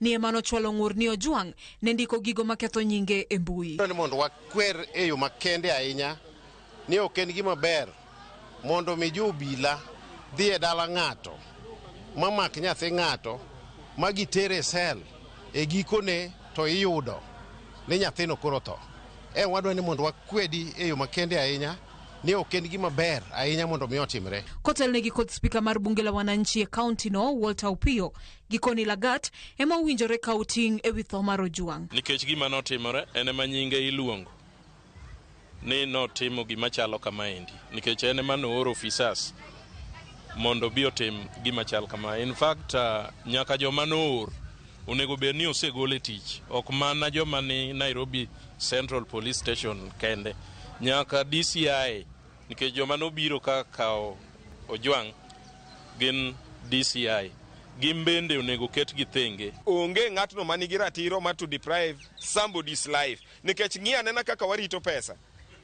Ni ema nochwalo ng'ur ni Ojwang' ne ndiko gigo maketho nyinge e mbui. Ni mondo wakwer e yo makende ahinya ni ok en gima ber mondo mi jo obila dhi e dala ng'ato mamak nyathi ng'ato ma gitere e sel e gikone to iyudo ni nyathino koro tho. E wadwa ni mondo wakwedi e yo makende ahinya ni ok en gima ber ahinya mondo mi otimre. Kotelnegi kod spika mar bunge la wananchi e kaunti no Walter Opiyo, gikoni Lagat ema owinjore kawo ting' ewi tho mar Ojwang'. Nikech gima notimore en ema nyinge iluongo ni notimo gima chalo kamaendi, nikech en ema nooro ofisas mondo obi otim gima chal kama. In fact, nyaka joma noor onego bed ni osegol e tich, ok mana joma ni Nairobi Central Police Station kende, nyaka DCI, nikech joma nobiro ka kawo Ojwang' gin DCI, gin bende onego ketgi thenge. Onge ng'atno manigi ratiro mar to deprive somebody's life, nikech ng'i anena kaka warito pesa.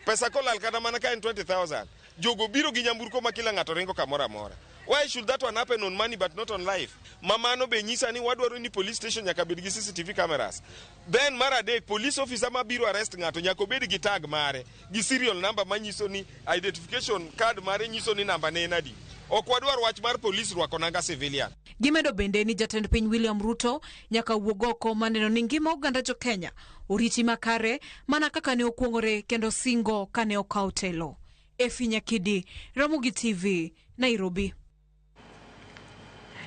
Pesa kolal kata mana ka en 20,000, jogo biro gi nyamburko ma kila ng'ato ringo kamoro amora. Why should that one happen on money but not on life? Mamano be nyisa ni wadwaro ni police station nyaka bed gi CCTV cameras. Then mar adek, police officer mabiro arrest ng'ato nyaka obed gi tag mare, gi serial number manyiso ni identification card mare nyiso ni namba ne en adi. Ok wadwar wach mar police rwako nanga civilian. Gimedo bende ni jatend piny William Ruto nyaka wuog oko maneno ni ngima oganda jo Kenya oriti makare mana kaka ne okuong'ore kendo singo kane okawo telo. Efi Nyakidi, Ramogi TV, Nairobi.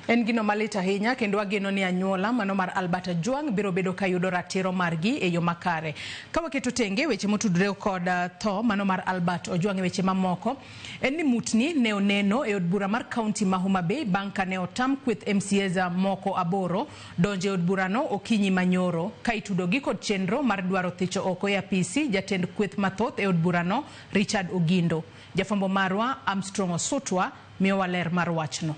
En gino malit ahinya kendo ageno ni anyuola mano mar Albert Ojwang biro bedo ka yudo ratiro margi e yo makare. Ka waketo tenge weche motudore kod tho mano mar Albert Ojwang e weche mamoko, en ni mutni ne oneno e od bura mar kaunti ma Homa Bay bang' ka ne otam kweth MCAs moko 8 donjo e od burano okinyi manyoro, ka itudogi kod chenro mar dwaro thicho oko e apisi jatend kweth mathoth e od burano Richard Ogindo. Jafwambo marwa Armstrong Osutwa miyowa ler mar wachno.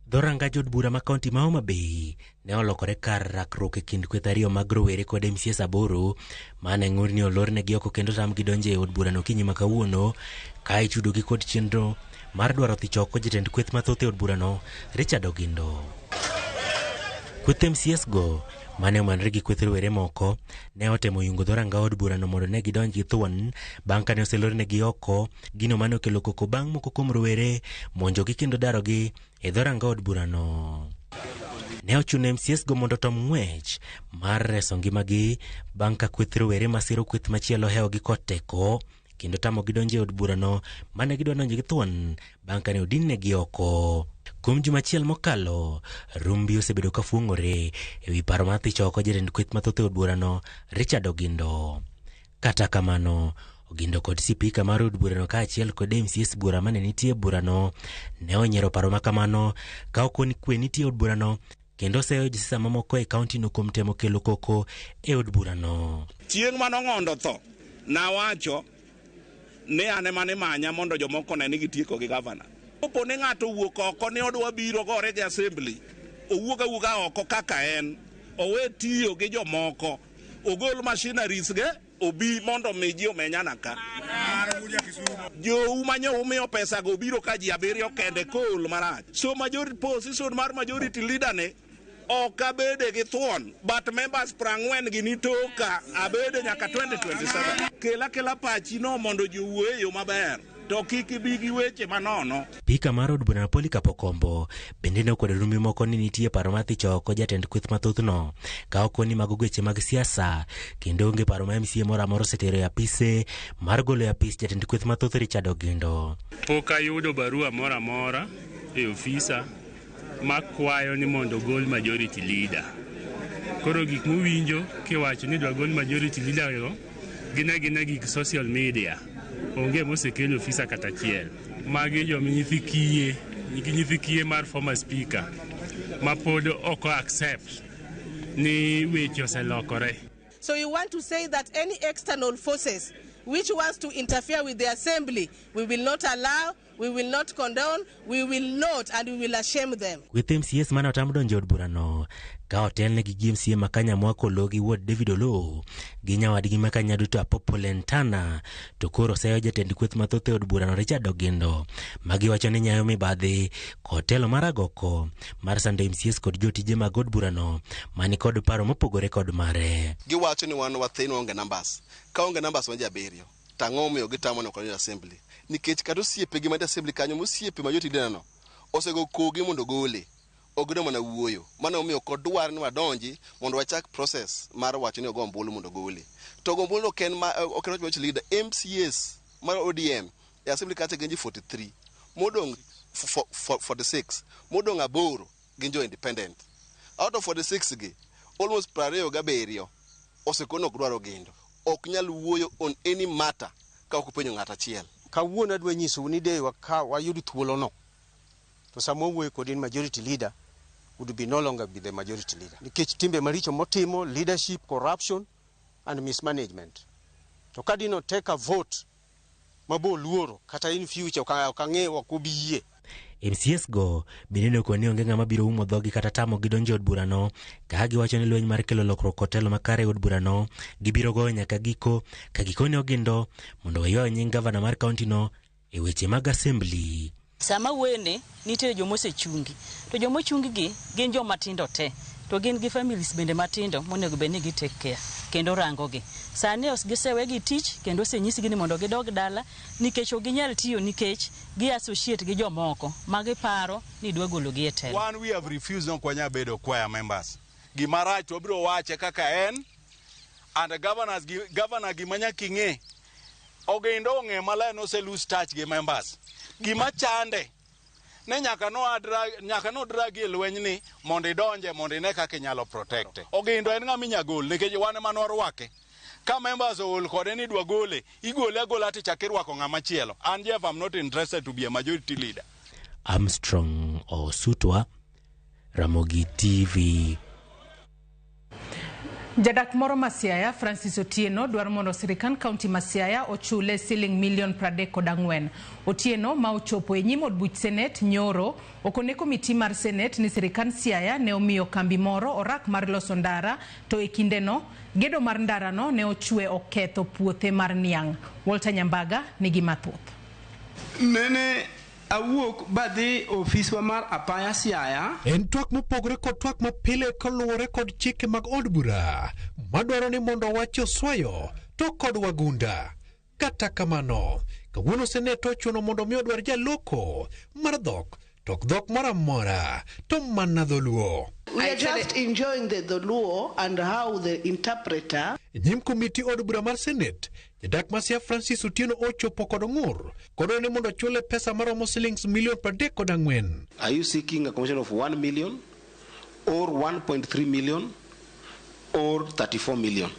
Dhorangaj od bura ma kaunti ma Homa Bay ne olokore kar rakruok e kind kweth ariyo mag rowere kod MCAs 8 mane ng'ur ni olornegi oko kendo tamgi donjo e od burano okinyi ma kawuono, ka itudogi kod chenro mar dwaro thicho oko jatend kweth mathoth e od burano Richard Ogindo. Kweth MCAs go mane omanore gi kweth rowere moko ne otemo yungo dhoranga od burano mondo ne gidonj gi thuon bang' kane oselornegi oko, gino mane okelo koko bang' moko kuom rowere monjogi kendo darogi e dhoranga od burano. Ne ochuno MCAs go mondo otom ng'wech mar reso ngimagi bang' ka kweth rowere masiro kweth machielo hewogi kod teko kendo tamogi donjo e od burano mane gidwa donjo gi thuon bang' kane odinnegi oko. Kuom juma achiel mokalo, rumbi osebedo ka fuong'ore ewi paro mar thicho oko jatend kweth mathoth e od burano Richard Ogindo. Kata kamano, Ogindo kod sipika mar od burano kaachiel kod MCAs bura mane nitie e burano ne onyiero paro ma kamano ka okoni kwe nitie e od burano kendo oseyo josiasa mamoko e kaunti no kuom temo kelo koko e od burano. Chieng' mane Ong'ondo tho, nawacho ni an ema nimanya mondo jomoko one ni gitieko gi gavana. Kopo ni ng'ato owuok oko ni odwa biro gore gi assembly, owuog awuoga oko kaka en, owe tiyo gi jomoko, ogol machineries ge, obi mondo mi ji omenyana ka. Jou manyo umiyo pesa go biro ka ji 7 kende kool marach. So majority position mar majority leader ni ok abede gi thuon, but members 40 gi nitoka abede nyaka 2027. Kela kela pachi no mondo ji owuo e yo maber, to kik ibi gi weche manono. Spika mar od burano Polycarp Okombo bende ne okwedo rumbi moko ni nitie paro mar thicho oko jatend kweth mathothno, ka okoni mago weche mag siasa kendo onge paro ma MCA moro amora osetero e apise mar golo e apis jatend kweth mathoth Richard Ogindo. Pok ayudo barua moro amora e ofisa makwayo ni mondo ogol majority leader. Koro gik muwinjo kiwacho ni idwa gol majority leader go gin agina gik social media. Onge mosekel ofisa kata achiel. Magi joma nyithi kiye, nyithi kiye mar former speaker ma pod ok accept ni weche oselokore. So you want to say that any external forces which wants to interfere with the assembly, we will not allow. We will not condone, we will not, and we will ashame them. Kweth MCAs mane otam donjo e od burano ka otelnegi gi MCA ma Kanyamwa Oloo gi wuod David Oloo gi nyawadgi ma Kanyaduto Apopo Lentana to koro seyo jatend kweth mathoth e od burano Richard Ogindo magiwacho ni nyayo mibadhi kod telo mar agoko mar sando MCAs kod jotije mag od burano mani kod paro mopogore kod mare. Giwacho ni wan wathin waonge numbers. Ka onge numbers wan ji abiriyo. To ang'o momiyo gitamo ni ok wadonj e assembly? Nikech kata osiepegi mantie assembly kanyo mosiepe ma jotije no osego kogi mondo ogole. Ok gidwa mana wuoyo. Mano emomiyo ok odwar ni wadonji mondo wachak process mar wacho ni ogo ombulu mondo ogole. To go ombulu ok en ok en wach mar leader. MCAs mar ODM e assembly kacha gin ji 43. Modong' 46. Modong' aboro gin jo independent. Out of 46 gi, almost 27 osekono ok dwar Ogindo. Ok nyal wuoyo on any matter ka ok openjo ng'at achiel. Kawuono adwa nyisou ni de ka wayud thuolono to sama wawuoyo kodi ni majority leader would be no longer be the majority leader nikech timbe maricho motimo, leadership, corruption and mismanagement. To ka dino take a vote mabo luoro kata in future ok ang'eyo ok obi yie. MCAs go bende nokoni ni onge ng'ama biro umo dhogi kata tamogi donjo e od burano ka giwacho ni lweny mar kelo lokruok kod telo makare e od burano gibiro goyo nyaka giko ka gikone Ogindo mondo oywayo nying gavana mar kaunti no e weche mag assembly. Sama wuoyoni nitie joma osechungi to joma ochungi gi gin joma tindo te to gin gi families bende matindo monego bed ni gi take care kendo rango gi. Sani gisewegi tich kendo osenyisgi ni mondo gidog dala nikech ok ginyal tiyo nikech gi associate gi jomoko ma giparo ni dwa gologi e telo. One, we have refused ok wanyal bedo choir members. Gima rach wabiro wache kaka en and governors governor gima nyaka ing'e Ogindo ong'e maler ni ose lose touch gi members. Gima chande ne nyaka no drag nyaka no drag e lweny ni mondo idonje mondo ine kaka inyalo protect. Ogindo en ng'ama inya gol nikech wan ema nwarwake. Ka members ool kode ni idwa gole, igole agola tichak irwako ng'ama chielo. An Jeff, I'm not interested to be a majority leader. Armstrong Osutwa, Ramogi TV. Jadak moro ma Siaya, Francis Otieno, dwaro mondo sirikand kaunti ma Siaya ochule siling milion 34. Otieno ma ochopo e nyim od buch Senet nyoro okone komiti mar Senet ni sirikand Siaya ne omiyo kambi moro orak mar loso ndara to e kindeno gedo mar ndarano ne ochwe oketho puothe mar niang'. Walter Nyambaga nigi mathoth. Nene awuok badhi ofiswa mar apaya Siaya. En twak mopogore kod twak mapile kaluwore kod chike mag od bura madwaro ni mondo owachi oswayo to kod wagunda. Kata kamano, kawuono senet ochuno mondo mi odwar jaloko mar dhok to ok dhok moro amora to mana dholuo. We are just enjoying the Dholuo and how the interpreter. E nyim komiti od bura mar Senet, jadak ma Siaya Francis Otieno ochopo kod ng'ur kodwaro ni mondo ochule pesa maromo silings milion 34. Are you seeking a commission of 1 million or 1.3 million or 34 million?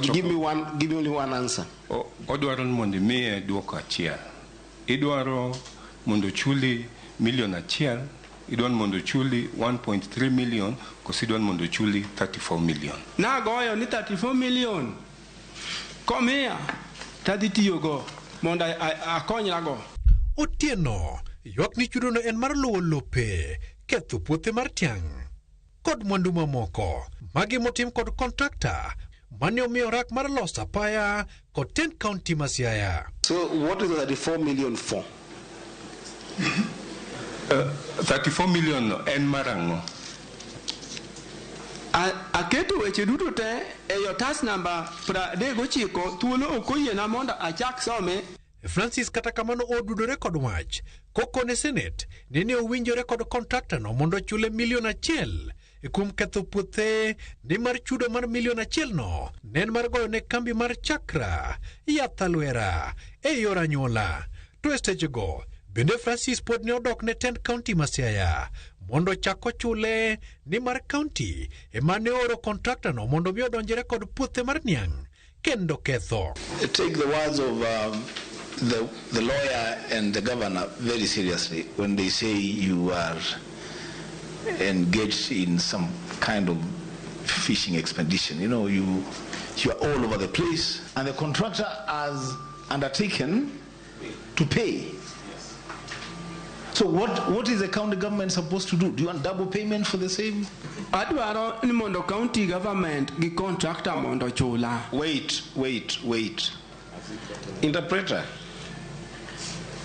Give me one, give me only one answer. Odwaro ni mondo imiye duoko achiel. Idwaro mondo ochuli milion achiel, idwaro mondo ochuli 1.3 million, koso idwaro mondo ochuli 34 million. Nagoyo ni 34 million komiya tadhi tiyogo mondo akonyrago. Otieno ywak ni chudono en mar luwo lope, ketho puothe mar tiang' kod mwandu mamoko. Magi motim kod kontrakta mane omiyo rak mar loso apaya kod tend kaunti ma Siaya. So what is the 34 million for? 34 million no en mar ang'o? Aketo weche duto te e otas namba 39 thuolo ok oyiena mondo achak some. Francis kata kamano odudore kod wach kokone Senet ni ne owinjore kod kontraktano mondo ochule milion achiel kuom ketho puothe nimar chudo mar milion achiel no ne en mar goyo ne kambi mar Chakra yath alwera e yor anyuola. To e sechego bende Francis pod ne odok ne tend kaunti ma Siaya mondo ochak ochule nimar kaunti ema ne ooro kontraktano mondo mi odonjre kod puothe mar niang' kendo ketho. Take the words of the lawyer and the governor very seriously when they say you are engaged in some kind of fishing expedition. You know, you are all over the place. And the contractor has undertaken To pay. So what is the county government supposed to do? Do you want double payment for the same? Adwaro ni mondo county government gi contractor mondo chula. Wait, wait, wait. Interpreter,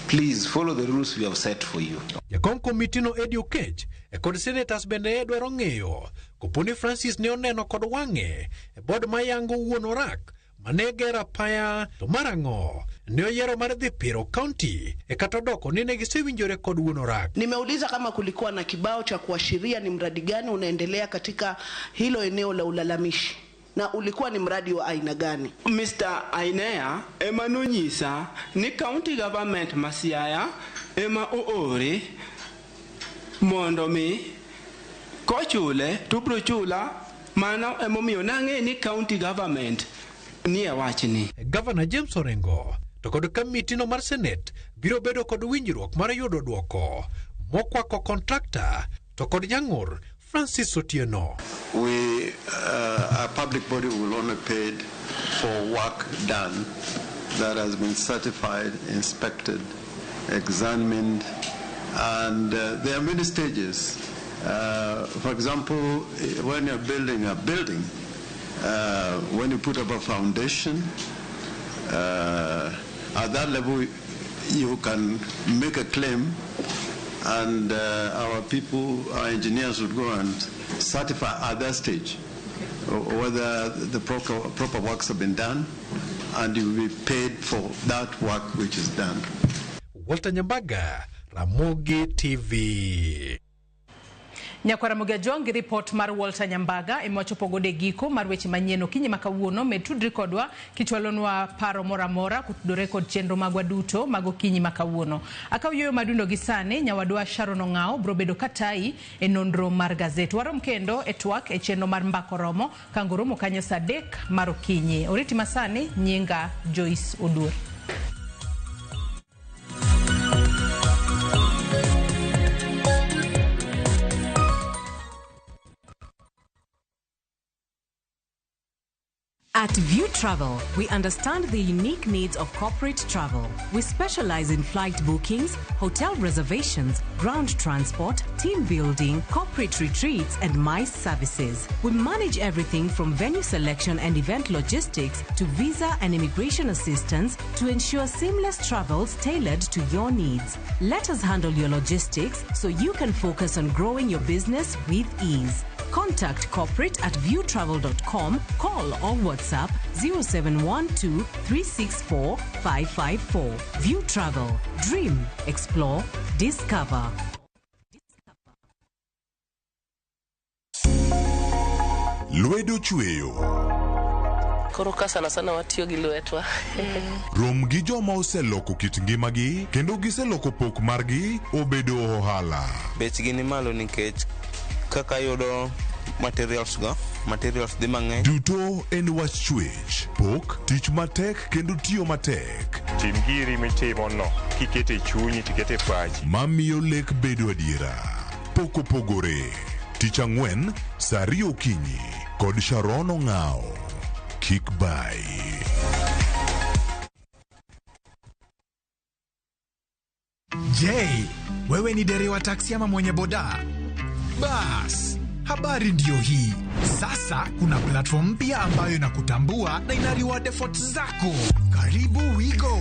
please follow the rules we have set for you. Jakom komitino Eddie Okech e kod senators bende dwaro ng'eyo koponi Francis ne oneno kod wang'e e bod mayango wuon orak mane gero apaya to marang'o ne oyiero mar dhi piro kaunti e kata odoko ni ne gisewinjore kod wuon orak. Nimeuliza kama kulikuwa na kibao cha kuashiria ni mradi gani unaendelea katika hilo eneo la ulalamishi na ulikuwa ni mradi wa aina gani. Mr. Ainea ema nonyisa ni county government ma Siaya ema oore mondo mi kochule to bro chula. Mano emomiyo nang'e ni county government nie wachni. Governor James Orengo to kod kamitino mar Senate biro bedo kod winjruok mar yudo dwoko mokwako kontrakta to kod jang'ur Francis Otieno. We, our public body will only paid for work done that has been certified, inspected, examined, and there are many stages. For example, when you're building a building, when you put up a foundation, at that level you can make a claim, and our people, our engineers would go and certify at that stage whether the proper works have been done, and you will be paid for that work which is done. Walter Nyambaga, Ramogi TV. Nyakwara Ramogi Ajwang' gi ripot mar Walter Nyambaga ema wachopo godo e giko mar weche manyien okinyi ma kawuono. Med tudri kodwa kichwalonwa paro moro amora kotudore kod chenro magwa duto mag okinyi ma kawuono. Akaw yueyo madundo gi sani, nyawadwa Sharon Ong'ao biro bedo katayi e nonro mar gazet. Warom kendo e twak e chenro mar Mbako Romo kango romo kanyo saa 3 mar okinyi. Oriti masani, nyinga Joyce Oduor. At View Travel, we understand the unique needs of corporate travel. We specialize in flight bookings, hotel reservations, ground transport, team building, corporate retreats, and MICE services. We manage everything from venue selection and event logistics to visa and immigration assistance to ensure seamless travels tailored to your needs. Let us handle your logistics so you can focus on growing your business with ease. Contact corporate at viewtravel.com, call or WhatsApp 0712 364 554. View Travel. Dream, explore, discover. Lwedo chweyo. Koro ka sana sana watiyo gi lwetwa. Rom gi joma oseloko kit ngimagi kendo giseloko pok margi obedo ohala. Bechgi ni malo nikech kaka yudo materials go, materials dhi mang'eny. Duto en wach chwech, pok, tich matek kendo tiyo matek. Tim giri mitimo no, kikete chunyi tikete pachi. Mamiyo lek bedo adiera. Pok opogore. Tich ang'wen, saa 2 okinyi kod Sharon Ong'ao. Kik bai. Je, wewe ni dereva taksi ama mwenye boda? Bas, habari ndiyo hii. Sasa kuna platform mpya ambayo inakutambua na ina reward efforts zako. Karibu WeGo.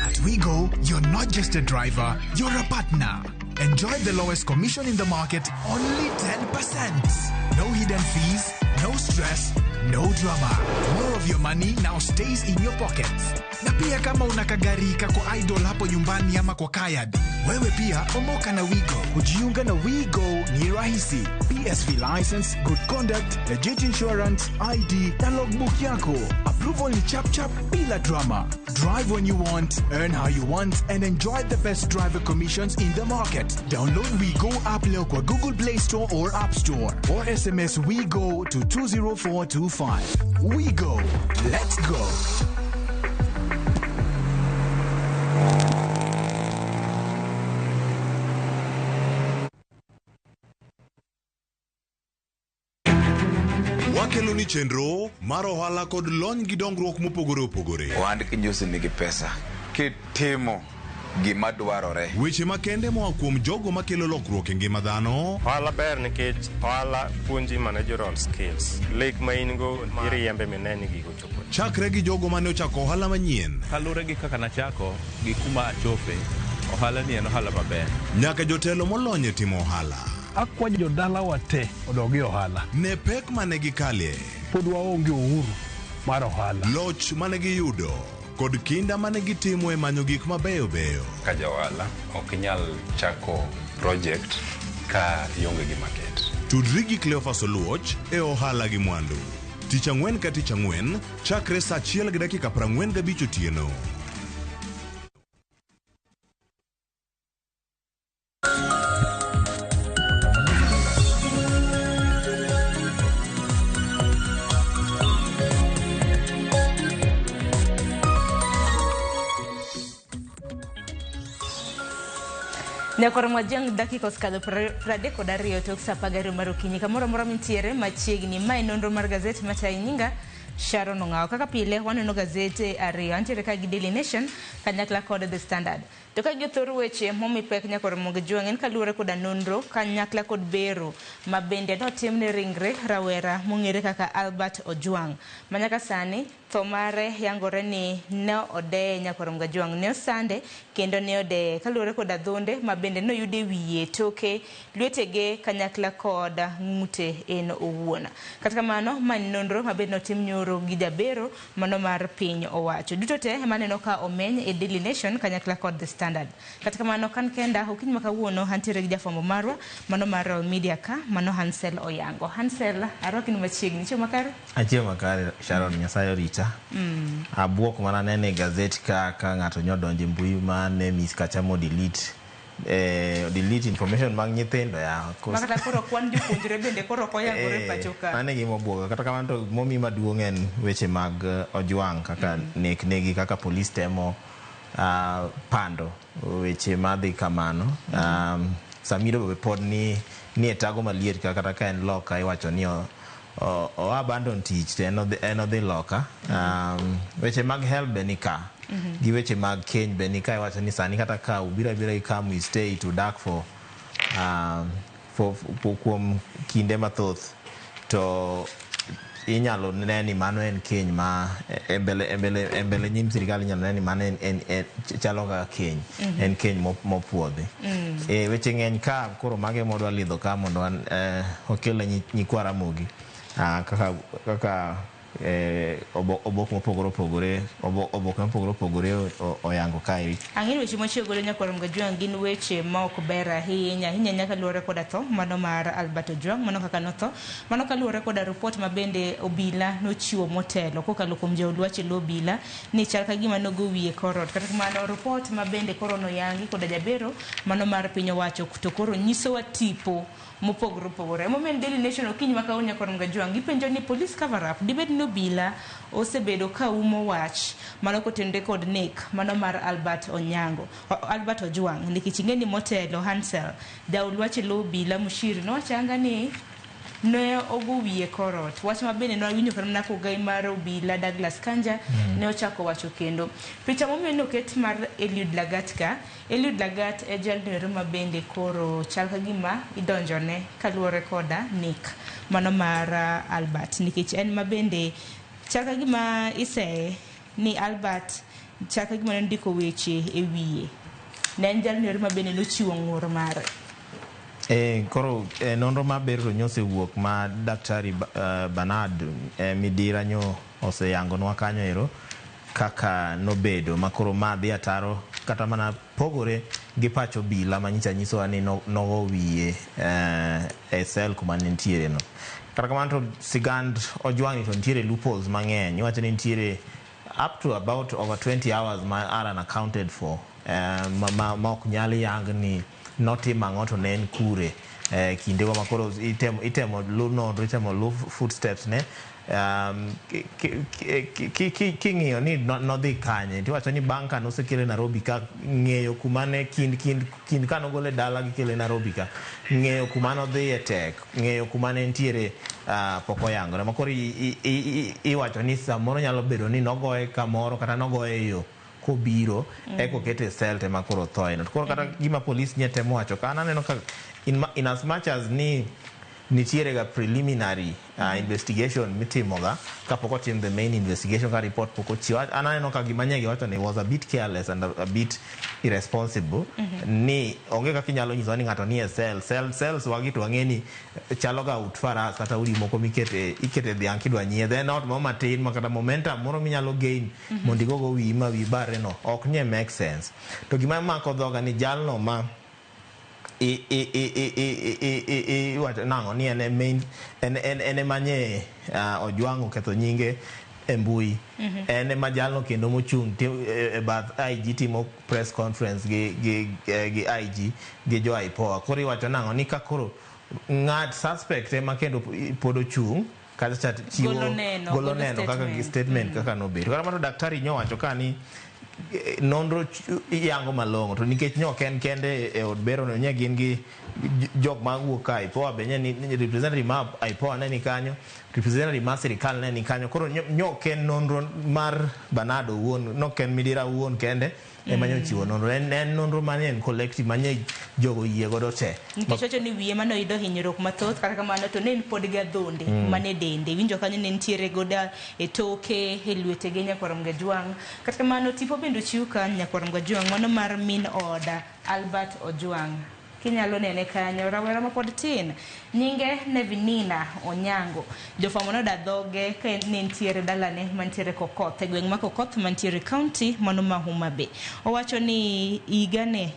At WeGo, you're not just a driver, you're a partner. Enjoy the lowest commission in the market, only 10%. No hidden fees, no stress, no drama. More of your money now stays in your pockets. Na pia kama una kagari kako idle hapo nyumbani ama kwa kayad, wewe pia omoka na WeGo. Kujiunga na WeGo ni rahisi. PSV license, good conduct, legit insurance, ID na logbook yako. Approval ni chap chap bila drama. Drive when you want, earn how you want, and enjoy the best driver commissions in the market. Download WeGo app leo kwa Google Play Store or App Store, or SMS WeGo to 20425. WeGo. Let's go. Wakelo ni chenro mar ohala kod lony gi dongruok mopogore opogore. Ohand kinjosi nigi pesa. Kitimo gima dwarore. Weche makende moa kuom jogo makelo lokruok e ngima dhano. Ohala ber nikech ohala puonji managerial skills. Lek ma in go iriembe mine ni gigo chopo. Chakre gi jogo mane ochako ohala manyien. Kaluwore gi kaka nachako gi kuma achope, ohala ni en ohala maber. Nyaka jotelo molony e timo ohala. Akwayo jodalawa te odog e ohala. Ne pek mane gikale. Pod waonge uhuru mar ohala. Loch mane giyudo kod kinda mane gitimo e manyo gik mabeyo beyo. Ka ja ohala ok inyal chako project ka ionge gi market. Tudri gi Cleophas Oluoch e ohala gi mwandu. Tich ang'wen ka tich ang'wen chakre saa 1:45 otieno. Nyakoro Mwajang dakika osekadho 32 tok saa 12 mar okinyi. Kamoro amora mintiere machiegni. Mae nonro mar gazet matayo nyinga Sharon Ong'awo. Kaka pile waneno gazete ariyo. Antiere ka gi Daily Nation kanyakla kod The Standard. To ka gi thor weche momi pek Nyakoro Mwajang en kaluwore koda nonro kanyakla kod bero ma bende notim ne ringre rawera mong'ere kaka Albert Ojwang. Manyaka sani tho mare yangore ni ne odeye Nyakoro Mwajang, ne osande kendo ne odeye kaluwore kod adhonde ma bende noyude wiye, toke, lwetege kanyakla kod ng'ute en owuon. Kata kamano ma nonro ma bende notim nyoro gi jabero mano mar piny owacho. Duto te ema aneno ka omeny e Daily Nation kanyakla kod The Standard. Kata kamano kan kenda okinyi ma kawuono antiere gi jafwambo marwa mano mar Royal Media ka mano Hansel Oyango. Hansel, arwaki ni machiegni. Chiemo makare? Achiemo makare Sharon, Nyasaye orita. Abuok mana nene e gazet ka ng'ato nyodonje mbui ma ne miss kacha mo delete delete information mag nyithindo ya. Makata koro kwan jopuonjre bende koro ok oyangore pacho ka. Mano e gima obuoga. Kata kamano to momi maduong' en weche mag Ojwang kaka nek negi kaka polis temo pando weche madhi kamano. Samiro be pod ni e tago maliet kata ka en loka iwacho ni o abandon tich to en odhi loka. Weche mag health be ni ka. Gi weche mag keny be ni ka iwacho ni sani kata ka ubiro abira ikamu stay to dak for kuom kinde mathoth to inyalo ne ni mano en keny ma e mbele nyim sirikal inyalo ne ni mano en chalo kaka keny. En keny mopuodhi. Weche ng'eny ka koro mage modwa lidho ka mondo okel nyikwa Ramogi kaka obok mopogore opogore oboke mopogore opogore oyango kaeri. Ang'e weche mochiwo godo Nyakwar Mgajwang' gin weche ma ok ber ahinya ahinya nyaka luwore koda tho mano mar Albert Ojwang, mano kaka notho, mano kaluwore koda report ma bende obila nochiwo motelo kokalo kuom jaod wach e lo obila ni chal ka gima nogo wiye korot. Kata kamano report ma bende koro noyangi koda jabero mano mar piny owacho to koro nyisowa tipo mopogore opogore. Emomiyo Daily Nation okinyi ma kawuono Nyakwar Mgajwang' gipenjo ni police cover up dibed ni obila osebedo ka umo wach mano kotenore kod nek mano mar Albert Onyango, Albert Ojwang, nikech ing'e ni motelo Hansel jaod wach e lo obila Mushiri nowachanga ni ne ogo wiye korot. Wach ma bende nwawinjo kata mana kogai mar obila Douglas Kanja ne ochako wacho kendo. Picha momiyo noket mar Eliud Lagat ka, Eliud Lagat e jalno ma bende koro chal ka gima idonjone kaluwore koda nek mano mar Albert, nikech en ma bende chal ka gima iseye ni Albert chal ka gima nondiko weche e wiye. Ne en jalno ma bende nochiwo ng'ur mare. Koro nonro maber to nyosewuok ma Daktari Bernard Midira nyo oseyangonwa kanyo ero kaka nobedo ma koro madhi ataro kata mana pogore gi pach obila manyicha nyisowa ni nogo wiye e sel kuma ne nitiere no. Kata kamano to sigand Ojwang' to nitiere loopholes mang'eny. Iwacho ni nitiere up to about over 20 hours ma are unaccounted for ma ok nyal yang ni notimo ang'o to ne en kure kinde go ma koro itemo lu nonro, itemo lu footsteps ne king'iyo ni nodhi kanye tiwacho ni bang' ka nosekele Nairobi ka ng'eyo kuma ne kind kanogole dala gikele Nairobi ka ng'eyo kuma nodhiye tek, ng'eyo kuma ne nitiere pok oyangore. Ma koro iwacho ni samoro nyalo bedo ni nogoye kamoro kata nogoye e yo kobiro eko kete e cell te ma koro thoe no. To koro kata gima polis nye temo wacho ka an aneno ka in as much as ni nitiere ga preliminary investigation mitimoga kapok otim the main investigation, ka report pok ochiw, an aneno ka gima nye giwacho ni was a bit careless and a bit irresponsible, ni onge kaka inyalo nyiso ni ng'ato ni e cell. Cells wagi to wang'e ni chalo ga ut faras kata udi moko mikete ikete dhiang' kidwa nyiedhe. En ot moro matin ma kata momentum moro minyalo gain mondo igogo wiyi ma wiyi barre no ok nye make sense. To gima mako dhoga ni jalno ma iwacho nang'o ni en e main en ema nye Ojwang' oketho nyinge e mbui, en ema jalno kendo mochung' e bath IG timo press conference gi IG gi jo IPOA. Koro iwacho nang'o ni ka koro ng'at suspect ema kendo pod ochung' kacha cha chiwo golo neno, golo golo neno kaka gi statement. Statement kaka nobedo. Kata kamano, daktari nyowacho ka ni nonro yango malong'o, to nikech ne ok en kende e od bero no, nye gin gi jok ma wuok ka IPOA be nye ni representative ma IPOA ne ni kanyo, representative mar sirikal ne ni kanyo. Koro nyo ok en nonro mar Bernardo owuon, nok en Midira owuon kende ema nyochiwo nonro, en nonro mane en collective manye jogo oyie godo te. Nikech wacho ni wiye mane oyudo hinyruok mathoth, kata kamano to ne en pod gi adhonde mane dende winjo kanyo, ne nitiere goda e toke, e lwetege, nyakwar Mgajwang'. Kata kamano, tipo bende ochiw kanyo, nyakwar Mgajwang', mano mar min oda Albert Ojwang', kinyalo nene kanyo, rawera mapod tin, nyinge Nevinina Onyango. Jofwambo noda dhoge ka ne nitiere dalane mantiere Kokoth, e gweng' ma Kokoth mantiere kaunti mano ma Homa Bay. Owacho ni higane,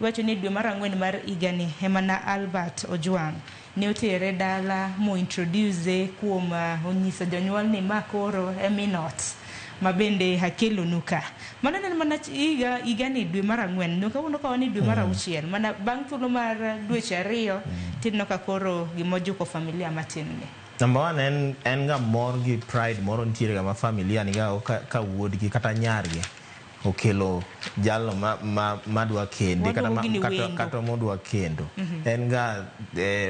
iwacho ni dwe mar ang'wen mar higani ema na Albert Ojwang' ne otere dala mo introduce kuom onyiso jonyuol ni ma koro e min ot ma bende akelonu ka. Mano ne en mana higa higani dwe mar ang'wen no, kawuono ka wan e dwe mar auchiel, mana bang' thuolo mar dweche 2 tineno ka koro gimojuko familia matin ni. Number one, en ga mor gi pride moro nitiere ga ma familia niga ka wuodgi kata nyargi okelo jalno ma dwa kende kata, Waluongo ni kata, wendo. Kata modwa kendo. En ga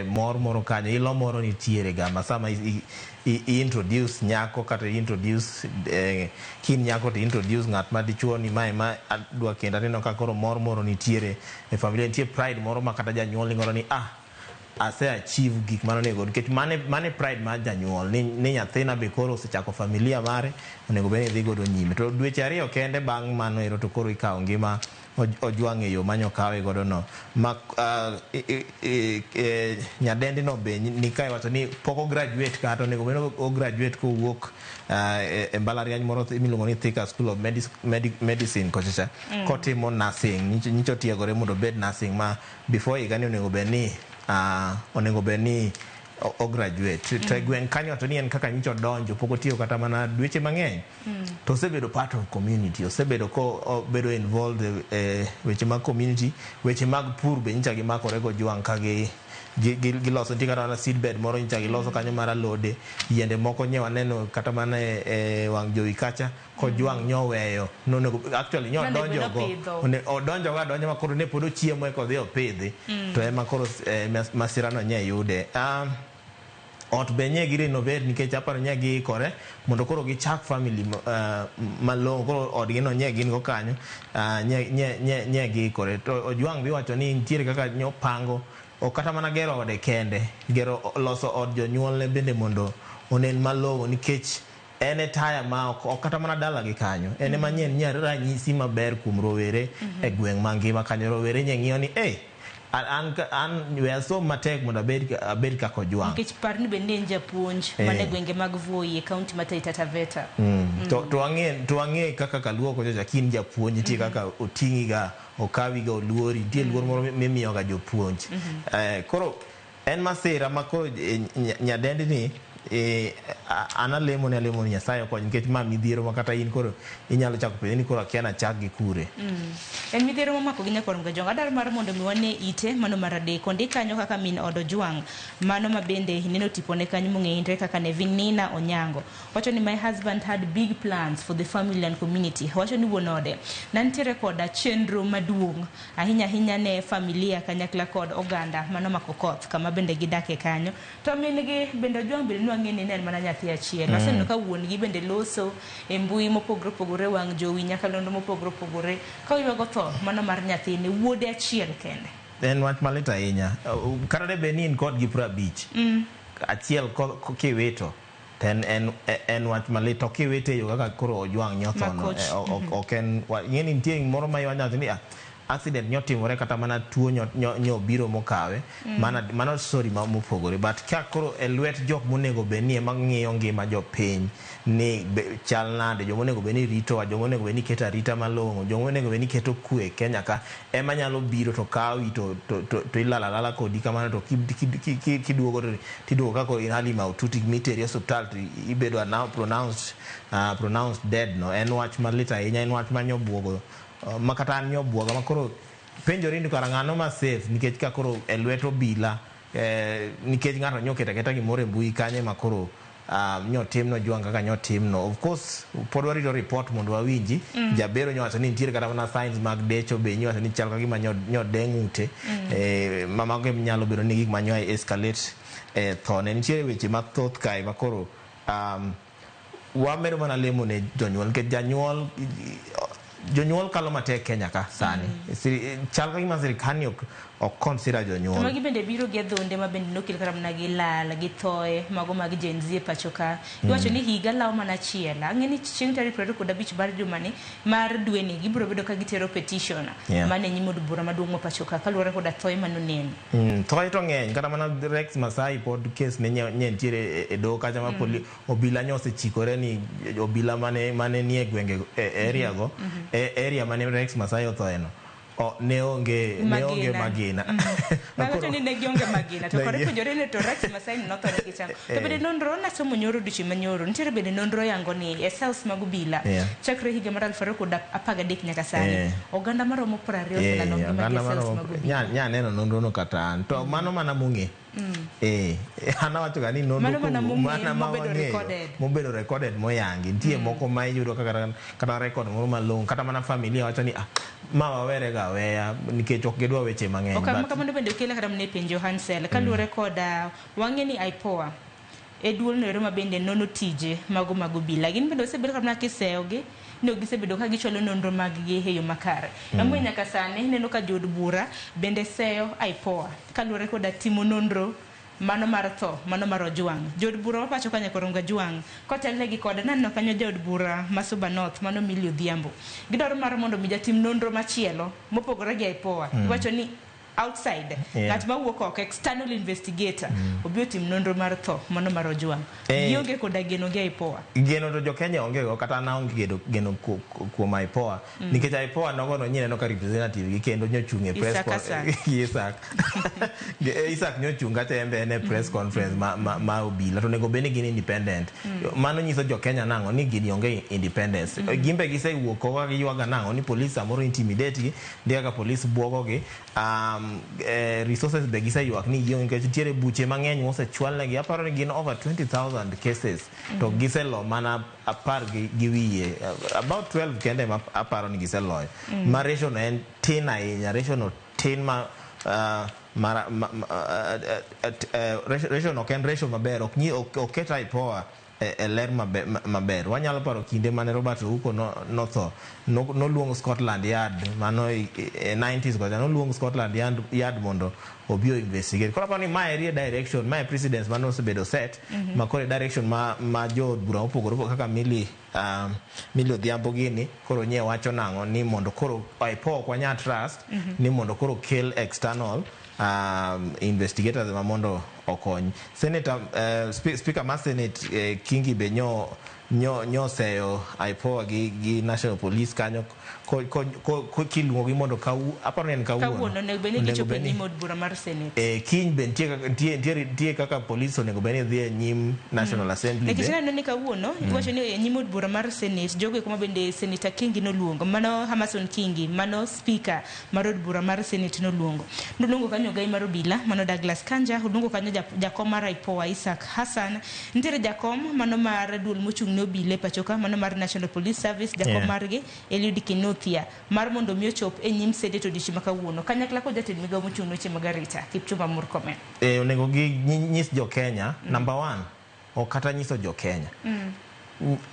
mor moro kanyo, ilo moro nitiere ga ma sama i introduce nyako kata i introduce kin nyako to introduce ng'at ma dichuo ni mae ma adwa kendo, aneno ka koro mor moro nitiere e familia, nitie pride moro ma kata janyuol ni godo ni ase achieve gik mane onego, nikech mane pride mar janyuol ni nyathina be koro osechako familia mare, onego bed ni dhi godo nyime. To dweche 2 kende bang' mano ero to koro ikawo ngima Ojwang' e yo manyokawe godo no ma nyadendi no be ni kae wacho ni pok o graduate, kata onego bed ni o graduate kowuok e mbalariany moro miluongo ni Thika School of Medicine kochacha kotimo nursing. Nyicha otiegore mondo obed nursing ma before higani onego bed ni o graduate. To e gweng' kanyo to ni en kaka nyicha odonjo pok otiyo kata mana dweche mang'eny, to osebedo part of community, osebedo ko obedo involved e weche mag community, weche mag pur be nyicha gimakore gojwang' ka gi giloso. Nitie kata mana seedbed moro nyicha giloso kanyo mar alode, yiende moko nye waneno kata mana e wang' jowi kacha kojwang' nyoweyo nonego actually Nonego nyodonjo go nopidho. Odonjo go adonja ma koro ne pod ochiemo eka odhi opidhi, to ema koro masira no nye yude. Ot be nye gi renovate nikech aparo nye giikore mondo koro gichak family malong'o. Koro odgi no nye gin go kanyo, nye giikore. To Ojwang' be iwacho ni nitiere kaka nyopango ok kata mana gero ode kende, gero loso od jonyuolne bende mondo onen malong'o, nikech en e taya ma ok kata mana dalagi kanyo en ema nye ranyisi maber kuom rowere e gweng' mangima kanyo. Rowere nye ng'iyo ni hey, an we asom matek mondo abed kaka Ojwang'. Nikech par ni bende en japuonj mana e gwenge mag Voi e kaunti ma Taita Taveta. To wang'e kaka kaluo kocha cha, kin japuonj nitie kaka oting'i ga, okawi ga, oluori, nitie luor moro mimiyo ga jopuonj. Koro en masira ma koro nyadendi ni an alemo ni Nyasaye okony, nikech ma midhiero ma kata in koro inyalo chako penjo ni koro akia nachak gi kure. En midhiero momako gi nyakwar Mgajwang'. Adwaro mar mondo mi wane ite mano mar adek. Ondik kanyo kaka min od Ojwang', mano ma bende ineno tipone kanyo mong'ere kaka Nevinina Onyango. Wacho ni, "My husband had big plans for the family and community." Wacho ni wuon ode ne nitiere koda chenro maduong' ahinya ahinya ne familia kanyakla kod oganda mano mako koth kama bende gidake kanyo. To min gi bende Ojwang' bende nwang'e ni ne en mana nyathi achiel. Waseneno ka wuon gi bende loso e mbui mopogore opogore, wang' jowi nyakalondo mopogore opogore ka oywago tho mano mar nyathine, wuode achiel kende. En wach malit ahinya. Kata de bed ni in kodgi 50, achiel kiwito to en wach malit. To kiwite e yo kaka koro Ojwang' nyothono, Makoch. Ok en ing'e ni nitie gimoro ma iwacho ni accident nyotimore kata mana tuo nyo biro mokawe. Mano story ma mopogore. But ka koro e lwet jok monego bed ni ema ng'iyo ngima jopiny ni chal nade, joma onego bed ni ritowa, joma onego bed ni keto arita malong'o, joma onego bed ni keto kwe e Kenya ka, ema nyalo biro to kawi to ilalo alala kodi kamano, to kiduogo to tiduogo ka koro in hali mahututi, miteri e osiptal to ibedo now pronounced dead no. En wach malit ahinya, en wach manyobuogo, ma kata an nyobuoga ma koro penjori ni kara ng'ano ma safe, nikech ka koro e lwet obila, nikech ng'ato nyoketo aketa gimoro e mbui kanyo ema koro nyotimno Ojwang' kaka nyotimno. Of course pod warito report mondo wawinji. Jabero nyowacho ni nitiere kata mana signs mag decho be nyowacho ni chal ka gima nyode ng'ute. Ma mago nyalo bedo ni gik manyo escalate thone. Nitiere weche mathoth kae ma koro wamedo mana lemo ne jonyuol, nikech jonyuol kalo matek Kenya ka sani. Chal ka gima sirkal ni ok consider jonyuol. To magi bende biro gi adhonde ma bende nokel kata mana gi lal, gi thoe, mago mag Gen Z e pacho ka. Iwacho ni higa lawo mana achiel. Ang'e ni chieng' tarik 25 mar jumani, mar dweni, gibiro bedo ka gitero petition mane nyim od bura maduong' ma pacho ka kaluwore koda thoe manoneno. Thoe to ng'eny, kata mana Rex Masai pod kes ne nitiere e doho kacha ma obila nyo osechikore ni obila mane nie gwenge e area go, e area mane Rex Masai othoeno, ne onge magina. Mawacho ni ne gionge magina. To kore penjore ni to Rex Masai notho nikech ang'o? To bende nonro nasomo nyoro odiochieng' manyoro, nitiere bende nonro yango ni e cells mag obila chakre higa mar 2013 nyaka sani, oganda maromo 20 oselalo ngimagi e cells mag obila. Nya neno nonro no kata an. To mano mana mong'e. An awacho ga ni nonro mana ma wang'eyo mobedo recorded moyangi. Nitie moko ma iyudo kata record moro malong'o, kata mana familia wacho ni ma wawere ga aweya nikech ok gidwa weche mang'eny. Okang' ma kamano bende okele kata mana e penjo Hansel kaluwore koda wang'e ni IPOA e duol no ero ma bende nono tije mago mag obila. Gin bende osebedo kata mana kiseyogi ni ok gisebedo ka gichwalo nonro mag gi e yo makare. Emomiyo nyaka sani ineno ka jood bura bende seyo IPOA kaluwore koda timo nonro mano mar tho, mano mar Ojwang'. Jood bura ma pacho ka nyaka rom Ojwang' kotelnegi kod naneno kanyo jaod bura ma Suba North mano Millie Odhiambo. Gidwaro mar mondo mi jatim nonro machielo mopogore gi IPOA. Iwacho ni outside, ng'at ma wuok oko, external investigator, obi otim nonro mar tho mano mar Ojwang'. Gionge koda geno gi IPOA. Geno to jo Kenya onge go, kata an aonge geno kuom IPOA. Nikech IPOA nogo no nyineno ka representative gi kendo nyochung' e press Isaac. Isaac nyochung' kata en be en e press conference ma obila to onego bed ni gin independent. Mano nyiso jo Kenya nang'o ni gini onge independence. Gimbe gisewuok oko ka giywaga nang'o ni police samoro intimidate gi, nitie kaka police buogo gi. Resources be giseywak ni gionge nikech nitiere buche mang'eny mosechwalnegi. Aparo ni gin over 20,000 cases to giselo mana 10 gi wiye, about 12 kende ma aparo ni giseloyo. Ma ratio no en tin ahinya, ratio no tin ma ratio no ok en ratio maber, ok ket IPOA e ler maber. Wanyalo paro kinde mane Robert Ouko notho, noluong Scotland Yard mano e 90s kocha, noluong Scotland Yard mondo obi o investigate. Koro aparo ni mae eri e direction, mae precedence mane osebedo set, ma koro e direction ma jood bura mopogore opogore kaka Millie Odhiambo gini koro nye wacho nang'o ni mondo koro IPOA ok wanyal trust, ni mondo koro kel external investigators ma mondo okony. Senator, Speaker mar Senate Kingi be nyo seyo IPOA gi National Police kanyo kiluongo gi mondo aparo ni en kawuono. Kawuono onego bed ni gichopo e nyim od bura mar Senate. Kiny be nitie kaka police onego bed ni dhi e nyim National Assembly. Nikech aneno ni kawuono iwacho ni e nyim od bura mar Senate jogo eko ma bende Senator Kingi noluongo, mano Amason Kingi, mano Speaker mar od bura mar Senate noluongo. Noluongo kanyo ogai mar obila mano Douglas Kanja, oluongo kanyo jakom mar IPOA Isaac Hassan, nitiere jakom mano mar duol mochung' ne obila e pacho ka mano mar National Police Service, jakom margi Eliud Kinuthia mar mondo mi ochop e nyim Senate odiochieng' ma kawuono kanyakla kod jatend migawo mochung' ne weche mag arita Kipchumba Murkomen. Onego ginyis jo Kenya number 1 Ok kata nyiso jo Kenya.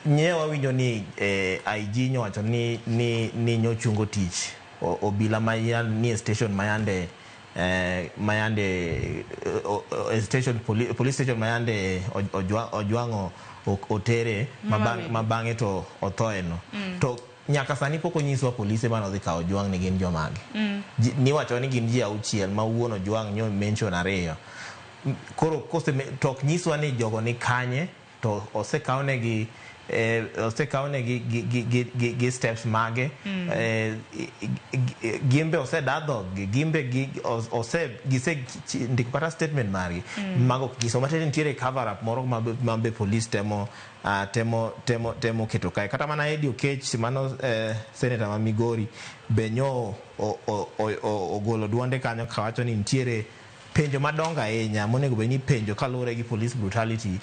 Nye wawinjo ni IG nyowacho ni nyochungo tich obila ma nie station mayande mayande station police station mayande Ojwang'o otere ma bang'e to othoe no. To nyaka sani pok onyiswa polise manodhi kawo Ojwang' ni gin jomage. Niwacho ni gin ji 6 ma wuon Ojwang' nyo mention 2. Koro kose to ok nyiswa ni jogo ni kanye to osekawnegi gi steps mage. Gimbe osedadho gimbe gise ndiko kata statement margi. Mago ok nyiso matiende nitiere cover up moro ma be police temo keto kae. Kata mana Eddie Okech mano senator ma Migori be nyo ogolo duonde kanyo kawacho ni nitiere penjo madongo ahinya monego bed ni penjo kaluwore gi police brutality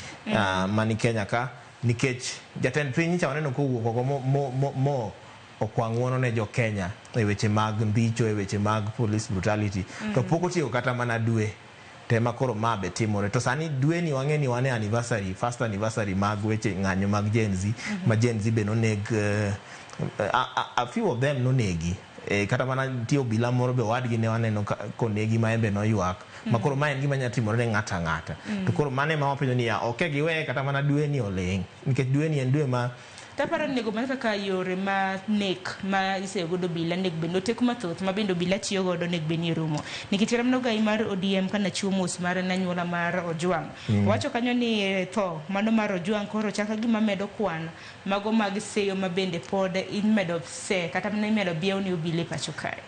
mani Kenya ka, nikech jatend piny cha waneno kowuok oko mo okwa ng'uono ne jo Kenya e weche mag mbicho, e weche mag police brutality. To pok otieko kata mana dwe tema koro ma be timore. To sani dwe ni wang'e ni wan e anniversary, first anniversary mag weche ng'anyo mag Gen Z, ma Gen Z be noneg a few of them nonegi. Kata mana nitie obila moro be owadgi ne waneno konegi ma embe noywak. Ma koro ma en gima nyalo timore ne ng'ato ang'ata. To koro mano ema wapenjo niya, ok giweye kata mana dwe ni oling', nikech dwe ni en dwe ma Taparo ni onego bed kaka yore ma nek ma iseyo godo obila onego bed ni oteku mathoth ma bende obila tiyo godo onego bed ni rumo. Nikech ramno gai mar ODM kana chiwo mos mare ne anyuola mar Ojwang'. Wacho kanyo ni tho mano mar Ojwang' koro chaka gima medo kwan mago mag seyo ma bende pod imedo se kata mana imedo biewo ni obila e pacho kae.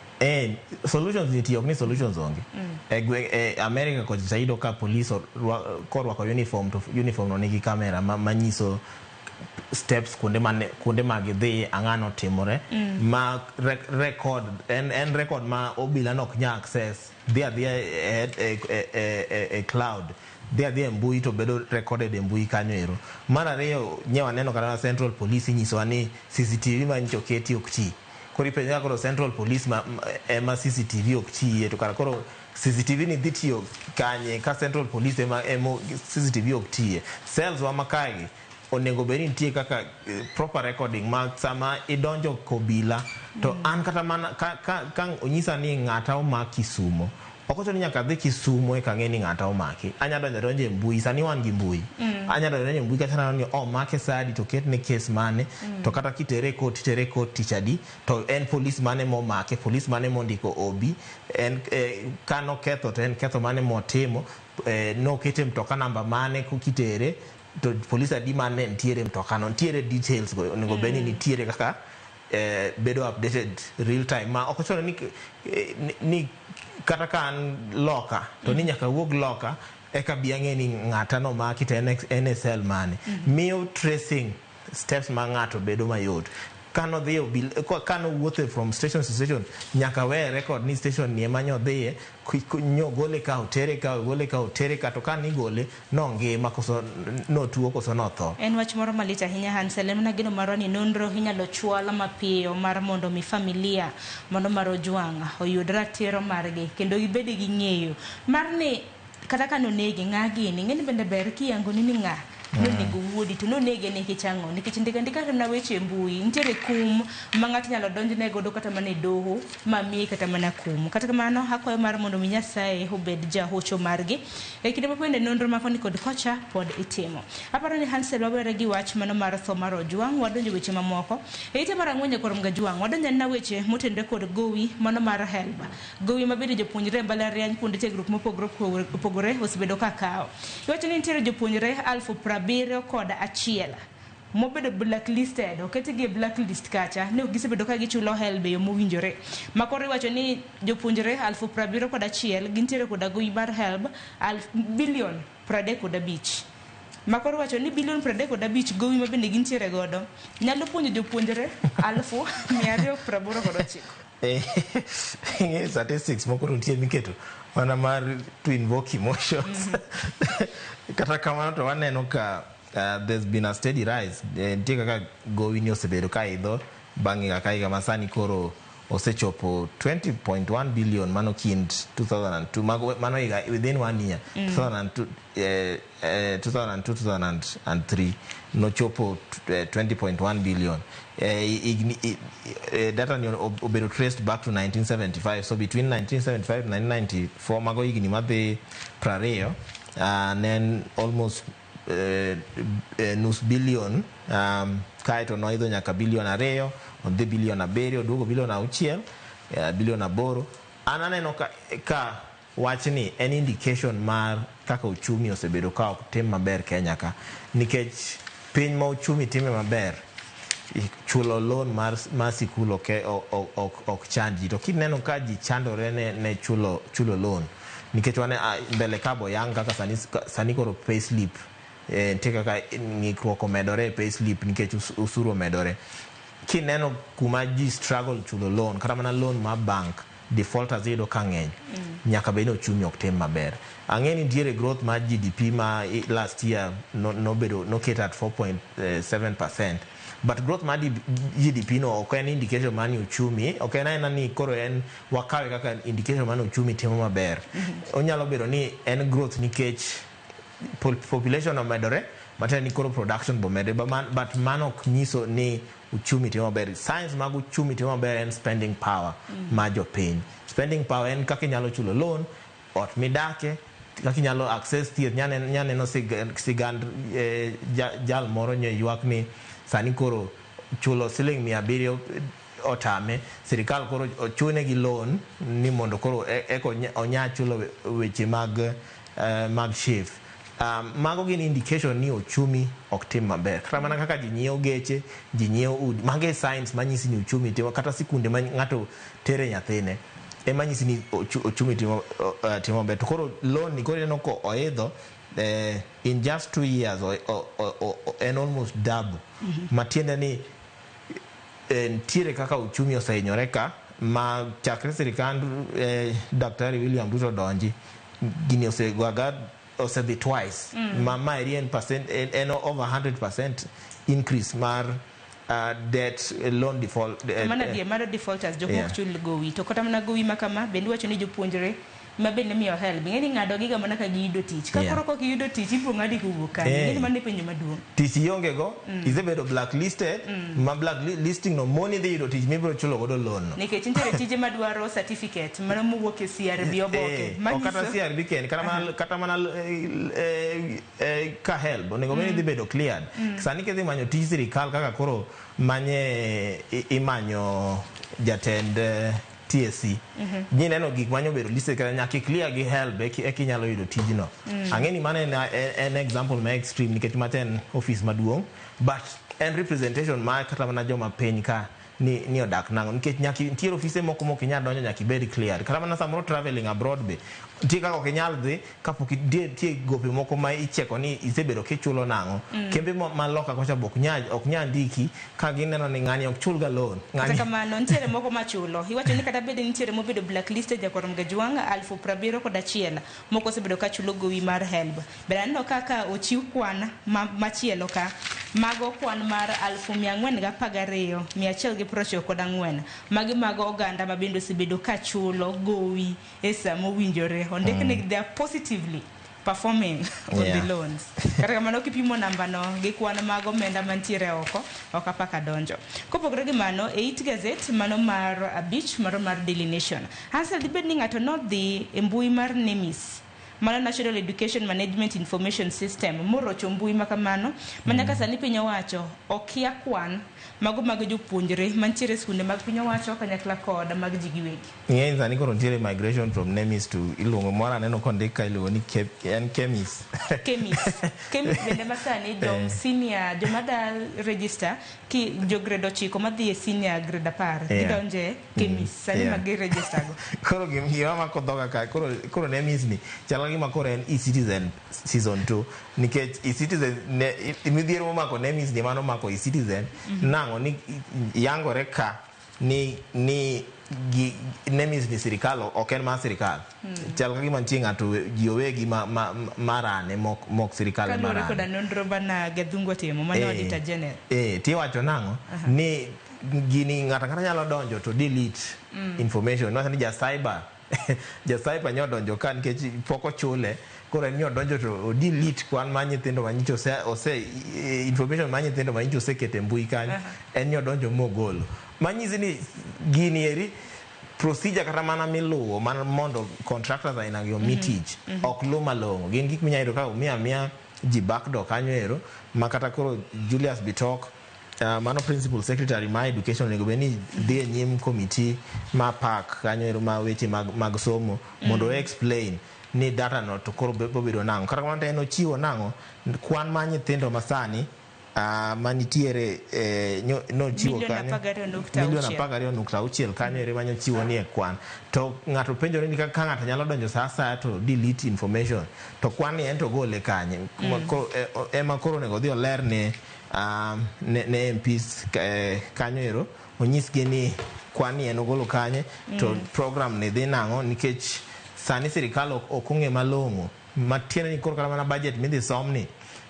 Solutions nitie, ok ni solutions onge. E America kocha tayudo ka police korwako uniform to uniform no nigi kamera manyiso steps kuonde ma gidhi, ang'ano timore, ma record en record ma obila no ok nyal access, dhi adhiya e cloud, dhi adhiya e mbui to bedo recorded e mbui kanyo ero. Mar ariyo, nye waneno kata Central Police inyisowa ni CCTV ma nyocha oketi ok ti. Koro ipenjo ka koro Central Police ema CCTV ok tiye, to kara koro CCTV ni dhi tiyo kanye ka Central Police ema CCTV ok tiye. Cells wa makaegi onego bed ni nitie kaka proper recording ma sama idonjo kobila to an kata mana ka onyisa ni ng'ata omak Kisumo, ok ochuno ni nyaka adhi Kisumo eka ang'e ni ng'ata omaki. Anya donjo e mbui, sani wan gi mbui. Anya donjo e mbui kata neno ni omake sa adi to oketne kes mane, to kata kitere e court, itere e court tich adi, to en police mane momake, police mane mondiko obi, en kanoketho to en ketho mane motimo, nokete mtoka namba mane kitere, to police adi mane nitiere mtoka no, nitiere details go onego bed ni nitiere kaka bedo updated real time ma ok ochuno ni kata ka an loka to ni nyaka wuog loka eka bi ang'e ni ng'ata no maki to en e cell mane. Miyo tracing steps ma ng'ato bedo mayot. Kano dhi kano wuothe from station to station nyaka we record ni station ni ema nyodhiye, nyogole ka otere ka ogole ka otere ka, to ka nigole nongima koso notuo koso notho. En wach moro malit ahinya Hansel, en mana geno marwa ni nonro inyalo chwal mapiyo mar mondo mi familia mondo mar Ojwang' oyud ratiro margi kendo gibed gi ng'eyo mar ni kata ka nonegi ng'a gini, ng'eni bende ber kiyango ni ng'a nonego wuodi to nonege nikech ang'o, nikech ndika na weche mbui nitiere kum ma ng'ato nyalo donjne godo kata mana e doho ma miye kata mana kum. Kata kamano akwayo mar mondo mi Nyasaye obed jahocho margi e kinde ma bende nonro ma koni kod kocha pod itimo. Aparo ni Hansel wawere gi wach mano mar tho mar Ojwang', wadonjo weche mamoko e ite mar ang'wen nyakwar Mgajwang', wadonjo na weche motenore kod gowi mano mar HELB, gowi ma bende jopuonjre e mbalariany kuonde tiegruok mopogore opogore osebedo ka kawo. Iwacho ni nitiere jopuonjre 71,000 mobedo blacklisted, oketgi e blacklist kacha ne ok gisebedo ka gichulo HELB e yo mowinjore. Ma koro iwacho ni jopuonjre 71,000 gintiere koda gowi mar HELB bilion 35. Ma koro iwacho ni bilion 35 gowi ma bende gintiere godo nyalo puonjo jopuonjre 289. Statistics moko nitie miketo mana mar to invoke emotions. Kata kamano to waneno ka there's been a steady rise. Nitie kaka gowi ni osebedo ka idho bang' higa ka higa ma sani koro Osechopo 20.1 billion mano kind 2002, mano higa within one year. 2002, 2002 2003 nochopo 20.1 billion. Data ni obedo traced back to 1975, so between 1975 and 1994, mago higni madhi 20, ne en almost nus billion, kaeto noidho nyaka bilion 2, odhi bilion 7, oduogo bilion 6, bilion 8. An aneno ka wachni en indication mar kaka uchumi osebedo ka ok tim maber Kenya ka, nikech piny ma uchumi time maber, chulo loan mar sikul ok chand ji. To kineno ka ji chandore ne chulo loan, nikech wane mbele ka boyang kaka sani koro payslip, nitie kaka ng'ikruok omedore e payslip nikech osuru omedore. Kineno kuma ji struggle chulo loan, kata mana loan mar bank, defaulters iyudo ka ng'eny, nyaka bed ni ochumi ok tim maber. Ang'e ni nitiere growth mar GDP ma last year nobedo noket at 4.7%, but growth mar GDP no ok en indication mar ni uchumi, ok en aena ni koro en wakawe kaka indication mar ni uchumi timo maber. Onyalo bedo ni en growth nikech population omedore, matiende ni koro production bomedore, but mano ok nyiso ni uchumi timo maber. Science mag uchumi timo maber en spending power mar jopiny. Spending power en kaka inyalo chulo loan, ot midake, kaka inyalo access thieth. Nyaneno sigand jal moro nyo ywak ni sani koro chulo siling 700 otame, sirikal koro ochune gi loan ni mondo koro eko onya chulo weche mag SHIF. Mago gin indication ni uchumi ok tim maber. Kata mana kaka ji nyiewo geche, ji nyiewo udi, mago e signs manyisi ni uchumi timo. Kata sikunde ma ng'ato tere nyathine ema nyisi ni uchumi timo maber. To koro loan ni koro ineno ko oidho in just 2 years, en almost double. Matiende ni nitiere kaka uchumi osehinyore ka ma chakre sirikand Daktari William Ruto donji, gini osegoga osedhi twice. Ma eri en percent, en over 100% increase mar debt, loan default. Mano adier, mano defaulters, jok mok chul gowi. To kata mana gowi ma kama bende iwacho ni jopuonjre ma bende miyo HELB, ing'e ni ng'ado giga mana ka giyudo tich. Ka koro kok iyudo tich, ibiro ng'adi kowuok kanye? Ing'e ni mano e penjo maduong'. Tich ionge go, isebedo blacklisted, ma blacklisting no moni dhi yudo tich mibiro chulo godo loan no. Nikech nitiere tije madwaro certificate mano mowuok e CRB, oboke. Ok kata CRB kende, kata mana ka HELB onego bed ni dhi bedo cleared. Sani kidhi manyo tij sirikal, kaka koro manye imanyo jatend TSC, ji neno gik manyo bedo listed kata nyaka i clear gi HELB eki inyalo yudo tijno. Ang'e ni mano en example ma extreme nikech macha en office maduong', but en representation mar kata mana joma piny ka ni odak nang'o, nikech nyaka nitiere ofise moko mok inyal donjo nyaka ibed cleared. Kata mana samoro traveling abroad be nitie kaka ok inyal dhi kapok nitie gope moko ma icheko ni isebedo kichulo nang'o. Kembe ma loka kocha be ok nyal ndiki ka gineno ni ng'ani ok chul ga loan. Kata Ng'ani kamano, nitiere moko machulo. Iwacho ni kata bed ni nitiere mobedo blacklisted, jakwar Mgajwang', 71,000 moko osebedo ka chulo gowi mar HELB. Bende aneno kaka ochiw kwan machielo ka mago kwan mar 412,194. Magi mago oganda ma bende osebedo ka chulo gowi e sa mowinjore. Ondik ni they are positively performing on the loans. Kata kamano, kipimo namba no gi kwan mag omenda mantiere oko, ok apaka donjo. Kopogore gi mano, e it gazet mano mar 5 mano mar Daily Nation, Hansel, dibed ni ng'ato nodhi e mbui mar NEMIS, mano National Education Management Information System, morocho mbui ma kamano ma nyaka sani piny owacho okia kwan mago mag jopuonjre mantiere e skunde mag piny owacho kanyakla kod mag ji giwegi. Ng'eny sani koro nitiere migration from NEMIS to iluongo moro aneno kondik ka iluongo ni en KEMIS. KEMIS. KEMIS bende masani jom senior, joma da register ki jo grade 9 madhi e senior grade 10 gidonje KEMIS sani ma gi register go. Koro gima mako dhoga ka koro NEMIS ni chal ka gima koro en e-Citizen season 2, nikech e-Citizen ne midhiero momako NEMIS ni mano mako e-Citizen. Nang'o ni yangore ka ni gi NEMIS ni sirikal ok en mar sirikal. Chal ka gima nitie ng'ato ji owegi ma marane mok sirikal ema Kaluwore rane. Koda nonro bana Gathungu otimo mano, Auditor General. Tiwacho nang'o ni gini ng'ato ang'ata nyalo donjo to delete information. Niwacho ni ja cyber ja cyber nyodonjo ka nikech pok ochule, koro en nyodonjo to o delete kwan mar nyithindo manyicho ose information mar nyithindo manyicho oseketo e mbui kanyo. En nyodonjo mogolo, manyisi ni gini eri procedure kata mana miluwo mana mondo contractors aina gi omi tich ok luw malong'o. Gin gik minyalo yudo ka omiyo amiya ji backdoor kanyo ero, ma kata koro Julius Bitok, mano principal secretary ma education, onego bed ni dhi e nyim committee ma pak kanyo ero ma weche mag somo mondo o explain ni data no to koro bobedo nang'o. Kata kamano to en ochiwo nang'o kwan mar nyithindo masani manitiere nochiwo Milion kanyo 12.6. milion 12.6 kanyo ere manyochiwo ni e kwan. To ng'ato penjore ni ka ng'ato nyalo donjo sa asaya to delete information, to kwan ni en to gole kanye? Ema koro onego odhi oler ne MPs kanyo ero, onyisgi ni kwan ni en ogolo kanye to program ni dhi nang'o, nikech sani sirikal ok ong'e malong'o, matiende ni koro kata mana budget midhi som ni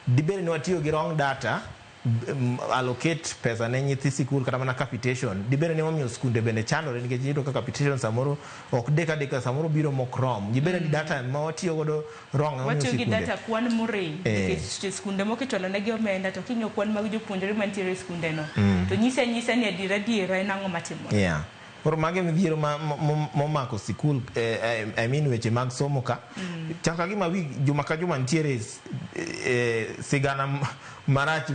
dibed ni watiyo gi wrong data allocate pesa ne nyithi sikul, kata mana capitation dibed ni omiyo skunde bende chandore, nikech iyudo ka capitation samoro ok dek adeka, samoro biro mok rom. Dibed ni data ma watiyo godo wrong ema omiyo Watiyo gi sikunde data kwan morem nikech skunde moko ichwalo negi omenda, to king'iyo kwan mag jopuonjre mantiere e skunde no to nyisi anyisa ni adiera adiera en ang'o matimore. Yeah. Koro magi midhiero momako sikul, I mean weche mag somo ka. Chaka gima wi juma ka juma nitiere sigana marach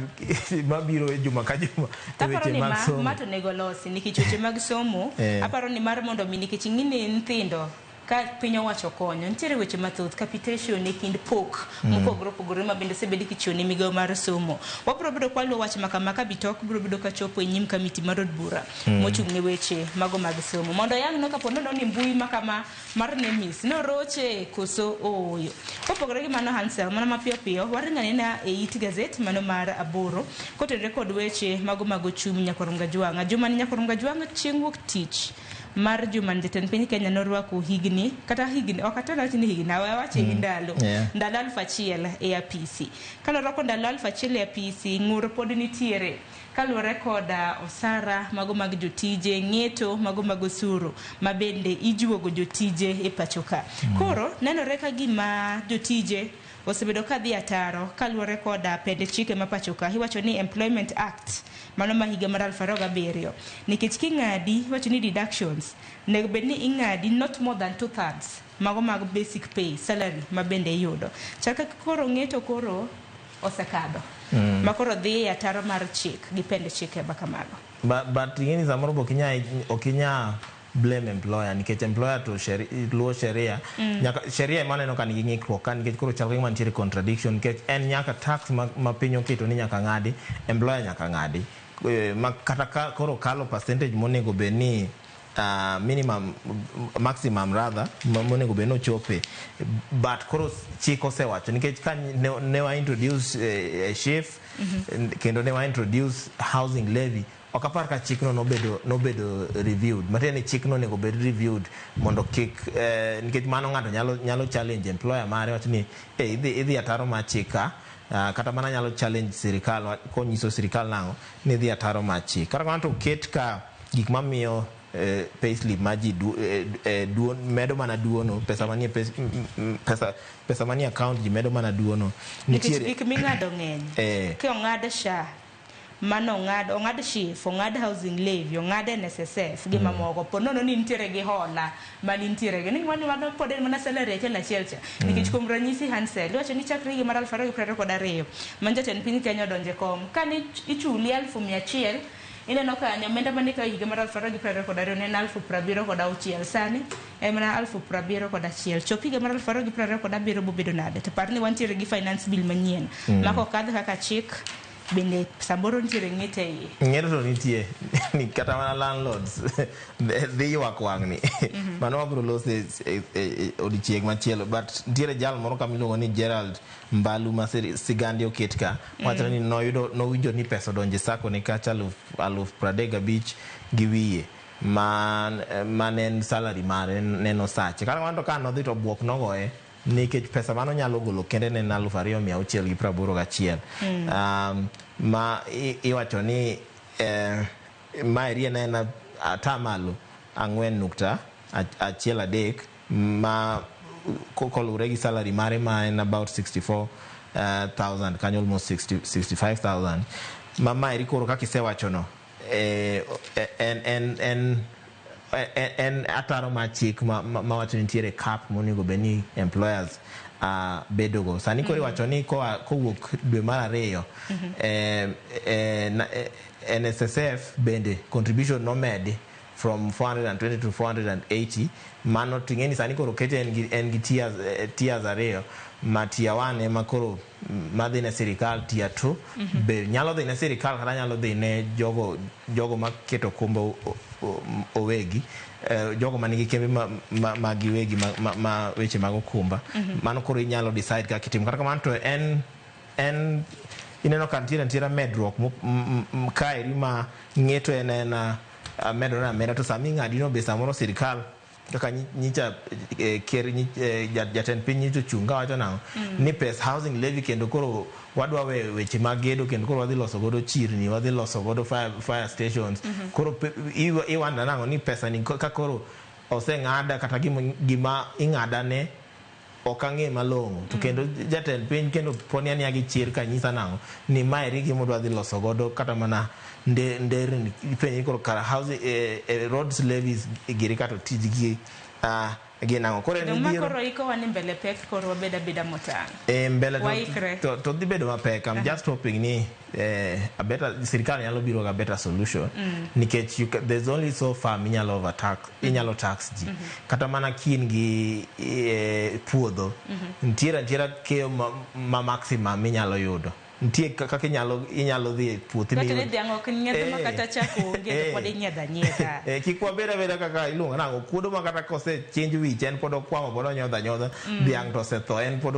mabiro e juma ka juma e Aparo weche ni mag somo. Ma to onego losi nikech weche mag somo aparo ni mar mondo mi, nikech ing'i ni nyithindo ka piny owacho konyo nitiere weche mathoth, capitation e kind pok mopogore opogore ma bende osebedi kichiwo ne migawo mar somo. Wabiro bedo kwaluwo wach ma kama ka Bitok biro bedo kachopo e nyim kamiti mar od bura mochung' ne weche mago mag somo mondo oyang no kapo nono ni mbui ma kama mar NEMIS noroche koso ooyo. Kopogore gi mano, Hansel, mana mapiyo piyo waringo anena e it gazet mano mar 8 kotenore kod weche mago mag ochumi. Nyakwar Mgajwang'a juma ni, Nyakwar Mgajwang'a, chieng' wuok tich mar juma ni jatend piny Kenya norwako higni kata higni ok atana wach ni higni, awache gi ndalo ndalo 1000 e apisi. Kanorwako ndalo 1000 e apisi, ng'ur pod nitiere kaluwore kod osara mago mag jotije, ng'eto mago mag osuru ma bende ijuogo jotije e pacho ka. Koro nenore ka gima jotije osebedo ka dhi ataro kaluwore kod pende chike ma pacho ka. Iwacho ni Employment Act mano ma higa mar 2007, nikech king'adi, iwacho ni deductions onego bed ni ing'adi not more than 2/3 mago mag basic pay salary ma bende iyudo. Chaka koro ng'eto koro osekadho ma koro dhi e ataro mar chik gi pende chike ma kamago. But ing'eni samoro be ok inya blame employer, nikech employer to luwo sheria. Nyaka sheria ema aneno ka nigi ng'ikruok ka, nikech koro chal ka gima nitiere contradiction, nikech en nyaka tax ma piny oketo ni nyaka ng'adi, employer nyaka ng'adi, ma kata ka koro kalo percentage monego bed ni minimum, maximum rather, monego bed ni ochope. But koro chik osewacho, nikech ka ne wa introduce SHIF kendo ne wa introduce housing levy, ok apar ka chikno nobedo reviewed. Matiende ni chikno onego bed reviewed mondo kik nikech mano ng'ato nyalo challenge employer mare, wach ni idhi ataro mar chik ka, kata mana nyalo challenge sirikal konyiso sirikal nang'o ni idhi ataro mar chik. Kata kamano to oket ka gik mamiyo payslip ma ji medo mana duono, pesa manie pesa manie account ji medo mana duono. Nikech gik ming'ado ng'eny. Ki ong'ad SHA, mano ong'ad SHIF, ong'ad housing levy, ong'ad NSSF gi mamoko, po nono ni nitiere gi hola ma nitiere gi ni mano pod en mana salary achiel achiel cha. Nikech kuom ranyisi, Hansel, iwacho ni chakre higa mar 2022 man jatend piny Kenya odonje kom, kane ichuli 100,000, ineno kanyo omenda mane ikawo higa mar 2022 ne en 76,000, sani en mana 71,000. Chop higa mar 2027 bobedo nade? To par ni wantiere gi finance bill manyien ma kokadh kaka chik bende samoro nitiere ng'ete e iye. Ng'eto to nitie ni kata mana landlords dhi ywak wang'ni. Mano wabiro lose e odiechieng' machielo. But nitiere jal moro kama iluongo ni Gerald Mbalu ma sigande oket ka. Wachore ni nowinjo ni pesa odonjo e sacco ne kacha 35,000 gi wiye ma ne en salary mare neno sache. Kata kamano to ka nodhi to buok nogoye nikech pesa mano nyalo golo kende ne en 2681. Ma iwacho ni Maeri en aena atamalo 4.13 ma koluwore gi salary mare ma en about 64,000 kanyo, almost 60, 65,000. Ma maeri koro kaka isewachono, en ataro mar chik ma wacho ni nitiere cap monego bed ni employers bedogo. Sani koro iwacho ni koa kowuok dwe mar ariyo, NSSF bende contribution nomedi from 420 to 480. Mano ting'e ni sani koro kete en gi tiers ariyo, ma tier 1 ema koro madhi ne sirikal, tier 2 be nyalo dhi ne sirikal kata nyalo dhi ne jogo maketo okumba owegi, jogo manigi kembe ma giwegi ma weche mag okumba. Mano koro inyalo decide kaka itimo. Kata kamano to en ineno ka nitiere nitiere medruok kaeri ma ng'eto en ena medore ameda, to sami ing'adi no be samoro sirikal kaka nyicha ker jatend piny nyicha ochung' kawacho nang'o ni pes housing levy kendo koro wadwa weyo weche mag gedo, kendo koro wadhi loso godo chirni, wadhi loso godo fire stations. Koro iwanda nang'o ni pesa ni ka koro oseng'ada kata gima ing'ada ne ok ang'e malong'o to kendo jatend piny kendo poni aniya gi chir kanyisa nang'o ni maeri gima odwa dhi loso godo kata mana nderni. Ipenji koro kara housing, roads levies giri kata tijgi gin ang'o koro en Dong' ma midhiero koro ikowa ni mbele pek, koro wabed abeda motang'. Mbele to, Waikre. to dhi bedo mapek. I'm just hoping ni a better sirikal nyalo biro ga better solution nikech there's only so far minyalo overtax, inyalo tax ji. Kata mana kin gi puodho, nitiere keyo ma maximum minyalo yudo. Nitie kaka inyalo dhi e puothi Kata ni miyud dhiang' ok nyiedho ma kata chak onge to pod inyiedho anyiedha. Kik wabed abeda kaka iluongo nang'o kuodo ma kata kosechange wich en pod okwamo, pod onyodho anyodha. Dhiang' to osetho, en pod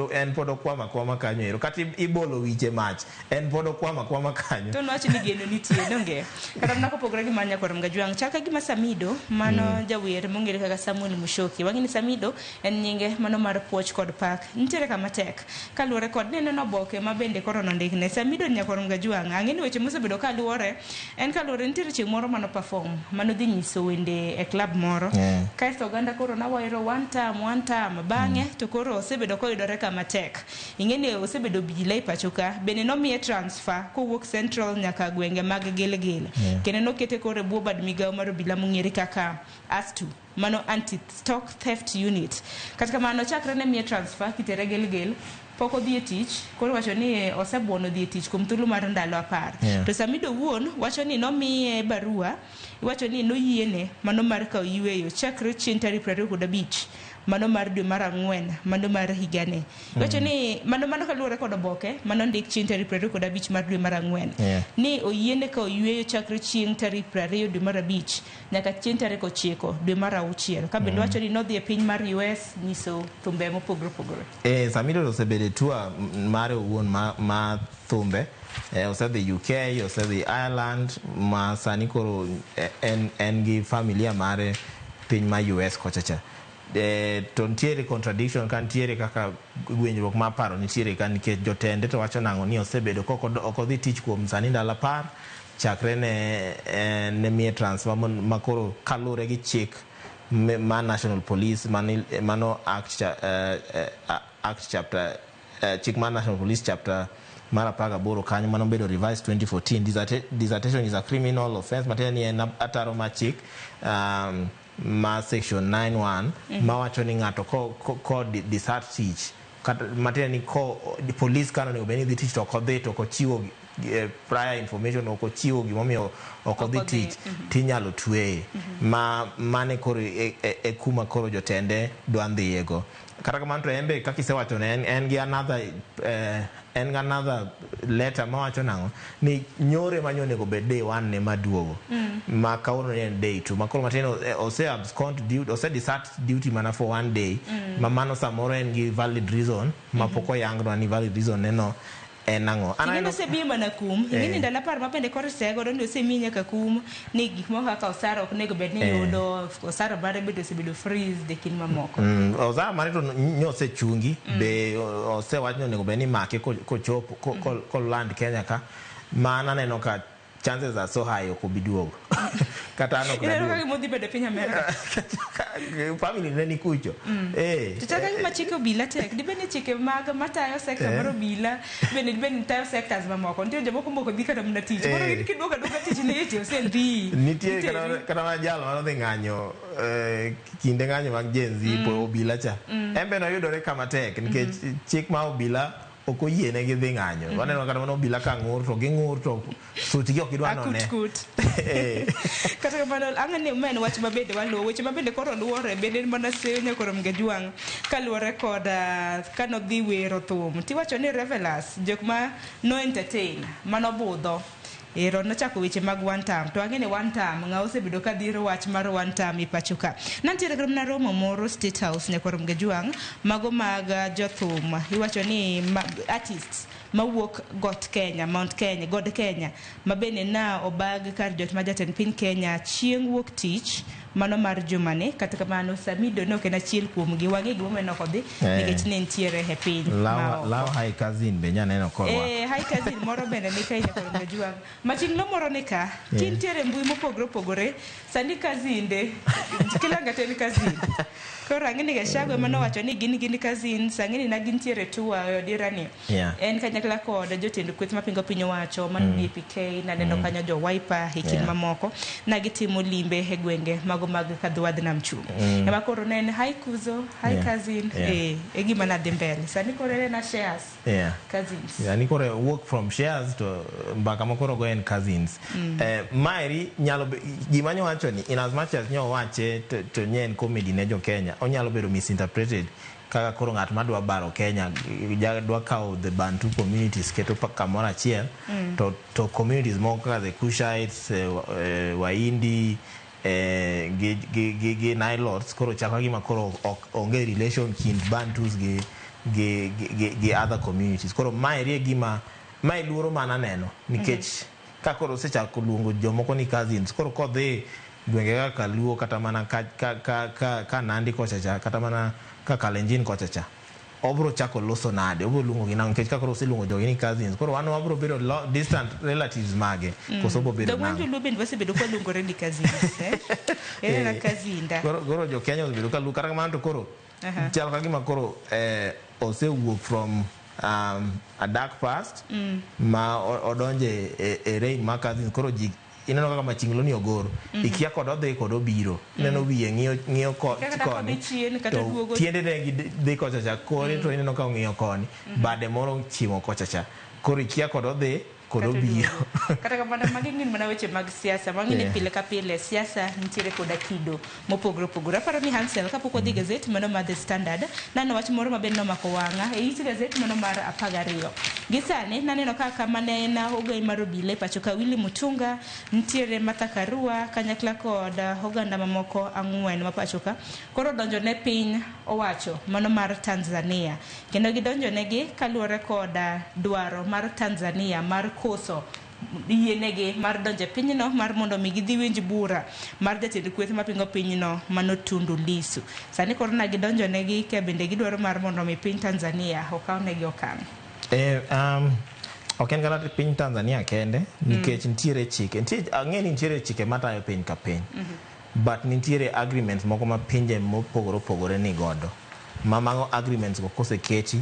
okwamo akwama kanyo ero. Kata ibolo wich e mach, en pod okwamo akwama kanyo. To nwach ni geno nitie, donge? Kata mana kopogore gi mano, nyakwar Mgajwang', chal ka gima Samido, mano jawer mong'ere kaka Samuel Mushoki. Wang'e ni Samido en nyinge mano mar puoch kod pak. Nitiere kama tek kaluwore kod ni neno oboke ma bende koro nondikne. Samido nyakwar Mgajwang', ang'e ni weche mosebedo kaluwore en kaluwore nitiere chieng' moro mano perform, mano dhi nyiso wende e club moro. Kaeto oganda koro nawairo one time, one time. Bang'e to koro osebedo koyudore kama tek. Ing'e ni osebedo obila e pacho ka, bende nomiye transfer kowuok Central nyaka gwenge mag Gilgil. Kendo nokete koro e bwo bad migawo mar obila mong'ere kaka ASTU, mano anti stock theft unit. Kata kamano chakre ne miye transfer kitere Gilgil, pok odhi e tich. Koro wacho ni osebuono dhi e tich kuom thuolo mar ndalo 10. To Samido wuon wacho ni nomiye barua, iwacho ni noyiene mano mar kawo yweyo chakre chieng' tarik 25 mano mar dwe mar ang'wen mano mar higani. Iwacho ni mano kaluwore kod oboke mano ndik chieng' tarik 25 mar dwe mar ang'wen ni oyiene kawo yweyo chakre chieng' tarik 20 dwe mar abich nyaka chieng' tarik 9 dwe mar auchiel. Ka bende wacho ni nodhi e piny mar US nyiso thumbe mopogore opogore. Samido osebedo e tour mare owuon ma thumbe. Osedhi UK, osedhi Ireland, ma sani koro en gi familia mare piny ma US kocha cha. To nitiere contradiction ka, nitiere kaka winjruok mar paro nitiere ka, nikech jotende to wacho nang'o ni osebedo kok ok odhi tich kuom sani ndalo 10 chakre ne miye transfer ma koro kaluwore gi chik mar National Police mano act chapter, chik mar National Police chapter mar 18 kanyo mano bedo revised 2014. Desertion is a criminal offense, matiende ni en ataro mar chik ma section 91 mawacho ni ng'ato ko desert tich kata matiende ni ko police kano onego bed ni dhi tich to ok odhi, to ok ochiwo prior information, ok ochiwo gimomiyo ok odhi tich, tinyalo tweye. Ma mane koro e kuma koro jotende dwa dhiye go. Kata kamano to en be kaka isewacho ne en gi another letter mawacho nang'o ni nyore ma onego bed day one ne maduogo ma kawuono ni en day two, ma koro matin ose abscond duty, ose desert duty mana for one day. Ma mano samoro en gi valid reason ma pok oyangnwa ni valid reason neno en ang'o. An Ing'e ni osemiye mana kum. Ing'e ni ndalo 10 ma bende koro osegodo ni osemiye nyaka kum ni gik moko kaka osara ok onego bed ni yudo osara mare bende osebedo freezed e kind mamoko. Osara mare to nyosechungi be osewach ni onego bed ni imake kochopo koland Kenya ka. Ma an aneno ka Chances are so high ok obi duogo. Kata an ok Ineno naduog. kaka gima odhi bedo e piny Amerika. Family ne ni kucho. To chal ka gima chike obila tek. Dibed ni chike mag matayo sector mar obila bende dibed ni tayo sectors mamoko. Nitie jomoko mok dhi kata mana tich. Koro kiduogo aduoga tich ni iti osendhi. Nitie kata mana jal manodhi ng'anyo kinde ng'anyo mag Gen Z po obila cha. En be noyudore kama tek nikech chik ma obila ok oyiene gi dhi ng'anyo. Waneno kata mana obila ka ng'ur to ging'ur to suchgi ok gidwa none. Akut kut. Kata kamano ang'e ni ma en wach mabende waluwo weche mabende koro luwore bende en mana seyo nyakoro Mgajwang' kaluwore kod kanodhi wero thum tiwacho ni revelers jok ma no entertain manobudho ero nochako weche mag one term to ang'e ni one term ng'a osebedo ka dhiro wach mar one term e pacho ka. Nantiere kata mana romo moro State House nyakoro Mgajwang' mago mag jothum iwacho ni artists mawuok got Kenya, Mount Kenya, God Kenya ma bende na obag kar jot ma jatend piny Kenya chieng' wuok tich mano mar jumani. Kata kamano Samido ne ok en achiel kuomgi, wang'e gimomiyo ne ok odhi nikech ne nitiere e piny ma oko. Law high cousin be nyaneno korwako. High cousin moro bende ni ka nyakoro Mgajwang'. Machinglo moro ni ka, kintiere mbui mopogore opogore, sani kazinde, kila ng'ato en cousin. Koro ang'e ni Gachagua ema nowacho ni gin cousins, ang'e ni na gintiere tour e odira ni. En kanyakla kod jotend kweth mapingo piny owacho mano DPK, naneno kanyo jo Wiper e kind mamoko, na gitimo limbe e gwenge mago mag Kadhuadh Nam Chumbi. Ema koro ne en hi kuzo, hi cousin, e gima nadhi mbele. Sani koro en a shares. Cousins. Yani koro wuok from shares to mbaka ma koro go en cousins. Maeri nyalo gima nyowacho ni in as much as nyowache to nye en comedy ne jo Kenya, onyalo bedo misinterpreted kaka koro ng'at madwa baro Kenya dwa kawo the Bantu communities keto kamoro achiel to communities moko kaka the Cushites, Wahindi, gi Nilotes koro chako gima koro ok onge relation kind Bantus gi other communities. Koro maeri e gima mae luoro mana neno nikech ka koro osechako luongo jomoko ni cousins, koro kodhi gwenge kaka Luo kata mana ka Nandi kocha cha kata mana ka Kalenjin kocha cha, obro chako loso nade, obro luongo gi nang'o? Nikech ka koro oseluongo jogi ni cousins, koro wan wabro bedo distant relatives mage koso obro bedo Dong wan nang'o? joluo bende wasebedo kwaluongore ni cousins, eh? En kazinda. Koro jo Kenya osebedo ka luo kata kamano to koro chal ka gima koro osewuok from a dark past ma odonje e reign mar cousins. Koro ji ineno kaka machinglo ni ogoro ikia kod odhi kod obiro, ineno wiye ng'iyo Kata koni kodhi chien kata to duogo tiendene gi dhi kocha cha, kore to ineno ka ong'iyo koni, bade moro ochimo kocha cha, koro ikia kod odhi kod Kata obiro. duogo. Kata kamano magi gin mana weche mag siasa. Wang'e ni pile ka pile siasa nitiere koda kido mopogore opogore. Aparo ni Hansel kapok wadhi gazet mano mar The Standard, naneno wach moro maber nomako wang'a e it gazet mano mar 12. Gi sani naneno kaka mane en ogai mar obila e pacho ka Willy Mutunga, nitiere Martha Karua kanyakla kod oganda mamoko 4 ma pacho ka. Koro donjo ne piny owacho mano mar Tanzania. Kendo gidonjo negi kaluwore kod dwaro mar Tanzania mar koso yienegi mar donjo e pinyno mar mondo mi gidhi winj bura mar jatend kweth mapingo pinyno mano Tundu Lissu. Sani koro na gidonjo negi ka bende gidwaro mar mondo mi piny Tanzania okaw negi okang'. Ok en kata piny Tanzania kende nikech nitiere chike, nitie ang'e ni nitiere chike matayo piny ka piny, but nitiere agreements moko ma pinje mopogore opogore ni godo, ma mago agreements go koseketi,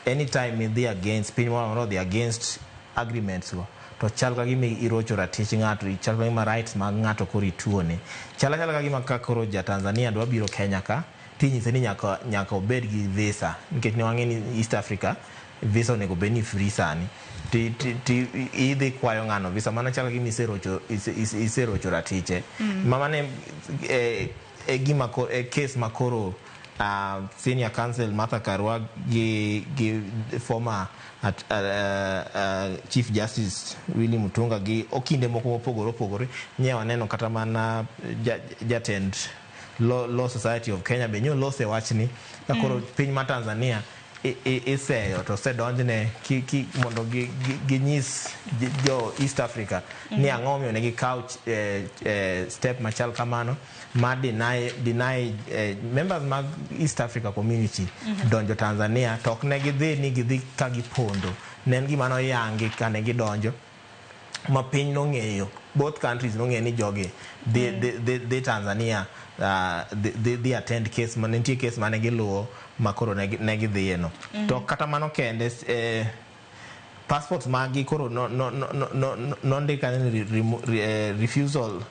anytime idhi against piny moro amora odhi against agreements go to chal ka gima irocho ratich ng'ato, chal ka gima rights mag ng'ato koro ituone. Chal achala ka gima ka koro ja Tanzania dwa biro Kenya ka tinyise ni nyaka obed gi visa, nikech ne wang'e ni East Africa visa onego bed ni free sani, ti idhi kwayo ng'ano visa, mano chal ka gima iserocho ratiche. Mama ne e gima e case ma koro senior counsel Martha Karua gi former Chief Justice Willy Mutunga gi okinde moko mopogore opogore nye waneno kata mana jatend Law Society of Kenya be nyolose wachni ka koro piny ma Tanzania iseyo to osedonjne mondo ginyis jo East Africa ni ang'o momiyo ne gikaw step machal kamano ma deny members mag East Africa Community donjo Tanzania, to ok ne gidhi ni gidhi ka gipondo, ne en gima noyangi kane gidonjo. Ma piny nong'eyo, both countries nong'eyo ni jogi dhi Tanzania, dhi attend case ma nitie, case mane giluwo ma koro ne gidhiye no. To kata mano kende, passports magi koro nondik kanyo ni refusal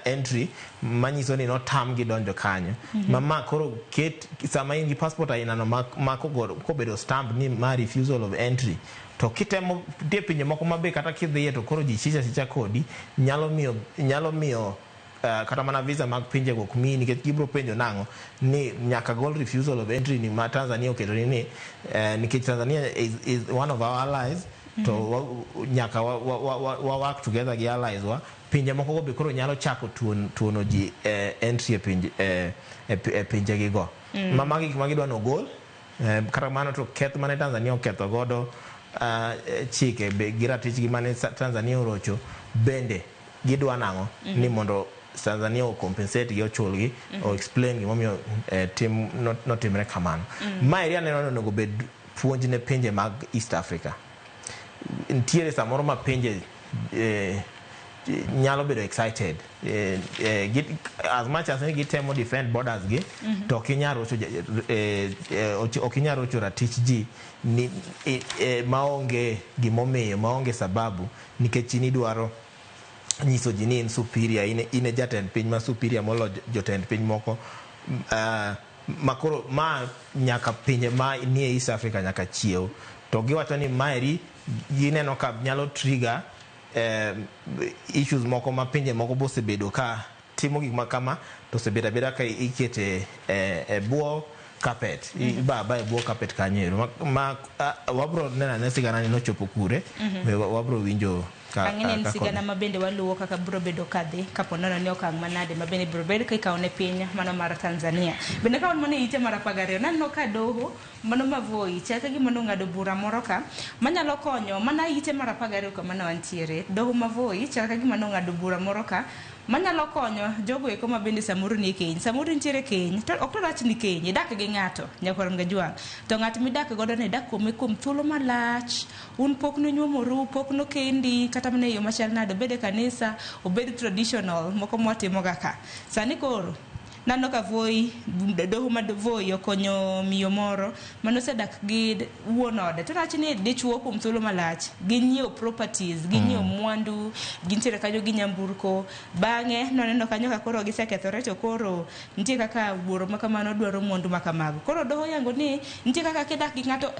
entry, manyiso ni notamgi donjo kanyo. Ma koro ket sama in gi passport aina no ma kobedo stamp ni ma refusal of entry, to kitemo, nitie pinje moko mabe kata kidhiye to koro ji chicha chicha kodi, nyalo miyo kata mana visa mag pinjego ok miyi, nikech gibiro penjo nang'o ni nyaka gol refusal of entry ni ma Tanzania oketo ni, nikech Tanzania is one of our allies, to nyaka wa work together gi allies wa. Pinje moko go be koro nyalo chako tuono ji entry e pinje gi go. Ma magi gik ma gidwa nogol. Kata mano to keth mane Tanzania oketho godo chike be gi ratichgi mane Tanzania orocho bende gidwa nang'o ni mondo Tanzania o compensate gi, ochulgi, o explain gimomiyo tim notimre kamano. Ma eri aneno ni onego bed puonj ne pinje mag East Africa. Nitiere samoro ma pinje nyalo bedo excited, as much as ni gitemo defend borders gi, to ok inyal rocho ok inyal rocho ratich ji ni maonge gimomiyo, maonge sababu, nikech in idwaro nyiso ji ni in superior, in e jatend piny ma superior molo jotend piny moko. Ma koro ma nyaka pinje ma nie East Africa nyaka chiew to giwacho ni maeri gineno ka nyalo trigger issues moko ma pinje moko bosebedo ka timo gik ma kama, to osebedo abeda ka ikete e bwo carpet, iba aba e bwo carpet kanyo ero ma wabro neno ane sigana ni nochopo kure. Wabro winjo ka Ang'e ni en ka sigana ma bende waluwo kaka biro bedo kadhi kapo nono ni okang' manade ma bende biro bedo ka ikawo ne piny mano mar Tanzania. Bende ka wan mana e ite mar 12, naneno ka doho mano ma Voi chal ka gima nong'ado bura moro ka manyalo konyo mana ite mar 12 kama ne wantiere. Doho ma Voi chal ka gima nong'ado bura moro ka manyalo konyo jogo eko ma bende samoro nie keny. Samoro nitiere keny, to ok to rach ni keny, idak gi ng'ato, nyakwar Mgajwang'. To ng'at midak godo no idak kuome kuom thuolo malach, un pok nunyuomoru, pok nokendi, kata mana e yo machal nade, obed e kanisa, obed traditional, moko mwatimoga ka. Sani koro, naneno ka Voi, doho ma Voi okonyo miyo moro manosedak gi wuon ode. To rach ni dichuo kuom thuolo malach, ginyiewo properties, ginyiewo mwandu, gintiere kanyo gi nyamburko. Bang'e noneno kanyo ka koro gisekethore, to koro nitie kaka wuoro ma kamano dwaro mwandu ma kamago. Koro doho yango ni nitie kaka kidak gi ng'ato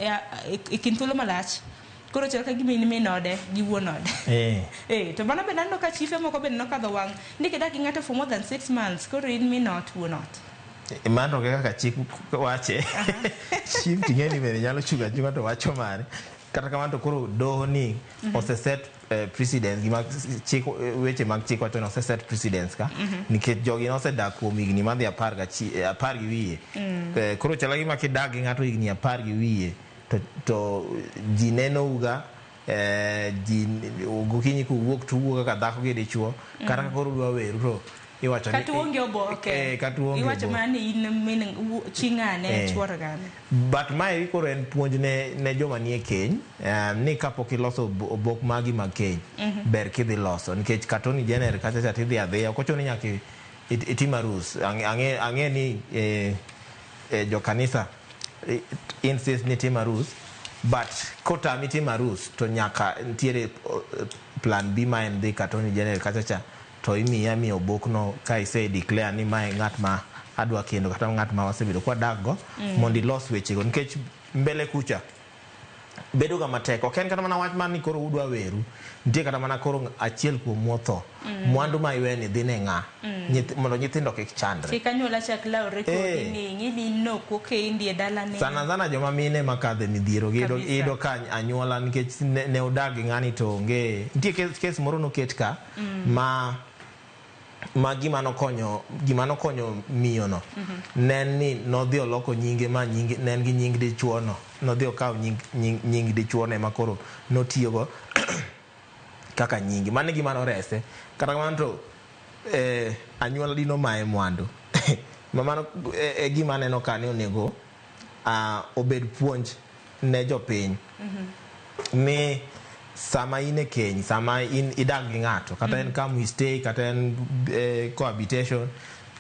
e kind thuolo malach, koro chal ka gima in min ode gi wuon ode. To mano bende aneno ka chife moko bende nokadho wang' ni kidak gi ng'ato for more than 6 months, koro in min ot, wuon ot. Mano to kaka chik wache, chief ting'e ni bende nyalo chungo achunga to wacho mare. Kata kamano to koro doho ni ose set precedence, gima chik, weche mag chik wacho ni ose set precedence ka, nikech jogi nosedak kuom higni madhi 10 gi wiye. Koro chalo gima kidak gi ng'ato higni 10 gi wiye to ji nenouga, ji gokinyi kuwuok to uwuok kaka dhako gi dichuo. Kata ka koro udwa weru to iwacho ni Kata uonge oboke. Kata uonge Iwacho oboke. mana ni in min chi ng'ane, chuor ng'ane. But mae koro en puonj ne joma nie keny, ni kapok iloso obok magi mag keny, ber kidhi loso, nikech katoni jener kacha cha tidhi adhiya, ok ochuno ni nyaka itim arus. Ang'e ni jokanisa insist ni tim arus, but kotami timo arus to nyaka nitiere plan B, ma en dhi katoni jener kacha cha to imiyi amiya obokno ka ise declare ni mae ng'at ma adwa kendo kata ng'at ma wasebedo kwadak go, mondo ilos wechego, nikech mbele kucha bedo ga matek. Ok en kata mana wach mar ni koro udwa weru, nitie kata mana koro achiel kuomu otho, mwandu ma iweni dhi ne ng'a? Mondo nyithindo kik chandre. Kik anyuola chak lawre kodi ni ing'i ni nokokendi e dalani. Sana sana joma mine makadhe midhiero gi iyudo ka anyuola, nikech ne odak gi ng'ani to onge, nitie kes moro noket ka ma gima nokonyo miyo no ne en ni nodhi oloko nyinge, ma nyinge ne en gi nying dichuo no, nodhi okawo nying dichuo no ema koro notiyogo kaka nyinge. Mano e gima norese. Kata kamano to anyuola dino maye mwandu ma mano e gima aneno ka ni onego obed puonj ne jopiny ni Sama in e keny, sama in idak gi ng'ato, kata en come we stay, kata en cohabitation,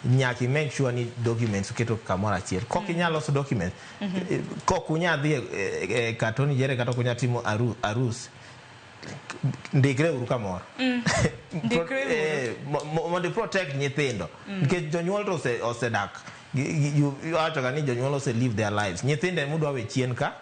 nyaka i make sure ni documents uketo kamoro achiel. Kok inyal loso documents, kok unya dhi e katoni jere kata ok unya timo arus, ndikre uru kamoro. Ndikre uru. Mondo i protect nyithindo. Nikech jonyuol to osedak. Iwacho ga ni jonyuol ose live their lives. Nyithindo ema udwa we chien ka.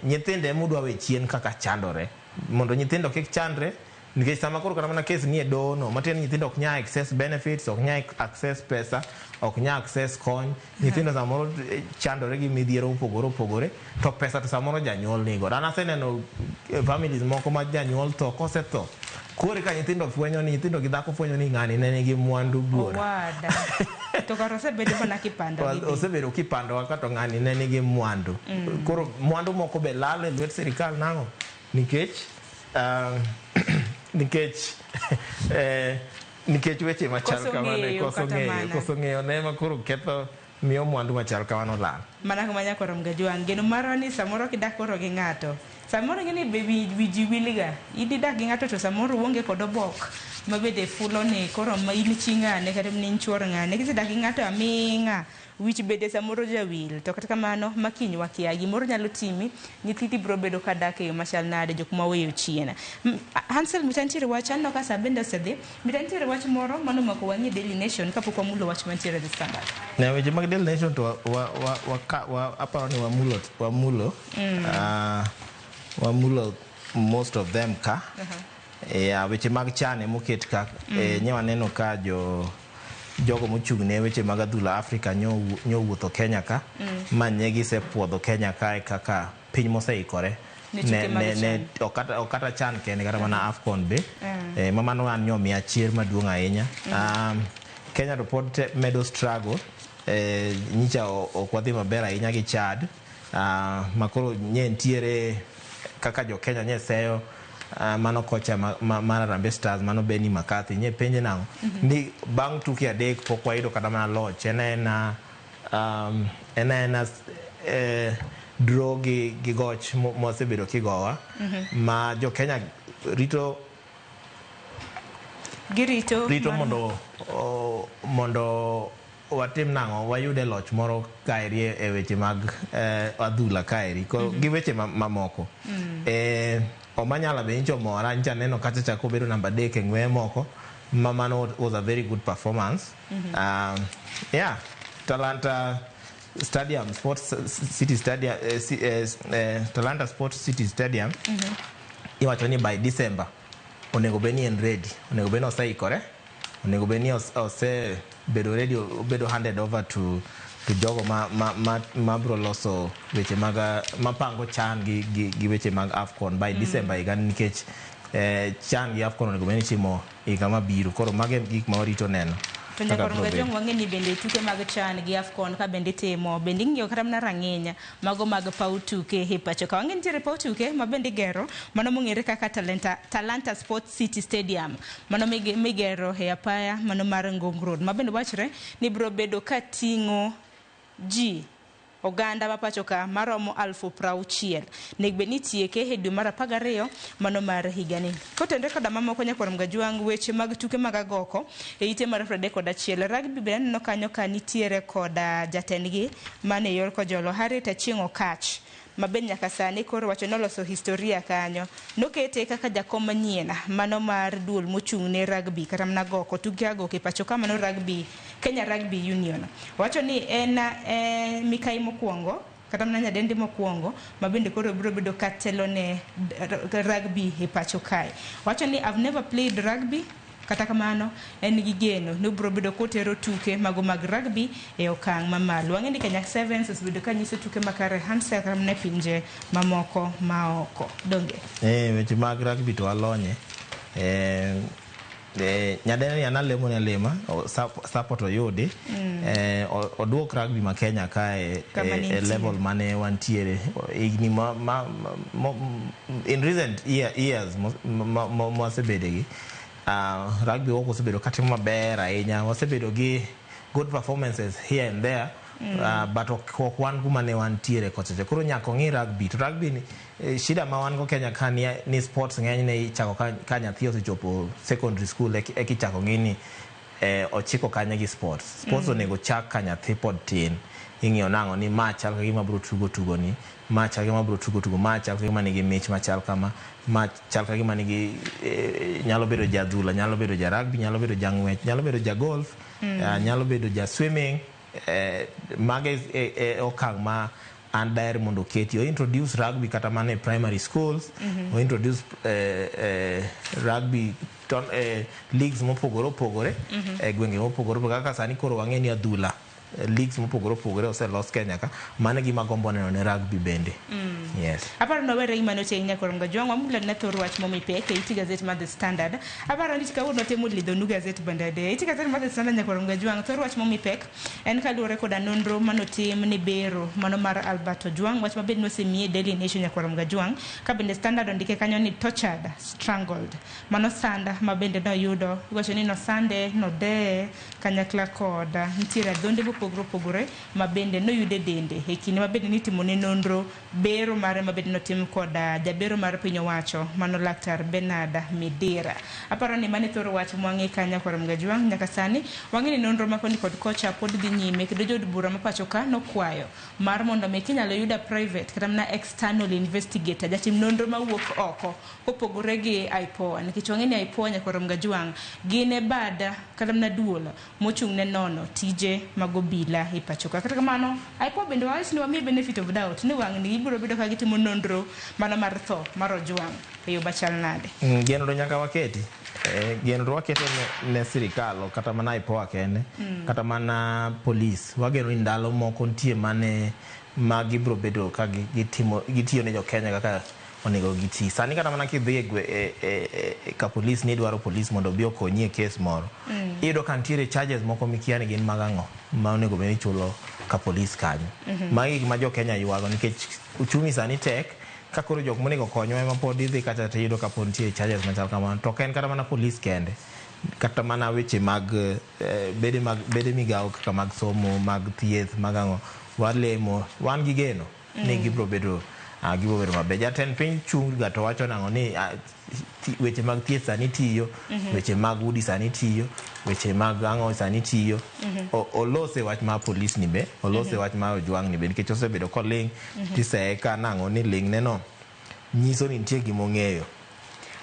Nyithindo ema udwa we chien kaka chandore. Mondo nyithindo kik chandre, nikech sama koro kata mana kes nie doho no, matiende ni nyithindo ok nyal access benefits, ok nyal access pesa, ok nyal access kony. Nyithindo samoro chandore gi midhiero mopogore opogore, to pesa to samoro janyuol nigo. An aseneno families moko ma janyuol tho, kosetho, koro ka nyithindo fwenyo ni nyithindo gi dhako fwenyo ni ng'ani ne nigi mwandu buora. Owada. To kara osebedo mana kipando gi ji. Osebedo kipandowa ka to ng'ani ne nigi mwandu. Koro mwandu moko be lal e lwet sirikal nang'o? Nikech weche machal Koso kamano, ng'eyo koso kata ng'eyo, mana. koso ng'eyo ne ema koro ketho miyo mwandu machal kamano lal. Mana kama nyakoro Mgajwang', geno marwa ni samoro kidak koro gi ng'ato, samoro ing'e ni be wi ji wilga. Idak gi ng'ato to samoro uonge kod obok ma bende fulo ni koro ma in chi ng'ane kata in chuor ng'ane. Kisedak gi ng'ato aming'a, wich bende samoro jawil. To kata kamano, ma kiny wakia, gimoro nyalo timi, nyithindi biro bedo ka dak e yo machal nade, jok ma weyo chien. Hansel, mita nitiere wach, aneno ka sa bende osedhi. Mita nitiere wach moro mano omako wang'i e Daily Nation kapok wamulo wach mantiere e The Standard. Ne weche mag Daily Nation to aparo ni wamulo most of them ka. Weche mag CHAN emoket ka. Nye waneno ka jogo mochung' ne weche mag adhula Afrika nyowuotho Kenya ka, ma nye gisepuodho Kenya kae kaka piny moseikore Ne tuke mag CHAN. Ok kata CHAN kende, kata mana AFCON be. Ma mano an nyomiya chir maduong' ahinya. Kenya to pod medo struggle. Nyicha ok wadhi maber ahinya gi Chad. Ma koro nye nitiere kaka jo Kenya nye seyo, mano kocha mar Harambee Stars, mano Benny McCarthy nye penje nang'o ni bang' tuke 3 pok wayudo kata mana loch, en aena draw gi goch mosebedo kigowa. Ma jo Kenya rito Girito rito mondo watim nang'o, wayude loch moro kaeri e weche mag adhula kaeri gi weche mamoko. Omanyala be nyicha omora, nyicha neno kacha chako bedo namba 3 e ng'weye moko, ma mano was a very good performance. Talanta Stadium, Sports City Stadium, Talanta Sports City Stadium. Iwacho ni by December onego bed ni en ready, onego bed ni oseikore, onego bed ni osebedo ready, obedo handed over to jogo ma bro loso weche mag, mapango CHAN gi weche mag AFCON by December higa, nikech CHAN gi AFCON onego bed ni itimo higa mabiro. Koro mago e gik ma warito neno. To kaka nyakoro biro bedo. Mgajwang' wang'e ni bende tuke mag CHAN gi AFCON ka bende itimo, bende ing'iyo kata mana rang'iny mago mag paw tuke e pacho ka. Wang'e nitiere paw tuke ma bende igero, mano mong'ere kaka Talanta Sports City Stadium, mano migero e apaya mano mar Ngong Road, ma bende wachre ni biro bedo ka ting'o ji oganda ma pacho ka maromo 60,000. Nego bed ni itieke e dwe mar 12 mano mar higani. Kotenore koda mamoko nyakwar Mgajwang', weche mag tuke mag agoko e ite mar 31 rugby bende aneno kanyo ka nitiere koda jatendgi mane yor kojolo Harriet Achieng' Okach, ma bende nyaka sani koro wacho noloso historia kanyo. Nokete kaka jakom manyien mano mar duol mochung' ne rugby kata mana goko tuke agoko e pacho ka mano rugby Kenya Rugby Union. Wacho ni en mikai mokwongo kata mana nyadendi mokwongo ma bende koro biro bedo ka telo ne rugby e pacho kae. Wacho ni I've never played rugby, kata kamano en gi geno ni obiro bedo kotero tuke mago mag rugby e okang' mamalo. Wang'e ni Kenya Sevens osebedo ka nyiso tuke makare Hansel kata mana e pinje mamoko maoko. Donge? Weche mag rugby to walonye. Nyadendi ni an alemo ne alema, support oyudi. Oduok rugby ma Kenya kae Kama e nintie. level mane wantiere higni ma in recent years mwasebede gi. Rugby ok osebedo katimo maber ahinya, wasebedo gi good performances here and there, But ok wan kuma ne wantiere kochacha. Koro nyaka ong'i rugby. To rugby ni, shida ma wan go Kenya ka ni sports ng'enyne ichako ka nyathi osechopo secondary school eka ichako ng'i ni ochiko kanye gi sports. Sports onego chak ka nyathi pod tin. Ing'iyo nang'o ni ma chal ka gima biro tugo tugo ni, ma chal ka gima biro tugo tugo, ma chal ka gima nigi mich machal kama, ma chal ka gima nigi nyalo bedo jadhula, nyalo bedo ja rugby, nyalo bedo jang'wech, nyalo bedo ja golf, nyalo bedo ja swimming. Mago e okang' ma an daher mondo oketi. O introduce rugby kata mana e primary schools, o introduce rugby leagues mopogore opogore e gwenge mopogore opogore kaka sani koro wang'e ni adhula leagues mopogore opogore oselos Kenya ka. Mano e gima agombo neno ne rugby bende. Yes. Aparo nowere gima noche nyakwar Ngajwang' wamula ne thor wach momi pek e iti gazet mar The Standard. Aparo ni kawuono temo lidhonu gazet bende. Iti gazet mar The Standard nyakwar Ngajwang' thor wach momi pek en kaluwore koda nonro manotim ni bero mano mar Albert Ojwang' wach mabende nosemiye Daily Nation nyakwar Ngajwang' ka bende Standard ondike kanyo ni tortured, strangled. Mano sanda ma bende noyudo iwacho ni nosande nodeye kanyakla kod nitiere adhonde mopogore opogore ma bende noyude dende e kinde ma bende nitimo ne nonro bero mare ma bende notim kod jabero mar piny owacho mano Laktar Bernard Midira. Aparo ni mane thoro wach mwang'e kanyo kod Mgajwang' nyaka sani wang'e ni nonro ma koni kod kocha pod dhi nyime kendo jood bura ma pacho ka nokwayo mar mondo mi kinyalo yuda private kata mana external investigator jatim nonro mawuok oko kopogore gi IPOA nikech wang'e ni IPOA nyakwar Mgajwang' gin e bad kata mana duol mochung' ne nono tije mag obila e pacho ka. Kata kamano IPOA bende wawach ni wamiye benefit of doubt ni wang' ni gibiro bedo ka gitimo nonro mano mar tho mar Ojwang' e yo machal nade. Geno to nyaka waketi. Geno to waketo ne sirikal kata mana IPOA kende, kata mana polis. Wageno ni ndalo moko nitie mane ma gibiro bedo ka gitimo gitiyo ne jo Kenya kaka onego giti. Sani kata mana kidhi e ka polis ni idwaro polis mondo obi okonyi e kes moro. Iyudo ka nitiere charges moko mikia ni gin mag ang'o ma onego bed ni ichulo ka polis kanyo. Magi gik ma jo Kenya ywago nikech uchumi sani tek ka koro jok monego konywa ema pod idhi kacha tiyudo ka pod nitie charges machal kamano. To ok en kata mana polis kende. Kata mana weche mag bede migawo kaka mag somo, mag thieth, mag ang'o. Walemo, wan gi geno ni gibiro bedo maber. Jatend piny chung' ga to wacho nang'o ni weche mag thieth sani tiyo, weche mag udi sani tiyo, weche mag ang'o sani tiyo. Olose wach mar polis ni be, olose wach mar Ojwang' ni be nikech osebedo koling' tiseye ka nang'o ni ling' ne no nyiso ni nitie gima ong'eyo.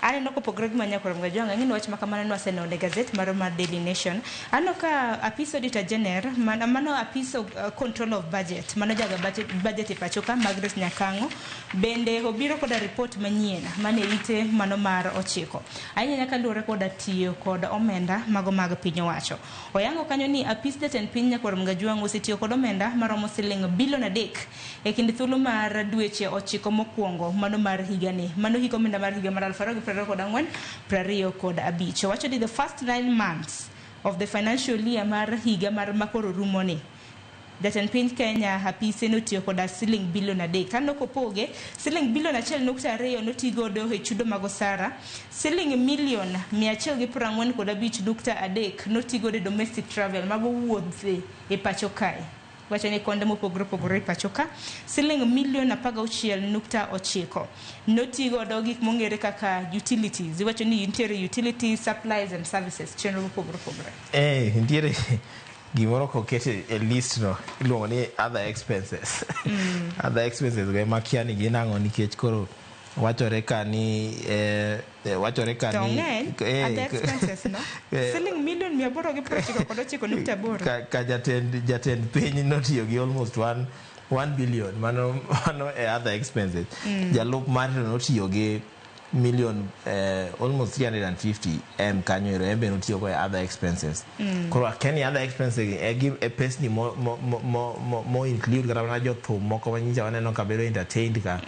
Aneno kopogore gi manyakwar Mgajwang' ang'e ni wach ma kamano nwaseneno e gazet marwa mar Daily Nation. Aneno ka apis Auditor General mano apis Control of Budget mano jaga budget e pacho ka Margaret Nyakang'o bende obiro koda report manyien mane ite mano mar 9. Ahinya nyaka luwore koda tiyo kod omenda mago mag piny owacho. Oyango kanyo ni apis jatend piny nyakwar Mgajwang' osetiyo kod omenda maromo siling bilion 3 e kind thuolo mar dweche 9 mokwongo mano mar higani. Mano hik omenda mar higa mar 2024 25. Owacho ni the first 9 months of the financial year mar higa mar makoro rumoni jatend piny Kenya apise notiyo koda siling bilion 3. Kano kopoge siling bilion 1.2 notigodo e chudo mag osara, siling milion 145.3 notigodo e domestic travel mago wuothe e pacho kae. Wacho ni konde mopogore opogore e pacho ka siling milion 16.9 notigodo gik mong'ere kaka utilities. Iwacho ni nitiere utilities, supplies and services chenro mopogore opogore. Nitiere gimoro koket e list no iluongo ni other expenses. Other expenses go ema kia ni gin ang'o nikech koro wachore ka ni other expenses no siling milion 899.8. Ka jatend piny notiyo gi almost 1 billion mano e other expenses. Jalup mare notiyo gi million almost 350 m kanyo ero embe notiyo go e other expenses. Koro akia other expenses e pesni mo include kata mana jothum moko manyicha waneno ka bedo entertained ka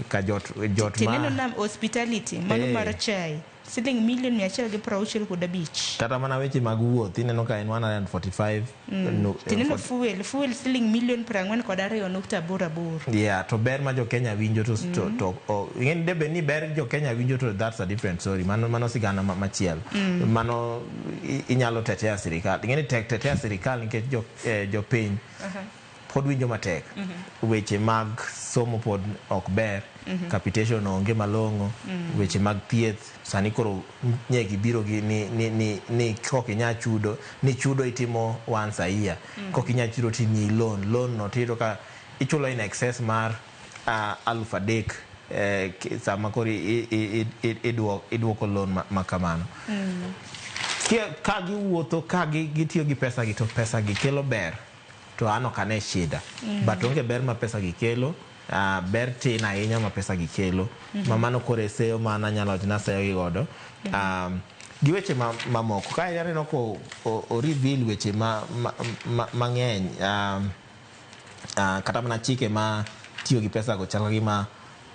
ka jot ma tineno na hospitality mano mar chai Siling milion 165. Kata mana weche mag wuoth ineno ka en 145 no, Tineno fuel, fuel siling milion 42.88. Yeah, to ber ma jo Kenya winjo to, to ing'eni de bed ni ber jo Kenya winjo to that's a different story. Mano sigana machielo. Mano inyalo tetea sirikal. Ing'eni tek tetea sirikal nikech jopiny pod winjo matek. Weche mag somo pod ok ber. Capitation onge malong'o. Weche mag thieth sani koro nye gibiro gi ni kok inya chudo ni chudo itimo once a year. Kok inya chudo timiyi loan. Loan no tiyudo ka ichulo in excess mar 3,000 sama koro iduoko loan ma kamano. Ka giwuotho ka gitiyo gi pesa gi to pesa gi kelo ber to an ok ane shida. But onge ber ma pesa gi kelo, ber tin ahinya ma pesa gi kelo. Ma mano koro e seyo ma an anyalo wacho ni aseyo gi godo. Gi weche mamoko kae aneno ko o reveal weche mang'eny kata mana chike ma tiyo gi pesa go chal ka gima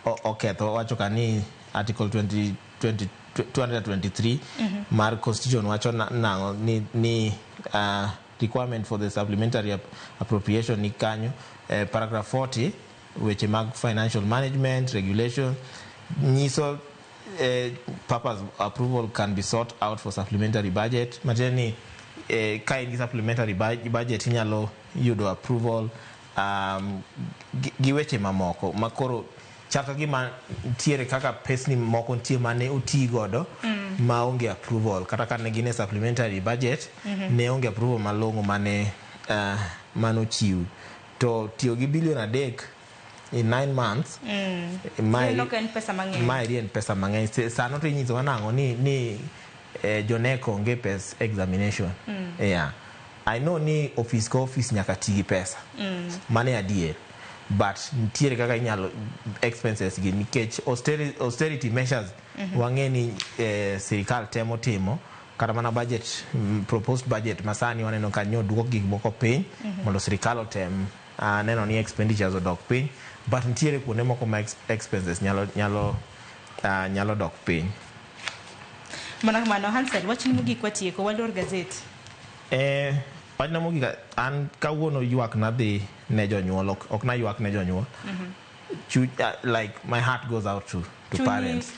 oketho. Owacho ka ni article 20, 20, 223 mar constitution wacho nang'o ni requirement for the supplementary appropriation ni kanyo, paragraph 40 weche mag financial management regulation nyiso purpose approval can be sought out for supplementary budget, matiende ni ka in gi supplementary budget inyalo yudo approval gi weche mamoko makoro chal ka gima nitiere kaka pesni moko nitie mane oti godo maonge approval kata ka ne gin e supplementary budget. Ne onge approval malong'o mane manochiw to tiyo gi bilion 3 in 9 months. Ineno ka en pesa mang'eny. Maeri en pesa mang'eny. Sano to inyisowa nang'o ni jo KNEC onge pes examination. Yeah. I know ni office ka office nyaka ti gi pesa. Mano e adier. But nitiere kaka inyalo expenses gi nikech austerity measures wang'e ni sirikal temo timo kata mana budget, proposed budget masani waneno ka nyoduok gik moko piny mondo sirikal otem neno ni expenditures odok piny, but nitiere kuonde moko ma expenses nyalo dok piny. Mana kamano, Hansel, wachni mogik watieko, walor gazet. Wachna mogik, an kawuono ywak nadhi ne jonyuol, ok naywak ne jonyuol. Like my heart goes out to parents.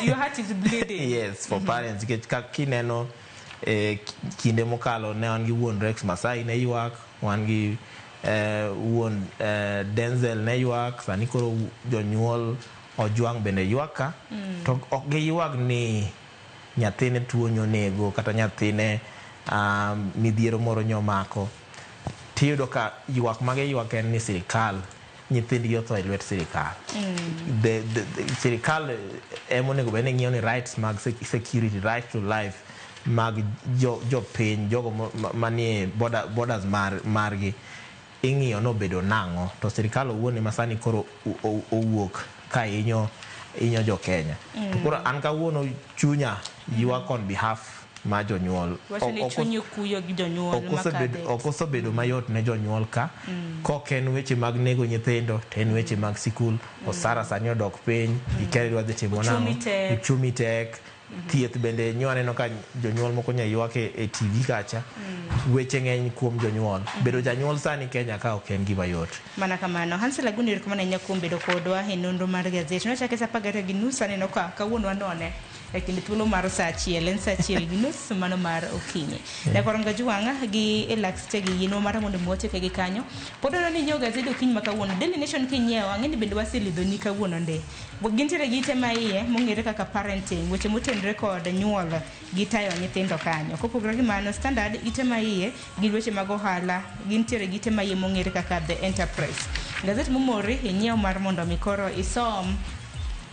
Your heart is bleeding. Yes, for parents nikech ka kineno kinde mokalo ne wan gi wuon Rex Masai ne ywak, wan gi wuon Denzel ne ywak, sani koro jonyuol Ojwang bende ywak ka. To ok giywag ni nyathine tuo nyonego kata nyathine midhiero moro nyomako. Tiyudo ka ywak magiywak en ni sirikal nyithindgi otho e lwet sirikal. The sirikal ema onego bed ni ng'iyo ni rights mag security, right to life mag jopiny, jogo manie borders margi ing'iyo nobedo nang'o to sirikal owuon ema sani koro owuok ka hinyo jo Kenya. To koro an kawuono chunya ywak on behalf mar jonyuol. Wacho ni chunyi kuyo gi jonyuol makadhe. Ok osebedo mayot ne jonyuol ka. Kok en weche mag nego nyithindo to en weche mag sikul. Osara sani odok piny, ikia ni idwa dhi timo nang'o. Uchumi tek. Uchumi tek. Thieth bende nyo aneno ka jonyuol moko nya ywak e TV kacha. Weche ng'eny kuom jonyuol. Bedo janyuol sani Kenya ka ok en gima yot. Mana kamano. Hansel Aguni, erokamano ahinya kuom bedo kodwa e nonro mar gazet. Nwachake sa 12:30, aneno ka kawuono wanone e kind thuolo mar sa 1, en sa 1:30 mano mar okinyi. Nyakwar Ojwang' gi Elax Tegi yienwa mar mondo mi watieke gi kanyo. Pod waneno ni inyiewo gazet okinyi ma kawuono. Daily Nation kinyiewo, ang'e ni bende waselidhoni kawuono nde. Gintiere gi ite ma iye mong'ere kaka parenting, weche motenore kod nyuol gi tayo nyithindo kanyo. Kopogore gi mano, Standard ite ma iye gi weche mag ohala, gintiere gi ite ma iye mong'ere kaka The Enterprise. Gazet momori inyiew mar mondo mi koro isom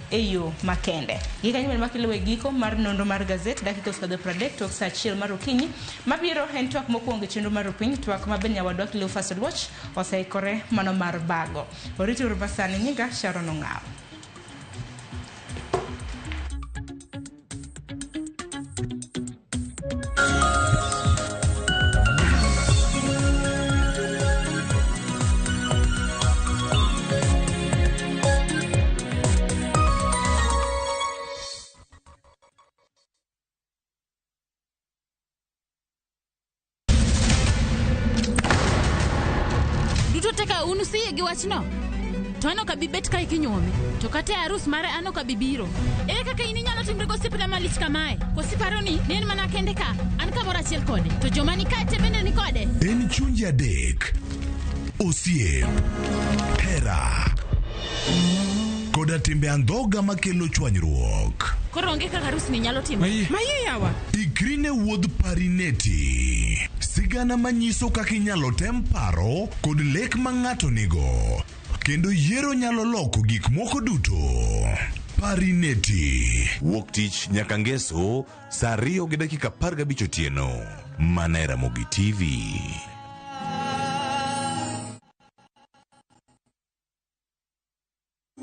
e yo makende. Gi kanyo bende makiluwo e giko mar nonro mar gazet dakika osekadho 30 tok sa 1 mar okinyi. Mabiro en twak mokwongo e chenro mar opiny, twak ma bende nyawadwa Cleophas Oluoch oseikore mano mar bago. Oriti uru masani, nyinga Sharon Ong'awo. Koyie gi wachno, to an ok abi bet kae kinyuome. To kata e arus mare an ok abi biro. Ere kaka in inyalo timri gosiepna malich kamae? Koso iparo ni ne en mana kende ka? An kamoro achiel kode, to joma ni kae te bende ni kode? En chunje adek, osiep, hera, koda timbe andhoga makelo chwanyruok. Koro onge kaka arusni nyalo timore. Maye yawa. Ikri ne wuodh Parineti. Sigana manyiso kaka inyalo tem paro kod lek ma ng'ato nigo. Kendo yiero nyalo loko gik moko duto. Parineti. Wuok tich nyaka ngeso saa 2:15 otieno. Mana e Ramogi TV.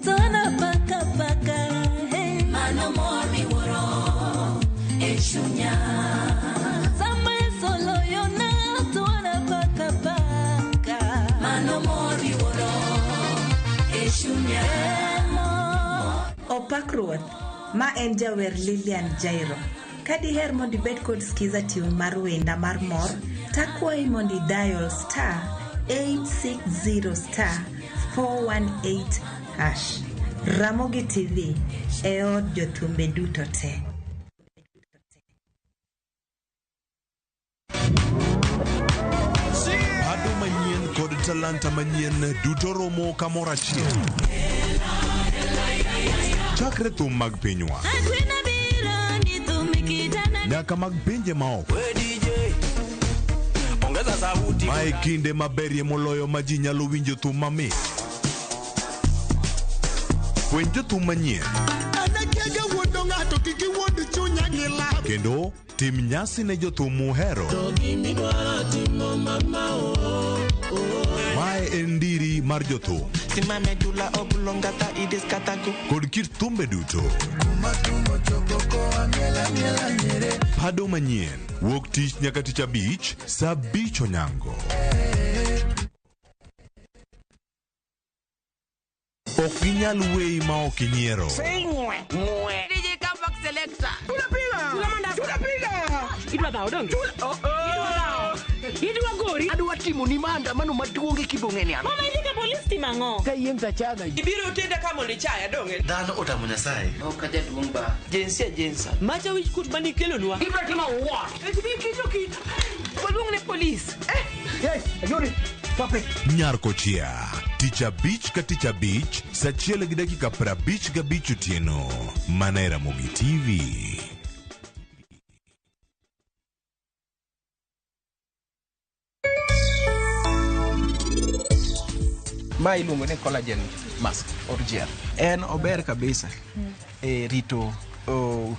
Tona paka paka, hey. Mano mor miwuoro e chunya. Sama solo yona, tona paka paka. Mano mor miwuoro e chunya. Opak Ruoth, ma en jawer Lilian Jairo. Ka diher mondo ibed kod skiza tune mar wenda mar mor, takwayi mondo idial star 860 star 418 hash. Ramogi TV e od jothumbe duto te. Ado manyien kod talanta manyien duto romo kamoro achiel. Chakre thum mag pinywa nyaka mag pinje maoko. Mae kinde maberie moloyo ma ji nyalo winjo thum mamit. Fweny jothum manyien Anakega wuondo ng'ato kik iwuond chunya gi lab. kendo tim nyasi ne jothum muhero. Mae en ndiri mar jothum Simame dula oblongata idiskatago. kod kit thumbe duto. Pado manyien wuok tich nyaka tich abich saa 5 onyango. Ok ginyal weyi ma ok inyiero. DJ Comeback Selector. Tunapiga. Idwa dhawo donge? Idwa gori. Adwa timo ni maandamano maduong' e kibong'e ni an. Mama idhi ka polis timo ang'o? Ka yiem tachaga. Ibiro tenda ka mondo ichaya donge? Dhano otamo Nyasaye. Ok ajaduong' ba. Jinsia jinsa. Macha wich kut mane ikelonwa. Ibiro timo what? Ibi kicho kit. Waluong ne polis. Yes, Ayori. Stop it. Nyar Kochia, tich abich ka tich abich, saa 1:55 otieno. Mana e Ramogi TV. Ma iluongo ni collagen mask or gel. En ober kabisa e rito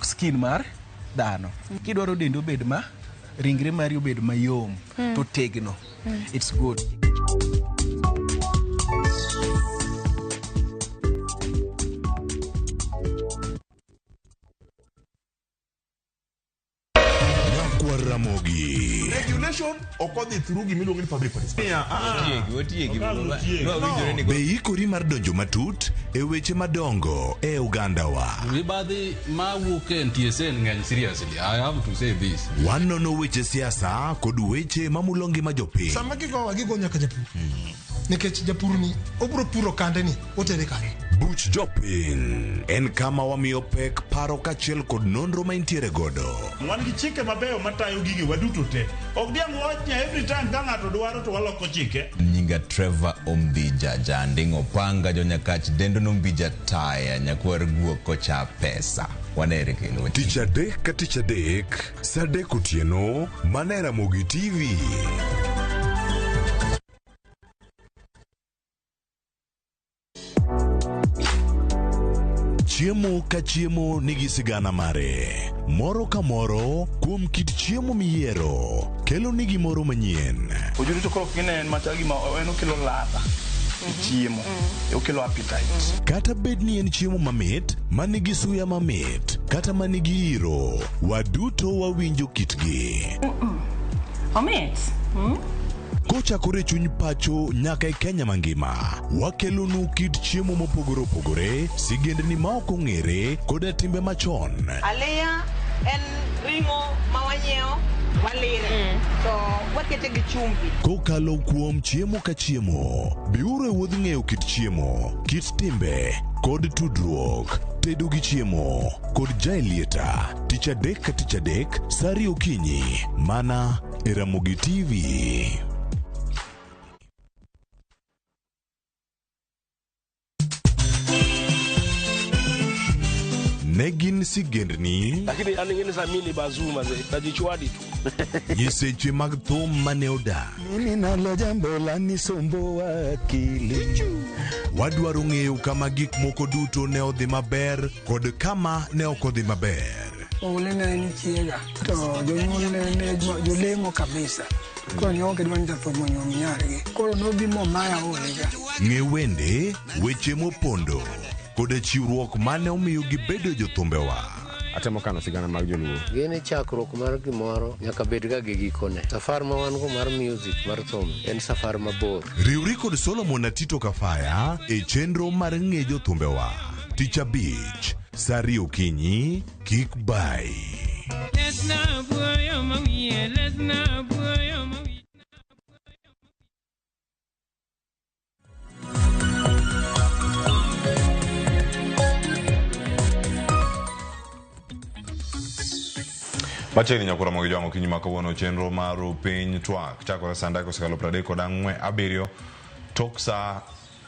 skin mar dhano. Kidwaro dendi obed ma ringre mari obed mayom to tegno. It's good. Nyakwar Ramogi. Regulation ok odhi through gimiluongo ni public participation. Be ikori mar donjo matut e weche madongo e ogandawa. Mibadhi mawuok e NTSA ng'eny seriously. I have to say this. Wanono weche siasa kod weche mamulo ngima jopiny. Sama gigowa gigo nyaka japur. Nikech japur ni obro puro kande ni otere kanye. Buch jopiny en kama wamiyo pek paro kaachiel kod nonro ma intiere godo. Wan gi chike mabeyo matayo gige waduto te. Ok diang' wach ni every time ka ng'ato dwaro to waloko chike. Nyinga Trevor Ombija Janding' Opanga jonyakach dendo nombija taya nyakwar guok kocha pesa. Wanere kendo. Tich adek ka tich adek, saa 3 otieno, mana e Ramogi TV. Chiemo ka chiemo nigi sigana mare. Moro ka moro kuom kit chiemo miyiero kelo ni gimoro manyien. Ojuri to koro kine en machal gima en okelo ladha e chiemo. Okelo appetite. Kata bed ni en chiemo mamit, manigi suya mamit, kata manigi iro, waduto wawinjo kitgi. Omit. Kochakore chuny pacho nyaka e Kenya mangima, wakelonu kit chiemo mopogore opogore, sigendni ma ok ong'ere, koda timbe machon. Aliya En ring'o ma wanyiewo walire to wakete gi chumbi. Kokalo kuom chiemo ka chiemo, biuru e wuodh ng'eyo kit chiemo, kit timbe, kod tudruok. Tedo gi chiemo kod Jaelieta, tich adek ka tich adek, sa ariyo okinyi, mana e Ramogi TV. Ne gin sigendni Lakini yani ngine sa mimi ni bazuu mazee, najichwadi tu. nyiseche mag thum mane odak. Mimi nalo jambo la nisumbua akili. Wadwaro ng'eyo kama gik moko duto ne odhi maber kod kama ne ok odhi maber. Oule ne en chiega to jonyuol ne jolemo kabisa. Koro ne ok gidwa ni jathum onyuom nyargi. Koro nobi momaya olega. Ng'e wende, weche mopondo, koda chiwruok mane omiyo gibedo jothumbewa. Atemo kano sigana mag joluo. Gini chakruok mar gimoro nyaka bed ga gi gikone. Safar ma wan go mar music mar thum en safar mabor. Riwri kod Solomon Atito Kafaya e chenro mar ng'e jothumbewa. Tich abich, sa ariyo okinyi, kik bai. Machiegni nyakura mogi jwang'o okinyi ma kawuono chenro mar piny twak chakore saa ndaki osekalo 37 tok saa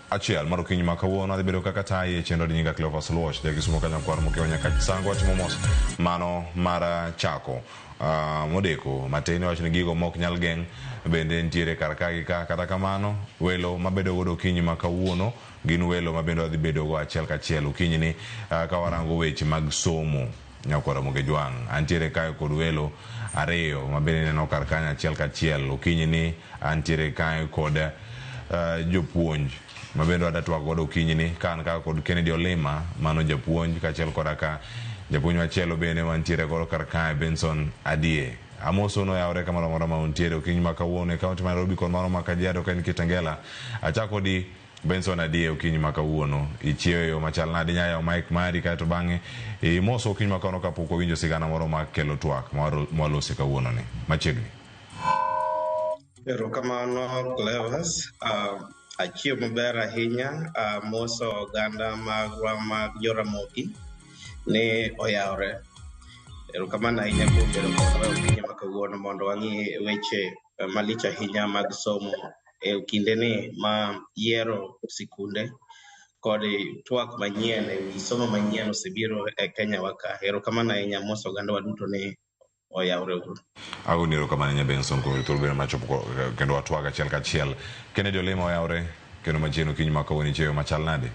achiel mar okinyi ma kawuono adhi bedo kaka tayi e chenro di nyinga Cleophas Luoch ja Kisumo ka nyakwar mokewo nyaka Sango watimo mos mano mar chako modeko matin iwacho ni gigo mok nyal geng' bende nitiere kar ka gi ka kata kamano welo mabedo godo okinyi ma kawuono gin welo ma bende wadhi bedo go achiel kachiel okinyi ni ka warango weche mag somo nyakwar Ramogi Jwang' antiere kae kod welo ariyo ma bende ineno kar kanyo achiel kachiel okinyi ni antiere kae kod jopuonj ma bende wadwa twak godo okinyi ni ka an ka kod Kennedy Olima mano japuonj kaachiel koda ka japuonj machielo bende mantiere godo kar kae Benson Adie. Amoso noyawre kamoro amora ma untiere okinyi ma kawuono e kaunti ma Nairobi kod mano ma Kajiado ka in Kitengela. Achako di Benson Adie okinyi ma kawuono ichiewo e yo machal nade inya yawo mic mari kaeto bang'e imoso okinyi ma kawuono kapok wawinjo sigana moro makelo twak mwalose kawuono ni machiegni. Erokamano Cleophas. Achiewo maber ahinya. Amoso oganda magwa mag Joramogi ni oyawre. Erokamano ahinya kuom bedo kodwa e okinyi ma kawuono mondo wang'i weche malich ahinya mag somo e kindeni ma yiero sikunde kod twak manyien e wi somo manyien osebiro e Kenya wa ka. Erokamano ahinya, amoso oganda wa duto ni oyawre uru. Agoni erokamano ahinya Benson kuom thuolo bende machopo kendo watwag achiel kachiel. Kennedy Olima oyawre kendo machien okinyi ma kawuono ichiewo machal nade?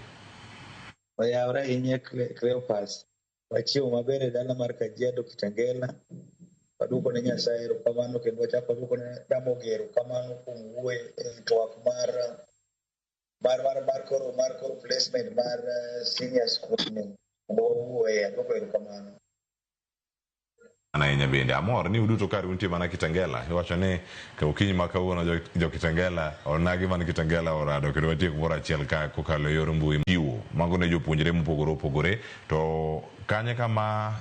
Oyawre ahinya Cleophas. Wachiewo maber e dala mar Kajiado Kitengela. Waduoko ne Nyasaye erokamano kendo wachako waduoko ne Ramogi erokamano kuom wuoyo e twak mar mar mar mar koro mar koro placement mar senior school ni mondo wawuoye. Aduoko erokamano. Ahinya bende amor ni uduto kar untie mana Kitengela. Iwacho ni ka okinyi ma kawuono jo Kitengela onagi man Kitengela orado kendo watiek kumoro achiel ka kokalo e yor mbui. Chiwo mago ne jopuonjre mopogore opogore to kanye kama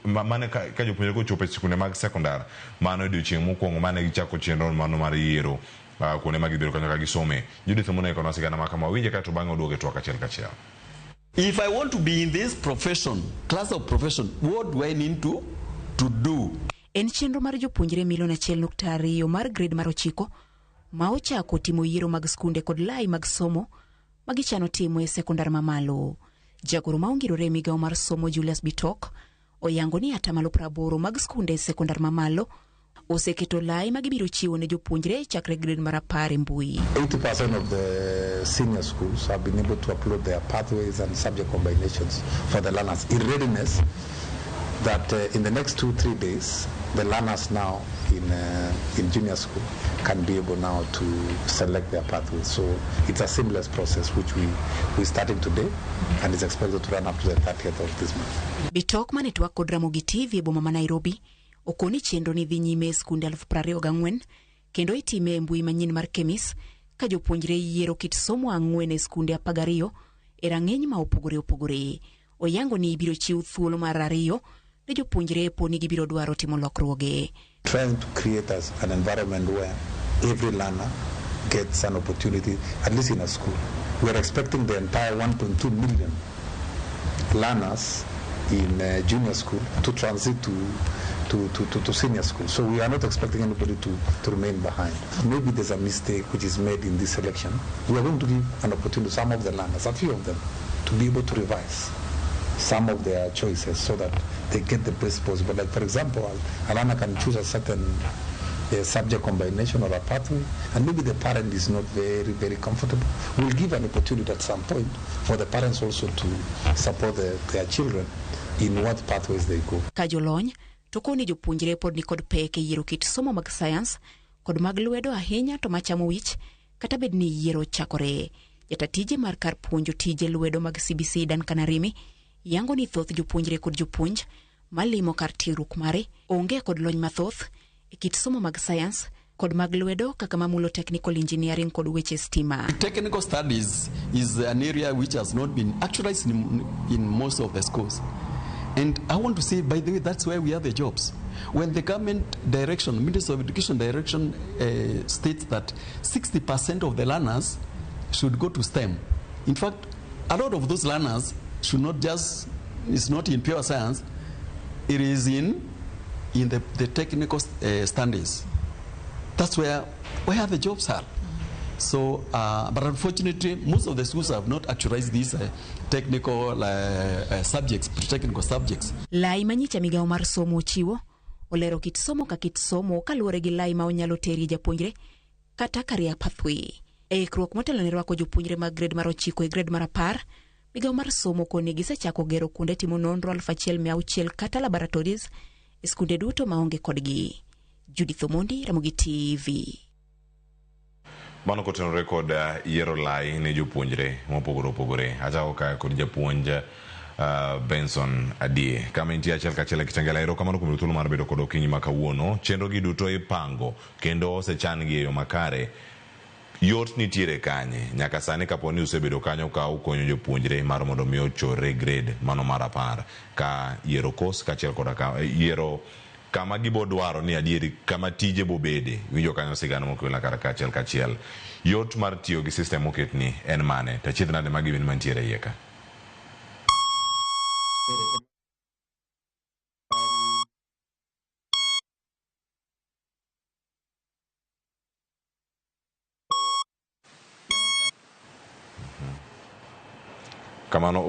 mane ka jopuonjre kochopo e sikunde mag sekondar mano odiochieng' mokwongo mane gichako chenro mano mar yiero kuonde ma gibiro kanyo ka gisome. Judith Omoneko nosigana ma kama winje kaeto bang'e oduogo e twak achiel kachiel. If I want to be in this profession, class of profession, what do I need to do? En chenro mar jopuonjre milion 1.2 mar grade mar 9 ma ochako timo yiero mag skunde kod lai mag somo ma gichano timo e sekondar mamalo. Jagoro ma ongirore e migawo mar somo Julius Bitok oyango ni 80% mag skunde e sekondar mamalo oseketo lai ma gibiro chiwo ne jopuonjre chakre grade mar 10 e mbui. 80% of the senior schools have been able to upload their pathways and subject combinations for the learners in readiness that in the next 2-3 days, the learners now in junior school can be able now to select their pathways. So it's a seamless process which we're starting today and is expected to run up to the 30th of this month. Bitok mane twak kod Ramogi TV e boma ma Nairobi okoni chenro ni dhi nyime e skunde 24,000 kendo itime e mbui manyien mar Kemis ka jopuonjre yiero kit somo 4 e skunde 12 e rang'iny ma opogore opogore. Oyango ni ibiro chiw thuolo mar 2 ne jopuonjre po ni gibiro dwaro timo lokruoge. Trying to create us an environment where every learner gets an opportunity, at least in a school. We are expecting the entire 1.2 million learners in junior school to transit to senior school. So we are not expecting anybody to remain behind. Maybe there's a mistake which is made in this selection. We are going to give an opportunity to some of the learners, a few of them, to be able to revise some of their choices so that they get the best possible. Like, for example, a learner can choose a certain subject combination or a pathway, and maybe the parent is not very, very comfortable. We'll give an opportunity at some point for the parents also to support their children in what pathways they go. Ka jolony to koni jopuonjre pod nikod pek e yiero kit somo mag sayans kod mag lwedo ahinya to machamo wich kata bed ni yiero chakore. Jata tije mar kar puonjo tije lwedo mag CBC Duncan Arimi yango ni thoth jopuonjre kod jopuonj malimo kar tiegruok mare onge kod lony mathoth e kit somo mag sayans kod mag lwedo kaka mamulo technical engineering kod weche stima. Technical studies is an area which has not been actualized in most of the schools. And I want to say, by the way, that's where we have the jobs. When the government direction, Ministry of Education direction states that 60% of the learners should go to STEM. In fact, a lot of those learners should not just, it's not in pure science, it is in the technical studies. That's where the jobs are. So, but unfortunately, most of the schools have not actualized these technical subjects, pre-technical subjects. Lai manyicha migawo mar somo ochiwo olero kit somo ka kit somo kaluwore gi lai ma onyalo terie japuonjre kata career pathway. E ikruok motelo ne rwako jopuonjre mag grade mar 9 e grade mar 10, migawo mar somo koni gisechako gero kuonde timo nonro 1600 kata laboratories e skunde duto maonge kodgi. Judith Omondi, Ramogi TV. Mano kotenore kod yiero lai ne jopuonjre mopogore opogore. Achako kae kod japuonj Benson Adie. Kama intie achiel kachiel e Kitengela, erokamano kuom thuolo mar bedo kod okinyi ma kawuono. Chenro gi duto ipango kendo osechan gi e yo makare. Yot nitiere kanye nyaka sani kapo ni usebedo kanyo ka ukonyo jopuonjre mar mondo mi ochore grade mano mar 10 ka yiero course kaachiel koda ka yiero kama gibodwaro ni adieri kama tije bobede. Winjo kanyo sigana mokwela kar kachiel kachiel. Yot mar tiyo gi system moketni en mane? To achiedh nade magi bin mantiere iye ka? Kamano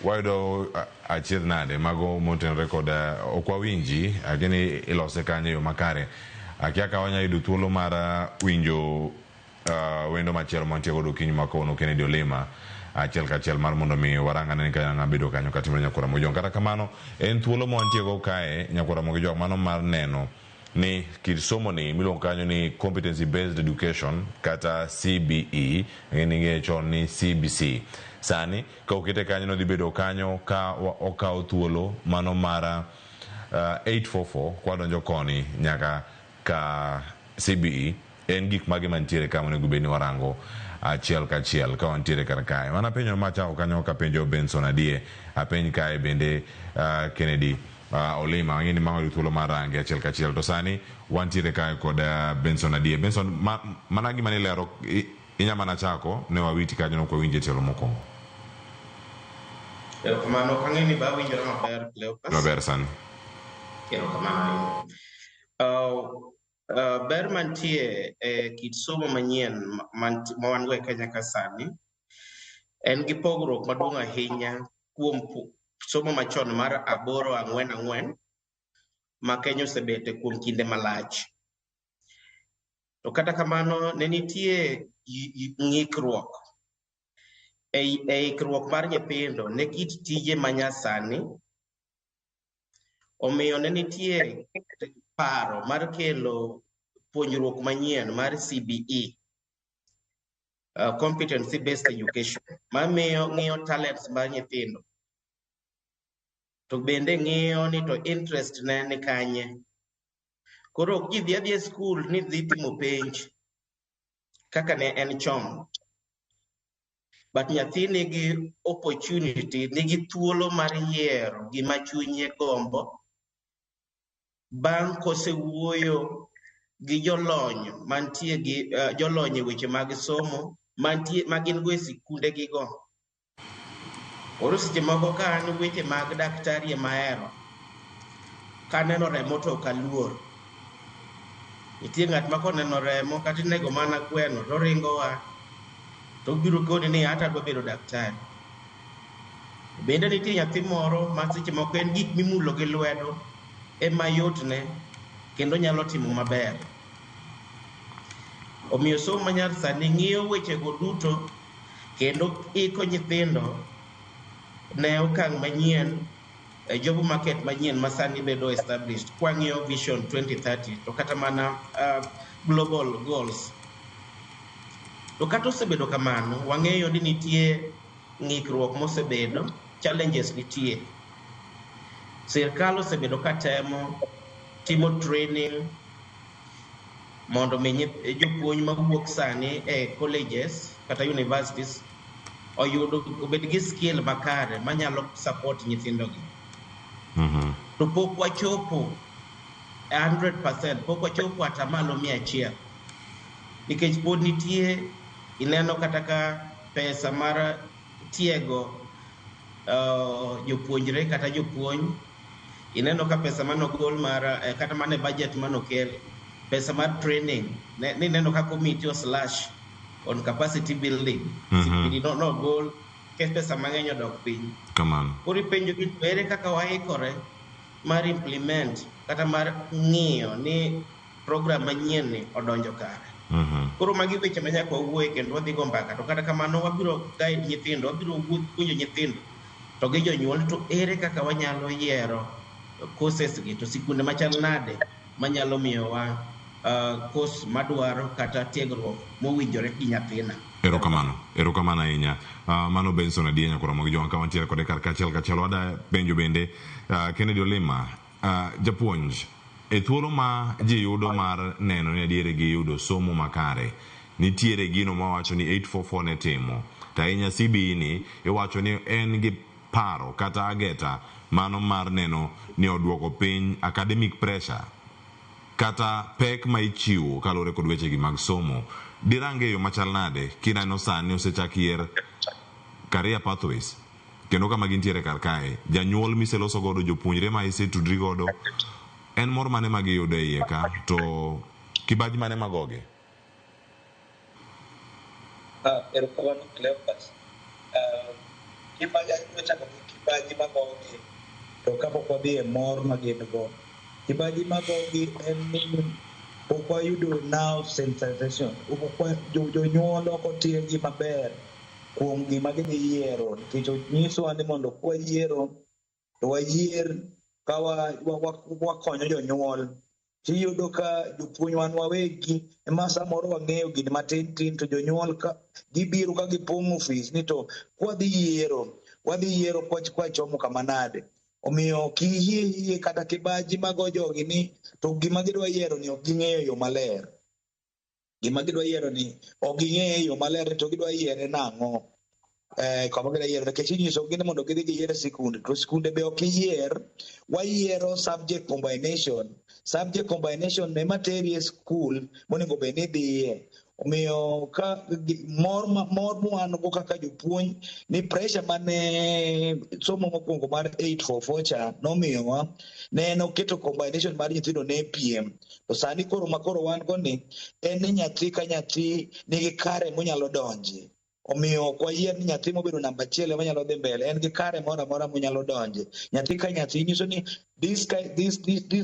wayudo achiedh nade mago motenore kod ok wawinji lakini ilose kanyo e yo makare. Akia ka wanyalo yudo thuolo mar winjo wendo machielo mantie godo okinyi ma kawuono, Kennedy Olima, achiel kachiel mar mondo mi warang ane ka ng'a bedo kanyo katimore nyakwar Ramogi. Kata kamano en thuolo ma wantie go kae nyakwar Ramogi Jwang' mano mar neno ni kit somo ni miluongo kanyo ni competency based education kata CBE, ng'e chon ni CBC. Sani ka okete kanyo nodhi bedo kanyo ka okawo thuolo mano mar 844 kwadonjo koni nyaka ka CBE. En gik mage mantiere ka monego bed ni warango achiel kachiel ka wantiere kar kae. Mana penjo machako kanyo ka penjo Benson Adie, apenj kae bende Kennedy Olima, ang'e ni mago thuolo mar range achiel kachiel. To sani wantiere kae kod Benson Adie. Benson, mana gima nilero inya mana chako ne wawiti kanyo nok wawinje tielo mokwongo. Erokamano, ok ang'e ni ba winjore maber, Cleophas. Maber sani. Erokamano ahinya. Ber mantie e kit somo manyien ma wan go e Kenya ka sani en gi pogruok maduong' ahinya kuom somo machon mar 8 4 4 ma Kenya osebete kuom kinde malach. To kata kamano ne nitie ng'ikruok e ikruok mar nyithindo ne kit tije manyasani, omiyo ne nitie paro mar kelo puonjruok manyien mar CBE, competency based education, mamiyo ng'iyo talents mar nyithindo to bende ng'iyo ni to interest ne ni kanye. Koro ok ji dhi adhiya e skul ni dhi timo penj kaka ne en chon, but nyathi nigi opportunity, nigi thuolo mar yiero gima chunye gombo bang' kosewuoyo gi jolony mantie gi jolony e weche mag somo mantie ma gin go e sikunde gigo. Koro seche moko ka an weche mag daktari ema ahero, kaneno remo to ok aluor. Nitie ng'at ma koneno remo kata inego mana gweno to oringo oa to obiro koni ni ata adwa bedo daktari. Bende nitie nyathi moro ma seche moko en gik mimulo gi lwedo ema yotne kendo nyalo timo maber. Omiyo somo ma nyasani ng'iyo wechego duto kendo iko nyithindo ne okang' manyien e job market manyien ma sani bedo established kwang'iyo Vision 2030 to kata mana global goals. To kata osebedo kamano, wang'eyo ni nitie ng'ikruok mosebedo, challenges nitie. Sirkal osebedo ka temo timo training mondo mi jopuonj mawuok sani e colleges kata universities oyud obed gi skill makare manyalo support nyithindogi. To pok wachopo 100%, pok wachopo atamalo 100%. Nikech pod nitie ineno kata ka pesa mar tiego jopuonjre kata jopuonj, ineno ka pesa manogol mar kata mana e budget manokel, pesa mar training, nineno ka committee o slash on capacity building. CPD nogol, nikech pesa mang'eny odok piny. Kamano. Koro ipenjo gi to ere kaka waikore mar implement kata mar ng'iyo ni program manyien ni odonjo kare. Koro magi weche ma nyaka wawuoye kendo wadhi go mbaka to kata kamano wabiro guide nyithindo, wabiro puonjo nyithindo to gi jonyuol to ere kaka wanyalo yiero courses gi to sikunde machal nade manyalo miyowa course madwaro kata tiegruok mowinjore gi nyathina. Erokamano, erokamano ahinya. Mano Benson Adienya koro mogi jowang' ka wantiere kode kar kachiel kachiel. Wada penjo bende Kennedy Olima, japuonj, e thuolo ma ji yudo mar neno ni adier giyudo somo makare, nitiere gino mawacho ni 844 ne timo, to ahinya CBE ni iwacho ni en gi paro kata ageta mano mar neno ni oduoko piny academic pressure kata pek ma ichiwo kaluwore kod wechegi mag somo. Dirange e yo machal nade kineno sani osechak yier career pathways kendo kama gintiere kar kae, janyuol miseloso godo, jopuonjre ma isetudri godo, en mor mane ma giyudo e iye ka to kibaji mane magogi? Erokamano Cleophas. Kibaji adwa chako gi kibaji magogi to kapok wadhi e mor ma gin go. Kibaji magogi en ni pok wayudo now sensitization. Jonyuol ok otiegi maber kuom gima gidhi yiero nikech onyiswa ni mondo kwayiero to wayier ka wakonyo jonyuol. Tiyudo ka jopuonj wan wawegi ema samoro wang'eyo gini matin tin to jonyuol ka gibiro ka gipong'o ofis ni to kwadhi yiero wadhi yiero kwachomo kama nade. Omiyo kiyie yie kata kibaji mago jogi ni to gima gidwa yiero ni ok ging'eyo yo maler. Gima gidwa yiero ni ok ging'eyo yo maler to gidwa yiere nang'o. Kama gidwa yiero nikech inyisogi ni mondo gidhi giyier sikunde to sikunde be ok iyier, wayiero subject combination. Subject combination ema teri e skul monego bed ni idhiye. Omiyo ka mor mwan go kaka jopuonj ni pressure mane somo mokwongo mar 844 cha nomiyowa ne en oketo combination mar nyithindo ne piem. To sani koro ma koro wan go ni en ni nyathi ka nyathi nigi kare monyalo donje. Omiyo ok wayier ni nyathi mobedo namba achiel ema nyalo dhi mbele, en gi kare moro amora monyalo donje. Nyathi ka nyathi nyiso ni this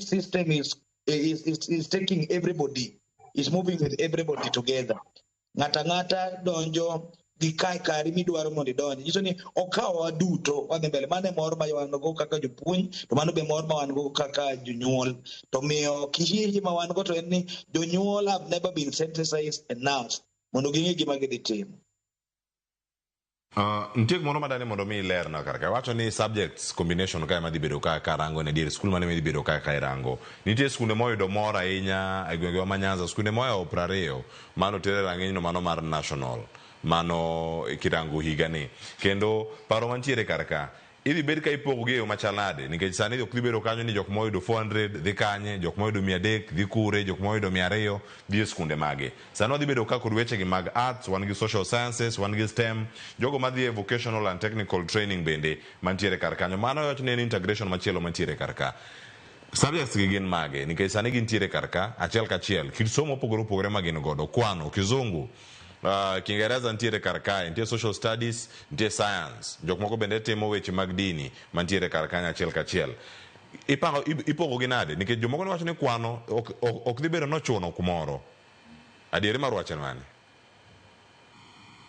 system is taking everybody, is moving with everybody together. Ng'ata ng'ata donjo gi kari midwaro mondo idonji. Nyiso ni okawowa duto wadhi mbele. Mano e mor ma wan go kaka jopuonj, to mano be mor ma wan go kaka jonyuol. To miyo kihie ma wan go to en ni jonyuol have never been sensitized enough mondo ging'e gima gidhi timo. Nitie gimoro madani mondo mi ilerna kar ka. Iwacho ni subjects combination ka ema dhi bedo ka karango ne dier skul mane dhi bedo ka irango. Nitie skunde moyudo mor ahinya e gwengewa ma Nyanza, skunde moyawo 20 mano tere rang'iny no mano mar national, mano kirango higani. Kendo paro mantiere kar ka, Idhi bed ka ipogo gi e yo machal nade? Nikech sani ok dhi bedo kanyo ni jok moyudo 400 dhi kanye, jok moyudo 300 dhi kure, jok moyudo 200 dhi e skunde mage. Sani wadhi bedo ka kod weche gi mag arts, wan gi social sciences, wan gi STEM, jogo madhi e vocational and technical training bende mantiere kar kanyo. Mano wach ni en integration machielo mantiere kar ka. Subjects gi gin mage? Nikech sani gintiere kar ka, achiel kachiel. Kit somo mopogore opogore ma gin godo. Kwano, kizungu, Kiingereza nitiere kar kae, nitie social studies, nitie science. Jok moko bende timo weche mag dini mantiere kar kanyo achiel kachiel. Ipango, ipogo gi nade? Nikech jomoko ne wacho ni kwano ok dhi bedo nochuno kumoro. Adieri mar wach en mane?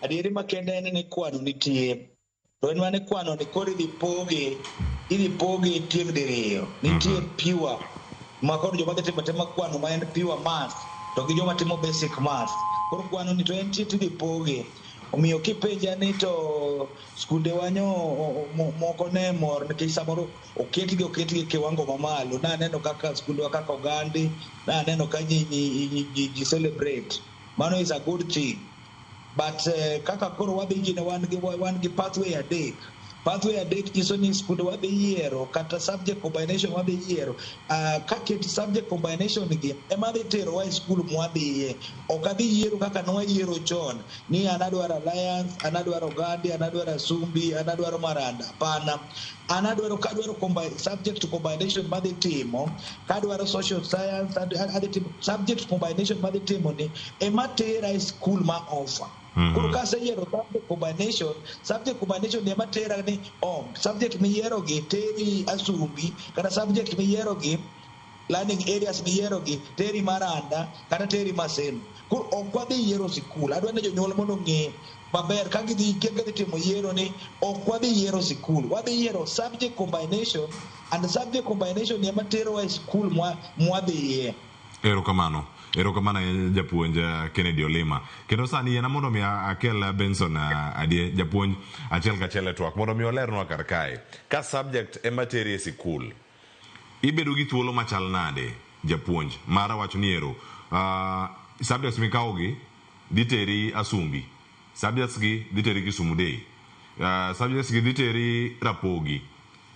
Adieri makende en ni kwano nitie. To en mana kwano ni koro idhi poge, idhi poge tieng' diriyo. Nitie pure ma koro joma dhi timo atima kwano ma en pure math to gi joma timo basic math. Koro kwano ni to entie tidhi poge. Omiyo kipenja ni to skunde wa nyo moko ne mor nikech samoro oketgi e kiwango mamalo. Naneno kaka skundewa kaka Ogandi, naneno ka ji celebrate. Mano is a good thing. But kaka koro wadhi gine wan gi pathway adek. Pathway adek nyiso ni skunde wadhi yiero kata subject combination wadhi yiero. Ka ket subject combination gi ema dhi terowa e skul mwadhiye. Ok adhi yiero kaka nwayiero chon ni an adwaro Alliance, an adwaro Ogandi, an adwaro Asumbi, an adwaro Maranda. Hapana. An adwaro kadwaro subject combination madhi timo, kadwaro social science, adhi timo subject combination madhi timo ni ema tera e skul ma offer. Koro kaseyiero subject combination ema tera ni subject miyiero gi teri Asumbi, kata subject miyiero gi learning areas miyiero gi teri Maranda kata teri Maseno. Koro ok wadhi yiero sikul. Adwa ni jonyuol mondo ong'e maber ka gidhi timo yiero ni ok wadhi yiero sikul. Wadhi yiero subject combination, and subject combination ema terowa e sikul mwadhiye. Erokamano. Erokamano japuonj Kennedy Olima. Kendo sani yiena mondo mi akel Benson Adie japuonj achiel kachiel e twak mondo mi olernwa kar kae. Ka subject ema teri e sikul, ibedo gi thuolo machal nade japuonj? Mara wacho ni ero, subjects mikawo gi dhi teri Asumbi, subjects gi dhi teri Kisumu Day, subjects gi dhi teri Rapogi,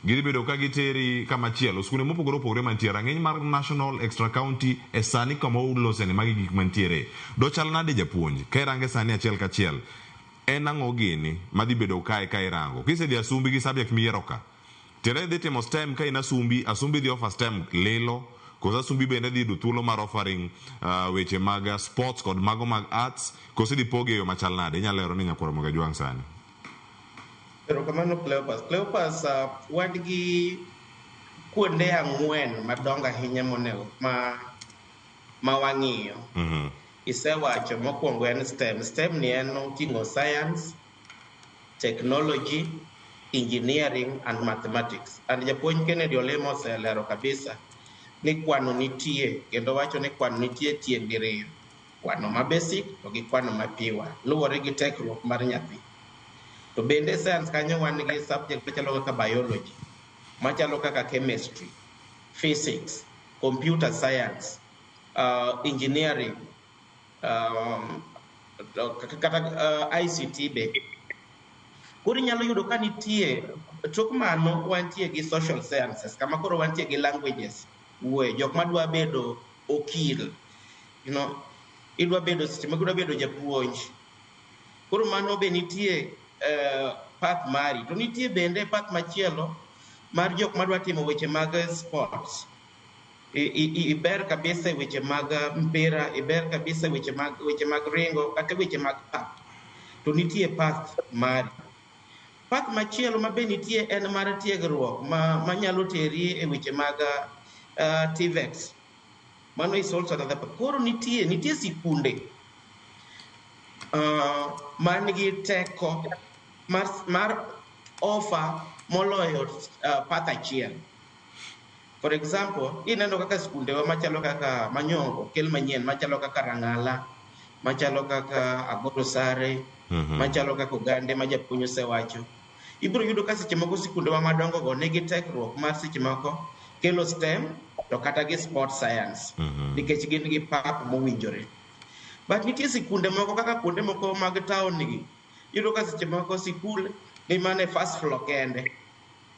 gidhi bedo ka giteri kama chielo. Skunde mopogore opogore mantie, rang'iny mar national, extra county, e sani kama uloseni magi gik mantiere. Dochal nade japuonj? Ka irange sani achiel kachiel, en ang'o gini madhi bedo kae ka irango? Kisedhi Asumbi gi subject miyiero ka, tiende dhi timo STEM ka in Asumbi, Asumbi dhi offer STEM lilo, koso Asumbi bende dhi yudo thuolo mar offering weche mag sports kod mago mag arts, koso idhi pogi e yo machal nade? Inyalo lero ni nyakwar Ramogi Ajwang' sani. Erokamano Cleopas. Cleopas, wan gi kuonde ang'wen madongo ahinya monego ma wang'iyo. Isewacho mokwongo en STEM. STEM ni en oting'o science, technology, engineering and mathematics. And japuonj Kennedy Olemo oselero kabisa ni kwano nitie, kendo wacho ni kwano nitie tieng' diriyo. Kwano ma basic to gi kwano ma pure, luwore gi tekruok mar nyathi. To bende science kanyo wan gi subject machalo kaka biology, machalo kaka chemistry, physics, computer science, engineering, kata ICT be. Koro inyalo yudo ka nitie, tok mano wantie gi social sciences, kama koro wantie gi languages, wuoye, jok madwa bedo okil, idwa bedo, seche moko idwa bedo japuonj. Koro mano be nitie path mari. To nitie bende path machielo mar jok madwa timo weche mag sports. Iber kabisa e weche mag mpira, iber kabisa e weche mag ringo, kata weche mag pap. To nitie path mari. Path machielo ma be nitie en mar tiegruok manyalo teri e weche mag TVET. Mano is also another path. Koro nitie sikunde man gi teko mar offer moloyo path achiel. For example, ineno kaka skundewa machalo kaka Manyongo, kel manyien, machalo kaka Rang'ala, machalo kaka Agoro Sare, machalo kaka Ogande ma japuonj osewacho. Ibiro yudo ka seche moko sikundewa madongo go nigi tekruok mar seche moko kelo STEM to kata gi sport science, nikech gin gi pap mowinjore. But nitie sikunde moko kaka kuonde moko mag town gi, iyudo ka seche moko sikul ni mana e first floor kende.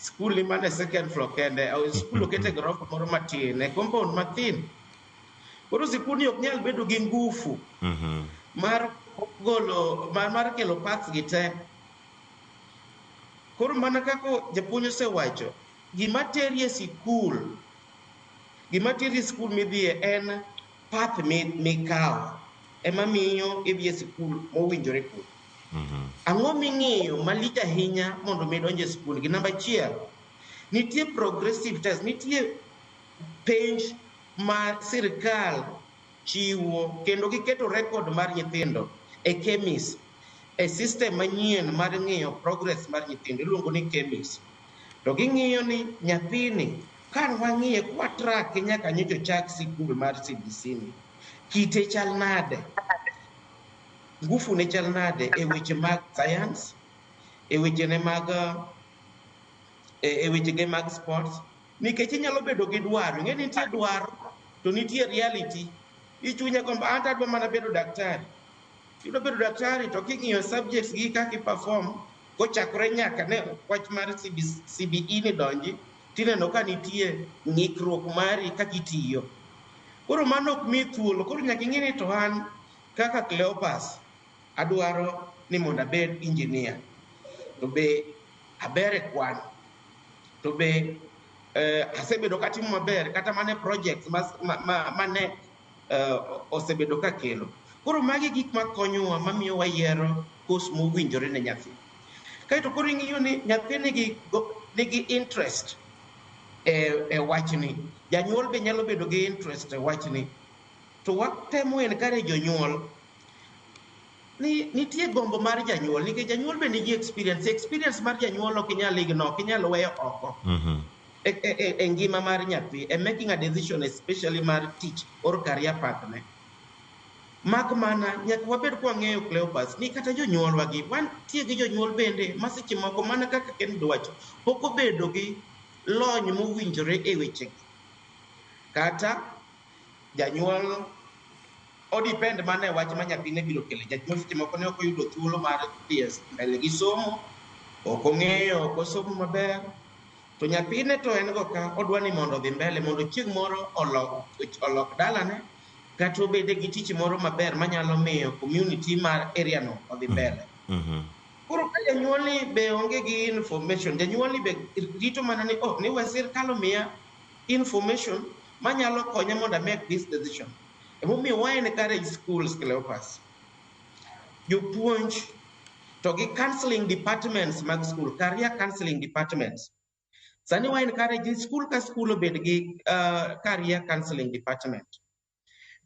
Skul ni mana e second floor kende, au skul okete e gorofa moro matin, e compound mathin. Koro sikul ni ok nyal bedo gi ngufu mar golo mar kelo parts gi te. Koro mana kaka japuonj osewacho, gima teri e sikul, gima teri e sikul midhiye en path mikawo ema miyo idhi e sikul mowinjore kodi. Ang'o ming'iyo malich ahinya mondo mi idonj e sikul gi? Namba achiel, nitie progressive test, nitie penj ma sirikal chiwo kendo giketo record mar nyithindo e KEMIS, e system manyien mar ng'iyo progress mar nyithindo iluongo ni KEMIS. To ging'iyo ni nyathini ka wang'iye kwa track nyaka nyocha ochak sikul mar CBC ni, kite chal nade? Ngufu ne chal nade e weche mag science, e weche ne mag e weche ge mag sports, nikech inyalo bedo gi dwaro, ing'e ni nitie dwaro to nitie reality. Ichunya gombo an to adwa mana bedo daktari. Idwa bedo daktari to king'iyo subjects gi kaka i perform kochakore nyaka ne wach mar CBE ni donji, tineno ka nitie ng'ikruok mari kaka itiyo. Koro mano ok miyi thuolo, koro nyaka ing'e ni to an kaka Cleopas adwaro ni mondo abed engineer, to be aber e kwan, to be asebedo katimo maber kata mana e projects ma ne osebedo ka kelo. Koro magi gik makonyowa mamiyo wayiero course mowinjore ne nyathi. Kaeto koro ing'iyo ni nyathi nigi interest e wachni. Janyuol be nyalo bedo gi interest e wachni. To watemo encourage jonyuol ni nitie gombo mar janyuol, nikech janyuol be nigi experience. Experience mar janyuol ok inyal ignore, ok inyal weyo oko e ngima mar nyathi, e making a decision especially mar tich or career path ne. Mak mana nyaka wabed kwang'eyo Cleopas ni kata jonyuolwa gi wantie gi jonyuol bende ma seche moko mana kaka Kennedy wacho pok obedo gi lony mowinjore e wechegi. Kata janyuol o depend mana e wach ma nyathine biro kelo. Janyuol seche moko ne ok oyudo thuolo mar dhi mbele gi somo, ok ong'eyo, ok osomo maber. To nyathine to en go ka odwa ni mondo odhi mbele mondo chieng' moro olok dalane kata obede gi tich moro maber manyalo miyo community mar area no odhi mbele. Koro ka janyuol ni be onge gi information, janyuol ni be rito mana ni oh ni we sirkal omiya information manyalo konya mondo I make this decision. Emomiyo wa encourage schools, Cleopas, jopuonj to gi counseling departments mag school, career counseling departments. Sani wa encourage ni school ka school obed gi career counseling department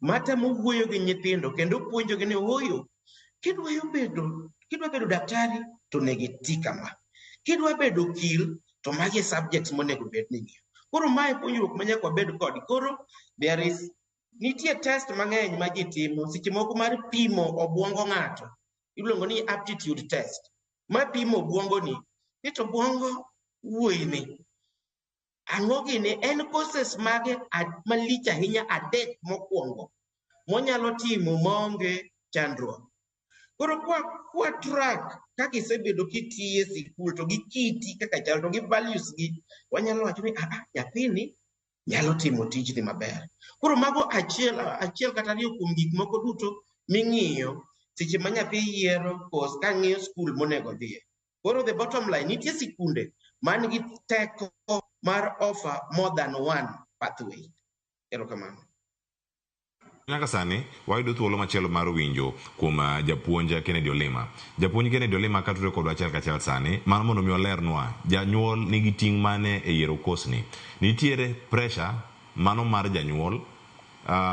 matemo wuoyo gi nyithindo kendo puonjogi ni ooyo, kidwa bedo daktari to onego iti kama, kidwa bedo okil to magi e subjects monego bed ni ing'iyo. Koro mae puonjruok ma nyaka wabed kod. Koro there is nitie test mang'eny ma ji timo seche moko mar pimo obwongo ng'ato iluongo ni aptitude test ma pimo obwongo ni ni to obwongo wuoyi ni ang'o gini en courses mage malich ahinya adek mokwongo monyalo timo maonge chandruok. Koro kwa track kaka isebedo kitiyo e sikul to gi kiti kaka chal to gi values gi wanyalo wacho ni nyathini nyalo timo tijni maber. Koro mago achiel achiel kata ariyo kuom gik moko duto ming'iyo seche ma nyathi yiero course ka ng'iyo skul monego odhiye. Koro the bottom line, nitie sikunde man gi teko mar offer more than one pathway. Erokamano. Nyaka sani wayudo thuolo machielo mar winjo kuom japuonj Kennedy Olima. Japuonj Kennedy Olima katudore kodwa achiel kachiel sani, mano mondo mi olernwa janyuol nigi ting' mane e yiero course ni. Nitiere pressure mano mar janyuol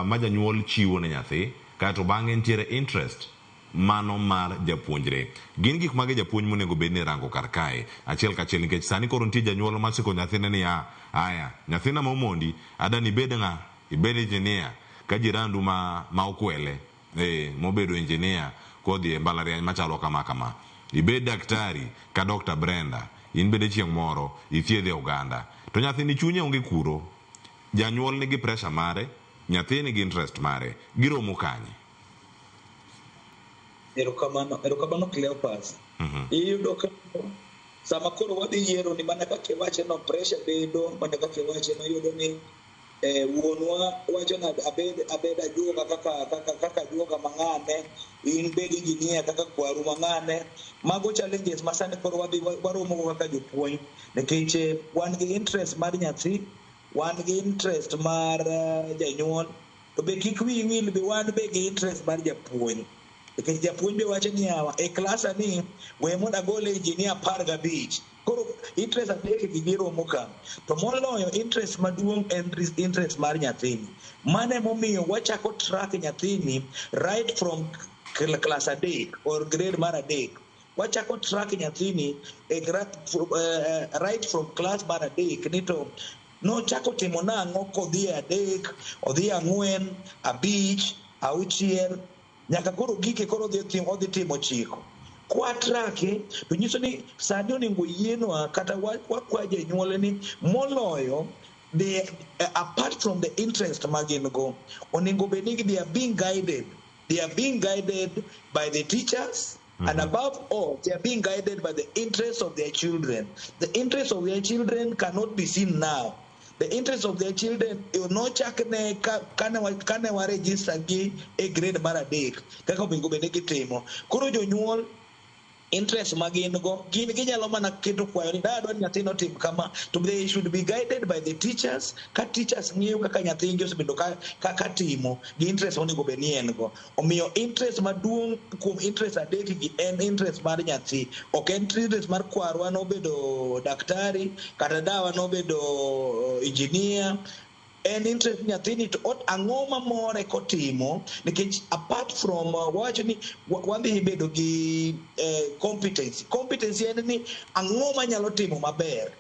ma janyuol chiwo ne nyathi, kaeto bang'e nitiere interest mano mar japuonjre. Gin gik mage japuonj monego bed ni rango kar kae achiel kachiel nikech sani koro nitie janyuol masiko nyathine niya, aya nyathina ma Omondi adani ibed ng'a? Ibed engineer ka jirandu ma okwele mobedo engineer kodhi e mbalariany machalo kama kama. Ibed daktari ka Dr. Brenda, in bende chieng' moro ithiedhe oganda. To nyathini chunye onge kuro. Janyuol nigi pressure mare, nyathi nigi interest mare. Giromo kanye? Erokamano, erokamano Cleopas. Iyudo ka Sama koro wadhi yiero ni mana kaka iwache no pressure bedo, mana kaka iwache no iyudo ni wuonwa wacho ni abed ajuoga kaka ajuoga mang'ane, in bed engineer kaka kwaru mang'ane. Mago challenges ma sani koro wadhi waromo go kaka jopuonj, nikech wan gi interest mar nyathi, wan gi interest mar janyuol, to be kik wiyi wil be wan be gi interest mar japuonj. Nikech japuonj be wacho ni yawa, e klasa ni we mondo agol engineer 15. Koro interest adek gi giromo ka. To moloyo interest maduong' en interest mar nyathini. Mano emomiyo wachako track nyathini right from class 3 or grade mar 3. Wachako track nyathini e right from class mar 3 ni to nochako timo nang'o kodhi e 3, odhi 4, 5, 6, nyaka koro gike koro odhi timo 9. Kwa trake to nyiso ni sani onego yienwa kata wakwa janyuol ni moloyo the apart from the interest ma gin go, onego bed ni they are being guided. They are being guided by the teachers, and above all, they are being guided by the interests of their children. The interests of their children cannot be seen now. The interest of their children nochakne kane wa register gi e grade mar 3 kaka onego bed ni gitimo. Koro jonyuol interest ma gin go, gin ginyalo mana keto kwayo ni dadwa ni nyathino otim kama, to they should be guided by the teachers. Ka teachers ng'iyo kaka nyathigi osebedo ka timo gi interest monego bed ni en go. Omiyo interest maduong' kuom interest adek gi en interest mar nyathi, ok en interest mar kwarwa nobedo daktari kata dawa nobedo engineer. En interest nyathini to ang'o mamore kotimo, nikech apart from wawacho ni wadhi bedo gi competency. Competency en ni ang'o manyalo timo maber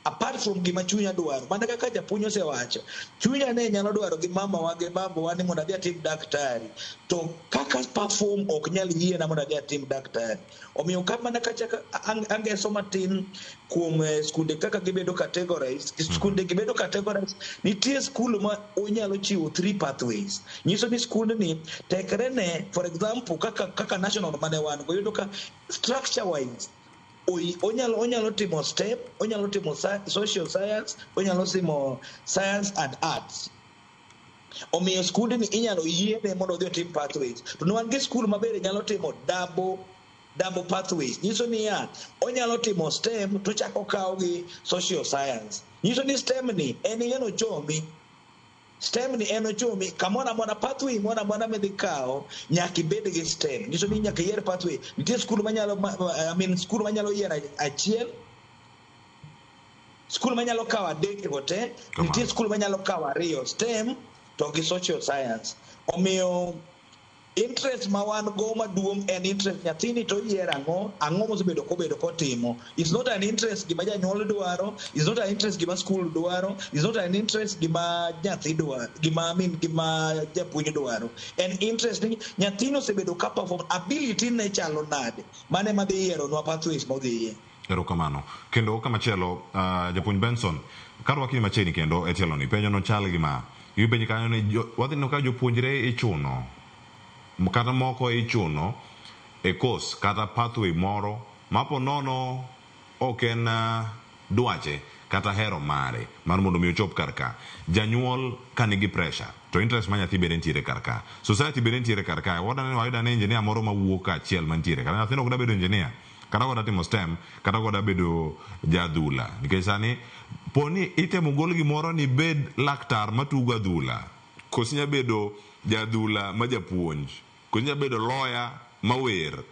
apart from gima chunya dwaro. Mana kaka japuonj osewacho, chunya ne nyalo dwaro gi mamawa gi babawa ni mondo adhi atim daktari, to kaka perform ok nyal yiena mondo adhi atim daktari. Omiyo ka mana kachaka angeso matin kuom skunde kaka gibedo categorized, skunde gibedo categorized, nitie skul ma onyalo chiwo 3 pathways. Nyiso ni skundni tekre ne, for example, kaka national mane wan go, iyudo ka structure wise onyalo timo STEM, onyalo timo social science, onyalo timo science and arts. Omiyo skundni inyalo yiene mondo odhi otim pathways. To wan gi skul maber nyalo timo double pathways. Nyiso niya, onyalo timo STEM to chako okawo gi social science. Nyiso ni STEM ni en en ochomi. STEM ni en ochomi kamoro amora, pathway moro amora midhi kawo nyaka ibed gi STEM. Nyiso ni nyaka iyier pathway. Nitie skul manyalo, I mean, skul manyalo yiero achiel, skul manyalo kawo 3 go te, nitie skul manyalo kawo 2, STEM to gi social science. Omiyo interest ma wan go maduong' en interest nyathini to oyiero ang'o, ang'o mosebedo kobedo kotimo. It's not an interest gima janyuol dwaro, it's not an interest gima skul dwaro, it's not an interest gima nyathi dwaro, gima, I mean, gima japuonj dwaro. En interest ni nyathino osebedo ka perform, ability ne chalo nade, mano ema dhi yieronwa pathways modhiye. Erokamano. Kendo kamachielo, japuonj Benson, karwaki machiegni kendo e tielo ni, penjo no chal gi ma. Ipenjo kanyo ni wadhi neno ka jopuonjre ichuno, kata moko ichuno e course kata pathway moro ma po nono ok en dwache kata hero mare mar mondo mi ochop kar ka. Janyuol ka nigi pressure to interest ma nyathi bende nitiere kar ka, society bende nitiere kar ka. Wadwa wayudo ane engineer moro mawuok achiel mantiere kata nyathino ok da bedo engineer, kata ok da timo STEM, kata ok da bedo jadhula, nikech sani poni itemo gol gimoro ni bed laktar matugo adhula, koso inya bedo jadhula ma japuonj, koso inya bedo lawyer mawer.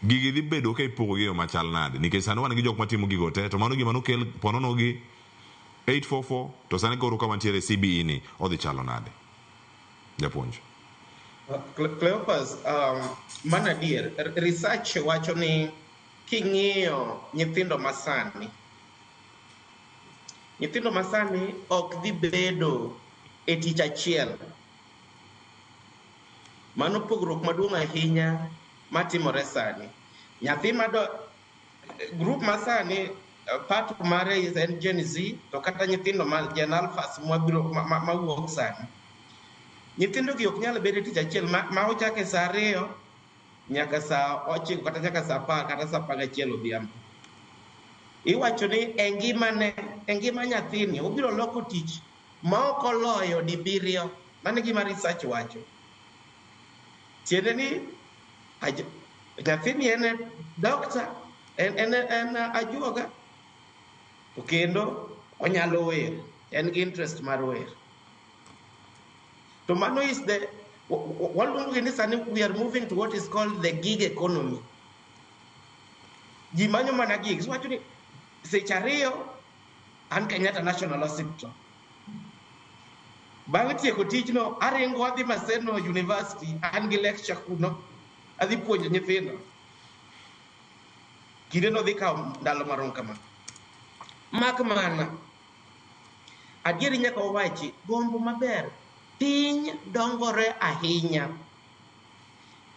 Gigi dhi bedo ka ipogo gi e yo machal nade? Nikech sani wan gi jok matimo gigo te, to mano gima nokel ponono gi 844, to sani koro ka wantiere CBE ni odhi chalo nade, japuonj? Cleophas, mano adier. Research wacho ni king'iyo nyithindo masani ok dhi bedo e tich achiel. Mano pogruok maduong' ahinya matimore sani. Nyathi mado group masani part mare is en Gen Z, to kata nyithindo ma Gen Alphas mwabiro mawuok sani. Nyithindo gi ok nyal bedo e tich achiel ma ochake saa 2 nyaka saa 9 kata nyaka saa 10 kata saa 11 odhiambo. Iwacho ni e ngimane, e ngima nyathini, obiro loko tich ma ok oloyo dibiriyo. Mano e gima research wacho. Tiende ni nyathini en doctor, en ajuoga, to kendo onyalo wer, en gi interest mar wer. To mano is the, waluongo ni sani we are moving to what is called the gig economy. Ji manyo mana gigs. Wacho ni seche 2 an Kenyatta National Hospital. Bang' tieko tijno, aringo adhi Maseno University, an gi lecture kuno, adhi puonjo nyithindo. Kindeno dhi kawo ndalo marom kama. Mak mana, adieri nyaka wawachi, gombo maber, piny dongore ahinya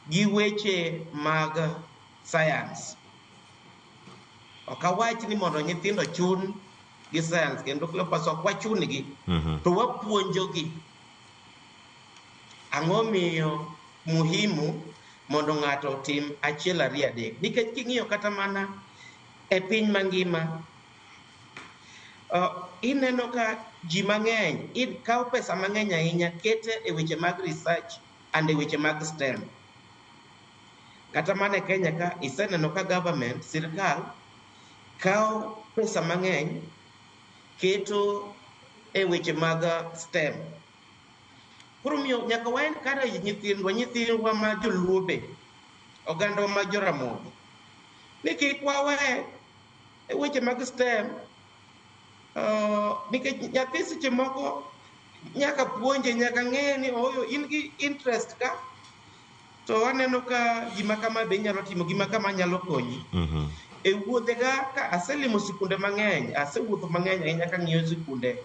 gi weche mag science. Ok awach ni mondo nyithindo chun gi science, kendo Cleopas ok wachun-gi, to wapuonjogi. Ang'o miyo muhimu mondo ng'ato otim 1 2 3? Nikech king'iyo kata mana e piny mangima, ineno ka ji mang'eny kawo pesa mang'eny ahinya kete e weche mag research and e weche mag STEM. Kata mana e Kenya ka iseneno ka government, sirkal, kawo pesa mang'eny keto e weche mag STEM. Koro miyo nyaka wa encourage nyithindwa ma joluo be, oganda ma joramogi, ni kik wawe e weche mag STEM, nikech nyathi seche moko nyaka puonje, nyaka ng'e ni oyo in gi interest ka, to aneno ka gima kama be inyalo timo, gima kama nyalo konyi. E wuodhega ka aselimo sikunde mang'eny, asewuotho mang'eny ahinya kang'iyo sikunde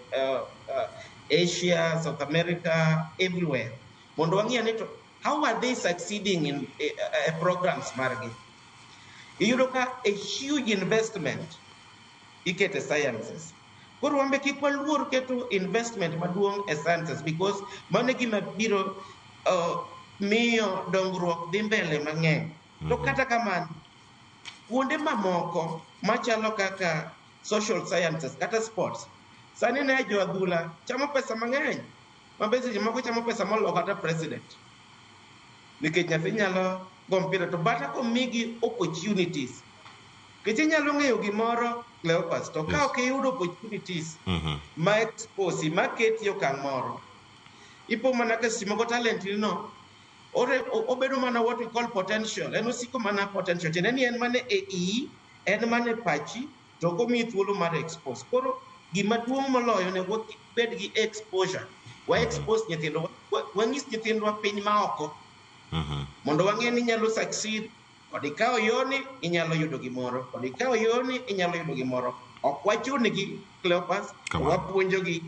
Asia, South America, everywhere. Mondo wang'i ane to how are they succeeding in programs margi. Iyudo ka a huge investment ikete sciences. Koro wan be kik waluor keto investment maduong' e sciences, because mano e gima biro miyo dongruok dhi mbele mang'eny. To kata kamano, kuonde mamoko machalo kaka social sciences kata sports, sani ne jo adhula chamo pesa mang'eny, ma be seche moko chamo pesa moloyo kata president. Nikech nyathi nyalo go mpira to bata komigi opportunities. Nikech inyalo ng'eyo gimoro, Cleopas, to ka ok iyudo opportunities ma expose, ma keti e okang' moro, ipo mana ka seche moko talent ni no, obedo mana what we call potential. En osiko mana potential. Tiende ni en mana e iyi, en mana e pachi, to ok omiyi thuolo mar expose. Koro gima duong' moloyo onego wabed gi exposure. Wa expose nyithindwa, wanyis nyithindwa piny ma oko. Mondo wang'e ni inyalo succeed, kod ikawo yoni inyalo yudo gimoro, kod ikawo yoni inyalo yudo gimoro. Ok wachun-gi, Cleopas, wapuonjogi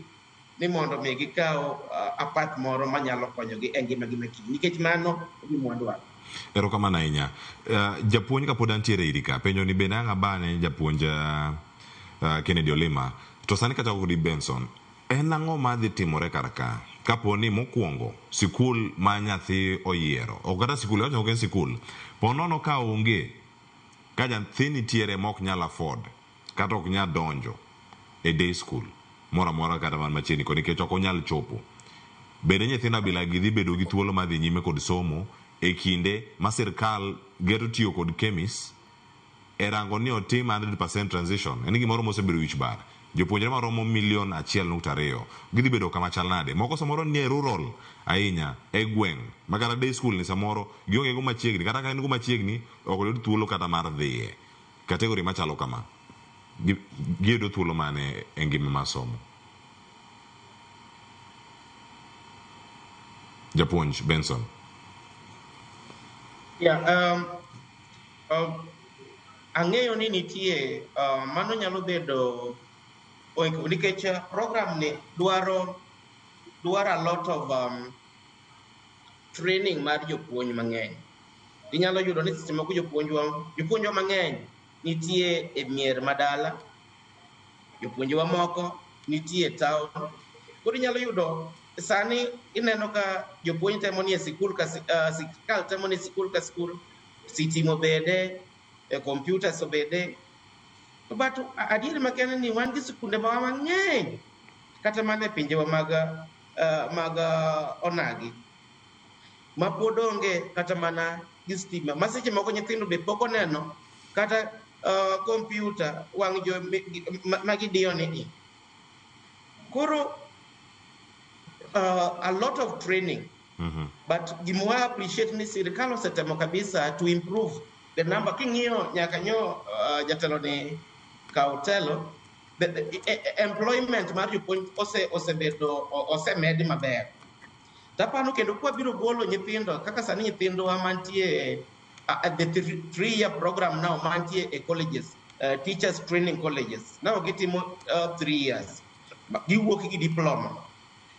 ni mondo mi gikaw apath moro manyalo konyogi e ngimagi ma kiny, nikech mano e gima wadwaro. Erokamano ahinya. Japuonj kapod antiere iri ka, penjo ni bende ang' abane japuonj Kennedy Olima, to sani kachako kodi Benson, en ang'o madhi timore kar ka? Kapo ni mokwongo sikul ma nyathi oyiero, ok kata sikul, awacho ok en sikul, po nono ka onge, ka nyathi nitiere ma ok nyal afford, kata ok nyal donjo e day school moro amora kata man machiegni kode nikech ok onyal chopo. Bende nyithindo abila gi dhi bedo gi thuolo mar dhi nyime kod somo e kinde ma sirkal geto tiyo kod KEMIS e rango ni otim 100% transition. En gimoro mosebedo wich bar. Jopuonjre maromo milion 1.2 gidhi bedo kama chal nade? Moko samoro nie rural ahinya e gweng' ma kata day school ni samoro gionge go machiegni, kata ka en go machiegni ok oyud thuolo kata mar dhiye. Kategori machalo kama giyudo thuolo mane e ngima mar somo? Japuonj Benson. Yeah, ang'eyo ni nitie mano nyalo bedo nikech program ni dwaro a lot of training mar jopuonj mang'eny. Inyalo yudo ni seche moko jopuonjwa mang'eny nitie e mier madala, jopuonjwa moko nitie e town. Koro inyalo yudo sani ineno ka jopuonj temo ni e sikul ka sirkal temo ni sikul ka sikul, sitima obede, computers obede. But adieri makende ni wan gi sikunde mawa mang'eny kata mana e pinjewa mag onagi ma pod onge kata mana gi stima ma seche moko nyithindo be pok oneno kata kompyuta wang' jo ma gidiyo ni i. Koro a lot of training, but gima wa appreciate ni sirikal osetemo kabisa to improve the number. King'iyo nyaka nyo jatelo ni kaw telo, the employment mar jopuonj osebedo osemedi maber. Tapano kendo kwabiro golo nyithindo kaka sani nyithindwa mantie at the 3-year program now mantie e colleges, teachers training colleges now gitimo 3 years, giwuok gi diploma,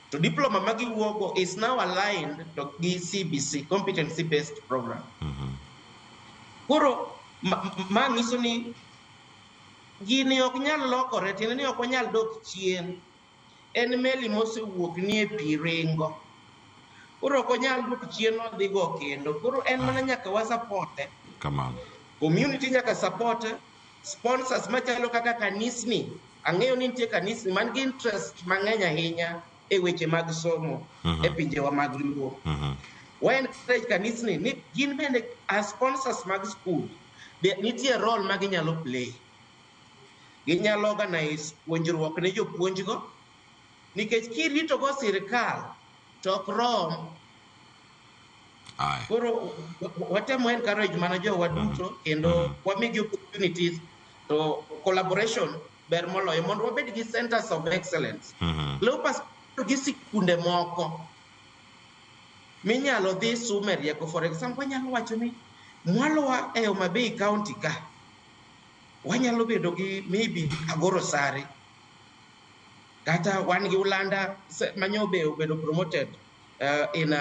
to diploma ma giwuogo is now aligned to gi CBC, competency based program. Koro ma nyiso ni gini ok nyal lokore, tiende ni ok wanyal dok chien. En meli mosewuok ni e pi ringo, koro ok onyal dok chien odhi go kendo. Koro en mana nyaka wa supporte. Kamano. Community nyaka support, sponsors machalo kaka kanisni. Ang'eyo ni nitie kanisni man gi interest mang'eny ahinya e weche mag somo e pinjewa mag Luo. Wa encourage kanisni ni gin bende as sponsors mag school, nitie role ma ginyalo play. Ginyalo organize puonjruok ne jopuonjgo, nikech kirito go sirikal to ok rom. Koro watemo encourage mana jowa duto kendo wamigi opportunities to collaboration ber moloyo mondo wabed gi centers of excellence. Cleopas gi sikunde moko minyalo dhi sume rieko. For example, wanyalo wacho ni mwalowa e Homa Bay County ka wanyalo bedo gi maybe Agoro Sare, kata wan gi Ulanda manyo be obedo promoted in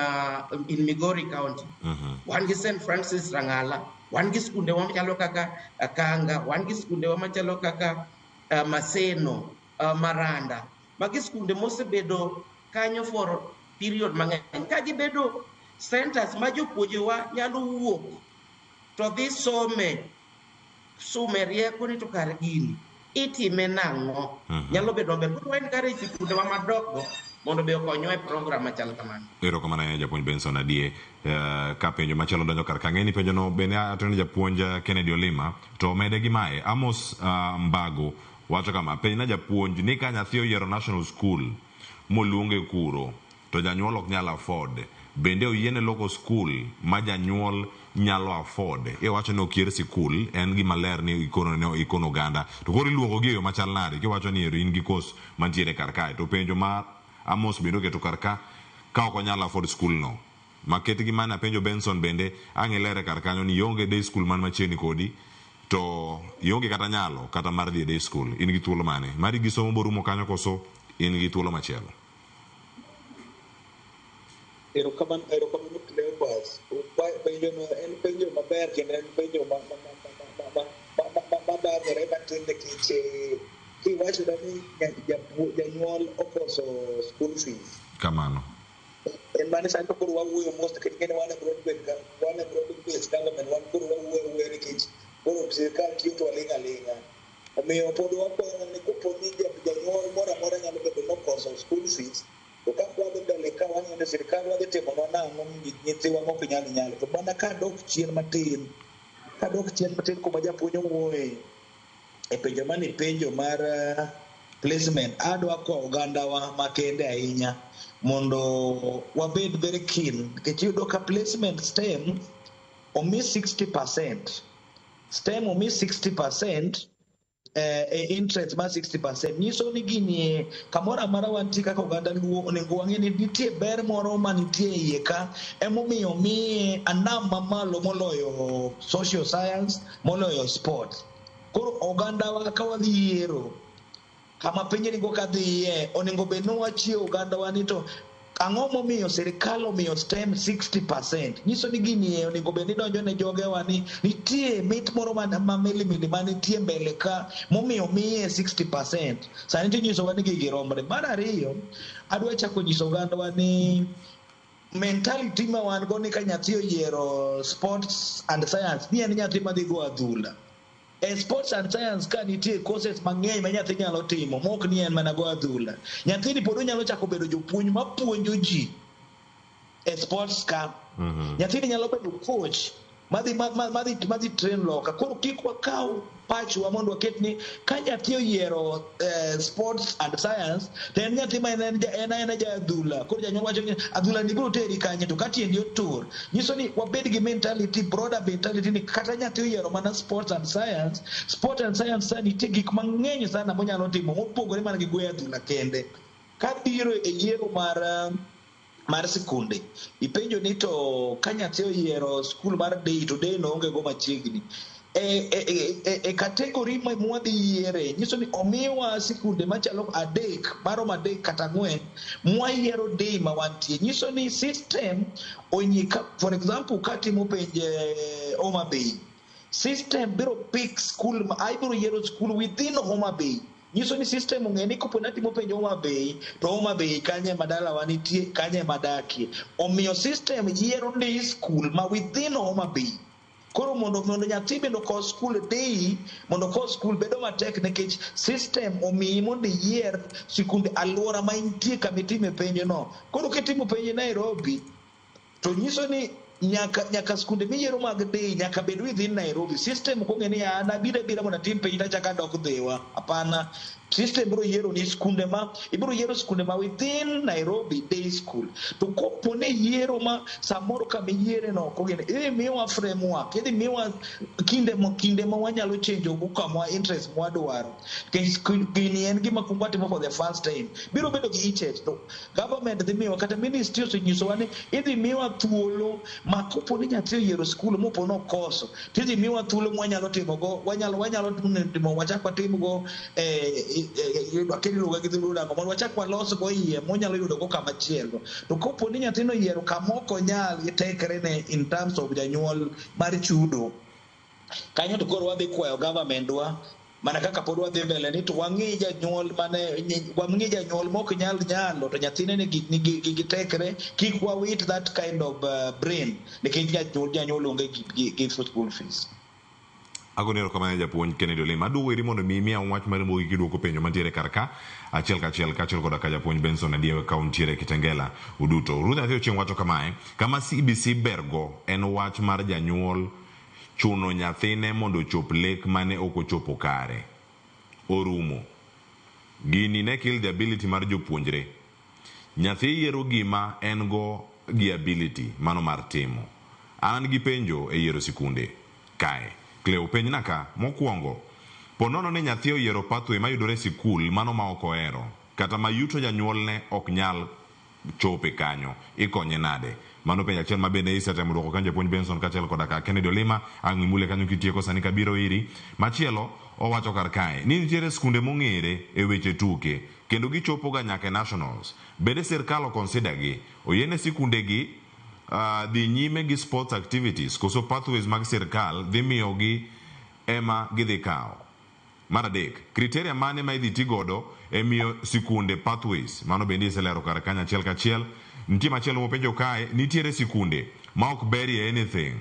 Migori County. Wan gi St. Francis Rangala, wan gi skundewa machalo kaka Kanga, wan gi skundewa machalo kaka Maseno, Maranda. Magi skunde mosebedo kanyo for period mang'eny. Ka gibedo centers ma jopuonjewa nyalo wuok to dhi some sume rieko ni to kar gini itime nang'o, nyalo bedo maber. Koro wa encourage sikundewa madongo mondo be okonywa e program machal kamano. Erokamano ahinya, japuonj Benson Adie. Ka penjo machielo donjo kar ka, ng'e ni penjono bende atero ni japuonj Kennedy Olima to mede gi mae. Amos Mbago wacho kama: penj na japuonj ni ka nyathi oyiero national school moluonge kuro to janyuol ok nyal afford, bende oyiene loko school ma janyuol nyalo afford? Iwacho ni ok yier sikul, en gima ler ni ikono ikono oganda to koro iluongo gi e yo machal nade kiwacho ni ero in gi course mantiere kar kae? To penjo ma Amos bende oketo kar ka, ka ok onyal afford school no maket gi mane apenjo Benson bende ang' ilere kar kanyo ni ionge day school man machiegni kodi to ionge kata nyalo kata mar dhi e day school, in gi thuolo mane mari gi somo borumo kanyo koso in gi thuolo machielo? Erokamano, erokamano Cleopas. Penjono en penjo maber kendo en penjo ma badhore matin nikech kiwachona ni janyuol okoso school fees. Kamano. En mane sani to koro wawuoyo mos nikech ing'eni wan e broad based wan e broad based government, wan koro wawuoyo awuoya nikech koro sirikal tiyo to waling' aling'a. Omiyo pod wakwayo ni kopo ni janyuol moro amora nyalo bedo nokoso school fees, to ka wadhi mbele ka wang'iyo ni sirikal wadhi timonwa nang'o nyithiwa mok nyal nyalo. To mana kadok chien matin, kadok chien matin kuma japuonj owuoye e penjo mane penjo mar placement, adwa kwayo ogandawa makende ahinya mondo wabed very keen nikech iyudo ka placement STEM omi 60%, STEM omi 60%, interest mar 60% nyiso ni gini kamoro amora wantie kaka oganda Luo onego wang'e ni nitie ber moro manitie e iye ka emomiyo miye anam mamalo moloyo social science, moloyo sport. Koro ogandawa ka wadhi yiero kama piny ringo kadhiye, onego bed ni wachiewo ogandawa ni to ang'o momiyo sirikal omiyo STEM 60%? Nyiso ni gini onego bed ni donjo ne jogewa ni nitie mit moro ma milimili manitie mbele ka momiyo miye 60%. Sani tinyisowa ni gigi romre. Mar ariyo, adwa chako nyiso ogandawa ni mentality ma wan go ni ka nyathi oyiero sports and science ni en nyathi madhi go adhula. E sports and science ka nitie courses mang'eny ma nyathi nyalo timo mok ni en mana go adhula. Nyathini pod onyalo chako bedo jopuonj mapuonjo ji e sports ka. Nyathini nyalo bedo coach madhi train loka. Koro kik wakaw pachwa mondo waket ni ka nyathi oyiero sports and science to en nyathi ma en aena ja adhula. Koro janyuol wacho ni adhula ni biro teri kanye to ka tiendi otur. Nyiso ni wabed gi mentality, broader mentality ni kata nyathi oyiero mana sports and science, sport and science sa nitie gik mang'eny sana monyalo timo mopogore mana gi goyo adhula kende. Kabiro e yiero mar sikunde, ipenjo ni to ka nyathi oyiero skul mar day to day no onge go machiegni. E category ma mwadhi yiere nyiso ni omiwa sikunde machalo adek maromo adek kata ang'wen mwayiero day ma wantie. Nyiso ni system onyika, for example, katimo penj Homa Bay, system biro pick school ma ibiro yiero school within Homa Bay. Nyiso ni system ong'e ni kopo natimo penj Homa Bay to Homa Bay kanye ma dalawa nitie, kanye madakie. Omiyo system yiero day school ma within Homa Bay. Koro mondo nyathi bende okos school day, mondo okos school bedo matek nikech system omiyi mondo iyier sikunde alwora ma intie kama itime penj no. Koro kitimo penj Nairobi to nyiso ni nyaka skunde miyiero mag day nyaka bed within Nairobi. System ok ong'e ni an abiro abira mondo atim penj tachako adok Dhiwa. Hapana. System biro yiero ni skunde ma ibiro yiero skunde ma within Nairobi day school. To kopo ni yiero ma samoro kama iyiere no ok ong'e, idhi miwa framework, idhi miwa kinde ma wanyalo change go kama interest mwadwaro. Nikech gini en gima kuongo watimo for the first time. Biro bedo gi hitches to government dhi miwa kata ministry osenyisowa ni idhi miwa thuolo ma kopo ni nyathi oyiero skul mopo nokoso tidhi miwa thuolo mwanyalo timogo, wanyalo timo wachak watimgo akeni luonga gi dholuo nang'o mondo wachak walos go iye monyalo yudo go kama chielo. To kopo ni nyathino oyiero kama ok onyal gi tekre ne in terms of janyuol mar chudo, kanyo to koro wadhi kwayo government wa mana kaka pod wadhi mbele ni to wang'i janyuol mane wang'i janyuol mok nyal nyalo to nyathine nigi tekre, kik wawit that kind of brain nikech janyuol onge gi school fees. Agoni erokamano japuonj Kennedy Olima. Aduogo iri mondo mi imiya wach mari mogik kiduoko penjo mantiere kar ka achiel kachiel kaachiel koda ka japuonj Benson Adiewe ka untiere Kitengela uduto. Ruth Nyathi Ochieng wacho kamae, kama CBC bergo en wach mar janyuol chuno nyathine mondo ochop lek mane ok ochopo kare. Orumo. Gini ne kill the ability mar jopuonjre. Nyathi yiero gima en go gi ability mano mar timo. An gi penjo e yiero sikunde kae. Cleo, penjna ka, mokwongo, po nono ni nyathi oyiero pathway mayudore e sikul mano ma ok ohero, kata ma yuto janyuolne ok nyal chope kanyo, ikonye nade? Mano penjo achiel ma bende isetemo duoko kanyo japuonj Benson kaachiel koda ka Kennedy Olima, ang' imule kanyo kitieko sani kabiro iri. Machielo owacho kar kae ni nitiere skunde mong'ere e weche tuke kendo gichopo ga nyaka e nationals. Bende sirkal o consider gi, oyiene sikunde gi dhi nyime gi sports activities koso pathways mag sirkal dhi miyogi ema gidhi kawo. Mar adek, criteria mane ma idhi ti godo e miyo sikunde pathways? Mano bende iselero kar kanyo achiel kachiel. Nitie machielo mopenjo kae, nitiere sikunde ma ok berie anything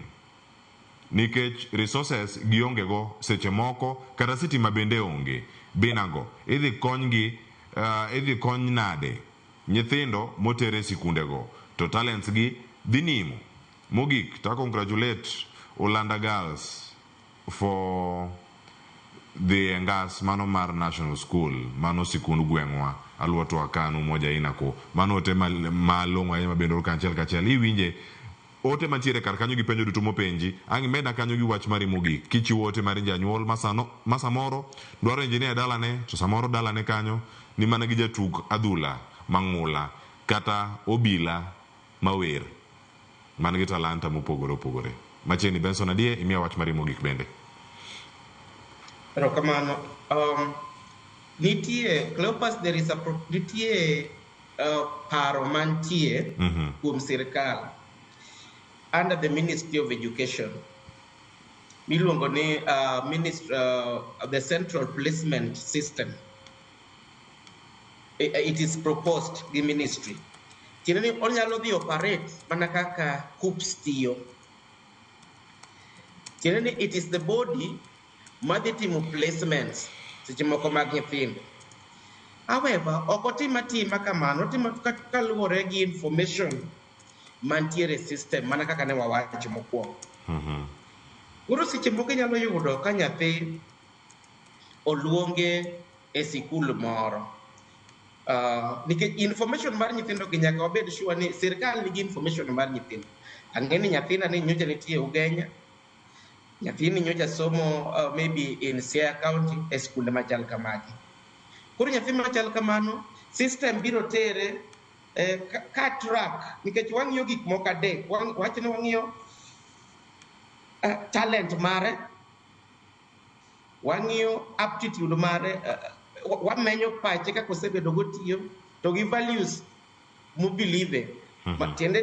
nikech resources gionge go seche moko kata sitima bende onge. Binago idhi konygi, idhi kony nade nyithindo motere sikundego to talents gi dhi nimo. Mogik, to congratulate Olanda Girls for dhi e ngas mano mar National School, mano sikund gweng'wa aluotwa kanu moja inako. Mano ote malong'o ahinya ma bende achiel kachiel. Iwinje ote mantiere kar kanyo gi penjo duto mopenji, ang' imeda kanyo gi wach mari mogik kichiwo ote mar janyuol ma samoro dwaro engineer e dalane to samoro dalane kanyo ni mana gi jatug adhula mang'ula kata obila mawer man gi talanta mopogore opogore. Machiegni Benson Adie, imiya wach mari mogik bende. Erokamano. Nitie Cleopas, there is a nitie paro mantie kuom sirkal under the Ministry of Education miluongo ni the Central Placement System. It is proposed gi ministry. Tiende ni onyalo dhi operate mana kaka KUCCPS tiyo. Tiende ni it is the body madhi timo placements seche moko mag nyithindo. However, ok otim atima kamano, otimo kaluwore gi information mantiere e system mana kaka ne wawacho mokwongo. Koro seche moko inyalo yudo ka nyathi oluonge e sikul moro. Nikech information mar nyithindo gi nyaka wabed sure ni sirkal nigi information mar nyithindo. Ang'e ni nyathina ni nyocha nitie Ugenya, nyathini nyocha somo maybe in Siaya County e skunde machal kamagi. Koro nyathi machal kamano, system biro tere ka track nikech wang'iyo gik moko adek. Wach ni wang'iyo talent mare, wang'iyo aptitude mare, wamenyo pache kaka osebedo gotiyo, to gi values mobelieve. Tiende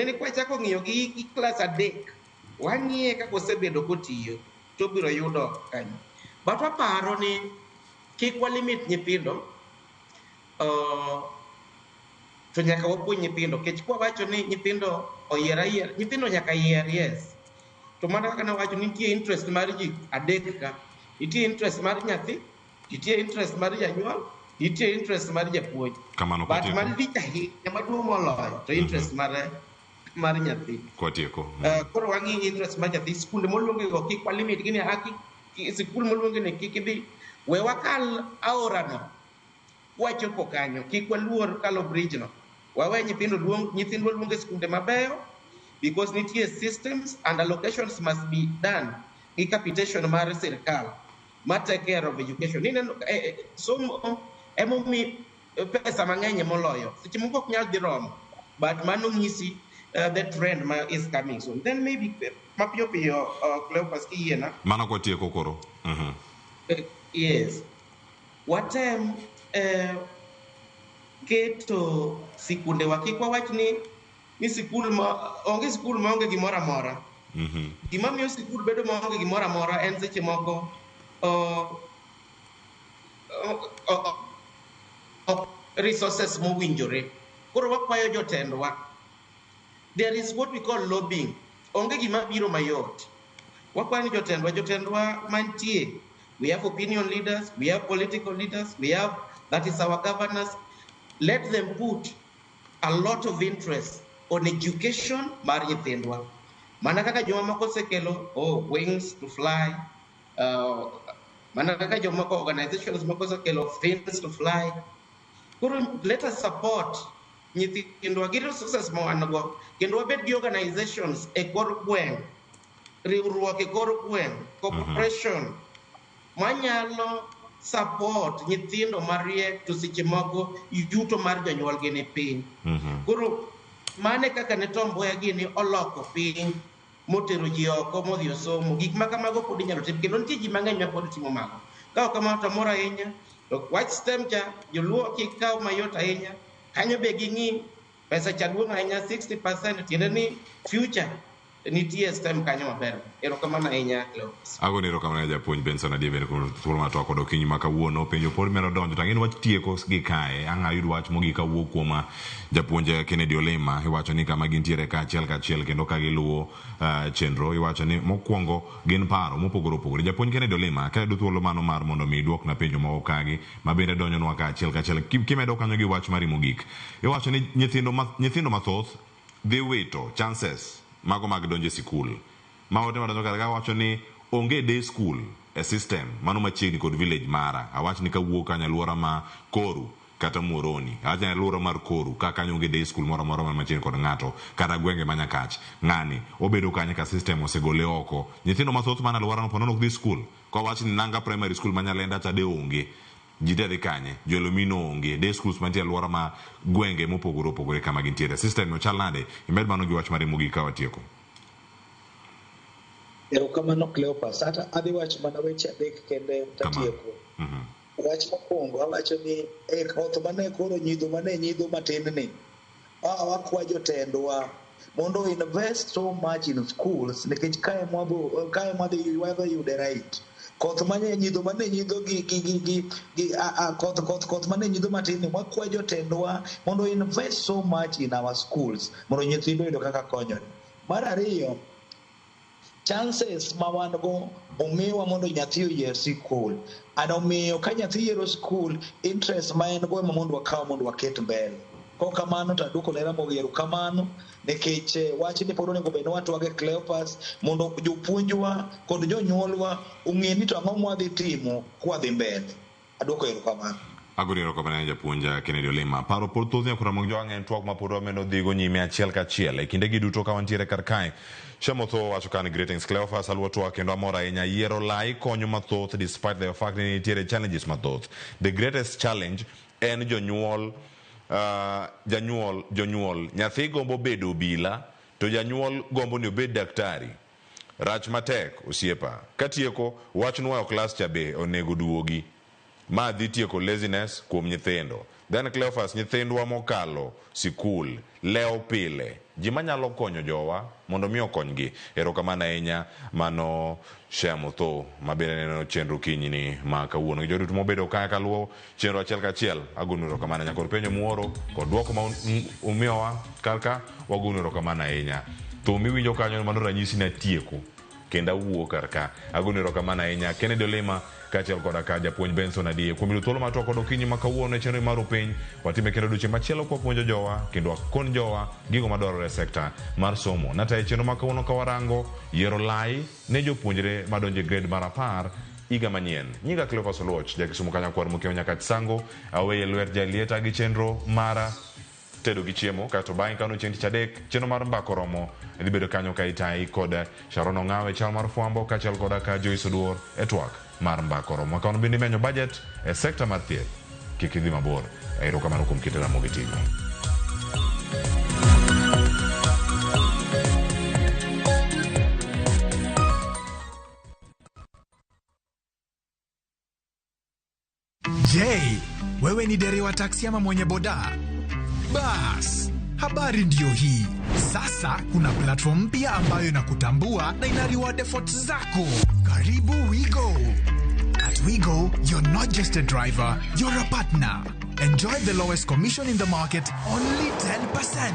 ni kwachako ng'iyo gi class adek, wang'iye kaka osebedo kotiyo, to obiro yudo kanyo. But waparo ni kik walimit nyithindo, to nyaka wapuonj nyithindo. Nikech kwawacho ni nyithindo oyier ayiera, nyithindo nyaka yier, yes. To mana kaka nawacho, nitie interest mar ji adek ka. Nitie interest mar nyathi, nitie interest mar janyuol, nitie interest mar japuonj. Kamano But kwatieko. malich ahinya maduong' moloyo to interest mar nyathi. Kwatieko. Koro wang'i interest mar nyathi, skunde moluongi go kik walimit gi ni sikul moluongi ni kik idhi. We wakal aorano, wachopo kanyo, kik waluor kalo bridge no. Wawe nyithindo luong, nyithindwa luong e skunde mabeyo because nitie systems and allocations must be done gi capitation mar sirkal ma take care of education. Nineno somo emomi pesa mang'eny moloyo. Seche moko ok nyal dhi romo, but mano nyisi the trend ma is coming soon. Then maybe mapiyo piyo, Cleophas kiyiena. Mano kwatieko koro. Yes. Watem keto sikundewa kik wawach ni sikul ma onge sikul maonge gimoro amora. Gima miyo sikul bedo maonge gimoro amora en seche moko resources mowinjore. Koro wakwayo jotendwa. There is what we call lobbying. Onge gima biro mayot. Wakwayo ni jotendwa mantie. We have opinion leaders, we have political leaders, we have, that is our governors. Let them put a lot of interest on education mar nyithindwa. Mana kaka joma moko osekelo, oh, wings to fly. Mana kaka jomoko organizations moko osekelo fins to fly. Koro let us support nyithindwa gi resources ma wan go, kendo wabed gi organizations e kor gweng', riwruok e kor gweng', corporation manyalo support nyithindo mariek to seche moko yuto mar jonyuolgi ni piny. Koro mane kaka ne Tom Mboya gini oloko piny motero ji oko modhi osomo. Gik ma kamago pod inyalo tim kendo nitie ji mang'eny ma pod timo mago. Ka ok kamano to amor ahinya. To wach STEM cha joluo kik kaw mayot ahinya. Kanyo be ging'i pesa cha duong' ahinya 60% tiende ni future nitie STEM kanyo maber. Erokamano ahinya Cleophas. Agoni erokamano ne japuonj Benson Adier kuom thuolo mar twak kod okinyi ma kawuono. Penjo pod medo donjo to ang'e ni wach tieko gi kae. Ang' ayud wach mogik kawuok kuom japuonj Kennedy Olima. Iwacho ni kama gintiere ka achiel kachiel kendo ka giluwo chenro. Iwacho ni mokwongo gin paro mopogore opogore. Japuonj Kennedy Olima, ka ayudo thuolo mano mar mondo mi iduokna penjo moko kagi ma bende donjonwa ka achiel kachiel. Kimedo kanyo gi wach mari mogik. Iwacho ni nyithindo mathoth dhi wito chances mago mag donjo e sikul. Ma ote madonjo kar ka wacho ni onge day school e system mano machiegni kod village mara. Awach ni kawuok kanyo alwora ma Koru kata Muhoroni. Awach ni alwora mar Koru ka kanyo onge day school moro amora man machiegni kod ng'ato kata gwenge ma Nyakach. Ng'ani obedo kanyo ka system osegole oko. Nyithindo mathoth man alwora no ponono ok dhi school. Kowach ni Nanga Primary School ma Nyalenda cha de onge. Ji te dhi kanye? Jo Elomino onge. Day schools mantie alwora ma gwenge mopogore opogore kama gintiere. System no chal nade? Imed mano gi wach mari mogik ka watieko. Erokamano Cleophas. Ata adhi wacho mana weche adek kende tatieko. Wach mokwongo awacho ni e koth mane koro nyidho mane nyidho matin ni, wakwa jotendwa mondo invest so much in schools nikech kae mwadhi wadhi yude right. Koth mane nyidho mane nyidho gi koth mane nyidho matin ni wakwa jotendwa mondo invest so much in our schools mondo nyithindo oyud kaka konyore. Mar ariyo, Chances ma wan go omiwa mondo nyathi oyier sikul. And omiyo ka nyathi yiero skul, interest ma en go ema mondo wakaw mondo waket mbele. Kok kamano to aduoko ne Ramogi erokamano nikech wachni pod onego bed ni watwage Cleophas mondo jopuonjwa kod jonyuolwa ong'e ni to ang'o mwadhi timo kwadhi mbele. Aduoko erokamano. Agoni erokamano ne japuonj Kennedy Olima. Paro pod thoth nyakora mag jowang' en twak ma pod wamedo dhigo nyime achiel kachiel. E kindegi duto ka wantiere kar kae, Shemotho wacho ka ni greetings Cleophas, aluwo twak kendo amor ahinya. Yiero lai konyo mathoth despite the fact ni nitiere challenges mathoth. The greatest challenge en jonyuol janyuol jonyuol nyathi gombo bedo obila to janyuol gombo ni obed daktari. Rach matek osiepa. Katieko, wach nuoyo klas cha be onego duogi. Ma dhi tieko laziness kuom nyithindo. Then Cleophas, nyithindwa mokalo sikul lewo pile. Ji manyalo konyo jowa mondo mi okonygi. Erokamano ahinya mano Shem Otho ma bende neno chenro okinyi ni ma kawuono. Gi joduto mobedo ka kaluwo chenro achiel kachiel, agonu erokamano. Nyakor penjo muoro kod duoko ma umiyowa kar ka, wagonu erokamano ahinya. Thum miwinjo kanyo mano ranyisi ni atieko kendo awuo kar ka. Agonu erokamano ahinya Kennedy Olima kaachiel koda ka japuonj Benson Adie kuom yudo thuolo mar twak kod okinyi ma kawuono e chenro mar Upiny. Watime kendo odiochieng' machielo kwapuonjo jowa kendo wakon jowa gigo madwarore e sekta mar somo. Natayo chenro ma kawuono ka warango yiero lai ne jopuonjre madonjo e grade mar 10 higa manyien. Nyinga Cleophas Oluoch, ja Kisumu Kanyakwar Mokiewo Nyakach Sango, aweye lwet jalieta gi chenro mara tedo gi chiemo kaeto bang'e kano chieng' tich adek chenro mar mbako romo dhi bedo kanyo ka itayi kod Sharon Ong'awe chal mar fwambo kaachiel koda ka Joyce Oduor e twak mar mbako romo. Kawuono bende imenyo budget e sekta mar thieth. Kik idhi mabor. Erokamano kuom kinde Ramogi TV. Je, wewe ni dereva taksi ama mwenye boda? Bas, habari ndiyo hii. Sasa kuna platform mpya ambayo inakutambua na ina reward efforts zako. Karibu WeGo. At WeGo, you're not just a driver, you're a partner. Enjoy the lowest commission in the market, only 10%.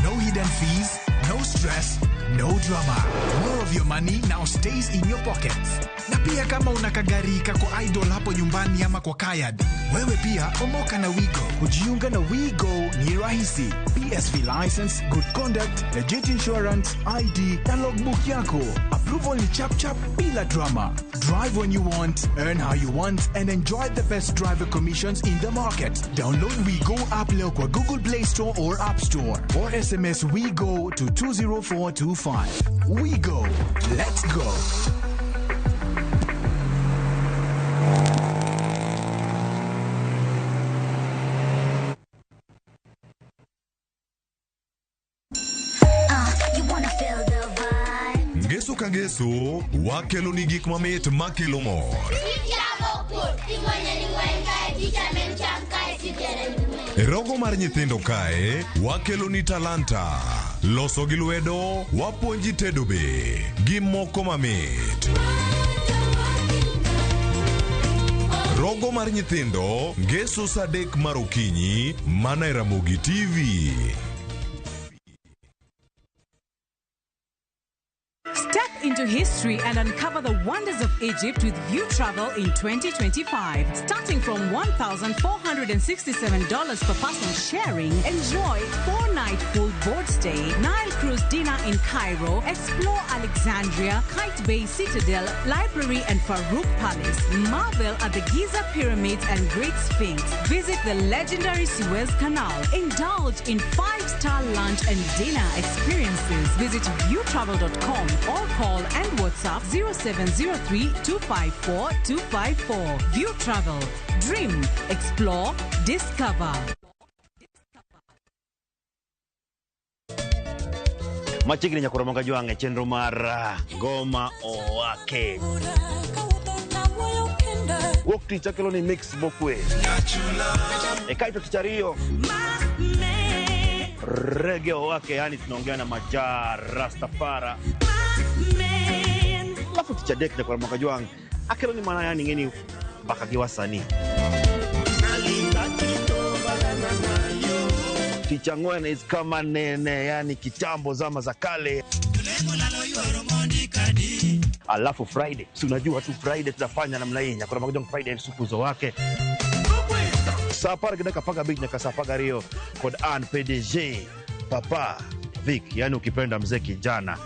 No hidden fees, no stress, no drama. More of your money now stays in your pockets. Na pia kama una kagari kako idle hapo nyumbani ama kwa kayad, wewe pia omoka na WeGo. Kujiunga na WeGo ni rahisi. PSV license, good conduct, legit insurance, ID na logbook yako. Approval ni chap chap bila drama. Drive when you want, earn how you want and enjoy the best driver commissions in the market. Download WeGo app leo kwa Google Play Store or App Store or SMS WeGo to 20425. WeGo. Let's go. Ngeso ka ngeso wakelo ni gik mamit makelo mor. E rogo mar nyithindo kae wakelo ni talanta, loso gi lwedo, wapuonji tedo be gi moko mamit. Rogo mar nyithindo ngeso saa 3 mar okinyi mana e Ramogi TV. Step into history and uncover the wonders of Egypt with View Travel in 2025. Starting from $1,467 per person sharing, enjoy 4-night full board stay, Nile cruise dinner in Cairo, explore Alexandria, Kite Bay Citadel, Library and Farouk Palace, marvel at the Giza Pyramids and Great Sphinx, visit the legendary Suez Canal, indulge in 5-star lunch and dinner experiences. Visit viewtravel.com or call and WhatsApp 0703 254 254. View Travel. Dream, explore, discover. Machiegni nyakoro moga jwang' e chenro mar Ngoma Owake. Wuok tich akelo ni mix mokwe. E kaeto tich ariyo Reggae Owake, yani tunaongea na Maja Rastafara. Alafu tich adek nyakoro moga jwang' akelo ni mana yani ng'eni mbaka gi wasanii. Tich ang'wen is kama nene, yani kitambo zama za kale. Alafu Friday, si unajua tu Friday tunafanya namna hii, nyakora magojong Friday sukuzo wake saa apar gi dakika 15 nyaka saa 12 kod an PDG Papa Vic, yani ukipenda mzee kijana.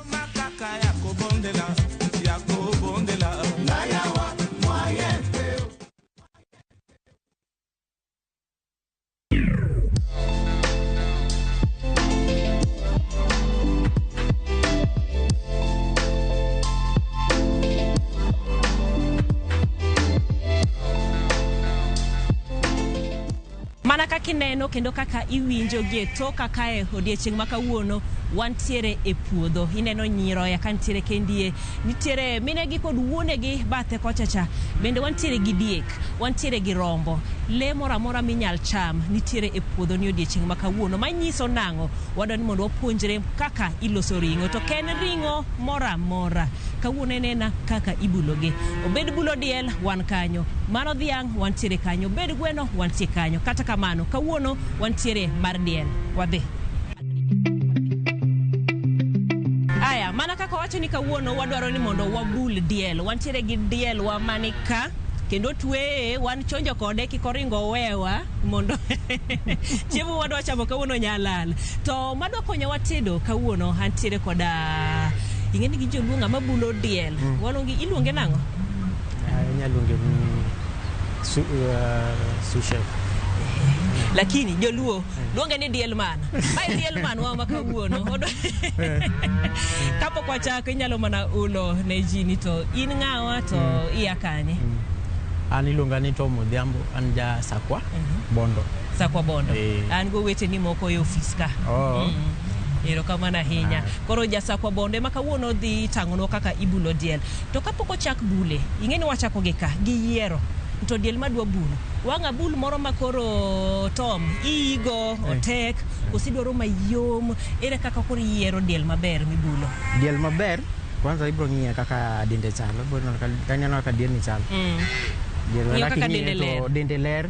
Mana kaka ineno kendo kaka iwinjo gie toka kae odiechieng' ma kawuono wantiere e puodho. Ineno nyiroya ka nitiere kendie, nitiere minegi kod wuonegi bathe kocha cha. Bende wantiere gi diek, wantiere gi rombo. Lee moro amora minyal cham nitiere e puodho ni odiechieng' ma kawuono. Manyiso nang'o? Wadwa ni mondo wapuonjre kaka iloso ring'o. To ok en ring'o moro amora. Kawuono enena kaka ibulogi. Obed bulo diel, wan kanyo. Mano dhiang', wantiere kanyo. Obed gweno, wantie kanyo. Kata kamano, kawuono wantiere mar diel. Wadhi. Aya, mana kaka wacho ni kawuono wadwaro ni mondo wabul diel. Wantiere gi diel wa mani ka, kendo tweye, wan chonjo kode kik oringo owewa mondo chiemo wadwa chamo kawuono nyalal. To madwa konyowa tedo kawuono antiere koda ing'e ni gi joluo ng'ama bulo diel. Waluongi iluonge nang'o? Inyalo luonge ni sous chef. Lakini joluo luonge ni diel man. Mae diel man wa ma kawuono. Kapok wachako inyalo mana ulo ne ji ni to in ng'awa to iya kanye? An iluonga ni Tom Odhiambo, an ja Sakwa Bondo. Sakwa Bondo. An go weteni moko e ofis ka. Erokamano ahinya. Koro ja Sakwa Bondo ema kawuono dhi tang'onwa kaka ibulo diel. To kapok ochak bule, ing'e ni wachako gi ka, gi yiero. To diel madwa bulo, wang' abul moro ma koro Tom iigo otek, koso idwaro mayom, ere kaka koro iyiero diel maber mibulo? Diel maber, kwanza ibro ng'iye kaka dende chalo, ibro neno ka ineno kaka diel ni chalo. Diel Ng'iyo kaka kaka ing'iye dende to ler. dende ler,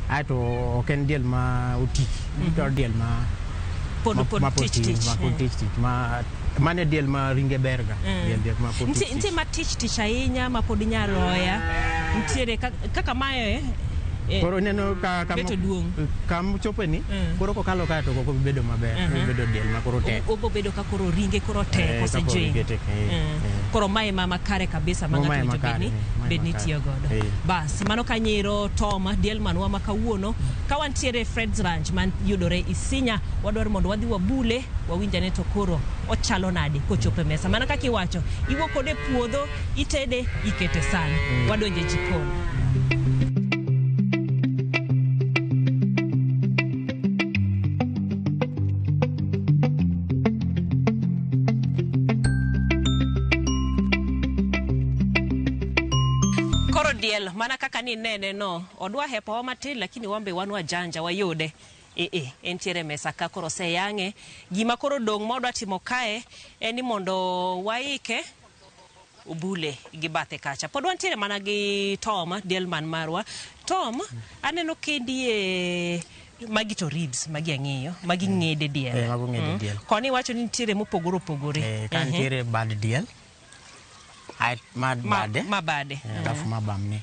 aeto ok en diel ma oti, idwaro diel ma Pod ma pod tich tin, tich. ma pod tich tich, ma mano e diel ma ringe ber ga, diel ma pod tich Nitie tich. ma tich tich ahinya ma pod nyaroya. Nitiere kaka mae Koro ineno ka bet oduong'. kama ochope ni, koro kokalo kae to ok obi bedo maber, obiro bedo diel ma koro tek. Obo bedo ka koro ringe koro tek Ka koro osejing. ringe tek, Koro mae ma makare kabisa ma Mae ng'ato owinjo makare, mae bed ni makare. tiyo godo. Bas, mano kanyero Tom diel manwa ma kawuono ka wantiere Fred's Ranch man yudore Isinya, wadwaro mondo wadhi wabule, wawinj ane to koro ochalo nade kochopo e mesa. Mana kaka iwacho, iwuok kode e puodho, itede, ikete san. Wadonje jikon. Koro diel mana kaka ni nene no, odwa hepowa matin lakini wan be wan wajanja wayude. Entiere e mesa ka koro oseyang'e. Gima koro dong' ma wadwa timo kae en ni mondo waike obule gi bathe kacha. Pod wantiere mana gi Tom, diel man marwa. Tom, aneno kendie magi to ribs, magi ang'eyo, magi ng'ede diel. Mago ng'ede diel. Koni iwacho ni nitiere mopogore opogore. Ka nitiere bad diel, ma bade, ma bade. Alafu ma bamne.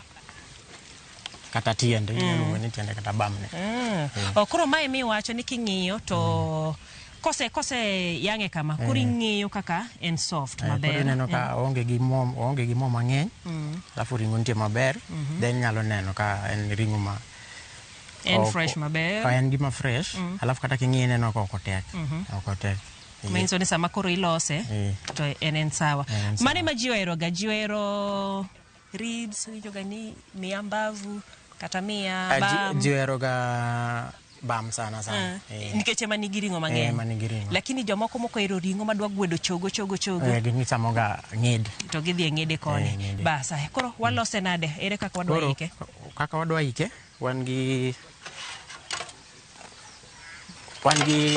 Kata tiende, inyalo luongo ni tiende kata bamne. Oh, koro mae miwacho ni king'iyo to kose yang'e kama, koro ing'iyo kaka en soft maber. Koro ineno ka oonge gi mo, oonge gi mo mang'eny, alafu ring'o nitie maber, then inyalo neno ka en ring'o ma En fresh maber. Ka en gima fresh, alafu kata king'iye ineno ka ok otek. Ok otek. Manyiso ni sama koro ilose to en sawa. En sawa. Mane ma ji ohero ga? Ji ohero ribs, iwinjo ga ni miya mbavu kata miya bam. Ji ohero ga bam sana sana. Nikech ema nigi ring'o mang'eny. Ema nigi ring'o. Lakini jomoko mok ohero ring'o madwa gwedo chogo chogo chogo. Gin gichamo ga ng'ede. To gidhi e ng'ede koni. Ng'ede. Bas, aya, koro walose nade? Ere kaka wadwa Koro, ike? Kaka wadwa ike, wan gi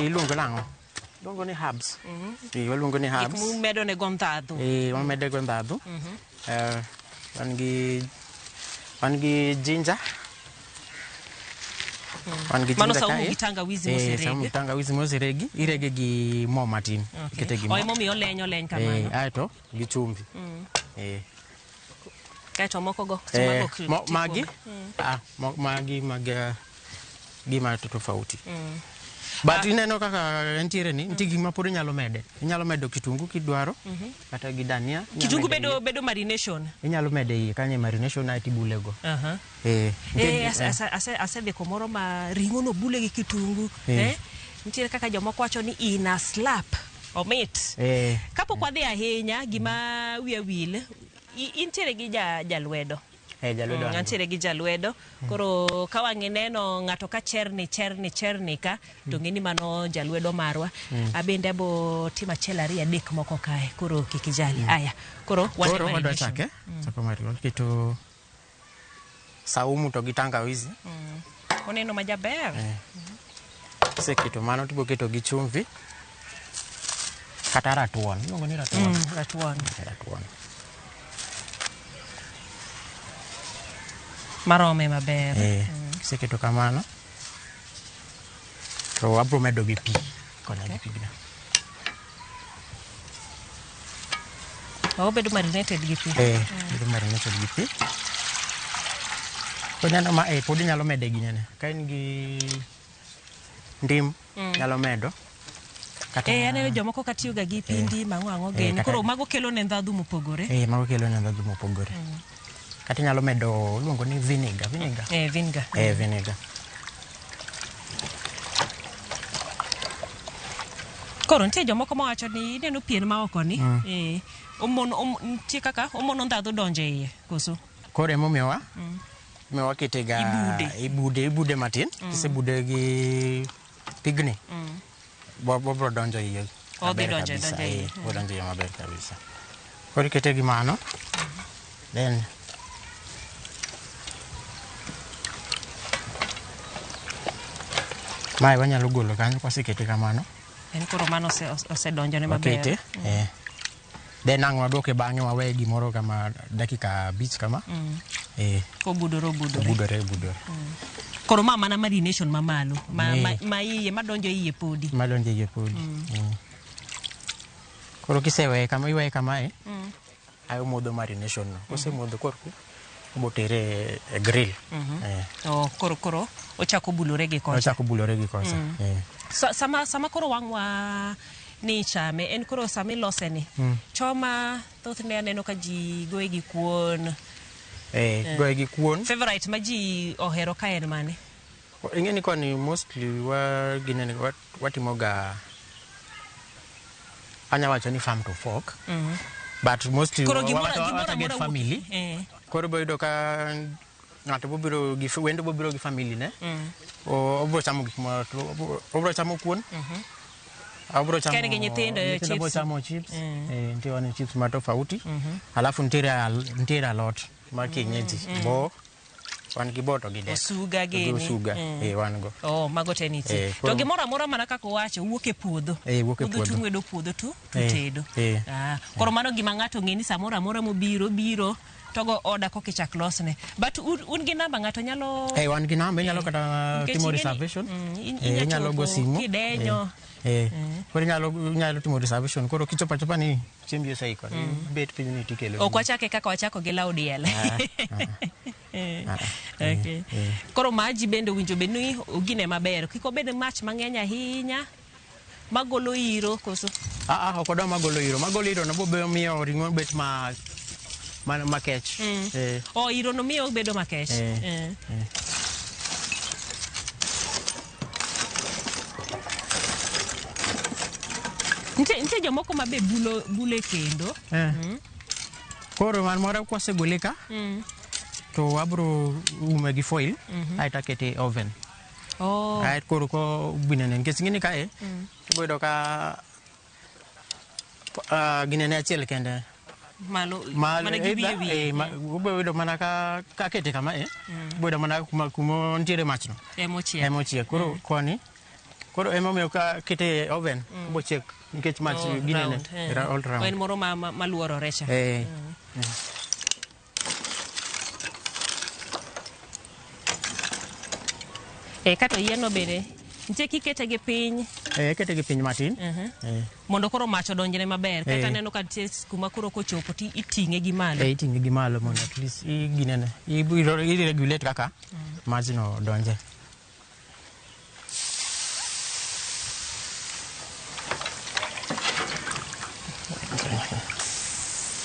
iluongo nang'o? Iluongo ni herbs. Waluongo ni Gik herbs. mumedo ne go ndhadhu. Wamedo go ndhadhu. Wan gi ginger. Wan gi Mano ginger saumu kae. gi tangawizi Eh, mosereg. saumu gi tangawizi moseregi. Irege gi mo matin. Okay. Ikete gi mo. O emomiyo oleny oleny Eh, kamano. aeto gi chumvi. Eh. Kaeto moko go. Eh, mago ok ti magi? kuome. Ah, magi mag gima to tofauti. But ineno kaka entiere ni, nitie gik ma pod inyalo mede. Inyalo medo kitungu kidwaro, kata gi dania. Inyalo Kitungu medo bedo iye. bedo marination. Inyalo mede iye kanyo e marination aeto ibule go. Aha. Eh, nitie Eh, gi- eh. asedhi kumoro ma ring'o no bule gi kitungu. Eh. Eh. Nitiere kaka jomoko wacho ni ina slap. Omit. Eh. Kapok wadhi ahinya, gima wiya wil, intiere gi jalwedo. Eh, jalwedo an go. Antiere gi jalwedo. Koro ka wang' ineno ng'ato ka cherni, cherni, cherni ka, to ng'e ni mano jalwedo marwa. Abende abo timo achiel ariyo adek moko kae. Koro kik ijali. Aya. Koro wan e Koro wadwa marination. chake. Chako marination. Keto saumu to gi tangawizi. Oneno majaber. Kiseketo mano to ibiro keto gi chumvi. Kata ratuon. Iluongo ni ratuon. Ratuon. Ratuon. Marome maber. Kiseketo kamano to wabro medo gi pi. Konya gi pigno. Obedo marinated gi pi. Bedo marinated gi pi. To ineno ma, pod inyalo mede ginene. Ka in gi ndim, nyalo medo. Kata Aneno jomoko ka tiyo ga gi pi ndim, ang'o ang'o gini. Koro mago kelo ne ndhadhu mopogore. Mago kelo ne ndhadhu mopogore. Kata inyalo medo, iluongo ni vinegar, vinegar. Vinegar. Vinegar. Koro nitie jomoko mawacho ni ineno pien ma oko ni, nitie kaka omono ndhadhu donjo e iye, koso? Koro emomiyo wa? Emomiyo wakete ga Ibude. Ibude matin. Kisebude gi pigni, bobro donjo iye Odhi maber kabisa. donjo iye. Bobro donjo iye maber kabisa. Koro ikete gi mano. Then mae wanyalo golo kanyo kwasekete kamano. En koro mano osedonjone maber. Wakete, Then ang' waduoke bang'e wawe gimoro kama dakika 5 kama. Kobudore, obudore. Obudore, obudore. Koro ma mana marination mamalo, ma iye, madonjo iye podi. Madonjo iye podi. Koro kiseweye kama, iweye kamae, ae omodho marination no. Kosemodho koro obotere e grill. Oh, koro ochako bulore gi kocha. Ochako bulore gi kocha. Sama koro wang' wa ni chame, en koro sama ilose ni. Choma thothne aneno ka ji goye gi kuon. Goye gi kuon. Favorite ma ji ohero ka en mane? Ing'e ni koni mostly wa ginene, watimo ga, anya wacho ni farm to fork. But mostly Koro gimoro wa target amora wuok family. Koro bo yudo ka ng'ato bobiro gi wendo bobiro gi family ne. Obro chamo gik moro, obro chamo kuon. Obro chamo Ka en gi nyithindo, nyithindo bro chips. chamo chips. Nitie wane chips ma tofauti. Alafu nitiere alot mar kienyeji. Bo wan gi bo to gi dek. Osuga To gi gini. osuga. Wan go. Oh, mago te nitie. To gimoro amora mana kaka owacho, wuok e puodho. Wuok e Puodho puodho. tung'wedo puodho tu tedo. Koro mano gima ng'ato ng'e ni samoro amora mobiro, biro to go order koka ichak losne. But un gi namba ng'ato nyalo Wan gi namba, inyalo kata Nikech timo ing'e ni reservation. Inya Inyalo go chopo simu. kidenyo. Koro inyalo timo reservation. Koro kichopo achopa ni chiembi oseikore. Ibet piny ni tikelo. Ok wachake kaka wachako gi law diel. Koro maji bende owinjo bed ni ogine maber. Kik obed mach mang'eny ahinya magolo iro koso? Ok odwa magolo iro. Magolo iro no bo miyo ring'o bet makech. Oh, iro no miyo obedo makech. Nitie jomoko ma be bule kendo. Koro man moro kwasegole ka, to wabro ume gi foil, aeto akete e oven. Aeto koro ko ginene, nikech ing'e ni kae, ibiro yudo ka, ginene achiel kende. Malo, Malo, mana gi wiye wiye. Ubiro yudo mana ka akete kama, ubiro yudo mana kuma nitiere machno. Emochiek. Emochiek. Koro koni, koro emomiyo ka akete e oven, obiro chiek nikech mach Oh, ginene, round, all round. En moro maluorore cha. E kato yien no bende nitie kikete gi piny. Eh, ikete gi piny matin. Eh. Mondo koro mach odonjne maber. Kata Eh. neno ka nitie kuma koro kochopo ti iting'e gi malo. Eh, iting'e gi malo mondo at least iginene. I regulate kaka majno donje.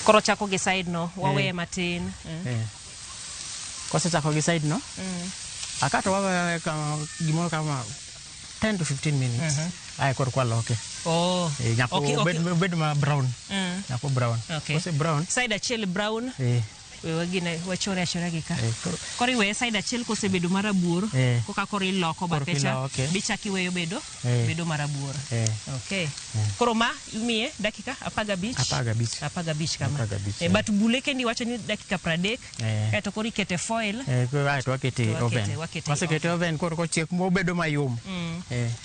Koro chako gi side no, waweye matin. Eh. Kosechako gi side no, akato wawewe kama gimoro kama 10 to 15 minutes. Ae koro kwaloke. Oh. Eh, nyaka obed ma brown. Nyaka brown. Kose brown. Side achiel brown. We wagine wachore achora gi ka. Eh, koro Koro iweye side achiel kosebedo marabuor, koka koro iloko Koro bathe cha, kiloke. bichak iweyo bedo bedo marabuor. Okay. Koro ma imiye dakika 15. 15. 15 kama. 15, Eh, but bule kendi iwacho ni dakika 30. Kaeto koro ikete foil. Eh, koro ae to wakete To oven. wakete e Wasekete oven koro kochiek mobedo mayom.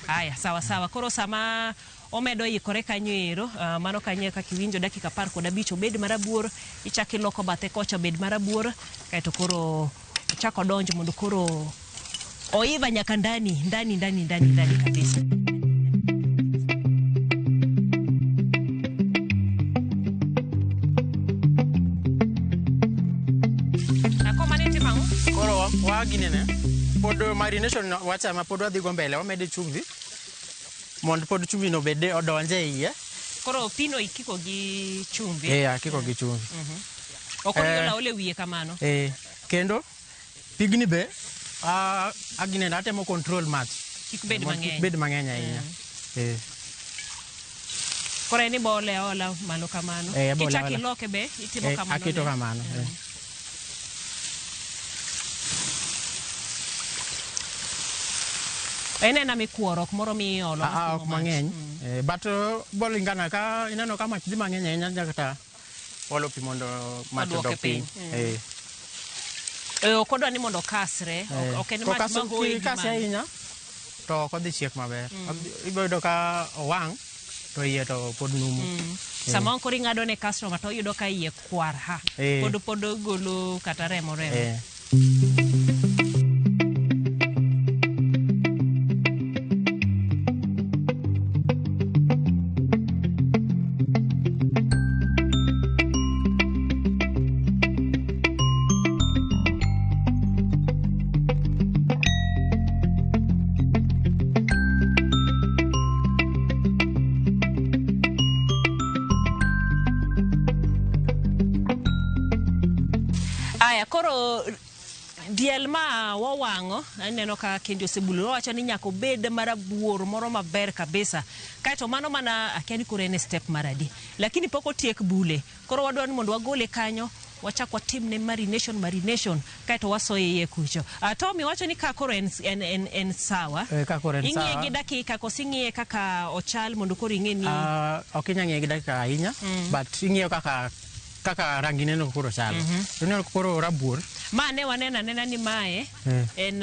Aya, sawa sawa. Koro sama omedo ikore kanyo ero, mano kanyo kaka iwinjo dakika 15 obed marabuor, ichak iloko bathe kocha obed marabuor, kaeto koro ochako donjo mondo koro oiva nyaka ndani, ndani, ndani, ndani, ndani kabisa. Ako mane timo ang'o? Koro wa ginene pod marination no, wachama pod wadhi go mbele, wamede chumvi mondo pod chumvi no bede odonje e iye. Koro pino ikiko gi chumvi. Eh, akiko gi chumvi. Ok onego aole wiye kamano. Eh, kendo pigni be aginene atemo control mach Kik bed mondo kik mang'eny. bed mang'eny ahinya. Eh. Koro en ibole aola malo kamano. Eh, abole Kichak aola. iloke be itimo Eh, kamano. aketo ne. kamano. Eh. En ena mikuoro, ok moro miolo. Ah, ah, ok mapimo mach. mang'eny. Eh, but bolingana ka ineno ka mach dhi mang'eny ahinya nyaka ta olo pi mondo mach Oduoke odok piny. piny. Eh. Eh, ok odwa ni mondo okasre. Eh. Ok en mach mahoye gi Kokase malo. ahinya to ok odhi chiek maber. Ibiro yudo ka owang' to iye to pod numu. Eh. Sama koro ing'ado ne customer to oyudo ka iye kwar ha. Eh. Pod ogolo kata remo remo. Eh. Aya, koro diel ma wawang'o aneno ka kendi osebulo wawacho ni nyaka obed marabuor moro maber kabisa kaeto mano mana akia ni koro en e step mar adi lakini pok otiek bule koro wadwaro ni mondo wagole kanyo wachak watimne marination marination kaeto wasoye iye kucho. Tommy wacho ni ka koro en sawa. Eh, ka koro en ing'iye sawa. gi dakika koso ing'iye kaka ochal mondo koro ing'e ni Ah, ok inyal ng'iye gi dakika ahinya but ing'iyo kaka rangi neno koro chalo. To ineno koro rabuor. Ma ne waneno anena ni mae en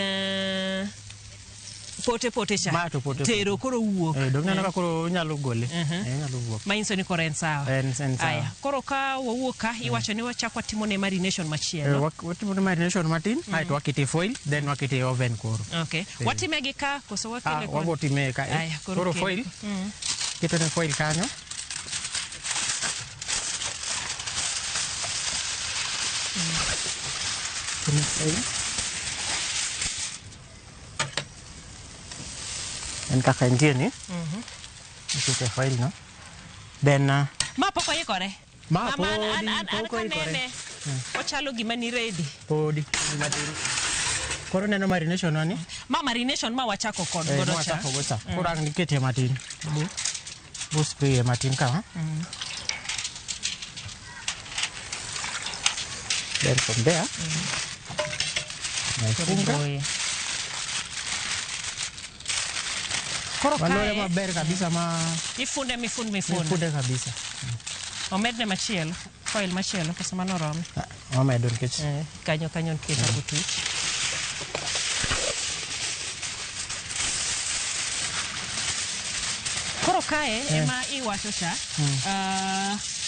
pote pote cha. Ma to pote tero koro wuok. Eh, dong ineno ka koro inyalo gole. Eh, inyalo wuok. Manyiso ni koro en sawa. En sawa. Aya, koro ka wawuok ka iwacho ni wachak watimo ne marination Eh, machielo. watimo ne marination matin aeto wakete foil then wakete e oven koro. Okay. Watime gi ka koso wakele Ah, wabo time ka. Eh. Aya, Koro kel. foil keto ne foil kanyo. Keto ne foil. En kaka entie ni. Ikete foil no. Then Ma pok oikore. Ma An podi pok oikore. kanene ochalo gima ni ready. Podi matin. Koro neno marination no ni. Ma marination ma wachako kod Eh, godo cha. mwachako go cha. Koro ang' nikete matin. Bu spray e matin kama. Then from there, naifunga. Iboye. Koro Walore kae maber kabisa ma ifunde mifund mifund. ifunde kabisa. Omedne machielo. Foil machielo koso mano orome. Wamedo nikech Eh, kanyo kanyo nitie kaka otuch. Koro kae ema iwacho cha.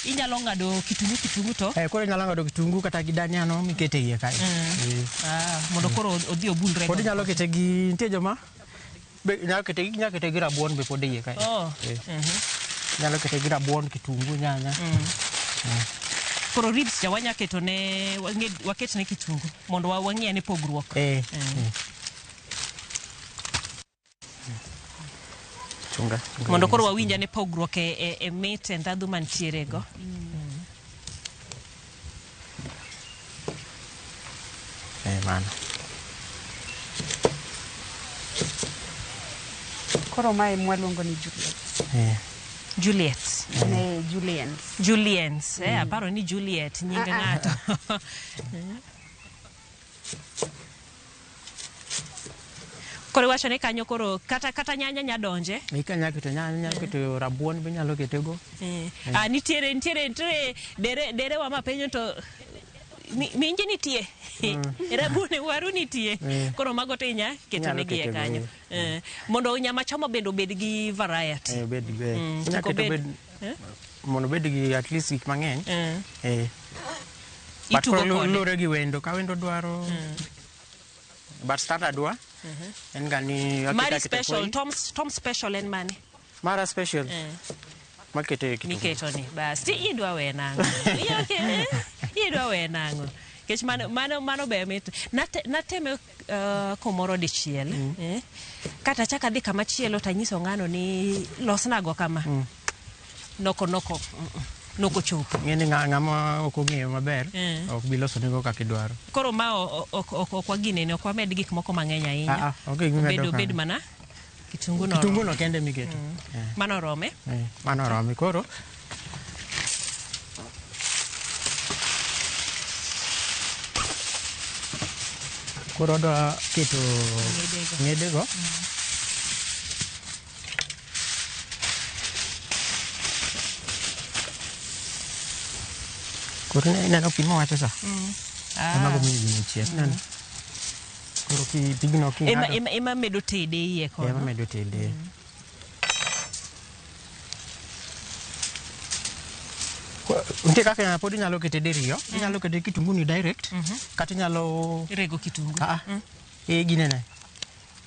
inyalo ng'ado kitungu kitungu to Eh, koro inyalo ng'ado kitungu kata gi dania no mikete iye kae. Eh. Ah, mondo koro odhi obulre. Pod inyalo kete gi nitie joma be nyalo kete inyalo kete gi rabuon be pod e iye kae. Oh. Eh. Inyalo kete gi rabuon, kitungu, nyanya. Koro ribs cha wanya keto ne waket ne kitungu mondo wang'i ane pogruok. Eh. Chunga. Mondo koro wawinj ane pogruok e mit e ndhadhu mantiere go. Eh, mano. Koro mae mwaluongo ni Juliet. Eh. Juliet. Ne Julians. Julians, aparo ni Juliet nying ng'ato. Koro iwacho ni kanyo koro kata nyanya nya donje. Ika nyalo keto nyanya, nyalo keto rabuon be nyalo ketego. Ah, nitiere dere wa mapenjo to minji nitie. Rabuon waru nitie. Koro mago te inya keto negi e kanyo. Mondo nyama choma bende obed gi variety. Obed gi. Inya keto bed mondo obed gi at least gik mang'eny. But Itugo koro kode. luwore gi wendo, ka wendo dwaro. But standard wa en ga ni Mari special, Tom special en mane? Mara special. Makete kitungu. Miketo ni. Bas, ti idwa we nang'o? Idwa we nang'o? Kech mano ber mit. Nateme komoro dichiel. Kata chaka dhi kama chielo tanyiso ng'ano ni losnago kama. Noko noko chopo. Ng'eni ng'ama ok ong'eyo maber ok bi loso nego kaka idwaro. Koro ma ok waginene, ok wamed gik moko mang'eny ahinya. Obed mana kitungu no. Kitungu no kende miketo. Mano orome? Mano orome. Koro koro odwa keto ng'edego. Koro ineno pi mawacho cha? Ema go miyo gino chiek. Koro pigno king'ado. Ema medo tede iye kono. Ema medo tede. Nitie kaka pod inyalo kete diriyo. Inyalo kete kitungu ni direct. Kata inyalo rego kitungu. Ginene.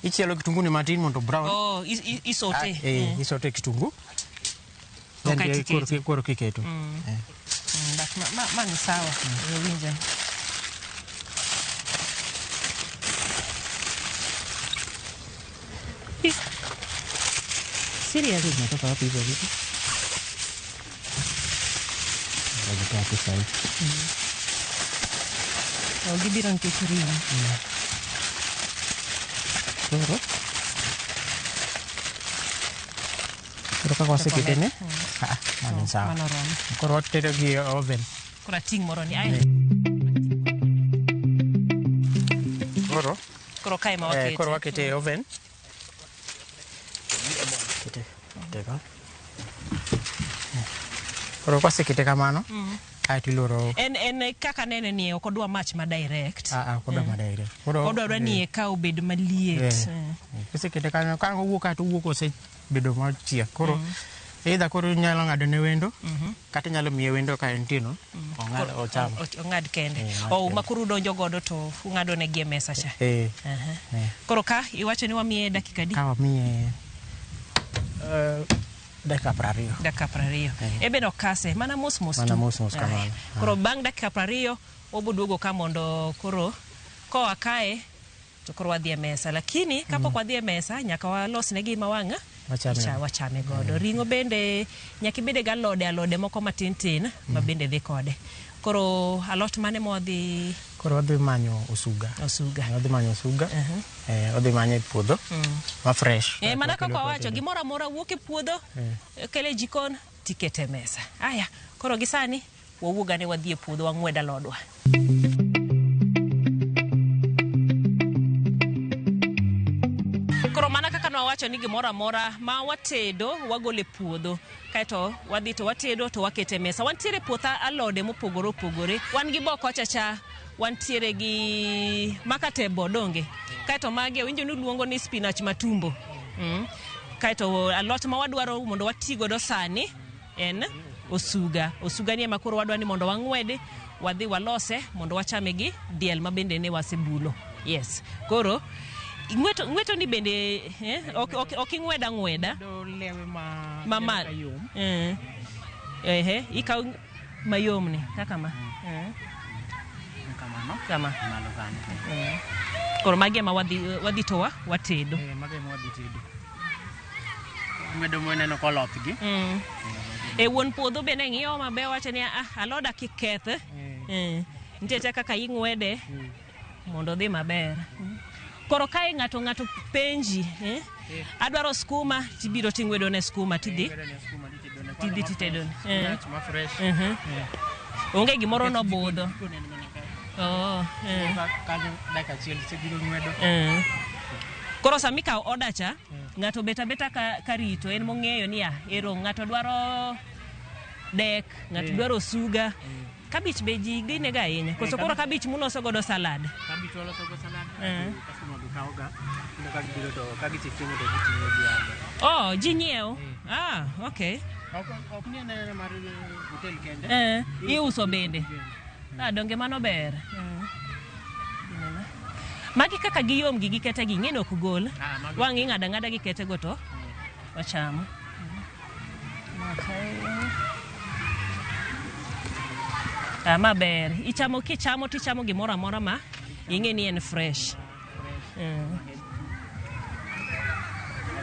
Ichielo kitungu ni matin mondo brown. Oh, isote. Isote kitungu. Koro kiketo. But mano sawa. Winjo. Seriously? Natoka wapi hizo vitu? Gibiro nikech ring'o. Koro kaka waseketene, mano sawa. Koro watero gi oven. Koro ating' moro ni. Koro kae ma wakete. Koro wakete e oven. Koro kwasekete kamano, kaeto iloro. En kaka nene ni ok odwa mach ma direct. Ok odwa ma direct. Odwaro ni eka obed maliet. Kisekete kanyo, ka owuok kaeto owuok osebedo machiek. Koro either koro inyalo ng'ado ne wendo, kata inyalo miye wendo ka entie no, ochamo. Ong'ad kende. Ma koro udonjo godo to ung'ado ne gi e mesa cha. Koro ka iwacho ni wamiye dakika adi? Ka wamiye dakika 20. Dakika 20. Ebe no kase, mana mos mos tu. Mana mos mos kamano. Koro bang' dakika 20 waboduogo ka mondo koro koa kae to koro wadhi e mesa. Lakini kapok wadhi e mesa nyaka walos ne gima wang' wachame godo. Ring'o bende nyaka ibede gi alode moko matin tin ma bende dhi kode. Koro alot mane ma wadhi? Koro wadhi manyo osuga. Osuga. Wadhi manyo osuga. Wadhi manyo e puodho. Ma fresh. Mana kaka wawacho, gimoro amora wuok e puodho, kele jikon, tikete e mesa. Aya, koro gi sani wawuog ane wadhi e puodho wang'wed alodwa. Koro mana kaka nwawacho ni gimoro amora ma watedo wagolo e puodho. Kaeto wadhi to watedo to wakete e mesa. Wantiere puoth alode mopogore opogore. Wan gi bo kocha cha, wantiere gi makate bo donge. Kaeto magi awinjo ni uluongo ni spinach matumbo. Kaeto alot ma wadwaro mondo wati godo sani en osuga. Osuga ni ema koro wadwa ni mondo wang'wedi, wadhi walose mondo wachame gi diel ma bende ne wasebulo. Yes. Koro ng'weto ng'weto ni bende ok ing'wed ang'weda. Do lewe ma Mama. Yom. Ehe, ikaw mayom ni kaka ma. Kamano. Kama. Malo kanyo. Koro magi ema wadhi to watedo. Mago ema wadhi tedo. Ng'wedo moneno koloth gi. E wuon puodho bende ng'iyo maber wacho ni ah, aloda kik keth. Nitie te kaka ing'wede mondo odhi maber. Koro kae ng'ato penji, adwaro skuma, tibiro ting'wedo ne skuma tidhi. Tidhi titedone. Spinach ma fresh. Onge gimoro nobudho. Oh, Kanyo dakika achiel isebiro ng'wedo. Koro sama ikawo order cha, ng'ato bet abeta ka rito, en mong'eyo ni ah, ero ng'ato dwaro dek, ng'ato dwaro osuga. Kabich be ji ginega ahinya. Koso koro kabich muloso godo salad. Kabich waloso go salad. Customer be kawo ga. Kendo ka gibiro to ka gisechiemo to giting'o giago. Oh, ji nyiewo. Ah, okay. Ok ni en anena mar hotel kende. Iuso bende. Ah, donge mano ber. Magi kaka giyom gi gikete gi ing'e ni ok gol. Wang' ing'ado ang'ada gi kete go to wachamo. Okay. Ah, maber. Ichamo kichamo tichamo gimoro amora ma ing'e ni en fresh.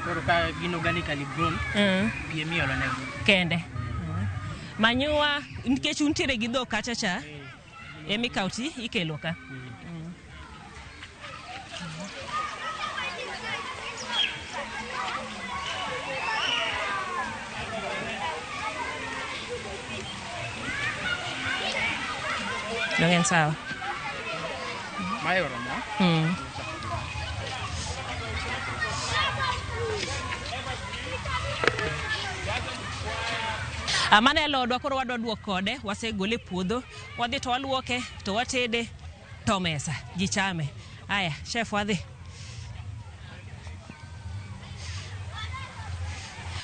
Koro ka gin organically grown, pi emiolo negi. Kende. Manyiwa nikech untiere gi dhok kacha cha emikawo ti ikelo ka. Dong en sawa. Mae oromo. Mano e alodwa koro wadwa duok kode, wasegole e puodho, wadhi to waluoke, to watede, to mesa, ji chame. Aya, chef wadhi.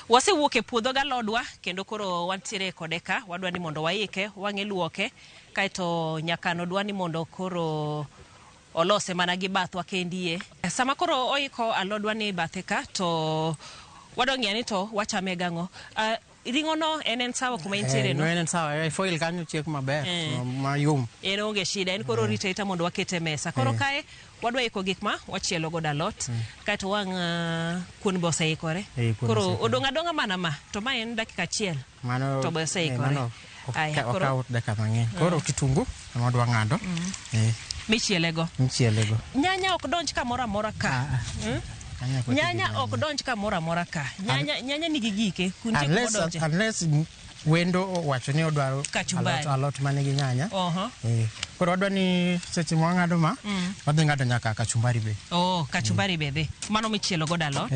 Wasewuok e puodho galodwa kendo koro wantiere kode ka, wadwa ni mondo waike, wang'e luoke, kaeto nyakano dwa ni mondo koro olose mana gi bathwa kendie. Sama koro oiko alodwa ni bathe ka to wadwa ng'iyo ni to wachame gang'o. Ring'o no en sawa kuma intiere no? En sawa, foil kanyo chiek maber, mayom. En onge shida, en koro rito arita mondo wakete e mesa. Koro kae wadwa iko gik ma wachielo godo alot, kaeto wang' kuon be oseikore. Koro odong' adong'a mana ma, to ma en dakika achiel. Mano, to be oseikore. Mano okawo dakika mang'eny. Koro kitungu ema wadwa ng'ado. Michielego. Michielego. Nyanya ok donj kamoro amora ka. Nyanya ok donj kamoro amora ka. Nyanya nigi gike, kuntie kuma odonje. Unless wendo owacho ni odwaro alot manigi nyanya. Koro wadwa ni seche ma wang'ado ma, wadhi ng'ado nyaka kachumbari be. Oh, kachumbari be dhi. Mano michielo godo alot.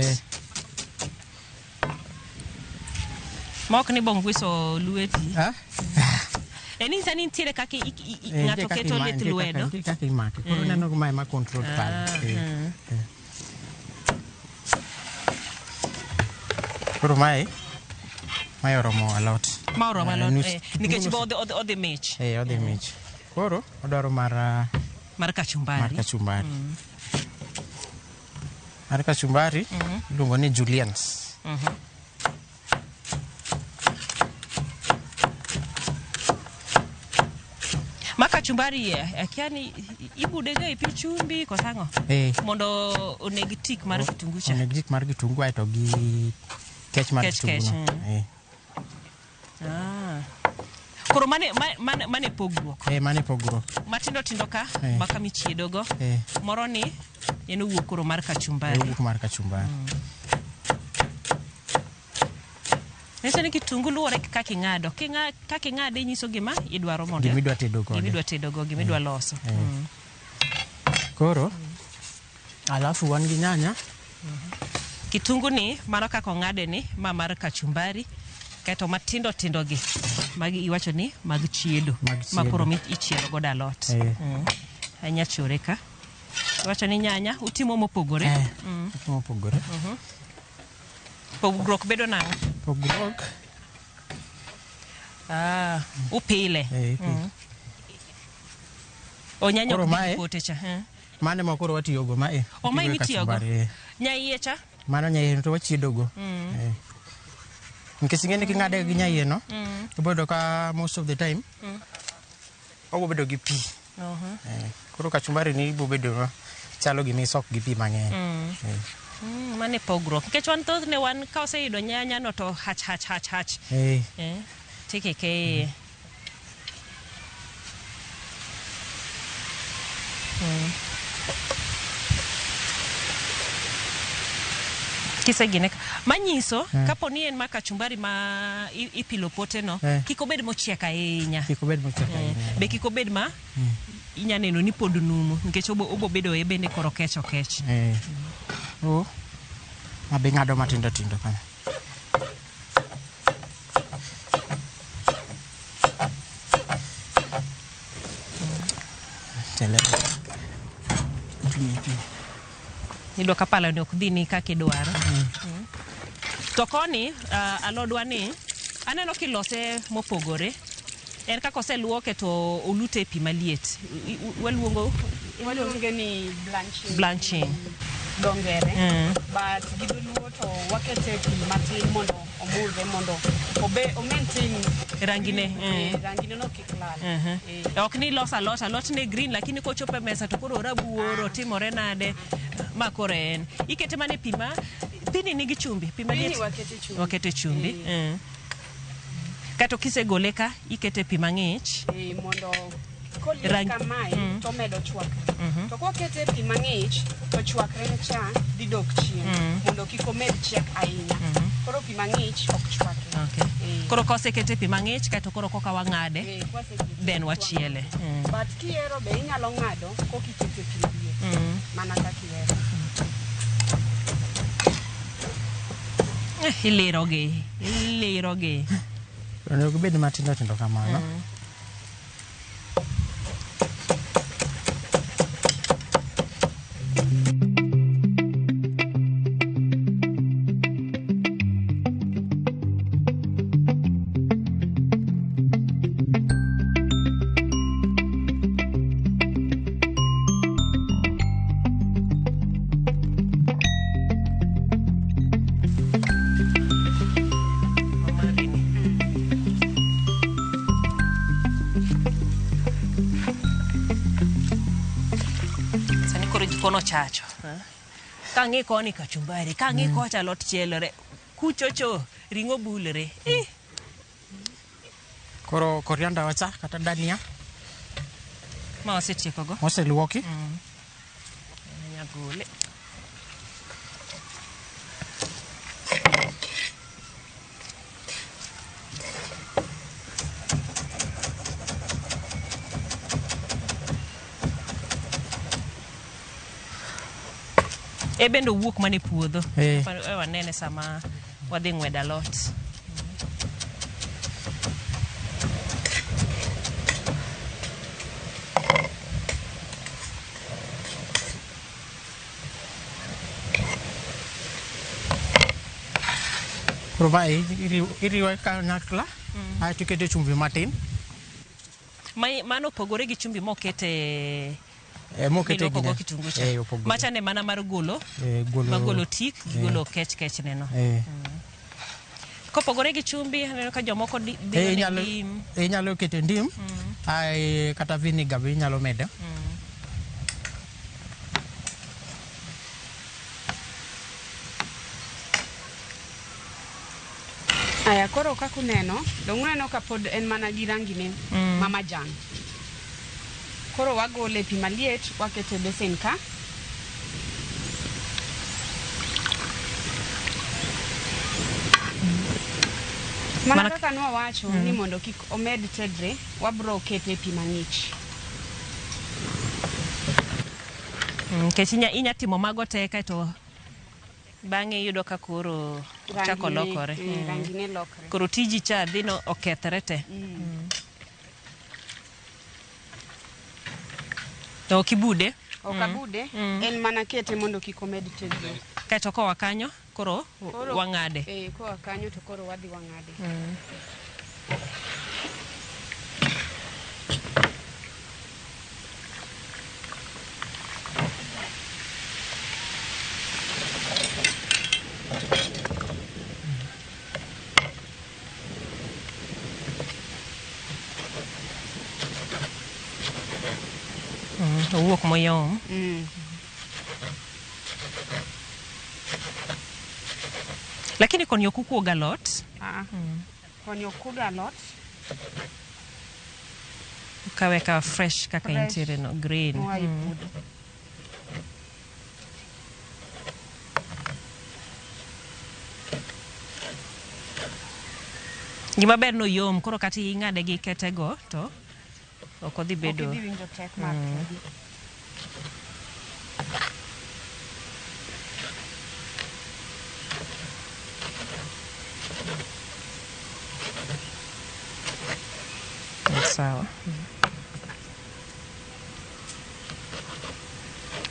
Ma ok ni bongwiso lweti. En ni nitiere kaka ng'ato keto lith lwedo. Nitie kaka imake. Koro neno ma ema control pala. Koro mae oromo alot. Ma oromo alot, nikech bo odhi mich. Odhi mich. Koro odwaro mar kachumbari. Mar kachumbari. Mar kachumbari iluongo ni juliens. Ma kachumbari akia ni ibude ga e pi chumbi koso ang'o? Mondo oneg tik mar kitungu cha. Oneg tik mar kitungu aeto gi kech mar kitungu. Koro mane pogruok. Mane pogruok. Matindo tindo ka, maka michiedogo. Moro ni en owuok koro mar kachumbari. Owuok mar kachumbari. Nyiso ni kitungu luwore kaka ing'ado. Kaka ing'ade inyiso gima idwaro mondo. Gima idwa tedo godo. Gima idwa tedo go, gima idwa loso. Koro, alafu wan gi nyanya. Kitungu ni, mano kaka ong'ade ni, ma mar kachumbari. Kaeto matindo tindo gi, magi iwacho ni mag chiedo. Ma koro ichielo godo alot. Anyachore ka. Iwacho ni nyanya, utimo mopogore. Utimo mopogore. Pogruok bedo nang'o? Pogruok. Ah, upile. Eh, ipile. O nyanya Koro ok dhi mae- gi pote cha. Eh. Mano ema koro watiyogo ma e. O mae Itiyogo e mitiyogo. kachumbari, eh. Nyaiye cha. Mano nyaiye to wachiedogo. Eh. Nikech ing'e ni king'ade gi nyaiye no, ibiro yudo ka most of the time obo bedo gi pi. Eh, koro kachumbari ni ibo bedo ma chalo gima isok gi pi mang'eny. Eh. Mano e pogruok. Nikech wan thothne wan ka oseyudo nyanya no to hach hach hach hach. Eh. Eh. Tikike iye. Kisegine manyiso kapo ni en ma kachumbari ma ipilo pote no kik obed mochiek ahinya. Kik obed mochiek ahinya. Be kik obed ma inya neno ni pod numu nikech obo bedo e bende koro kech okech. Eh. Oh. Mabe ng'ado matindo tindo kama. Tele. Pi. Iyudo ka pala ni ok dhi ni kaka idwaro. To koni alodwa ni aneno kilose mopogore. En kaka oseluoke to olute e pi maliet. Waluongo Waluonge ni blanching. Blanching. Dongere. But gi dholuo to wakete pi matin mondo omudhe mondo obe o maintain Rangine, rangine no kik lal. Ok ni los alot, alot ne green lakini kochopo e mesa to koro rabuor otimore nade ma koro en. Ikete mana e pi ma pini nigi chumbi, pi maliet. Pini wakete chumbi. Wakete chumbi. Kato kisegole ka ikete pi mang'ich. Mondo koliet kamae to omedo chwakre. To kwakete pi mang'ich to chwakre ne cha dhi dok chien mondo kik omed chiek ahinya. Koro pi mang'ich ok chwake. Okay. Koro kosekete pi mang'ich kaeto koro koka wang'ade then wachiele. But kihero be inyalo ng'ado kokikete pi maliet. Mana kaka ihero. Ilirogi, ilirogi. Onego gibed matindo tindo kamano. Sani koro jikon ochacho. Kang'i koni kachumbari, kang'i kocha alot chielore, kuchocho ring'o bulore. Koro korianda wacha kata dania Ma wasetiekogo. Oseluoki. Nyagole. E bende owuok mana e puodho. Wanene sama wadhi ng'wedo alot. Koro mae iriwe kanyakla aeto ikete chumbi matin. Mano opogore gi chumbi mokete mokete miluoko go kitungu cha. Macha ne mana mar golo, mar golo tik, golo kech kech neno. Kopogore gi chumbi, aneno ka jomoko dhi ne ndim. Inyalo keto ndim, kata vinegar be inyalo medo. Aya, koro kaka uneno, dong' uneno ka pod en mana gi rangine ma majan. Koro wagole pi maliet, wakete e besen ka. Mana kaka nwawacho ni mondo kik omed tedre, wabro kete e pi mang'ich. Nikech inya timo mago te kaeto bang'e iyudo ka koro chako lokore. Rangine lokre. Koro tiji cha dhi no okethre te. To ok ibude? Ok abude, en mana kete mondo kik omed tegno. Kaeto koa kanyo, koro wang'ade. Koa kanyo to koro wadhi wang'ade. Owuok mayom. Lakini koni ok ukuog alot. Koni ok kuog alot. Kawe ka fresh kaka entiere no, green. Moa e puodho. Gima ber no yom, koro kata ing'ade gi ketego to ok odhi bedo. Ok idhi winjo tek mar tedo. Sawa.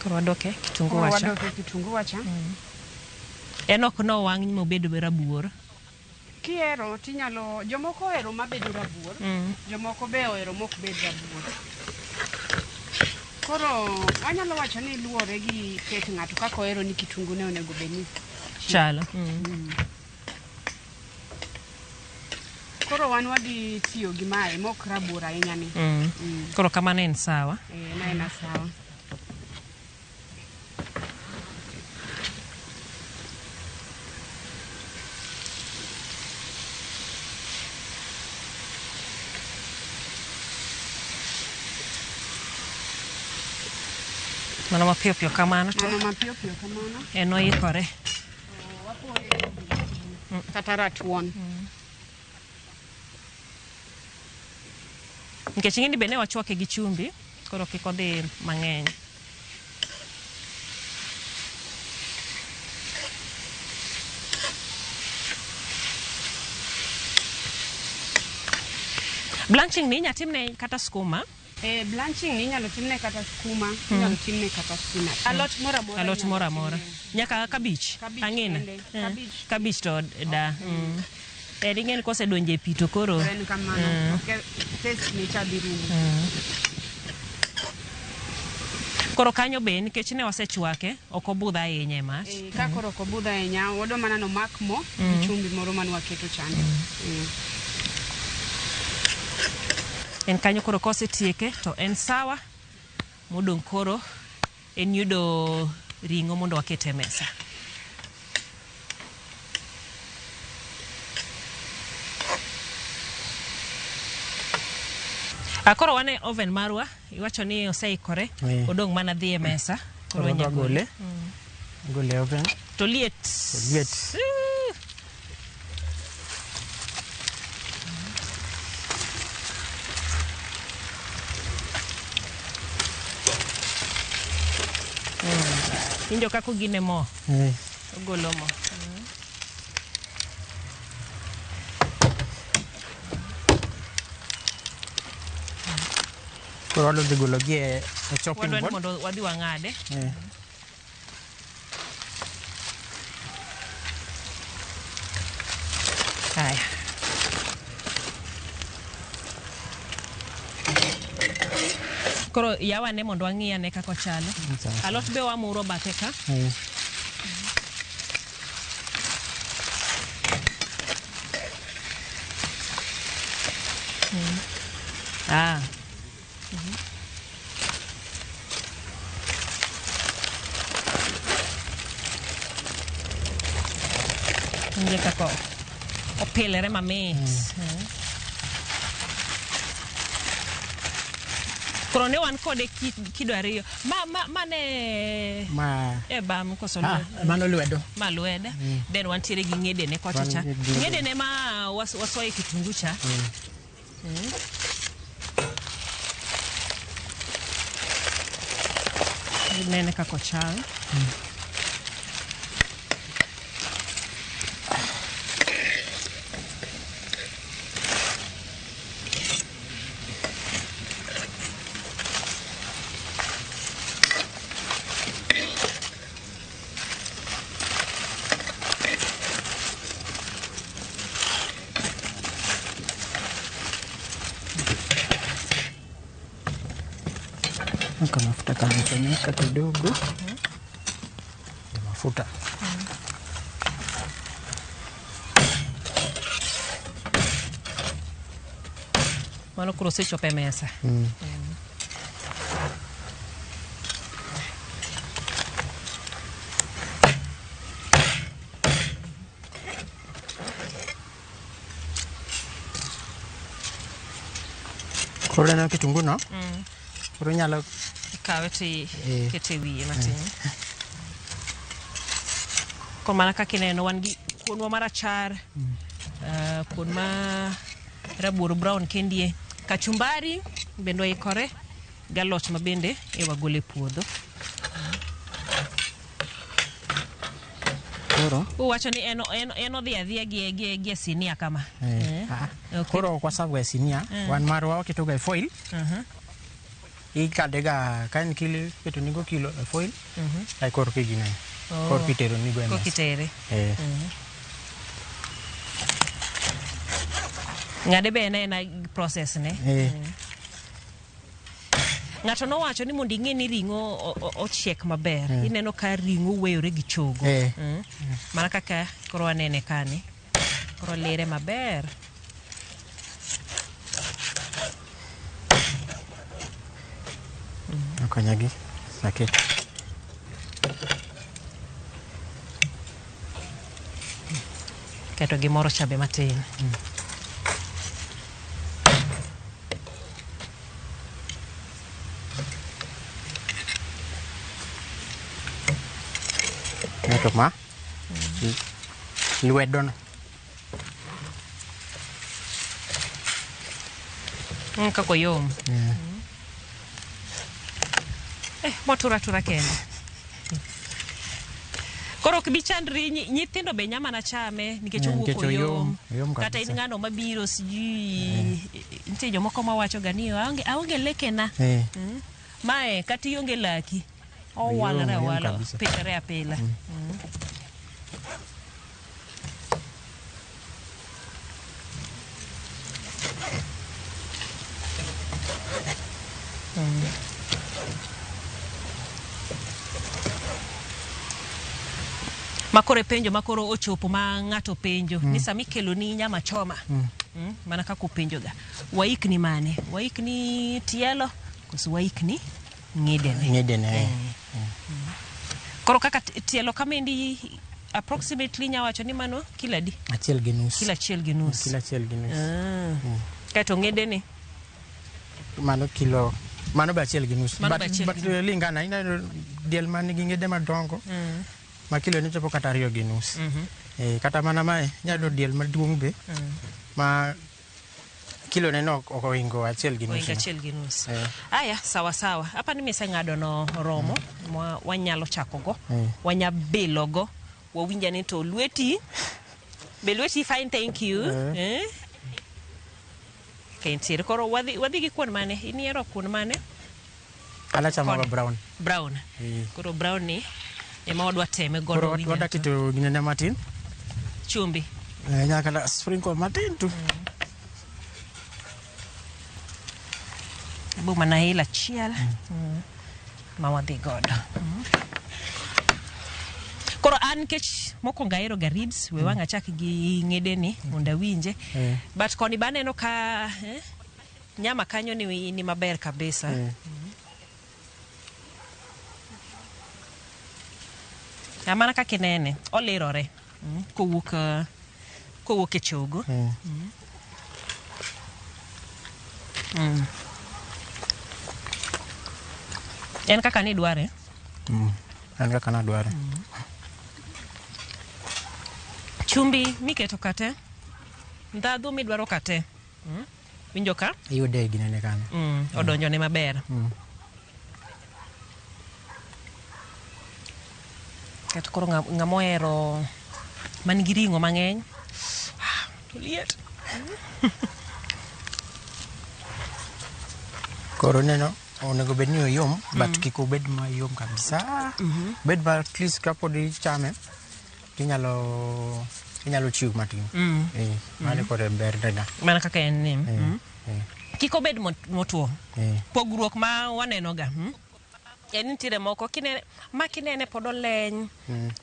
Koro wadoke kitungu Koro wacha. wadoke kitungu wacha. En ok nowang' mobedo rabuor. Kihero tinyalo, jomoko ohero mabedo rabuor, jomoko be ohero mok bed rabuor. Koro anyalo wacho ni luwore gi ket ng'ato kaka ohero ni kitungu ne onego bed ni chalo. Koro wan wadhi tiyo gi mae mok rabuor ahinya ni. Koro kamano en sawa. Na en sawa. Mano mapiyo piyo kamano to. Mano mapiyo piyo kamano. En oikore. Kata ratuon. Nikech ing'e ni be ne wachwake gi chumbi, koro kik odhi mang'eny. Blanching ni inyalo timne kata skuma. Blanching ni inyalo timne kata skuma, inyalo timne kata spinach. Alot moro amora. Alot moro amora. Nyaka kabich. Ang'ina. Kabich to da. En ing'e ni kosedonjo e pi to koro. En kamano. Taste ni cha dhi rumo. Koro kanyo be nikech ne wasechwake, ok obudh ahinya e mach. Ka koro ok obudh ahinya, wadwa mana nomak mo gi chumbi moro mane waketo chande. En kanyo koro kosetieke to en sawa. Modong' koro en yudo ring'o mondo waket e mesa. Koro wan e oven marwa, iwacho ni oseikore, odong' mana dhi e mesa. Koro wadwa gole. Gole e oven. To liet. Liet. Winjo kaka ogine mo. Ogolo mo. Koro wadwa dhi golo gi e chopping board. Mondo wadhi wang'ade. Haya. Koro yawane mondo wang'i ane kaka ochalo. Alot be wamuro bathe ka. Inje kaka opilore mamit. Koro ne wan kode kido ariyo. Ma ne e bam koso mano lwedo. Ma lwedo. Then wantiere gi ng'edene kocha cha. Ng'edene ma wasoye kitungu cha. Nene kaka ochal. Mafuta kamechemka kidogo. Mafuta. Mano koro osechopo e mesa. Koro ineno kitungu no. Koro inyalo Ikawe to Eh. ikete e wiye matin. Koro mana kaka ineno wan gi kuonwa marachar, kuon ma rabuor brown kendie, kachumbari bende oikore, galot ma bende e wagolo e puodho. Koro Uwacho ni en odhi adhiya gi e sinia kama. Eh, ah, Koro ok waserve ga e sinia, wan marwa waketo ga e foil. Ikade ga ka en kilo iketo nigo kilo e foil. Ai koro kigine. Oh. Koro kitero nigo e Koro mesa. kitere. Eh. Ng'ade be en aena process ne. Eh. Ng'ato nowacho ni mondo ing'e ni ring'o ochiek maber, ineno ka ring'o weyore gi chogo. Mana kaka koro wanene kani. Koro lere maber. Okonya gi aket. Keto gimoro cha be matin. Kaeto ma lwedo no. Kaka oyom. Motura tura kende. Koro ok bi chandri, nyithindo be nya mana chame nikech owuok Nikech oyom. oyom Kata in kabisa. ng'ano mabiro sijui nitie jomoko mawacho ga ni aonge lekena. Mae kata ionge laki. Owalore Oyom awala, kabisa. pilore apila. Makoro e penjo makoro ochopo ma ng'ato penjo ni sama ikelo ni nyama choma mana kaka openjoga waikni mane waikni tielo koso waikni ng'idene Ng'idene. Koro kaka tielo kamendi approximately nya wacho ni mano kilo adi? 1.5. Kilo 1.5. Kilo 1.5. Kaeto ng'idene Mano kilo mano be 1.5. Mano be achiel But gi nus. lingana ineno diel man nigi ng'ede madongo ma kilo ne chopo kata 2.5. Kata mana mae inyalo yudo diel maduong' be ma kilo ne no ok ohingo 1.5. Ohingo 1.5. Aya, sawa sawa. Hapa ni miseng'ado no romo ma wanyalo chako go. Wanya bilo go. Wawinja ni to lweti. Be lweti fine, thank you. Kentiere. Koro wadhi gi kuon mane? Iniero kuon mane? An achamo Koni. ga brown. Brown. Koro brown ni ema wadwa teme godo. Koro winja wadwa to. keto ginene matin. Chumbi. Nyaka kata sprinkle matin tu. Bu mana ila achiel. Ma wadhi godo. Koro an nikech mokwongo ahero ga ribs, we wang' achak gi ng'edeni mondo awinje. But koni be aneno ka nyama kanyo ni maber kabisa. Mana kaka inene, olirore. Kowuok e chogo. En kaka nidware? En kaka nadware. Chumbi miketo kate, ndhadhu midwaro kate. Winjo ka? Iyude e ginene kanyo. Odonjone maber. Kato koro ng'ama ohero man gi ring'o mang'eny. To liet. Koro neno onego bed ni oyom, but kik obed mayom kabisa. Bed ma at least kapod ichame, inyalo chew matin. Mano koro e berne ga. Mana kaka en ni. Kik obed motwo. Pogruok ma waneno ga. En nitiere moko ma kinene pod oleny,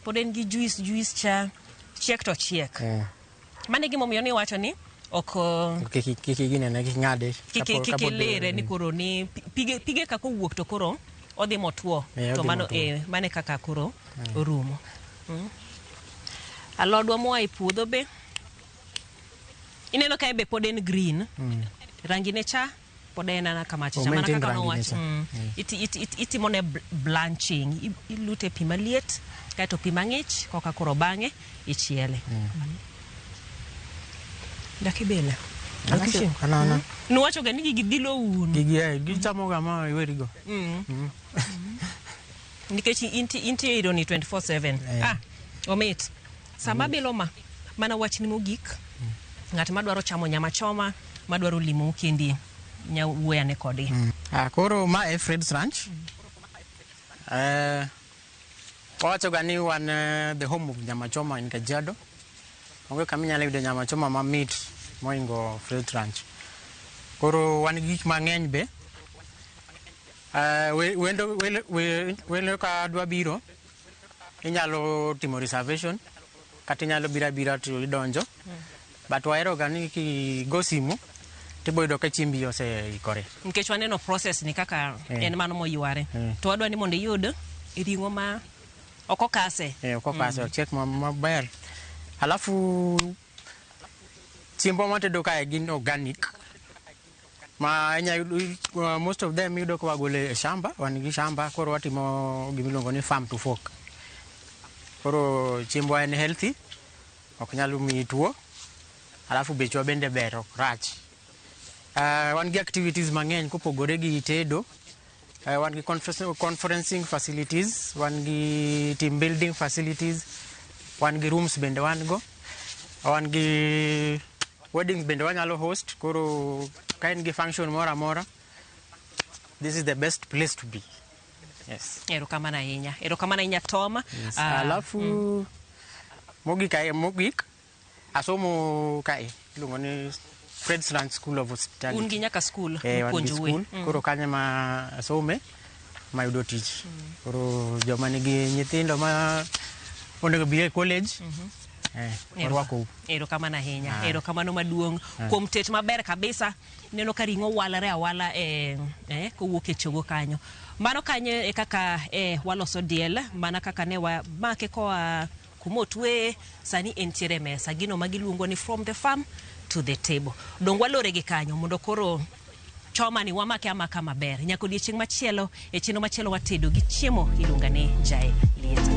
pod en gi juice cha, chiek to chiek. Mano e gimomiyo ni iwacho ni ok Kik ginene, kik ng'ade. Kik ilire ni koro ni pige kaka owuok to koro odhi motwo. To Odhi motwo. mano e kaka koro orumo. Alodwa moa e puodho be. Ineno ka be pod en green. Rangi ne cha Pod en ana kamacha O cha mana maintain kaka rangi ne nowach. cha. Itimo ne blanching. Ilute e pi maliet kaeto pi mang'ich koka koro bang'e ichiele. Dak ibile. Ana Okichiemo. ana. Nuwacho ga ni gigi dhilo un. Gigi gichamo ga ma iwerigo. Nikech intie iro ni 24/7. Ah, omit. Sama bilo ma mana wachni mogik. Ng'at madwaro chamo nyama choma, madwaro limo kendi nya wuoyo ane kodgi. Ah, koro ma e Fred's Ranch. Wawacho ga ni wan the home of nyama choma in Kajiado. Onge kama inyalo yudo nyama choma mamit moingo Fred's Ranch. Koro wan gi gik mang'eny be. Wendo welo ka dwa biro inyalo timo reservation kata inyalo biro abira to idonjo. But wahero ga ni kigo simu tibo yudo ka chiembi oseikore. Nikech waneno process ni kaka en mano moyware. To wadwa ni mondo iyud ring'o ma ok okase. Ok okase, ochiek maber. Alafu chiembwa mwatedo kae gin organic. Ma inya yudo, most of them iyudo ka wagolo e shamba, wan gi shamba, koro watimo gimiluongo ni farm to fork. Koro chiembwa en healthy, ok nyal miyi tuo, alafu bechwa bende ber, ok rach. Wan gi activities mang'eny kopogore gi tedo. Wan gi conferencing facilities, wan gi team building facilities, wan gi rooms bende wan go, wan gi weddings bende wanyalo host. Koro ka in gi function moro amora, this is the best place to be. Yes. Erokamano ahinya. Erokamano ahinya Tom. Yes. Alafu mogik asomo kae iluongo ni Fred's Ranch School of Hospitality. Un gi nyaka school Wan gi mipuonjoue. school. Koro kanyo ma asome mayudo tich. Koro joma nigi nyithindo ma onego bi e college, orwakou. Erokamano ahinya. Erokamano maduong' kuom tet maber kabisa. Ineno ka ring'o walare awala kowuok e chogo kanyo. Mano kanyo e kaka waloso diel mana kaka ne wamake koa kuma otweye sani entiere e mesa. Gino ma giluongo ni from the farm to the table. Dong walore gi kanyo mondo koro choma ni wamake amaka maber. Nyaka odiechieng' machielo e chenro machielo watedo gi chiemo iluongo ni Jael Lieta.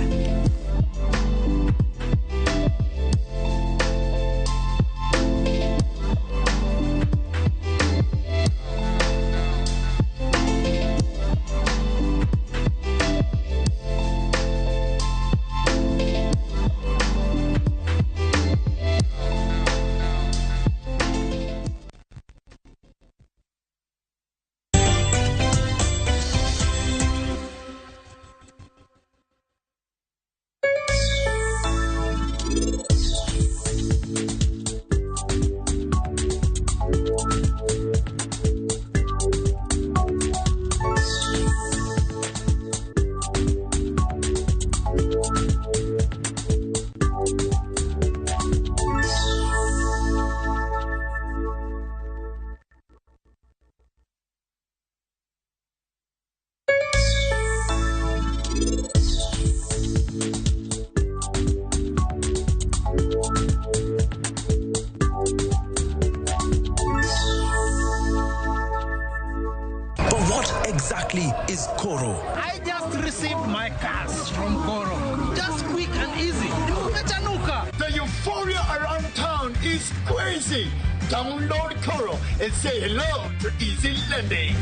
But what exactly is Koro? I just received my cash from Koro. Just quick and easy. Nimechanuka. The euphoria around town is crazy. Download Koro and say hello to easy lending.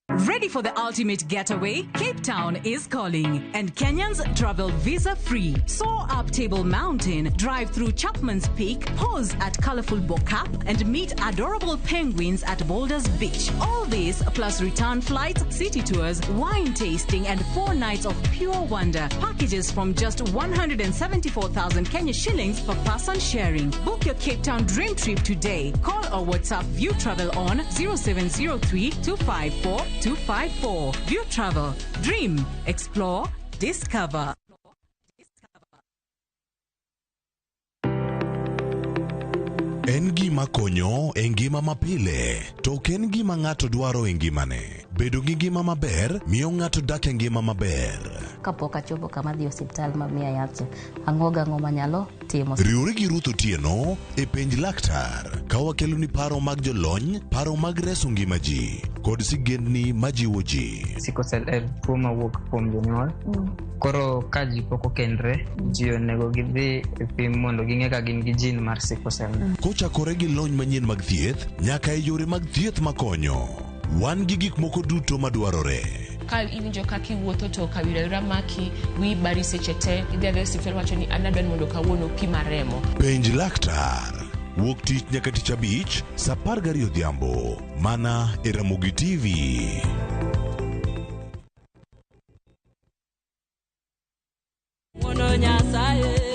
Ready for the ultimate getaway? Cape Town is calling, and Kenyans travel visa-free. Soar up Table Mountain, drive through Chapman's Peak, pause at colorful Bo-Kaap, and meet adorable penguins at Boulders Beach. All this plus return flights, city tours, wine tasting, and 4 nights of pure wonder. Packages from just 174,000 Kenya shillings per person sharing. Book your Cape Town dream trip today. Call or WhatsApp View Travel on 0703 254 254. View Travel. Dream, explore, discover. En gima konyo e ngima mapile, to ok en gima ng'ato dwaro e ngimane. Bedo gi ngima maber miyo ng'ato dak e ngima maber. Kapok achopo kama adhi e osiptal ma miya yath cha, ang'o gang'o manyalo chak timo. Riwri gi Ruth Otieno e Penj Laktar ka wakeloni paro mag jolony, paro mag reso ngima ji kod sigendni majiwo ji. Sickle cell en tuo mawuok kuom jonyuol. Koro ka ji pok okendre, ji onego gidhi e pim mondo ging'e ka gin gi gene mar sickle cell. Kochakore gi lony manyien mag thieth nyaka e yore mag thieth makonyo. Wan gi gik moko duto madwarore. Ka iwinjo kaka iwuotho to kawira wira maki, wiyi bari seche te, idhi adhiya e osiptal wacho ni an adwa ni mondo kawuono pima remo. Penj Laktar. Wuok tich nyaka tich abich, saa 12 odhiambo. Mana e Ramogi TV. Wuono Nyasaye.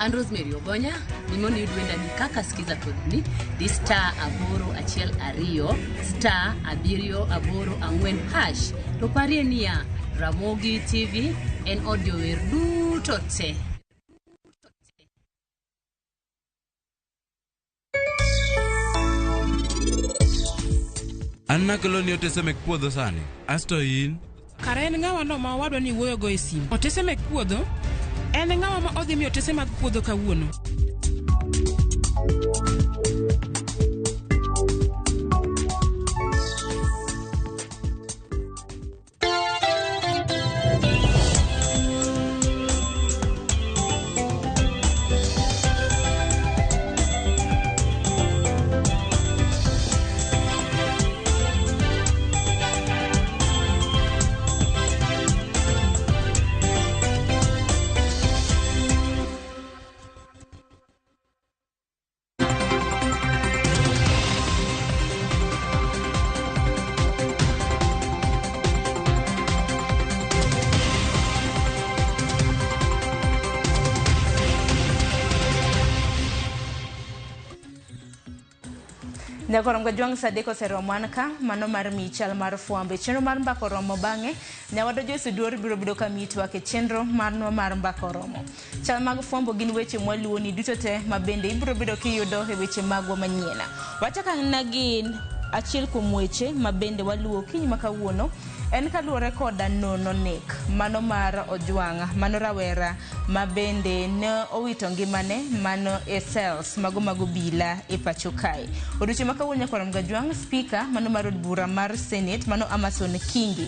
An Rosemary Ogonya, gimondo iyud wendani kaka Skiza Kodni, di star 812 star 784 hash. To parie niya, Ramogi TV en od jower duto te. An nakeloni otese mek puodho sani. Asto in? Kare en ng'awa no ma owadwa ni wuoyogo e simu? Otese mek puodho? En ng'awa ma odhi miyo otese mag puodho kawuono? Nyakorom Gajwang' sa adek oseromo an ka mano mar miyi chal mar fwambo e chenro mar mbaka oromo bang'e nyawado Joyce Oduor biro bedo ka miyi twak e chenro marwa mar mbaka oromo. Chal mag fwambo gin weche mwaluwoni duto te ma bende ibiro bedo kiyudo e weche magwa manyien. Wachak ang'na gi achiel kuom weche ma bende waluwo okinyi ma kawuono en kaluwore koda nono nek mano mar Ojwang' mano rawera ma bende ne owito ngimane mano e cells mago mag obila e pacho kae. Odiochieng' ma kawuono nyakwar Mgajwang' spika mano mar od bura mar Senate mano Amason Kingi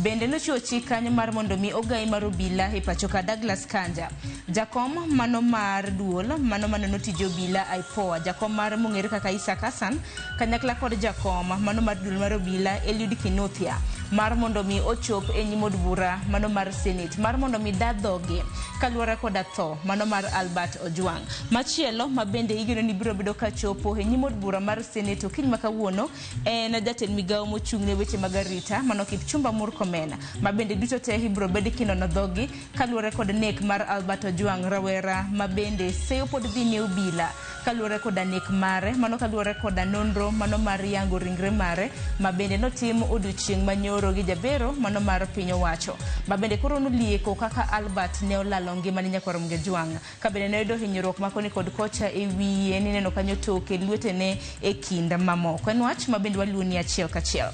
bende nochiwo chik kanyo mar mondo mi ogai mar obila e pacho ka Douglas Kanja. Jakom mano mar duol mano manono tije obila IPOA jakom mar mong'ere kaka Isaac Hassan kanyakla kod jakom mano mar duol mar obila Eliud Kinuthia mar mondo mi ochop e nyim od bura mano mar Senate mar mondo mi da dhoge kaluwore koda tho mano mar Albert Ojwang'. Machielo ma bende igeno ni biro bedo kachopo e nyim od bura mar Senate okinyi ma kawuono en jatend migawo mochung' ne weche mag arita mano Kipchumba Murkomen ma bende duto te ibiro bed kinono dhogi kaluwore kod nek mar Albert Ojwang' rawera ma bende seyo pod dhi ne obila kaluwore koda nek mare mano kaluwore koda nonro mano mar yango ringre mare ma bende notim odiochieng' manyoro gi jabero mano mar piny owacho ma bende koro nolieko kaka Albert ne olalo ngimane nyakwar Mgejwang' ka bende ne oyudo hinyruok ma koni kod kocha e wiye nineno kanyo toke lwetene e kind mamoko. En wach ma bende waluwoni achiel kachiel.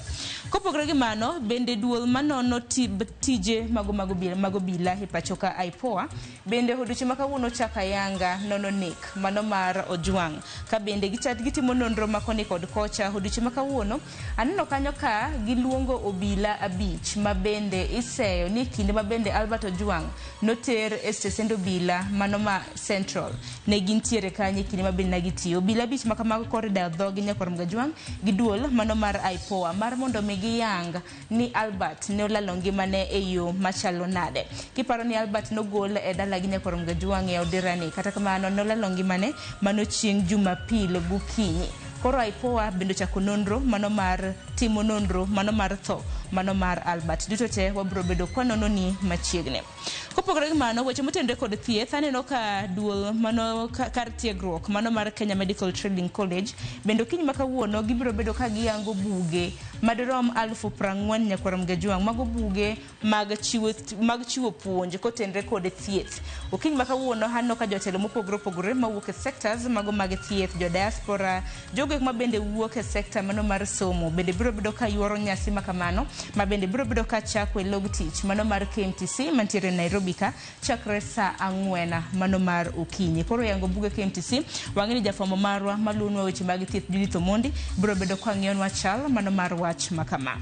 Kopogore gi mano, bende duol manono tije mago mag obila e pacho ka IPOA bende odiochieng' ma kawuono chako ayanga nono nek mano mar Ojwang' ka bende gitimo nonro ma koni kod kocha odiochieng' ma kawuono aneno kanyo ka giluongo obila abich ma bende iseyo ni kinde ma bende Albert Ojwang' noter e stesend obila mano ma Central ne gintiere kanyo e kinde ma bende ne gitiyo. Obila abich ma kamago koro idayo dhogi nyakwar Mgajwang' gi duol mano mar IPOA mar mondo mi giyang ni Albert ne olalo ngimane e yo machalo nade. Kiparo ni Albert nogol e dalagi nyakwar Mgajwang' e odirani, kata kamano nolalo ngimane mano chieng' Jumapil gokinyi. Koro IPOA bende ochako nonro mano mar timo nonro mano mar tho mano mar Albert. Duto te wabiro bedo kwanono ni machiegni. Kopogore gi mano, weche motenore kod thieth, aneno ka duol mano kar tiegruok mano mar Kenya Medical Training College bende okinyi ma kawuono gibiro bedo ka giyango buge madirom 40,000 nyakwar Mgajwang'. Mago buge mag chiwo puonj kotenore kod thieth. Okinyi ma kawuono aneno ka jotelo mopogore opogore mawuok e sectors mago mag thieth, jo diaspora, jogo ma bende wuok e sector mano mar somo bende biro bedo ka yuoro nyasi makamano, ma bende biro bedo ka chako e log tich mano mar KMTC mantiere Nairobi ka chakre saa 4 mano mar okinyi. Koro yango buge KMTC, wang'e ni jafwambo marwa maluonwa weche mag thieth Judith Omondi biro bedo ka ng'iyonwa chal mano mar wach makama.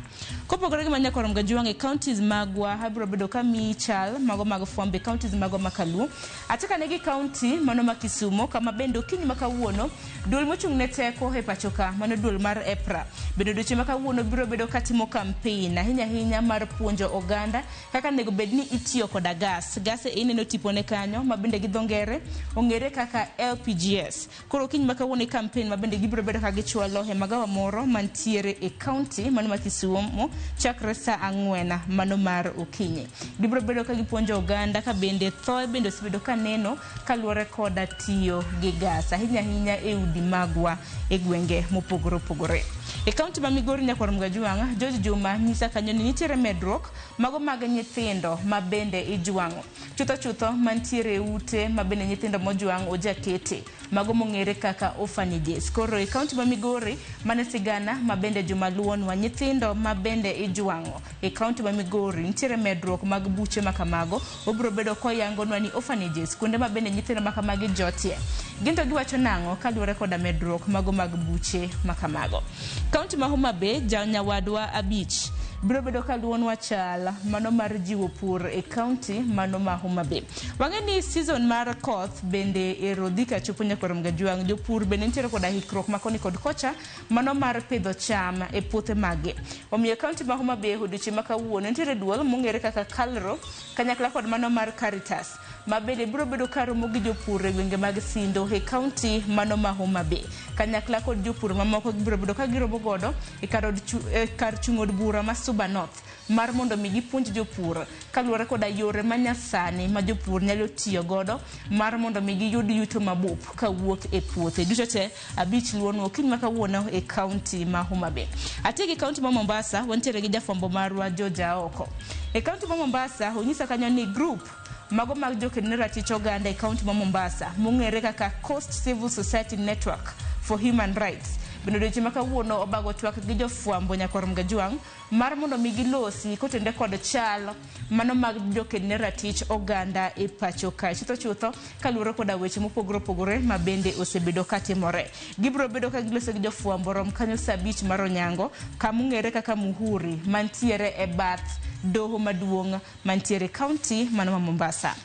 Kopogore gi mano, nyakwar Mgajwang', e counties magwa abiro bedo ka miyi chal mago mag fwambo e counties magwa ma Kaluo. Achaka negi county mano ma Kisumo, kama bende okinyi ma kawuono duol mochung' ne teko e pacho ka mano duol mar EPRA bende odiochieng' ma kawuono biro bedo ka timo campaign ahinya ahinya mar puonjo oganda kaka onego bed ni itiyo koda gas. Gas ineno tipone kanyo ma bende gi dho ngere ong'ere kaka LPGS. Koro okinyi ma kawuono e campaign ma bende gibiro bedo ka gichwalo e magawa moro mantiere e county mano ma Kisumo chakre saa 4 mano mar okinyi. Gibiro bedo ka gipuonjo oganda ka bende thoe bende osebedo ka neno kaluwore koda tiyo gi gas ahinya ahinya e udi magwa e gwenge mopogore opogore. E county ma Migori nyakwar Mgajwang', George Juma nyisa kanyo ni nitiere medruok mago mag nyithindo ma bende ijwang'o chutho chutho mantiere e ute ma bende nyithindo mojwang' ojakete mago mong'ere kaka orphanages. Koro e county ma Migori mane sigana ma bende Juma luonwa nyithindo ma bende ijwang'o e county ma Migori nitiere medruok mag buche makamago. Obiro bedo koyangonwa ni orphanages kuonde ma bende nyithindo makamagi jotie gin to giwacho nang'o kaluwore koda medruok mago mag buche makamago. County ma Homa Bay janyawadwa abich biro bedo ka luonwa chal mano mar jiwo pur e county mano ma Homa Bay. Wang'e ni season mar koth bende ero dhi ka chopo nyakwar Mgajwang'. Jopur bende nitiere koda hikruok ma koni kod kocha mano mar pidho cham e puothe mage. Omiyo county ma Homa Bay odiochieng' ma kawuono nitiere duol mong'ere kaka Kalro kanyakla kod mano mar Caritas ma bende biro bedo ka romo gi jopur e gwenge mag Sindo e county mano ma Homa Bay. Kanyakla kod jopur mamoko gibiro bedo ka giromo godo e kar chung' od bura ma Suba North mar mondo mi gipuonj jopur kaluwore koda yore manyasani ma jopur nyalo tiyo godo mar mondo mi giyud yuto mabup kawuok e puothe. Duto te abich luonwa okinyi ma kawuono e county ma Homa Bay. Atiyo gi county ma Mombasa, wantiere gi jafwambo marwa George Aoko. E county ma Mombasa onyisa kanyo ni group mago mag joked ne ratich oganda e county ma Mombasa mong'ere kaka Coast Civil Society Network for Human Rights bende odiochieng' ma kawuono obago twak gi jofwambo nyakwar Mgajwang' mar mondo mi gilosi kotende kod chal mano mag joked ne ratich oganda e pacho kae. Chutho chutho kaluwore koda weche mopogore opogore ma bende osebedo katimore. Gibiro bedo ka giloso gi jofwambo rom kanyo saa 5 mar onyango kamong'ere kaka Muhuri mantiere e bath doho maduong' mantiere county mano ma Mombasa.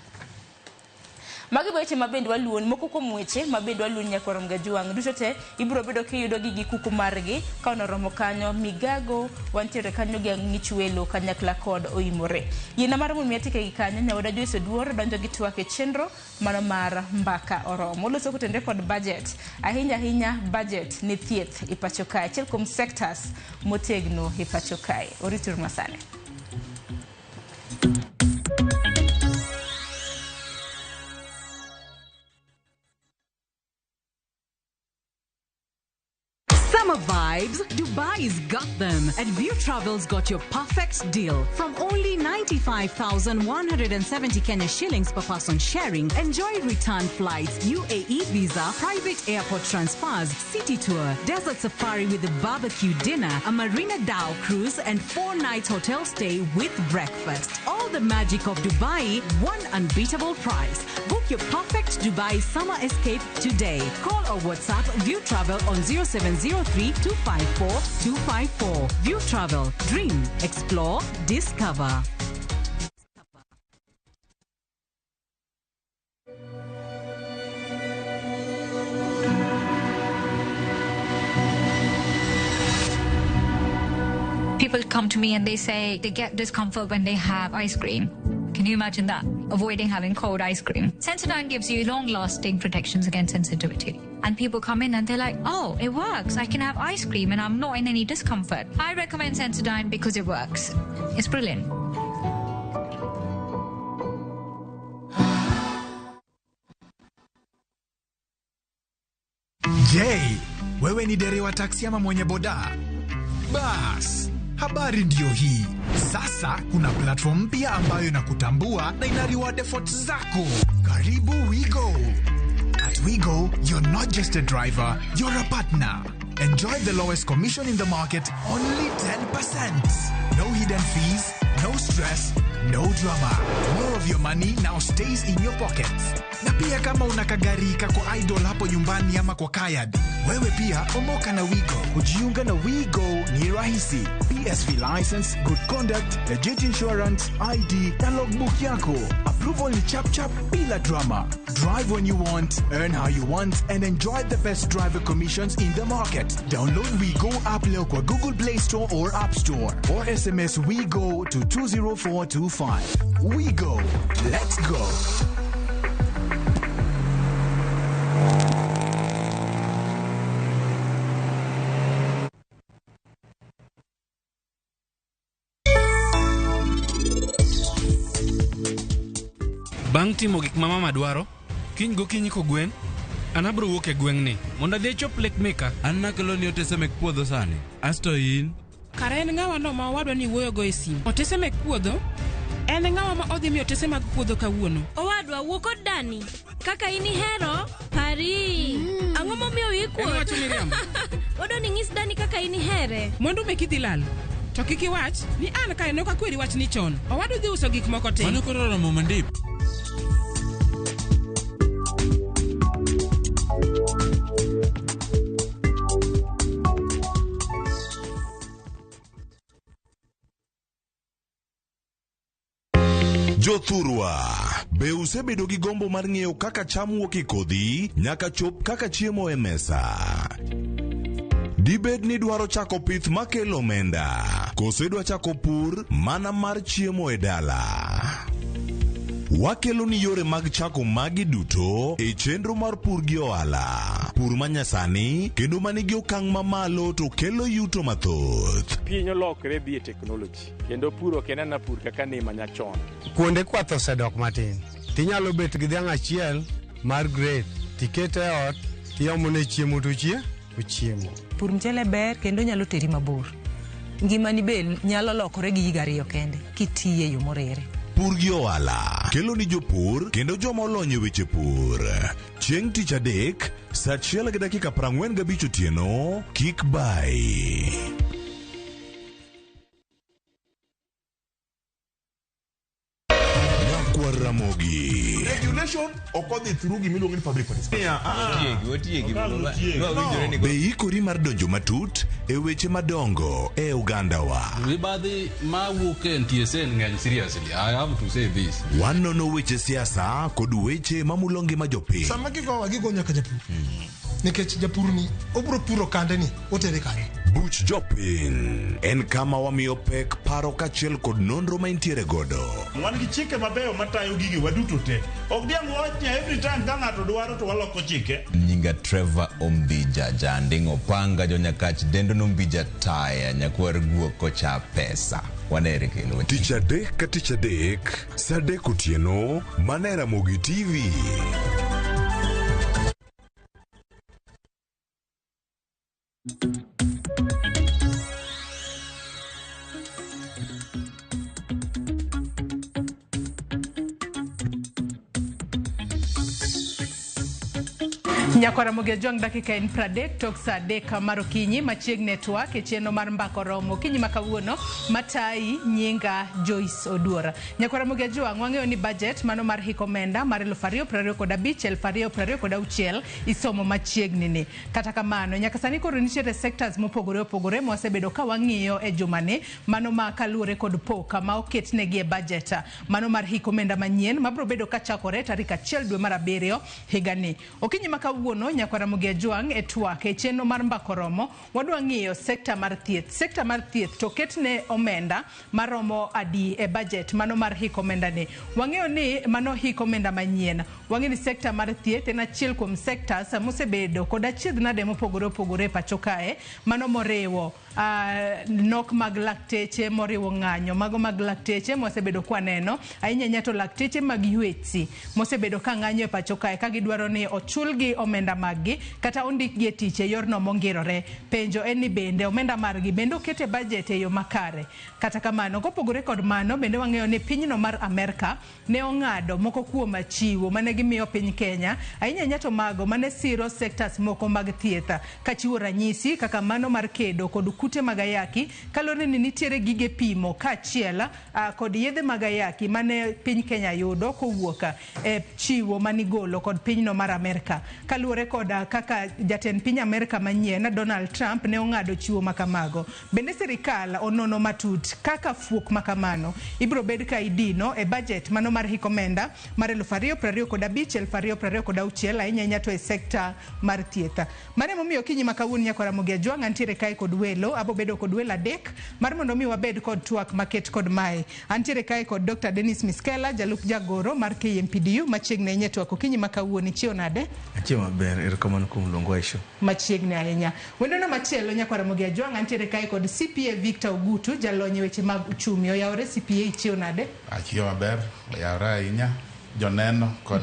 Magi weche ma bende waluon, moko kuom weche ma bende waluon nyakwar Mgajwang'. Duto te ibiro bedo kiyudo gi gi kuku margi ka onoromo kanyo Migago wantiere kanyo gi Ang'ich Welo kanyakla kod Oimore. Yiena mar mondo mi atike gi kanyo nyawoda Joyce Oduor donjo gi twak e chenro mano mar Mbaka Oromo. Oloso kotende kod budget, ahinya ahinya budget ne thieth e pacho kae, achiel kuom sectors motegno e pacho kae. Oritur masani. Summer vibes, Dubai's got them. And View Travel's got your perfect deal. From only 95,170 Kenya shillings per person sharing, enjoy return flights, UAE visa, private airport transfers, city tour, desert safari with a barbecue dinner, a Marina Dhow cruise, and 4 nights hotel stay with breakfast. All the magic of Dubai, one unbeatable price. Book your perfect Dubai summer escape today. Call or WhatsApp View Travel on 0703 254 254. View Travel. Dream, explore, discover. People come to me and they say they get discomfort when they have ice cream. Can you imagine that? avoiding having cold ice cream. Sensodyne gives you long-lasting protections against sensitivity. And people come in and they're like, oh, it works. I can have ice cream and I'm not in any discomfort. I recommend Sensodyne because it works. It's brilliant. Je, wewe ni dereva taksi ama mwenye boda? Bas, habari ndiyo hii. Sasa kuna platform mpya ambayo inakutambua na ina reward efforts zako. Karibu WeGo. At WeGo, you're not just a driver, you're a partner. Enjoy the lowest commission in the market, only 10%. No hidden fees, no stress, no drama. More of your money now stays in your pockets. Na pia kama una kagari kako idle hapo nyumbani ama kwa kayad, wewe pia omoka na WeGo. Kujiunga na WeGo ni rahisi. PSV license, good conduct, legit insurance, ID na logbook yako. Approval ni chap chap bila drama. Drive when you want, earn how you want and enjoy the best driver commissions in the market. Download WeGo app leo kwa Google Play Store or App Store or SMS WeGo to 20425. WeGo. Let's go. Bang' timo gik ma mama dwaro, kiny gokinyi kogwen, an abro wuok e gweng'ni mondo adhi achop lek meka. An nakeloni otese mek puodho sani. Asto in? Kare en ng'awa no ma owadwa ni wuoyogo e simu? Otese mek puodho? En ng'awa ma odhi miyo otese mag puodho kawuono? Owadwa, wuo kod Dani. Kaka in ihero, pari. Ang'o momiyo wiyi kuot? En wacho miriambo. Wadwa ni nyis Dani kaka in ihere. Mwandu meki dhi lal. To kik iwach ni an kae ne ok akweri wachni chon. Owadu dhi uso gik moko te. Mano koro oromo mandip. Jothurwa, be usebedo gi gombo mar ng'eyo kaka cham wuok e kodhi nyaka chop kaka chiemo e mesa? Dibed ni dwaro chako pith makelo omenda, koso idwa chako pur mana mar chiemo e dala? Wakelo ni yore mag chako magi duto e chenro mar pur gi ohala. Pur manyasani kendo manigi okang' mamalo to kelo yuto mathoth. Piny olokre dhi e teknoloji kendo pur ok en ana pur kaka ne manyachon. Kuonde kwath osedok matin. Tinyalo bet gi dhiang' achiel mar grade, tikete e ot, tiomone chiemo to ochiemo. Pur mchele ber kendo nyalo teri mabor. Ngimani be nyalo lokore gi higa ariyo kende kitiye yo morere. Pur gi ohala kelo ni jopur kendo joma olony e weche pur. Chieng' tich adek, saa 1:45 otieno, kik bai. Nyakwar Ramogi. Regulation ok odhi through gimiluongo ni public participation. Be ikori mar donjo matut e weche madongo e ogandawa. Mibadhi mawuok e NTSA ng'eny seriously. I have to say this. Wanono weche siasa kod weche mamulo ngima jopiny. Sama gigowa gigo nyaka japur. Nikech japur ni obro puro kande ni otere kanye. Buch jopiny en kama wamiyo pek paro kaachiel kod nonro ma intiere godo. Wan gi chike mabeyo matayo gigi waduto te. Ok diang' wach ni every time ka ng'ato dwaro to waloko chike. Nyinga Trevor Ombija Janding'o Panga Jonyakach Dendo Nombija Taya Nyakwar Guok Kocha Pesa. Wanere kendo. Tich adek ka tich adek, saa 3 otieno, mana e Ramogi TV. Nyakwar Ramogi Ojwang' dakika en 30 tok saa 3 mar okinyi machiegni e twak e chenro mar mbaka oromo okinyi ma kawuono matayi nyinga Joyce Oduora. Nyakwar Ramogi Ojwang' wang'eyo ni budget mano mar hik omenda mar 2025 2026 isomo machiegni ni. Kata kamano nyaka sani koro nitiere sectors mopogore opogore mwasebedo ka wang'iyo e jumani mano ma kaluwore kod pok ma oketnegi e budget mano mar hik omenda manyien mabiro bedo kachakore tarik 1 dwe mar 7 higani. Okinyi ma kawuono kawuono nyakwa Ramogi Ajwang' e twak e chenro mar Mbaka Oromo, wadwa ng'iyo sekta mar thieth. Sekta mar thieth to ketne omenda maromo adi e budget mano mar hik omenda ni. Wang'eyo ni mano hik omenda manyien. Wang'eyo ni sekta mar thieth en achiel kuom sectors mosebedo kod achiedh nade mopogore opogore e pacho kae, mano moriwo nok mag lakteche, moriwo ng'anyo mago mag lakteche mwasebedo kwaneno ahinya ahinya to lakteche mag UHC mosebedo ka ng'anyo e pacho kae ka gidwaro ni ochulgi omenda maggi kata ondikgi e tich e yorno mongirore. Penjo en ni bende omenda margi bende oket e budget e yo makare. Kata kamano, kopogore kod mano, bende wang'eyo ni pinyno mar Amerka ne ong'ado moko kuom chiwo mane gimiyo piny Kenya, ahinya ahinya to mago mane siro sectors moko mag thieth, kachiwo ranyisi kaka mano mar kedo kod kute mag ayaki, kaluwore ni nitiere gige pimo kaachiel kod yedhe mag ayaki mane piny Kenya yudo kowuok e chiwo manigolo kod pinyno mar Amerka. Kaluwore kod kaka jatend piny Amerka manyien Donald Trump ne ong'ado chiwo makamago. Bende sirikal onono matut kaka fuok makamano ibiro bed ka idino e budget mano mar hik omenda mar 2025 2026 ahinya ahinya to e sekta mar thieth. Mano emomiyo okinyi ma kawuono nyakwa Ramogi Ajwang' antiere kae kod welo, abo bedo kod welo adek mar mondo mi wabed kod twak maket kod mae. Antiere kae kod Dr. Dennis Miskela, jalup jagoro mar KMPDU, machiegni ahinya e twak okinyi ma kawuono. Ichiew nade? Achiew maber, erokamano kuom luongo Aisha. Machiegni ahinya. Wendona machielo nyakwa Ramogi Ajwang' antiere kae kod CPA Victor Ogutu, jalony e weche mag uchumi. Oyawore CPA, ichiew nade? Achiew maber, oyawore ahinya, joneno kod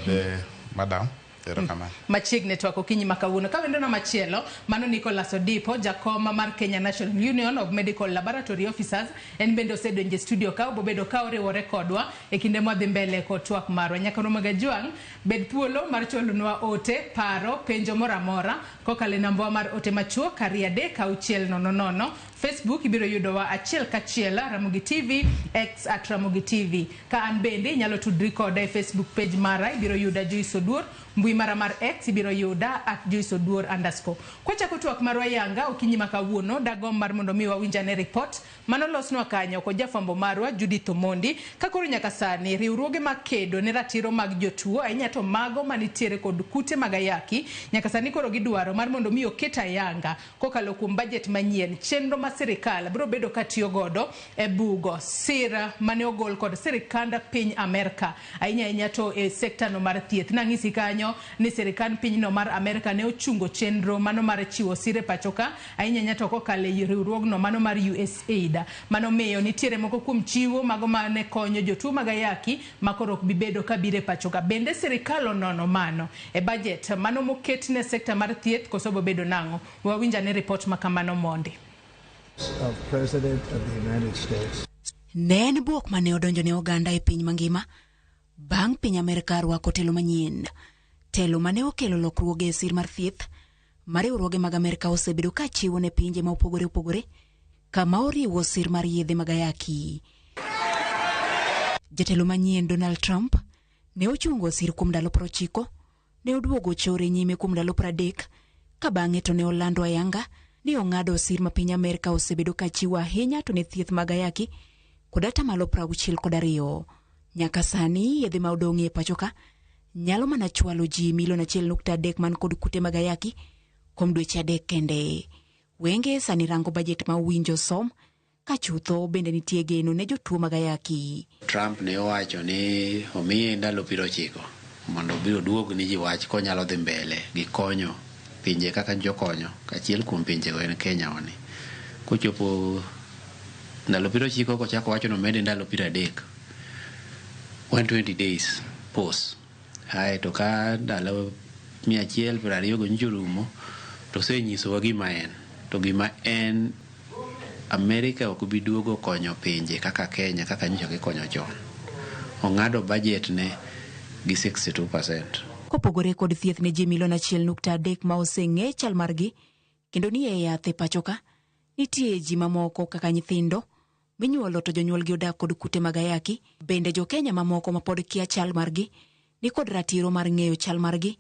madam. Erokamano. Machiegni twak okinyi ma kawuono. Ka wendona machielo, mano Nicholas Odipo, jakom mar Kenya National Union of Medical Laboratory Officers, en bende osedonjo e studio ka, obobedo ka oriwore kodwa e kinde mwadhi mbele kod twak marwa. Nyaka Ramogi Ajwang', bed thuolo mar chwalonwa ote, paro, penjo moro amora kokalo e namba mar ote machuok 2 3 6 0 0. Facebook ibiro yudowa achiel kachiel Ramogi TV, X at Ramogi TV. Ka an bende inyalo tudri koda e Facebook page mara, ibiro yuda Joyce Oduor, mbui mara mar X ibiro yuda at Joyce Oduor _. Kwachako twak marwa yanga okinyi ma kawuono, dagomb mar mondo mi wawinj ane report mano losnwa kanyo kod jafwambo marwa Judith Omondi. Ka koro nyaka sani riwruoge makedo ne ratiro mag jotuo ahinya to mago manitiere kod kute mag ayaki nyaka sani koro gidwaro mar mondo mi oket ayanga kokalo kuom budget manyien chenro ma sirikal biro bedo katiyo godo e bugo sira mane ogol kod sirikand piny Amerka ahinya ahinya to e sekta no mar thieth. Nang'isi kanyo ni sirikand pinyno mar Amerka ne ochungo chenro mano mar chiwo sir e pacho ka ahinya ahinya to kokalo e riwruogno mano mar USAID. Mano miyo nitiere moko kuom chiwo mago mane konyo jotuo mag ayaki ma koro ok bi bedo ka biro e pacho ka. Bende sirikal onono mano e budget mano moket ne sekta mar thieth koso bobedo nang'o? Wawinj ane report ma kamano mondi. Of President of the United States. Ne en bwok mane odonjo ne oganda e piny mangima bang' piny Amerka rwako telo manyien. Telo mane okelo lokruoge e sir mar thieth ma riwruoge mag Amerka osebedo ka chiwo ne pinje ma opogore opogore kama oriwo sir mar yedhe mag ayaki. Jatelo manyien Donald Trump ne ochungo sir kuom ndalo 90, ne oduogo chore nyime kuom ndalo 30, ka bang'e to ne olando ayanga ni ong'ado sir ma piny Amerka osebedo ka chiwo ahinya to ne thieth mag ayaki kod atamalo 62. Nyaka sani yedhe ma odong' e pacho ka nyalo mana chwalo ji milion 1.3 man kod kute mag ayaki kuom dweche 3 kende. Wenge sani rango budget ma owinjo som ka chutho bende nitie geno ne jotuo mag ayaki. Trump ne owacho ni omiye ndalo 90 mondo obi oduog ni ji wach konyalo dhi mbele gi konyo pinje kaka jokonyo, achiel kuom pinjego en Kenya wani. Kochopo ndalo 90 kochako wacho ni omede ndalo 30, 120 days pause. Ae to ka ndalo 120 go nyocha orumo to osenyisowa gima en. To gima en, Amerika ok bi duogo konyo pinje kaka Kenya kaka nyocha gikonyo chon. Ong'ado budget ne gi 62%. Kopogore kod thieth ne ji milion 1.3 ma oseng'e chal margi kendo ni e yath e pacho ka, nitie ji mamoko kaka nyithindo minyuolo to jonyuolgi odak kod kute mag ayaki. Bende jo Kenya mamoko ma pod kia chal margi ni kod ratiro mar ng'eyo chal margi,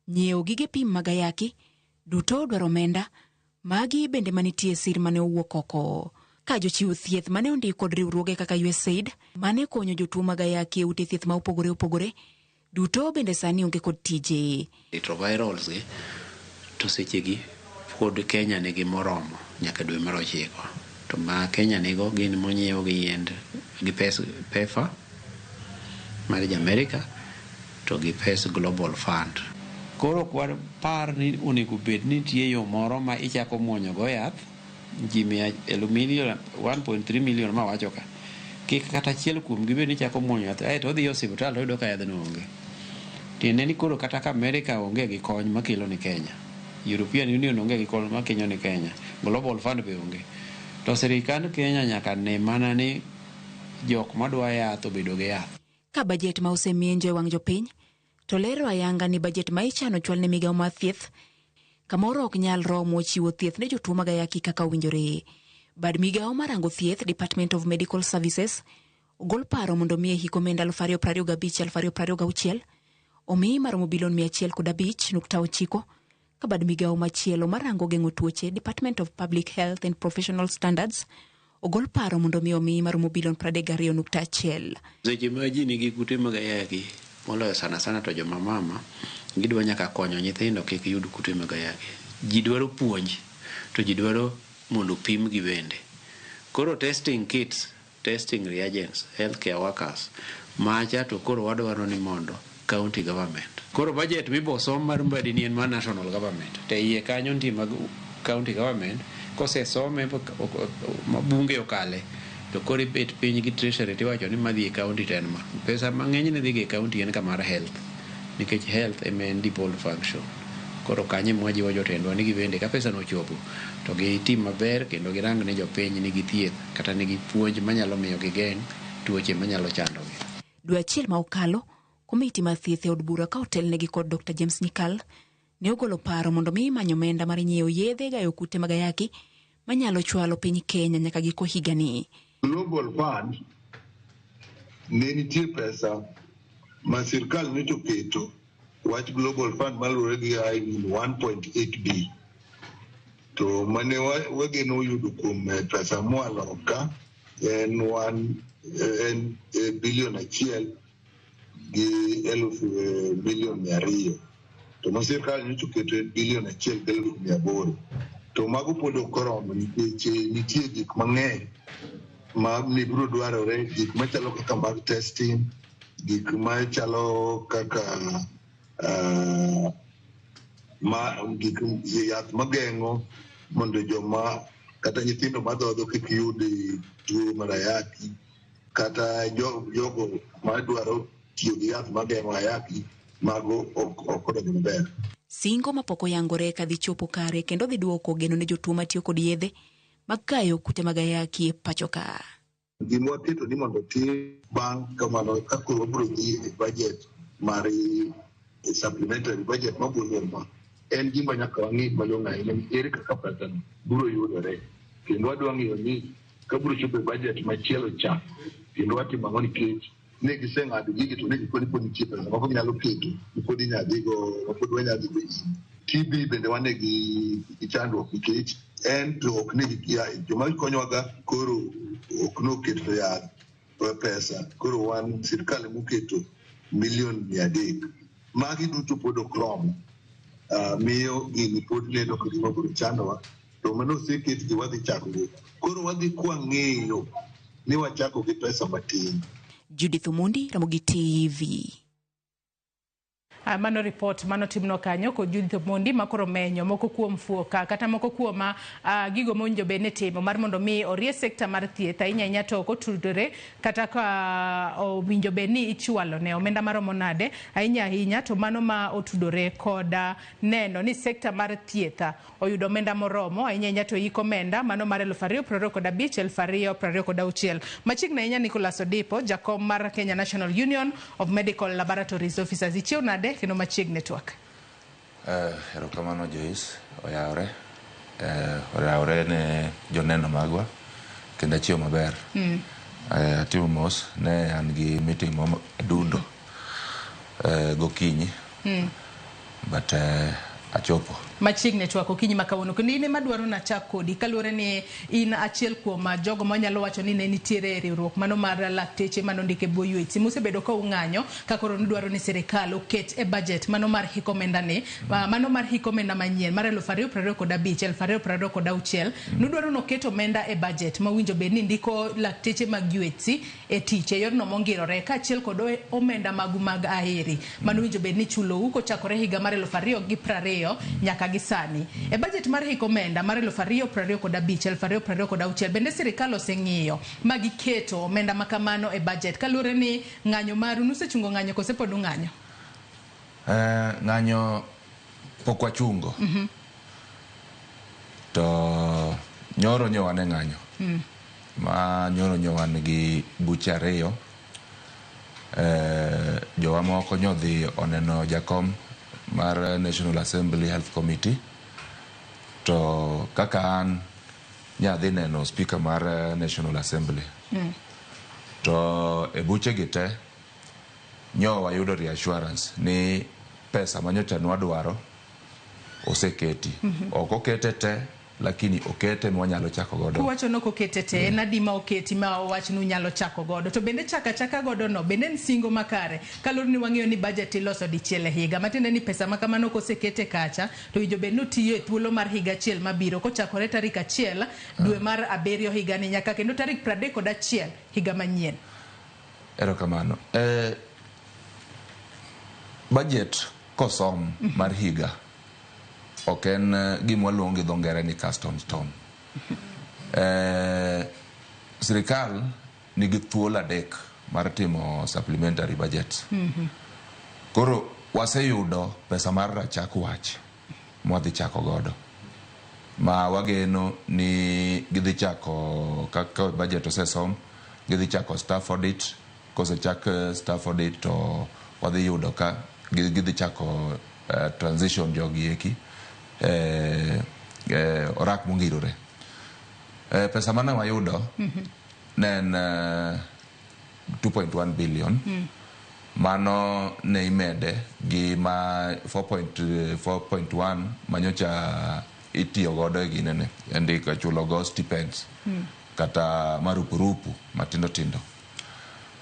nyiewo gige pim mag ayaki, duto dwaro omenda. Magi bende manitie sir mane owuok oko. Ka jochiw thieth mane ondik kod riwruoge kaka USAID mane konyo jotuo mag ayaki e ute thieth ma opogore opogore, Duto bende sani onge kod tije. Retrovirals gi to sechegi pod Kenya nigi moromo nyaka dwe mar 9. To ma Kenya nigo gin monyiew gi yiend gi pes PEPFAR mar Amerika to gi pes Global Fund. Koro ok wapar ni onego bed ni nitie yo moro ma ichako muonyo go yath ji 1.3 million mawacho ka kik kata achiel kuom gi bed ni chako muonyo yath aeto odhi e osiptal to oyudo ka yadhno onge. Tiende ni koro kata ka Amerika onge gi kony makelo ni Kenya, European Union onge gi kony makelo ni Kenya, Global Fund be onge, to sirikand Kenya nyaka ne mana ni jok madwa yath obedo gi yath. Ka bajet ma osemienjo e wang' jopiny to lero ayanga ni bajet ma ichano chwal ne migawo mar thieth kamoro ok nyal romo chiwo thieth ne jotuo mag ayaki kaka owinjore. Bad migawo marango thieth Department of Medical Services ogol paro mondo mi e hik omenda 2025-2026 omiyi maromo bilion 105.9 ka bad migawo machielo marango geng'o tuoche Department of Public Health and Professional Standards ogol paro mondo mi omiyi maromo bilion 32.1. Seche ma ji nigi kute mag ayaki moloyo sana sana to joma mama gidwa nyaka konyo nyithindo kik yud kute mag ayaki. Ji dwaro puonj to ji dwaro mondo pimgi bende. Koro testing kits, testing reagents, healthcare workers macha to koro wadwaro ni mondo county government. Koro budget mibosom mar Mbadi ni en mar national government. To iye kanyo nitie mag county government kosesome ma bunge okale to koro ibet piny gi treasury tiwacho ni madhi e county to en ma. Pesa mang'eny ne dhi e county en kamar health nikech health ema en devolved function. Koro kanyo ema wajiwo jotendwa ni gibende ka pesa no ochopo to gitim maber kendo girang ni jopiny nigi thieth kata nigi puonj manyalo miyo gigeng' tuoche manyalo chandogi. Dwe achiel ma okalo, komiti mar thieth e od bura ka otelnegi kod Dr. James Nyikal ne ogolo paro mondo mi manyo omenda mar nyiewo yedhe gayo kute mag ayaki manyalo chwalo piny Kenya nyaka giko higani. Global Fund ne nitie pesa ma sirkal nyocha oketo wach Global Fund maluwore gi 1.8 b to mane wageno yudo kuom pesa moa loka en bilion 1 gi 200 million to ma sirkal nyocha oketo en bilion 1 gi 800 to mago pod ok oromo nikech nitie gik mang'eny ma ne biro dwarore, gik machalo kaka mag testing, gik machalo kaka gik yath mageng'o mondo joma kata nyithindo madhodho kik yud tuo mar ayaki kata jogo madwaro tiyo gi yath mageng'o ayaki mago ok odonjo maber. Singo mapok oyangore ka dhi chopo kare kendo dhi duoko geno ne jotuo matiyo kod yedhe mag kayo kute mag ayaki e pacho ka. Gima waketo ni mondo otim bang' kamano ka koro wabiro dhi e budget mar supplementary budget mabiro en gima nyaka wang'i malong'o ahinya ni ere kaka pesa no biro yudore kendo wadwa ng'iyo ni ka biro chopo e budget machielo cha kendo watimo ang'o nikech ne giseng'ado gigi to ne gikoni pod nitie pesa moko ginyalo keto pod inyalo dhigo pod wanyalo dhigo nyime. TB bende wan gi chandruok nikech en to ok ne joma konyowaga koro ok noketo yath pesa koro wan sirkal emoketo milion 300 magi duto pod ok rom miyo gini pod neno ka gima biro chandowa to mano oseketgi wadhi chakogo koro wadhi kwang'eyo ni wachako gi pesa matin. Judith Omondi, Ramogi TV. Mano report mano timno kanyo kod Judith Omondi makoro menyo moko kuom fuoka kata moko kuom gigo mowinjo bed ni timo mar mondo mi orie sekta mar thieth ahinya ahinya to ok otudore kata ka owinjo bed ni ichwalo ne omenda maromo nade ahinya ahinya to mano ma otudore kod neno ni sekta mar thieth oyudo omenda moromo ahinya ahinya to iko omenda mano mar 2025 2026. Machiegni ahinya Nicholas Odipo, jakom mar Kenya National Union of Medical Laboratories Officers, ichiew nade kendo machiegni twak? Erokamano Joyce, oyawre. Oyawre ne joneno magwa kendo achiew maber. Atimo mos ne an gi meeting mo adundo gokinyi. But Achopo. Machiegni e twak okinyi ma kawuono kendo in ema dwaro nachak kodi kaluwore ni in achiel kuom jogo manyalo wacho ni ne nitiere e riwruok mano mar lakteche mane ondik e bwo UHC musebedo ka ung'anyo ka koro nudwaro ni sirikal oket e budget mano mar hik omenda ni mano mar hik omenda manyien mar 2025 2026 nudwaro noket omenda e budget mowinjo bed ni ndiko lakteche mag UHC e tich e yorno mongirore kaachiel kod omenda magu mag aheri mano winjo bed ni chulou kochakore higa mar 2020 nyaka gi sani. E budget mar hik omenda mar 2025 2026 bende sirikal oseng'iyo ma giketo omenda ma kamano e budget kaluwore ni ng'anyo maru nusechungo ng'anyo kose pod ung'anyo? Ng'anyo pok wachungo. To nyoro nyo wan e ng'anyo. Ma nyoro nyo wan gi buche ariyo. Jowa moko nyodhi oneno jakom mar National Assembly Health Committee to kaka an nyadhi neno speaker mar National Assembly. To e buche gi te nyo wayudo reassurance ni pesa manyocha nwadwaro oseketi. Ok okete te lakini okete mwanyalo chako godo. Kuwacho ni ok okete te, en adi ma oketi ma owach ni unyalo chako godo? To bende chaka chaka godo no, bende en singo makare? Kaluwore ni wang'eyo ni budget iloso dichiel e higa, matiende ni pesa ma kamano kosekete kacha, to winjo bed ni otiyo e thuolo mar higa achiel mabiro, kochakore tarik 1 dwe mar 7 higani nyaka kendo tarik 31 higa manyien. Erokamano. Budget kosom mar higa ok en gima waluongo gi dho ngere ni cast on stone. Sirikal nigi thuolo 3 mar timo supplementary budget. Koro waseyudo pesa mar rachak wach mwadhi chako godo. Ma wageno ni gidhi chako kaka budget osesom, gidhi chako staff audit, kosechak staff audit to wadhi yudo ka gidhi chako transition jogi eki orak mongirore. Pesa mane wayudo ne en 2.1 billion. Mano ne imede gi ma 4.1 manyocha itiyo godo e ginene e ndiko chulo go stipends kata marupurupu matindo tindo.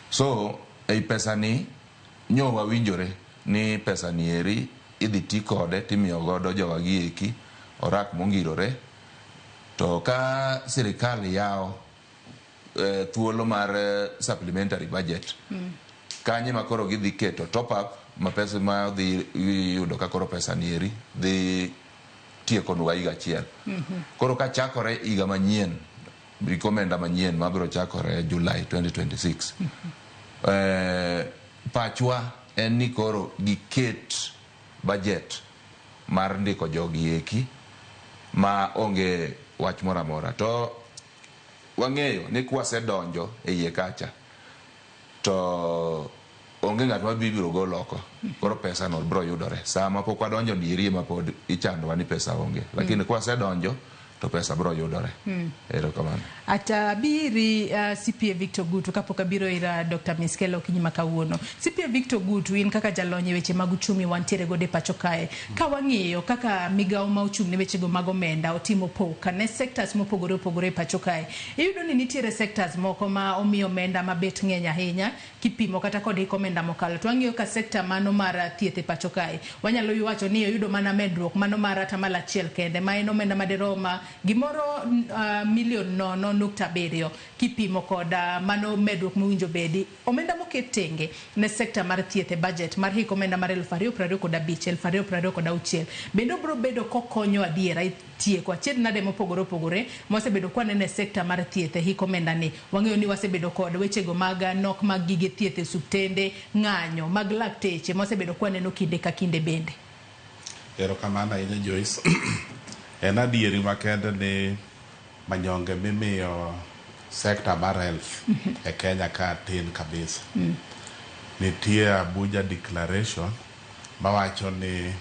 So ei pesa ni nyo wawinjore ni pesa ni eri idhi ti kode timiyo godo jowa gi eki orak mongirore. To ka sirikal yawo thuolo mar supplementary budget kanye ma koro gidhi keto top up ma pesa ma dhi yudo ka koro pesa ni eri dhi tiekonwa higa achiel. Koro ka chakore higa manyien, omenda manyien mabiro chakore July 2026. Pachwa en ni koro giket budget mar ndiko jogi eki ma onge wach moro amora. To wang'eyo ni kwasedonjo e iye kacha to onge ng'at ma biro golo oko. Koro pesa no biro yudore. Sama pok wadonjo ni ema pod ichandowa ni pesa onge. Lakini kwasedonjo to pesa biro yudore. Erokamano. Atabiri CPA Victor Gutu kapok abiro ir Dr. Miskelo okinyi ma kawuono. CPA Victor Gutu, in kaka jalony e weche mag uchumi wantiere godo e pacho kae. Ka wang'iyo kaka migawo ma ochung' ne wechego mag omenda otimo pok ne sectors mopogore opogore e pacho kae, iyudo ni nitiere sectors moko ma omiyo omenda mabet ng'eny ahinya kipimo kata kod hik omenda mokalo. To wang'iyo ka sector mano mar thieth e pacho kae, wanyalo wacho ni oyudo mana medruok mano mar 1% kende, ma en omenda madirom gimoro milion 0.7 kipimo kod mano medruok mowinjo bedi. Omenda moket tenge ne sekta mar thieth e budget mar hik omenda mar 2025 2026 bende obiro bedo kokonyo adiera e tieko achiedh nade mopogore opogore mwasebedo kwaneno e sekta mar thieth e hik omenda ni. Wang'eyo ni wasebedo kod wechego mag nok mag gige thieth e osuptende, ng'anyo mag lakteche mwasebedo kwaneno kinde ka kinde bende. Erokamano ahinya Joyce. En adieri makende ni manyonge mimiyo sekta mar health e Kenya ka tin kabisa. Nitie Abuja Declaration mawacho ni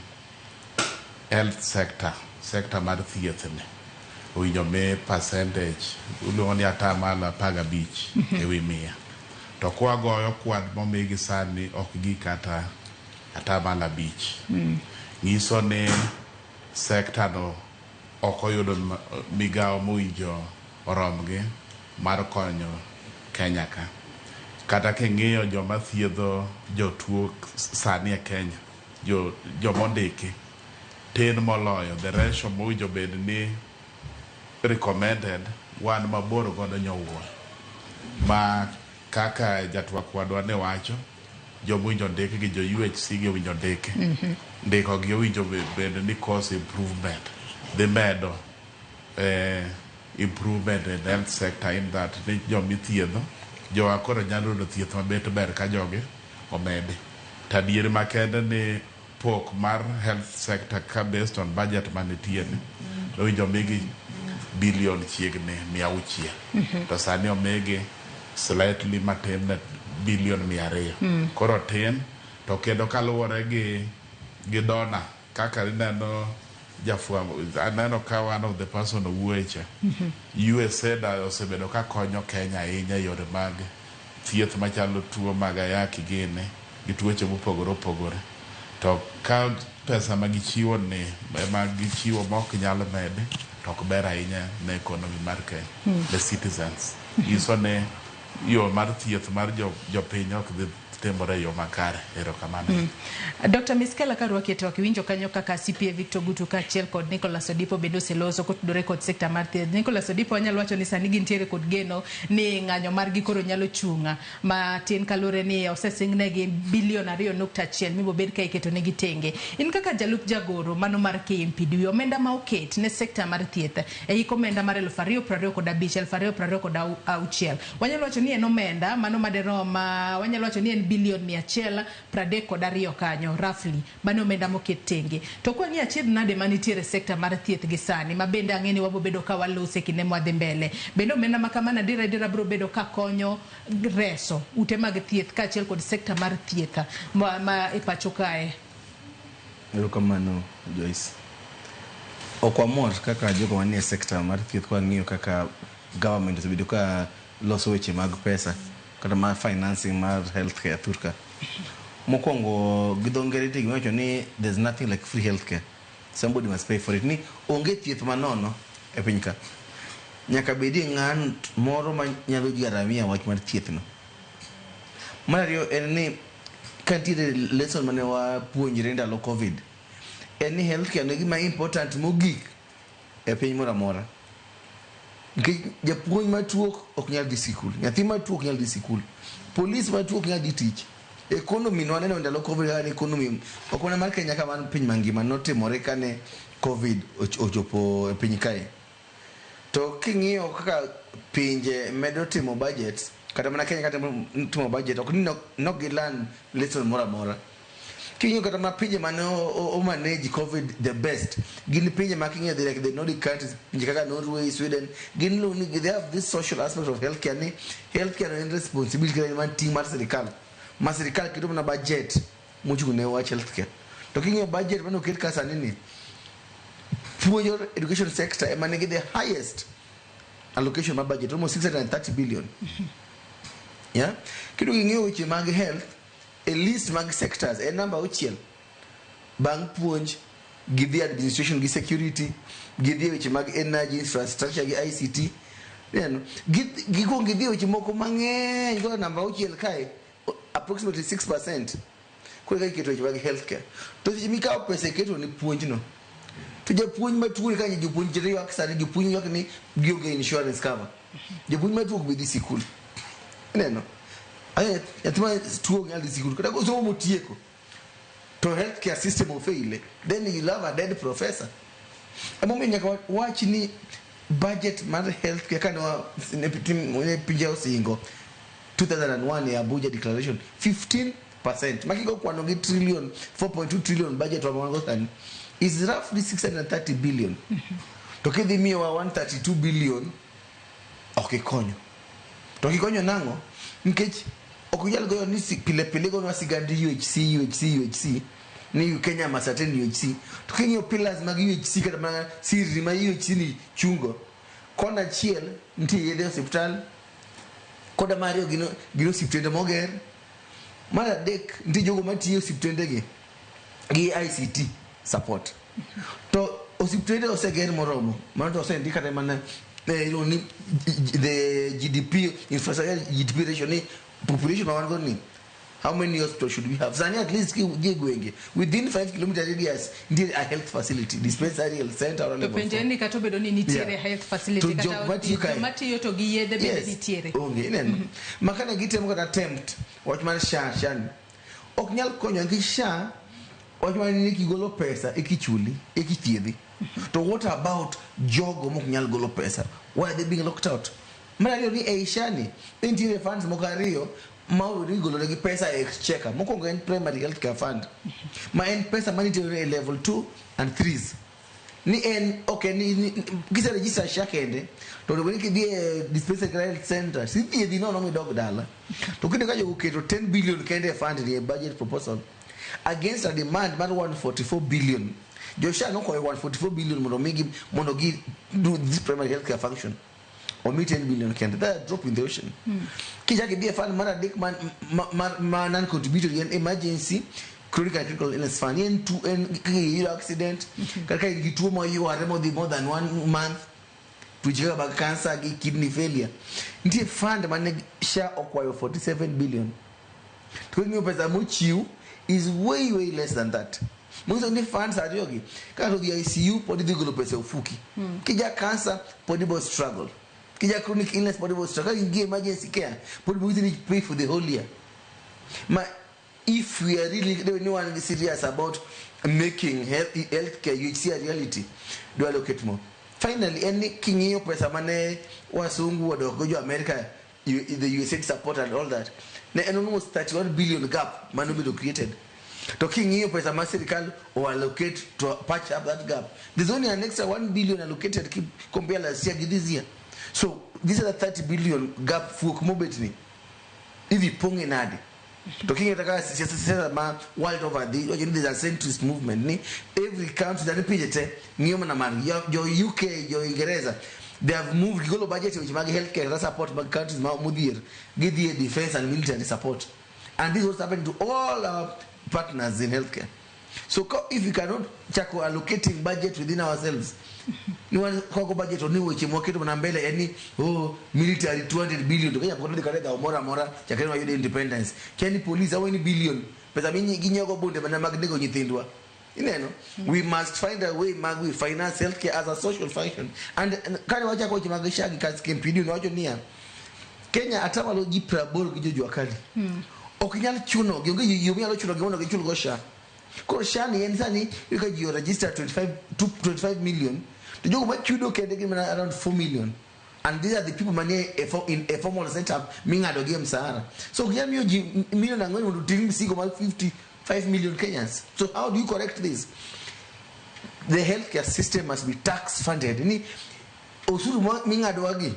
health sector, sekta mar thieth ni owinjo mi percentage iluongo ni 15% ewi 100. To kwagoyo kwan momigi sani ok gi kata 5%. Nyiso ni sekta no ok oyudo migawo mowinjo oromgi mar konyo Kenya ka. Kata king'iyo joma thiedho jotuo sani e Kenya, jomondiki tin moloyo the ratio mowinjo bed ni recommended, wan mabor godo nyowuoyo. Ma kaka jatwak wadwa ne wacho, jomowinjo ndik gi jo UHC gi owinjo ndiki. Ndiko gi owinjo bed ni cause improvement dhi medo improvement in health sector, in that ni jomithiedho jowa koro nyalo yudo thieth mabet ber ka jogi omedi. To adieri makende ni pok mar health sector ka based on budget manitie ni owinjo migi bilion chiegni 600. To sani omigi slightly matin ne bilion 200. Koro tin to kendo kaluwore gi donor kaka ineno jafwambo aneno ka one of the person owuoye cha. USAID osebedo ka konyo Kenya ahinya e yore mag thieth machalo tuo mag ayaki gini gi tuoche mopogore opogore. To ka pesa ma gichiwo ni ema gichiwo mok nyal medi to ok ber ahinya ne economy mar Kenya, the citizens. Nyiso ni yo mar thieth mar jopiny ok dhi timore e yo makare. Erokamano. Dr. Miskela, karwaki e twak, iwinjo kanyo kaka CPA Victor Gutu kaachiel kod Nicholas Odipo bende oseloso kotudore kod sekta mar thieth. Nicholas Odipo anyalo wacho ni sani gintiere kod geno ni ng'anyo margi koro nyalo chung' matin kaluwore ni osesingnegi bilion 2.1 mibobed ka iketo negi tenge. In kaka jalup jagoro mano mar KMPDU, omenda ma oket ne sekta mar thieth e hik omenda mar 2025 2026, wanyalo wacho ni en omenda mano maderom wanyalo wacho ni en bilion 132 kanyo roughly, mano omenda moket tenge. To kwang'iyo achiedh nade manitiere e sekta mar thieth gi sani, ma bende ang'e ni wabobedo ka walose kinde mwadhi mbele, bende omenda ma kamano adiera adiera biro bedo ka konyo reso ute mag thieth kaachiel kod sekta mar thieth ma e pacho kae? Erokamano, Joyce. Ok wamor kaka jogo manie sekta mar thieth kwang'iyo kaka government osebedo ka loso weche mag pesa kata mar financing mar healthcare thurka. Mokwongo, gi dho ngere nitie gima iwacho ni there's nothing like free healthcare. Somebody must pay for it. Ni onge thieth manono e piny ka. Nyaka bedie ng'at moro ma nyalo garamia wach mar thieth no. Mar ariyo en ni ka nitiere lesson mane wapuonjre ndalo COVID, en ni healthcare no e gima important mogik e piny moro amora. Nikech japuonj matuo ok nyal dhi sikul, nyathi matuo ok nyal dhi sikul, polis matuo ok nyal dhi tich. Economy no waneno ndalo COVID kaka economy ok mana mar Kenya ka mar piny mangima notimore kane COVID ochopo e piny kae. To king'iyo kaka pinje medo timo budget, kata mana Kenya kata timo budget, ok ni nok gilearn lesson moro amora. King'iyo kata mana pinje mane o manage COVID the best, gin pinje ma king'iyo like the Nordic countries, pinje kaka Norway, Sweden, gin luwo ni they have this social aspect of healthcare, ni healthcare en responsibility kata en ting' mar sirikal. Ma sirikal keto mana budget mochung' ne wach healthcare. To king'iyo budget mane oket ka sani ni, puonjo education sector ema nigi the highest allocation mar budget, almost 630 billion. Yeah? Kendo king'iyo weche mag health, e list mag sectors en namba 6 bang' puonj gi dhi administration gi security gi dhi e weche mag energy infrastructure gi ICT. Ineno? Gikuongo gidhi e weche moko mang'eny koro namba 6 kae approximately 6% koro eka iketo weche mag healthcare. To seche mikawo pesa iketo ne puonj no, to japuonj matuo ka jopuonj ywak sani, jopuonj ywak ni gionge insurance cover, japuonj matuo ok bi dhi sikul. Ineno? Aya, nyathi ma tuo ok nyal dhi sikul kata kosomo motieko to healthcare system ofaile, then you have a dead professor. Emomiyo nyaka wach ni budget mar healthcare kane ne pinje osingo 2001 e Abuja Declaration 15%, makigo kwano gi trillion 4.2 trillion budget wa wan sani is roughly 630 billion, to kidhi miyowa 132 billion ok ikonyo. To ok ikonyo nang'o? Nikech ok inyal goyo ni pile pile gonwa sigand UHC, UHC, UHC, ni Kenya must attend UHC, to king'iyo pillars mag UHC kata mana sirni ma UHC ni chungo, kona achiel nitie yedhe osiptal, koda mar ariyo gin osiptende moger, mar adek nitie jogo matiyo e osiptendegi gi ICT support. To Osiptende oseger moromo, mano to osendik kata mana iluongo ni the GDP infrastructure GDP ratio ni population ma wan go ni how many hospitals should we have sani at least ki e gwenge within 5 kilometer radius nitie a health facility dispensary health center or To level penjo four. en ni kata obedo ni nitiere health facility To kata jok matiyo kae. joma tiyo to gi yedhe bende nitiere. Onge ineno ma kane gitemo kata attempt wach mar SHA SHA ni ok nyal konyo nikech SHA wach mar ni kigolo pesa ekichuli ekithiedhi to what about jogo mok nyal golo pesa why are they being locked out mar ariyo ni ei SHA ni nitiere funds moko ariyo ma owinjore igolo negi pesa e exchequer mokwongo en primary health care fund ma en pesa manitiere e level 2 and 3s ni en ok ni kise register SHA kende to onego ni kidhi e dispensary kata health center sithiedhi nono midog dala to kinde ka jogo oketo 10 billion kende e fund ni e budget proposal against a demand mar 144 billion jo SHA nokwayo 144 billion mondo migi mondo gi do this primary health care function omi 10 billion kende that's a drop in the ocean kichak idhi e fund mar adek ma non contributory en emergency chronic and critical illness fund en tu en kaka iyudo accident kata ka in gi tuo moyware modhi more than one month tuoche kaka mag cancer gi kidney failure nitie fund mane SHA okwayo 47 billion to king'iyo pesa mochiw is way way less than that manyiso ni funds ariyogi ka ng'ato odhi ICU pod idhi golo pesa e ofuki kija cancer pod ibo struggle kija chronic illness pod ibo struggle ka in gi emergency care pod ibo ni pay for the whole year ma if we are really anyone serious about making healthcare UHC a reality do allocate more finally en ni king'iyo pesa mane wasungu odok go jo America the USAID support and all that ne en almost 31 billion gap mane obedo created to king'iyo pesa ma sirikal o allocate to patch up that gap there's only an extra 1 billion allocated ki compare last year gi this year so this is a 30 billion gap fuok mobet ni idhi pong'e nade to king'iyo kaka siasa ma world over dhi wacho ni there's a centrist movement ni every country dhano pinje te ng'iyo mana margi jo UK jo Ingereza they have moved gigolo budget e weche mag healthcare kata support mag countries ma modhier gidhi e defense and military support and this is what's happening to all our partners in healthcare so if we cannot chako allocating budget within ourselves ni wan kogo budget to ni weche mwaketo mana mbele en ni oh military 200 billion to Kenya pok nodhi kata e dhawo moro amora chakre wayud independence kia ni police how many billion pesa ginyiewogo bunde mana mag nego nyithindwa ineno we must find a way mag we finance healthcare as a social function and kane wachako weche mag SHA gi KMPDU nowacho niya Kenya atamalo ji 80 gi jojua kali ok inyal chuno gi onge yo minyalo chuno gi mondo gichul go SHA koro SHA ni en sani iyudo ka ji o register 25 to 25 million to jogo machudo kende gin mana around 4 million and these are the people manie in a formal setup ming'ado gi e msahara so ok inyal miyo ji milion 4 mondo oting' msigo mar 55 million Kenyans so how do you correct this the healthcare system must be tax funded ni osuru ming'adowa gi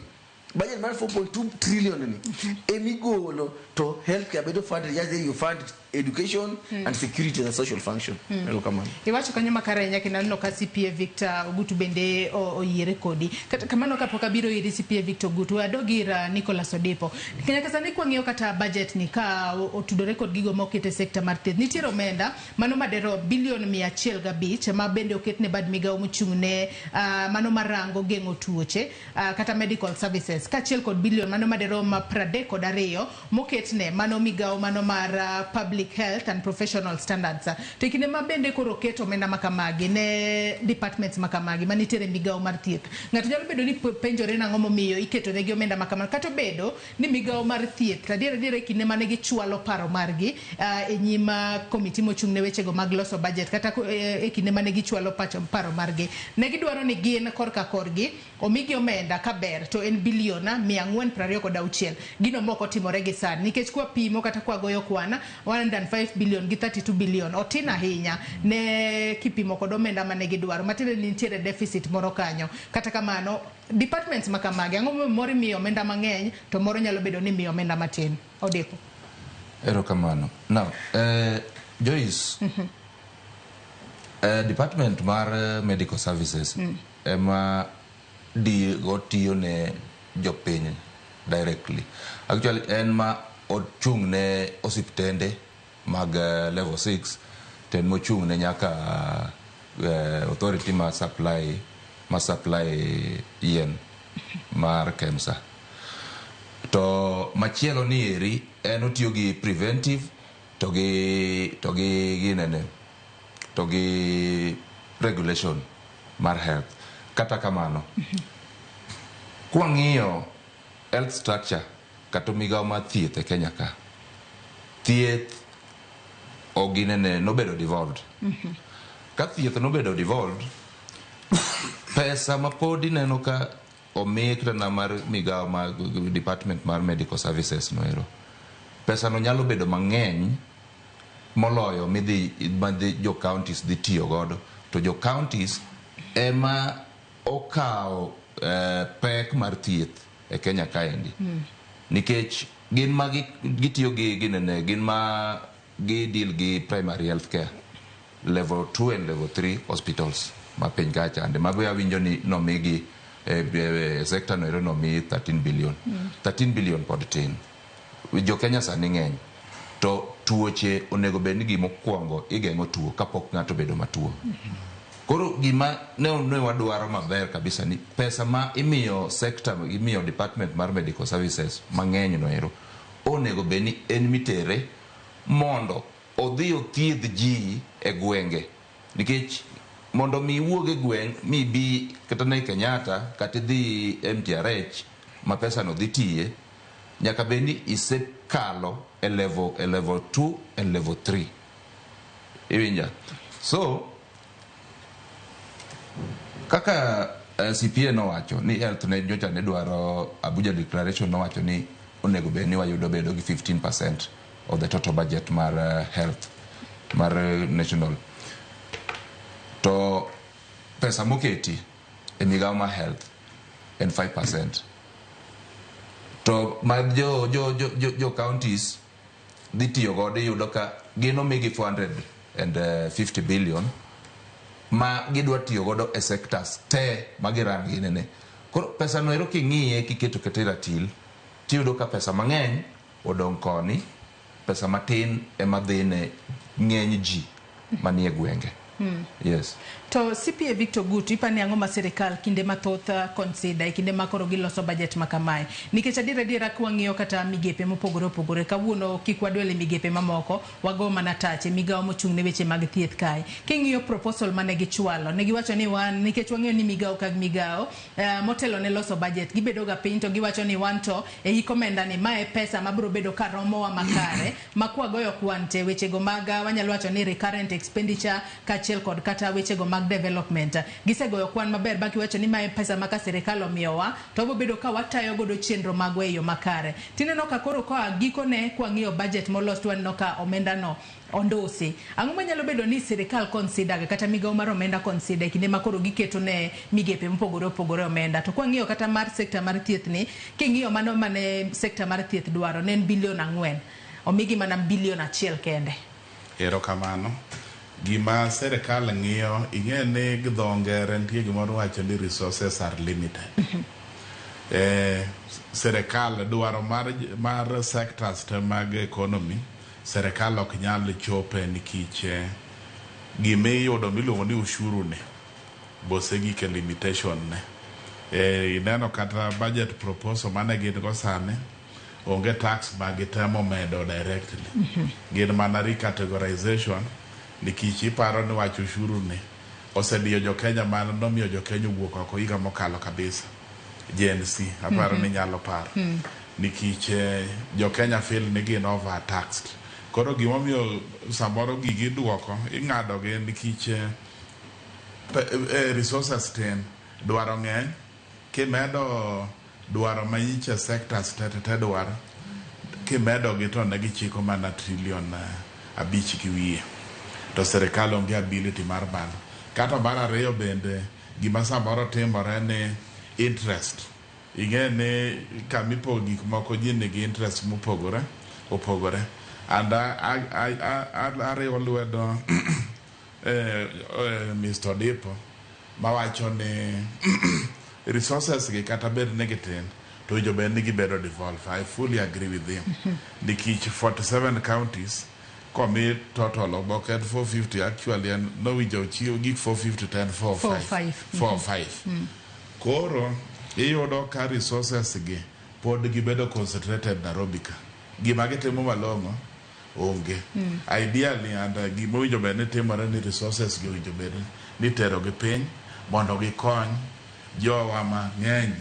budget mar 4.2 trillion ni emigolo to healthcare bedo funded just you fund education and security as a social function. Erokamano. Iwacho kanyo makare ahinya kendo aneno ka CPA Victor Ogutu bende oyiere kodi. Kata kamano kapok abiro iri CPA Victor Ogutu, adog ir Nicholas Odipo. Nyaka sani kwang'iyo kata budget ni ka otudore kod gigo moket e sekta mar thieth, nitiere omenda mano madero bilion 105 ma bende oket ne bad migawo mochung' ne mano marango geng'o tuoche kata medical services, kaachiel kod bilion mano maderom 32 moket ne mano migawo mano mar public health and professional standards. To e kinde ma bende koro oket omenda makamagi ne departments makamagi manitiere migawo mar thieth, ng'ato nyalo bedo ni penjore nang'o momiyo iketo negi omenda makamano, kata obedo ni migawo mar thieth to adier adier e kinde mane gichwalo paro margi e nyim komiti mochung' ne wechego mag loso budget, kata e kinde mane gichwalo paro margi ne gidwaro ni gin korka korgi omigi omenda kaber to en bilion 426. Gino mok otimore gi sani nikech kwa pimo kata kwa goyo kwan 105 billion gi 32 billion otin ahinya ne kipimo kod omenda mane gidwaro, matiende ni nitiere deficit moro kanyo. Kata kamano departments makamagi ang'o momiyo moro imiyo omenda mang'eny to moro nyalo bedo ni imiyo omenda matin? Odipo. Erokamano. Now, Joyce, department mar medical services ema go tiyo ne jopiny directly. Actually en ma ochung' ne osiptende mag level 6 to en mochung' ne nyaka authority ma supply yien mar KEMSA. To machielo ni eri en otiyo gi preventive to gi ginene to gi regulation mar health. Kata kamano, kwang'iyo health structure kata migawo mar thieth e Kenya ka, thieth oginene nobedo devolved. Ka thieth nobedo devolved, pesa ma pod ineno ka omi kata mar migawo mar department mar medical services noero, pesa no nyalo bedo mang'eny moloyo midhi madhi jo counties dhi tiyo godo, to jo counties ema okawo pek mar thieth e Kenya kaendi. Nikech gin ma gitiyo gi ginene, gin ma gi deal gi primary health care level 2 and level 3 hospitals ma piny kacha, mago awinjo ni nomigi sector no ero nomi 13 billion. 13 billion pod tin. Jo Kenya sani ng'eny, to tuoche onego bed ni gimokwongo igeng'o tuo kapok ng'ato obedo matuo. Koro gima ne wadwaro maber kabisa ni pesa ma imiyo sector, imiyo department mar medical services mang'eny no ero, onego bed ni en mitere mondo odhi othiedh ji e gwenge. Nikech mondo mi iwuog e gweng' mi bi kata ne Kenyatta kata idhi MTRH ma pesa no dhi tiye, nyaka bed ni isekalo e level 2 and level 3. Iwinja? So kaka CPA nowacho ni health ne nyocha ne dwaro Abuja Declaration nowacho ni onego bed ni wayudo bedo gi 15% of the total budget mar health mar national. To pesa moketi e migawo mar health en 5%. To ma jo counties dhi tiyo godo iyudo ka gin omigi 450 billion ma gidwa tiyo godo e sectors te ma giran ginene. Koro pesa no ero king'iye kiketo kata e ratil, tiyudo ka pesa mang'eny odong' koni, pesa matin ema dhi ne ng'eny ji manie gwenge. Yes. To CPA Victor Gutu, ipani ang'o ma sirikal kinde mathoth consider e kinde ma koro giloso budget ma kamae? Nikech adiera kwang'iyo kata migepe mopogore opogore, kawuono kik wadwel e migepe mamoko, wago mana tache migawo mochung' ne weche mag thieth kae. King'iyo proposal mane gichwalo, ne giwacho ni wan, nikech wang'eyo ni migawo ka migawo motelo ne loso budget, gibedo ga piny to giwacho ni wan to e hik omenda ni mae pesa mabiro bedo ka romowa makare, ma kwagoyo kwan te wechego mag wanyalo wacho ni recurrent expenditure kaachiel kod kata wechego mag development. Gisegoyo kwan maber ba giwacho ni mae pesa ma ka sirikal omiyowa to wabiro bedo ka watayo godo chenro magwa e yo makare. Tineno ka koro koa gikone kwang'iyo budget molos to waneno ka omenda no ondosi. Ang'o manyalo bedo ni sirikal consider kata migawo mar omenda consider e kinde ma koro giketo ne migepe mopogore opogore omenda? To kwang'iyo kata mar sector mar thieth ni, king'iyo mano mane sector mar thieth dwaro ne en bilion 4, omigi mana bilion 1 kende. Erokamano. Gima sirikal ng'iyo, ing'e ni gi dho ngere nitie gimoro wacho ni resources are limited. Sirikal dwaro mar sectors te mag economy, sirikal ok nyal chope nikech gimiyudo miluongo ni ushuru ni bosegik e limitation ne. Ineno kata budget proposal mane gin go sani, onge tax ma gitemo medo directly. Gin mana recategorization nikech iparo ni wach ushuru ni osediyo jo Kenya man nomiyo jo Kenya owuok oko higa mokalo kabisa. Gen Z aparo ni nyalo paro. Nikech jo Kenya feel ni gin over taxed. Koro gimomiyo samoro gigi duoko ing'ado gi nikech resources tin, dwaro ng'eny, kimedo dwaro manyiche sectors te dwaro, kimedo gi to ne gichiko mana trillion 5.5. To sirikal onge ability mar mano. Kata mar ariyo bende gima samoro timore ni interest. Ing'e ni kamipogo gik moko ji nigi interest mopogore opogore. And ariwo lwedo Mr. Odipo mawacho ni resources gi kata bed ni gitin to winjo bed ni gibedo devolved. I fully agree with him. Nikech 47 counties Komi total ok en 450 actually en nowinjo ochiw gik 450 to en 45. 45. 45. Koro iyudo ka resources gi pod gibedo concentrated Nairobi ka. Gima gitimo malong'o onge. Ideally and gima owinjo bed ni timore ni resources gi owinjo bed ni itero gi piny mondo gikony jowa mang'eny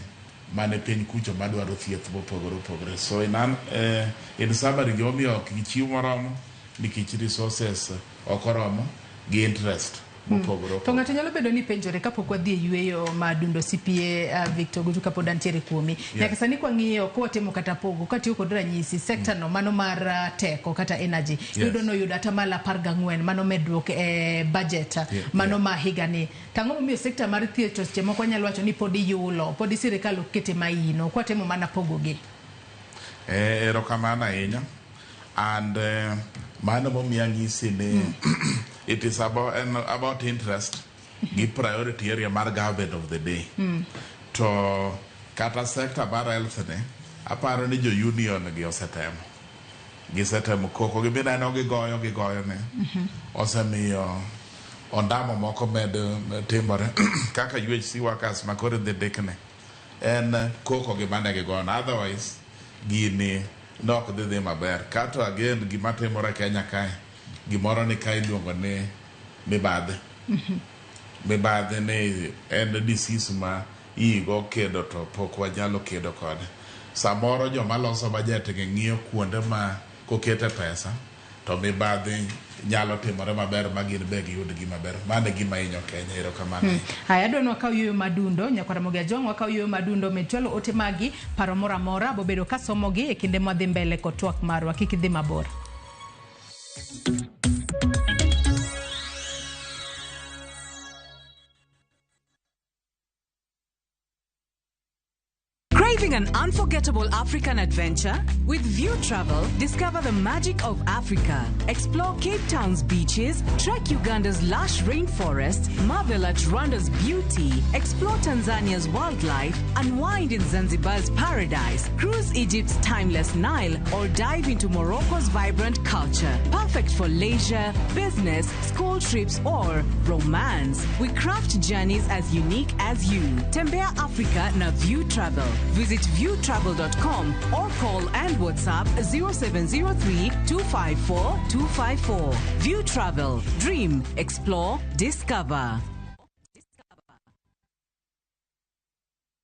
mane piny kucho madwaro thieth mopogore opogore. So in summary gimomiyo ok gichiw moromo nikech resources ok oromo gi interest mopogore To opogore. ng'ato nyalo bedo ni penjore kapok wadhi e yueyo madundo CPA Victor Gutu kapod antiere kuomi. Nyaka sani kwang'iyo kwatemo kata pogo katiyo kod ranyisi sekta no mano mar teko kata energy yudo noyudo atamalo 14 mano medruok e budget mano ma higani. To ang'o momiyo sekta mar thieth to seche moko wanyalo wacho ni pod iyulo pod sirikal ok kete maino kwatemo mana pogogi. Erokamano ahinya. And mano momiyo anyisi ni it is about interest gi priority area mar government of the day. To kata sector mar health ni aparo ni jo union gi osetemo. Gisetemo koko gi mineno gigoyo ne. Osemiyo ondamo moko med timore kaka UHC workers ma koro idhi ndikne. En koko gi mane gigoyo. Otherwise gini nok dhi maber. Kato again gima timore Kenya kae gimoro ni kae iluongo ni mibadhi. Mibadhi ni en disease ma iigo kedo to pok wanyalo kedo kode. Samoro joma loso budget gi ng'iyo kuonde ma kokete pesa to mibadhi nyalo timore maber ma gin be giyud gima ber. Mano e gima hinyo Kenya. Erokamano. Haya, adwa ni wakaw yueyo madundo nyakwara Ramogi Ajwang' wakaw yueyo madundo med chwalo ote magi paro moro amora bobedo kasomogi e kinde mwadhi mbele kod twak marwa kik idhi mabor. Craving an unforgettable African adventure? With View Travel, discover the magic of Africa. Explore Cape Town's beaches, trek Uganda's lush rainforests, marvel at Rwanda's beauty, explore Tanzania's wildlife, unwind in Zanzibar's paradise, cruise Egypt's timeless Nile, or dive into Morocco's vibrant culture. Perfect for leisure, business, school trips, or romance. We craft journeys as unique as you. Tembea Africa na View Travel. Visit viewtravel.com or call and WhatsApp 0703 254 254. View Travel. Dream, explore, discover.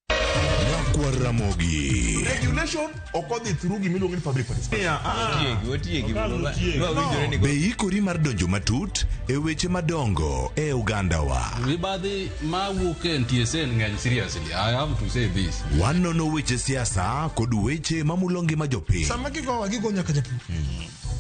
Nyakwar Ramogi. Regulation ok odhi through gimiluongo ni public participation. Be ikori mar donjo matut e weche madongo e ogandawa. Mibadhi mawuok e NTSA ng'eny seriously. I have to say this. Wanono weche siasa kod weche mamulo ngima jopiny. Sama gigowa gigo nyaka japur.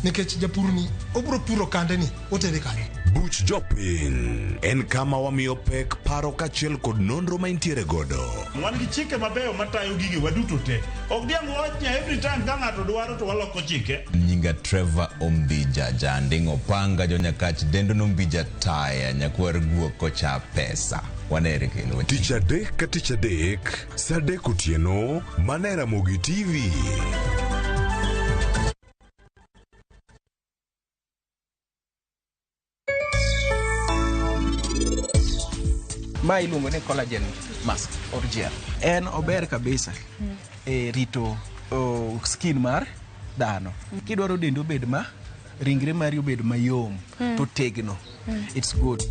Nikech japur ni obro puro kande ni otere kanye. Buch jopiny en kama wamiyo pek paro kaachiel kod nonro ma intiere godo. Wan gi chike mabeyo matayo gige waduto te. Ok diang' wawach ni every time ka ng'ato dwaro to waloko chike. Nyinga Trevor Ombija Janding' Opanga jonyakach dendo nombija taya nyakwar guok kocha pesa. Wanere kendo. Tich adek ka tich adek, saa adek otieno, mana e Ramogi TV. Ma iluongo ni collagen mask or gel. En ober kabisa e rito skin mar dhano. Kidwaro dendi obed ma ringre mari obed mayom to tegno. It's good.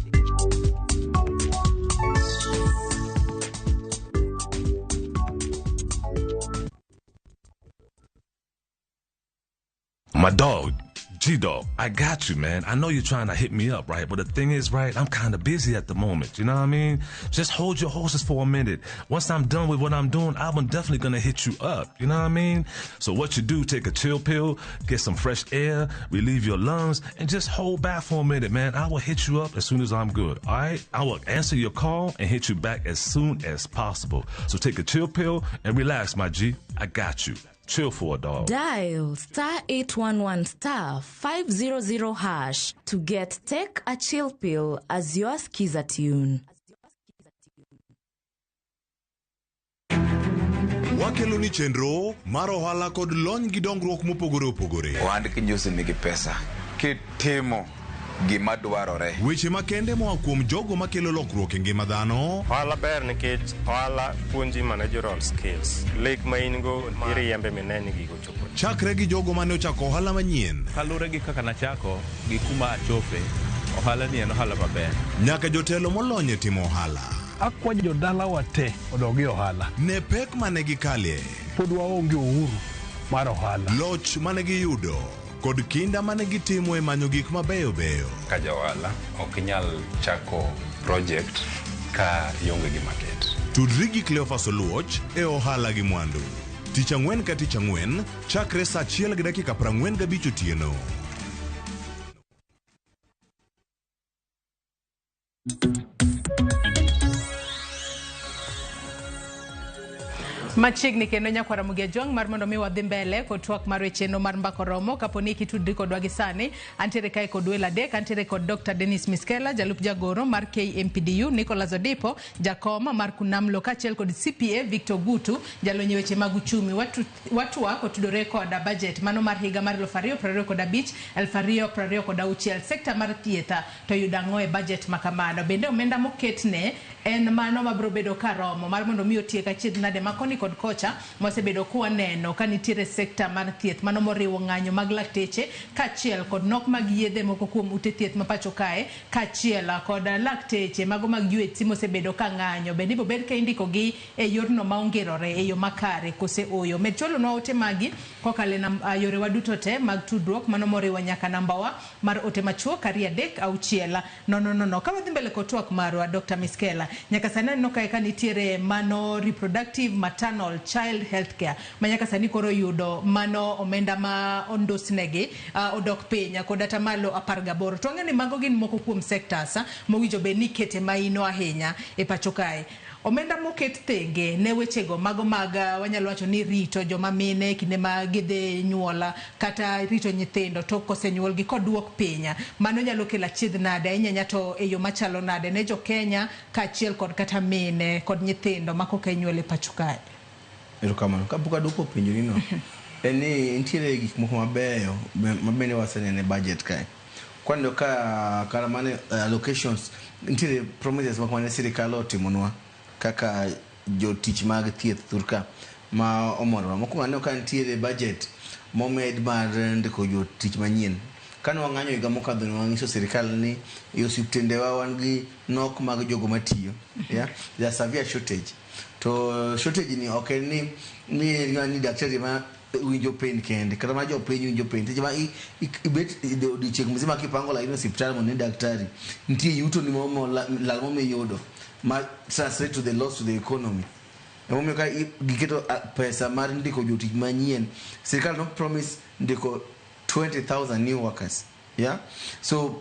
My dog, G-Dog, I got you, man. I know you're trying to hit me up, right? But the thing is, right, I'm kind of busy at the moment. You know what I mean? Just hold your horses for a minute. Once I'm done with what I'm doing, I'm definitely going to hit you up. You know what I mean? So what you do, take a chill pill, get some fresh air, relieve your lungs, and just hold back for a minute, man. I will hit you up as soon as I'm good, all right? I will answer your call and hit you back as soon as possible. So take a chill pill and relax, my G. I got you. Chill for a dog. Dial star 811 star 500 hash to get Take a Chill Pill as your skiza tune. Wakelo ni chenro mar ohala kod lony gi dongruok mopogore opogore. Ohand kinjusi nigi pesa. Kitimo gima dwarore. Weche makende moa kuom jogo makelo lokruok e ngima dhano. Ohala ber nikech ohala puonji managerial skills. Lek ma in go iriembe mine ni gigo chopo. Chakre gi jogo mane ochako ohala manyien. Kaluwore gi kaka nachako gi kuma achope, ohala ni en ohala maber. Nyaka jotelo molony e timo ohala. Akwayo jodalawa te odog e ohala. Ne pek mane gikalie. Pod waonge uhuru mar ohala. Loch mane giyudo kod kinda mane gitimo e manyo gik mabeyo beyo. Ka ja ohala ok inyal chako project ka ionge gi market. Tudri gi Cleophas Oluoch e ohala gi mwandu. Tich ang'wen ka tich ang'wen chakre saa 1:45 otieno. Machiegni kendo nyakwara Mugia Jwang' mar mondo mi wadhi mbele kod twak mar wecheno mar mbako romo kaponi kitudri kodwa gi sani. Antiere kae kod welo adek, antiere kod Dr. Dennis Miskela, jalup jagoro mar KMPDU, Nicholas Odipo, jakom mar Kunamlo, kaachiel kod CPA Victor Gutu, jalony e weche mag uchumi. Watwak otudore kod budget mano mar higa mar 2025 2026. Sekta mar thieth to yudo ang'o e budget makamano? Bende omenda moketne en mano mabiro bedo karomo mar mondo mi otiek achiedh nade makoni kod kocha mwasebedo kwaneno ka nitiere sekta mar thieth mano moriwo ng'anyo mag lakteche kaachiel kod nok mag yedhe moko kuom ute thieth ma pacho kae, kaachiel kod lakteche mago mag UHC mosebedo ka ng'anyo. Bende ibiro bed ka indikogi e yorno ma ongirore e yo makare kose oyo? Med chwalonwa ote magi kokalo e yorewa duto te mag tudruok mano moriwo nyaka nambawa mar ote machuok 2 3 6 0 0 0. Ka wadhi mbele kod twak marwa, Dr. Miskela, nyaka sani aneno kae ka nitiere mano reproductive maternal child health care ma nyaka sani koro yudo mano omenda ma ondosnegi odok piny kod atamalo 18. To wang'eyo ni mago gin moko kuom sectors mowinjo bed ni ikete maino ahinya e pacho kae. Omenda moket thenge ne wechego mago mag wanyalo wacho ni rito joma mine kinde ma gidhi nyuola kata rito nyithindo tok kosenyuolgi koduok piny, mano nyalo kelo achiedh nade ahinya to e yo machalo nade ne jo Kenya kaachiel kod kata mine kod nyithindo ma koka inyuol e pacho kae? Erokamano. Kapok aduoko penjoni no, en ni nitiere gik moko mabeyo mabende waseneno e budget kae. Kwaneno ka kara mane allocations, nitiere promises moko mane sirikal otimonwa kaka jotich mag thieth thurka ma omorowa. Mokwongo aneno ka nitiere budget momed mar ndiko jotich manyien. Kane wang'anyo higa mokadho ne wang'iso sirikal ni e osiptendewa wan gi nok mag jogo matiyo. Yeah? There is severe shortage. To shortage ni ok en ni daktari ma winjo pain kende, kata mana jopiny winjo pain. Seche ma ibet odiochieng' mzima kipango laini e osiptal mondo ine daktari, nitie yuto ni lal momiyudo ma translate to the loss to the economy. Emomiyo ka giketo pesa mar ndiko jotich manyien, sirikal no promise ndiko 20,000 new workers. Yeah? So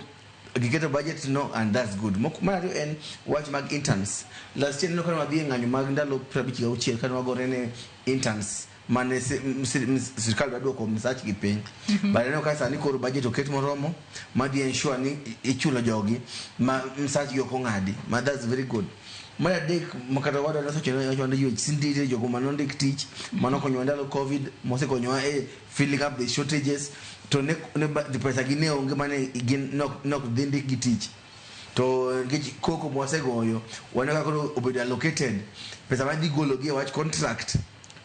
giketo budget no, and that's good. Mar ariyo en wach mag interns. Last year neno kane wadhi e ng'anyo mag ndalo 56 kane wagore ne interns mane sirikal dwa duoko misach gi piny. But aneno ka sani koro budget oket moromo madhi ensure ni ichulo jogi ma misach gi ok ong'adi. Ma that's very good. Mar adek makata wadwa nosewacho ni UHC nitiere jogo manondik tich manokonyowa ndalo COVID, mosekonyowa e filling up the shortages, to ne pesa gi ne onge mane gin nok dhi ndik gi tich. To nikech koko mwasegoyo waneno ka koro obedo allocated pesa madhi golo gi e wach contract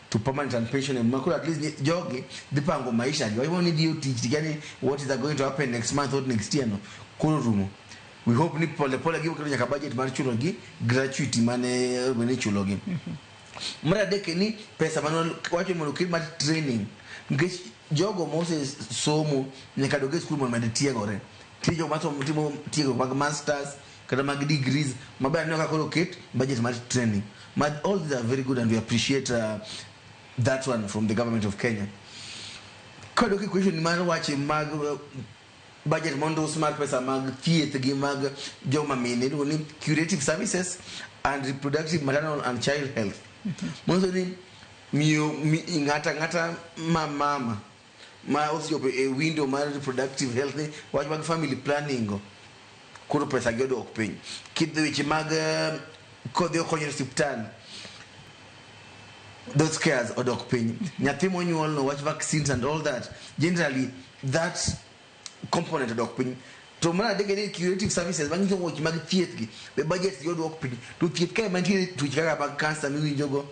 to permanent and pension, ma koro at least jogi dhi pango maisha gi. Wachmo ni dhi tich tikia what is going to happen next month or next year no koro rumo. We hope ni pole pole gibiro keto nyaka budget mar chulo gi gratuity mane mane chulo gi. Mar adek ni pesa mane wacho mondo oket mar training, nikech jogo mose somo nyaka dog e skul mondo omed tiegore. Nitie jogo masomo timo tiegruok mag masters kata mag degrees maber, aneno ka koro oket budget mar training. But all these are very good and we appreciate that one from the government of Kenya. Kadok e question mar wache mag budget mondos mar pesa mag thieth gi mag joma mine iluongo ni curative services and reproductive maternal and child health. Manyiso ni miyo ng'ata ng'ata ma mama ma osechopo e window mar reproductive health ni wach mag family planning go koro pesa gi odok piny. Kidhi weche mag kodhi okonyo e osiptal, those cares odok piny. Nyathi monyuol no wach vaccines and all that, generally that Component odok piny. To mar adek en ni curative services manyiso weche mag thieth gi be budget gi odwok piny. To thieth kae mantiere tuoche kaka mag cancer miwinjogo,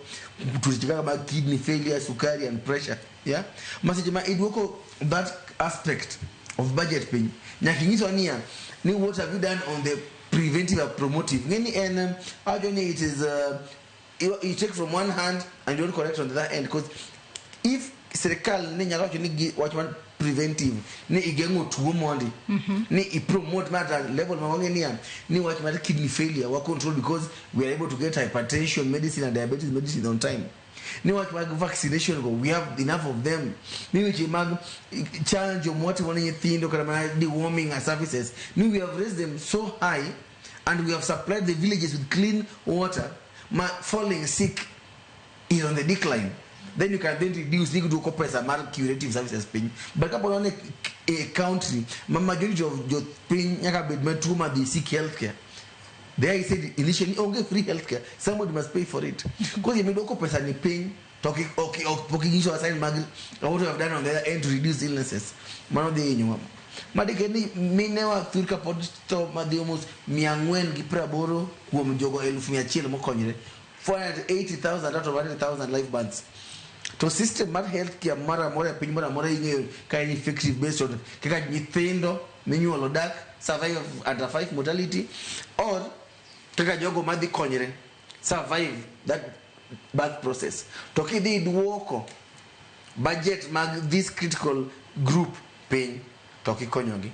tuoche kaka mag kidney failure, sukari and pressure. Yeah? Ma seche ma iduoko that aspect of budget piny, nyaka inyiswa niya, ni what have you done on the preventive and promotive. Ng'eni en, awacho ni it is you take from one hand and you don't correct on the other end, because if sirikal ne nyalo wacho ni gi wach mar preventive ni igeng'o tuo mondi ni i promote mar at level ma wang'e niya ni wach mar kidney failure wa control because we are able to get hypertension medicine and diabetes medicine on time, ni wach mag vaccination go we have enough of them, ni weche mag chanjo mwatimo ne nyithindo kata mana deworming and services ni we have raised them so high and we have supplied the villages with clean water ma falling sick is on the decline, then you can then reduce ni duoko pesa mar curative services piny. But kapo ni a country ma majority of jopiny nyaka bed matuo madhi seek healthcare, there I said initially onge free healthcare, somebody must pay for it, because imiduoko pesa ni piny to ok pok inyiso sign mag what we have done on the other end to reduce illnesses. Mano dhi hinyowa. Madike ni minewa thur ka pod tho madhi almost 480 kuom jogo 100,000 mokonyre, 480,000 out of 100,000 live births. To system mar healthcare moro amora e piny moro amora ing'eyo ka en effective based on kaka nyithindo minyuolo dak, survive under 5 mortality, or kaka jogo madhi konyre survive that birth process. To kidhi duoko budget mag this critical group piny to ok ikonyogi.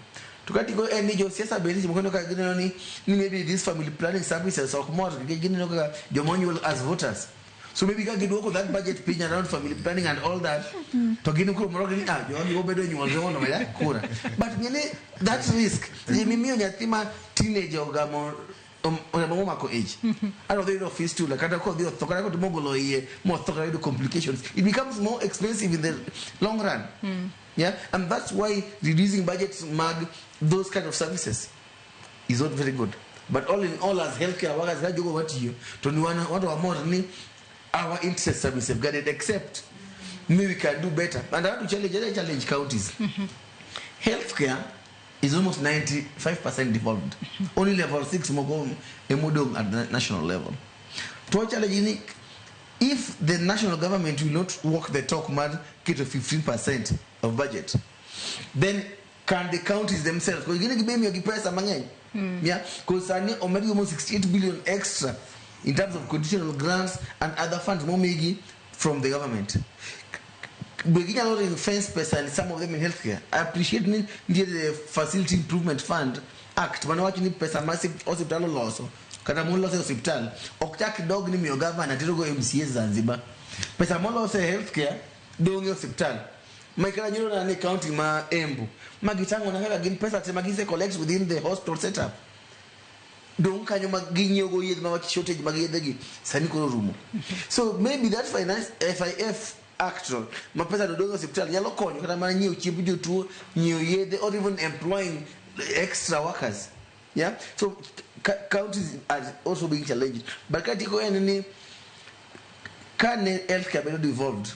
To katigo en ni josiasa bende seche moko ineno ka gineno ni maybe this family planning services ok mor nikech gineno kaka joma onyuol as voters. So maybe ka giduoko that budget piny around family planning and all that, to gin koro moro ni ah, jogi obedo nyuolre mondo omeya kura. But ng'eni that risk gimiyo nyathi ma teenager ogamo olemo momako ich ano dhi yudo fistula kata kodhi otho kata kotimo golo iye motho kata yudo complications, it becomes more expensive in the long run. Yeah, and that's why reducing budgets mag those kind of services is not very good. But all in all, as healthcare workers ka jogo matiyo to ni wan wan wamor ni our interests have been safeguarded, except maybe we can do better. And I want to challenge counties. Healthcare is almost 95% devolved. Only level 6 moko emodong at the national level. To challenge ni if the national government will not walk the talk mar keto 15% of budget, then can the counties themselves, because gine gibemiyo gi pesa mang'eny, yeah, because sani omedgi almost 68 billion extra in terms of conditional grants and other funds momigi from the government, be ginyalo ring fence pesa and some of them in healthcare? I appreciate ni nitie the Facility Improvement Fund Act mane wacho ni pesa ma osiptal oloso kata moloso e osiptal ok chak dog ni miyo gavana terogo MCA Zanzibar. Pesa molos e healthcare dong' e osiptal. Ma kata nyoro na ni county ma Embu ma gitang'o na kaka gin pesa te ma gise collect within the hospital setup dong' kanyo ma ginyiewogo yedhe ma shortage mag yedhe gi sani koro rumo. So maybe that finance FIF Act no ma pesa no dong' e osiptal nyalo konyo kata mana nyiewo chiemb jotuo, nyiewo yedhe, or even employing extra workers. Yeah, so counties are also being challenged. But katieko en ni kane healthcare bedo devolved,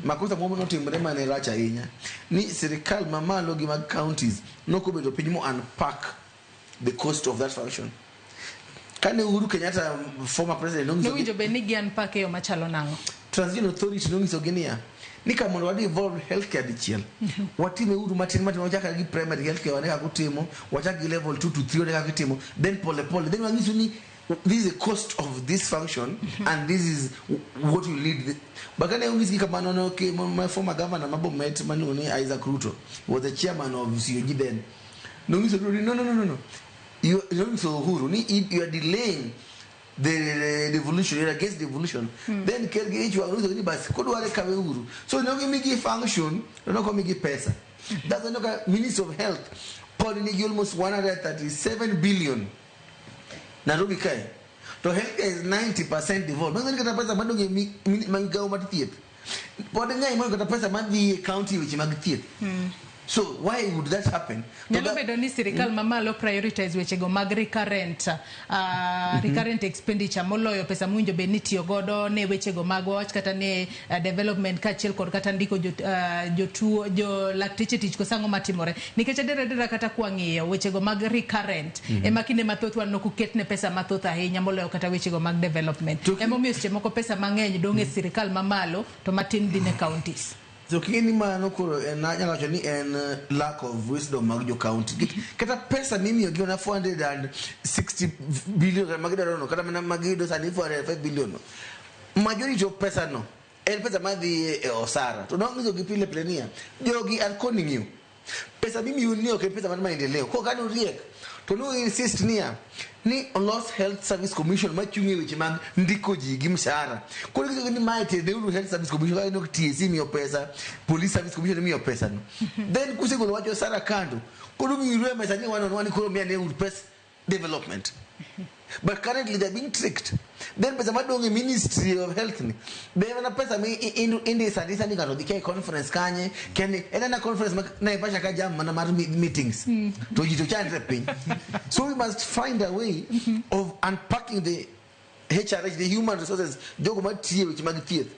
makosa moro notimore mane rach ahinya ni sirikal mamalo gi mag counties nokobedo piny mo unpack the cost of that function. Kane Uhuru Kenyatta, former president, nonyiso Nowinjo bed ni gi unpack e yo machalo nang'o? Transition Authority nonyisogi niya ni ka mondo wadi evolve healthcare dichiel, watime uru matin matin, wachak gi primary healthcare wane kaka utimo, wachak gi level 2 to 3 wane kaka itimo, then pole pole then wanyiso ni this is the cost of this function and this is what you need. But kane onyisgi kamano no, okay, my former governor ma Bomet maluongo ni Isaac Ruto was the chairman of COG then, nonyiso Ruto ni no, no, no, no, no, you nonyiso Uhuru ni you are delaying the devolution, you're against devolution. Then ker gi ich wang' nonyiso ni bas kodware kawe uru. So ne gimigi function to ne ok omigi pesa. That's why ka Ministry of Health pod nigi almost 137 billion Nairobi kae to healthcare is 90% devolved. Manyiso ni kata pesa madong' e migawo mar thieth pod ng'eny moloyo kata pesa madhi e county weche mag thieth. So why would that happen? To Nyalo bedo ni sirikal mamalo prioritize wechego mag recurrent expenditure moloyo pesa mowinjo bed ni tiyo godo ne wechego mag wach kata ne development kaachiel kod kata ndiko jotuo jo lakteche tich koso ang'o matimore nikech adier adiera kata kwang'iyo wechego mag recurrent ema kinde mathoth waneno koketne pesa mathoth ahinya moloyo kata wechego mag development. Emomiyo seche moko pesa mang'eny dong' e sirikal mamalo to matin dhi ne counties. So king'e ni mano koro en anyalo wacho ni en lack of wisdom mag jo county. Kata pesa mimiyogi mana 460 billion kata magidwaro no, kata mana magiyudo sani 405 billion no. Majority of pesa no en pesa madhi e osara. To nonyisogi pile pile niya, jogi are conning you. Pesa mimiyou ni ok en pesa mar maendeleo. Koro kane uriek to nu insist niya ni olos Health Service Commission machung' e weche mag ndiko ji gi mshahara. Koro gisogi ni mae terneuru Health Service Commission ka ineno TSC imiyo pesa, Police Service Commission imiyo pesa no. Then kusegolo wach osara kando, koro ng'iru e mesa ni one on one koro miya neuru pes development. But currently they're being tricked. Then pesa madong' e Ministry of Health ni, be mana pesa mi indisa andisa ni ng'ato dhi kia e conference kanye, kia ni en ena conference ma Naivasha ka jam mana mar meetings. To ji to chandre piny. So we must find a way of unpacking the HRH, the human resources, jogo matiyo e weche mag thieth.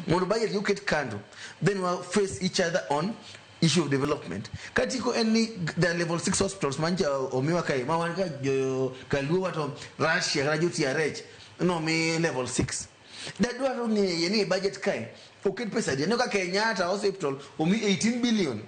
Mondo budget oket kando. Then we face each other on issue of development. Katiko en ni the level 6 hospitals mancha omiwa kae, ma wan ka jo kaluo to Russia kata jo TRH nomi level 6. Dadwaro ng'eye ni budget kae oket pesa adi. Aneno ka Kenyatta Hospital omi 18 billion.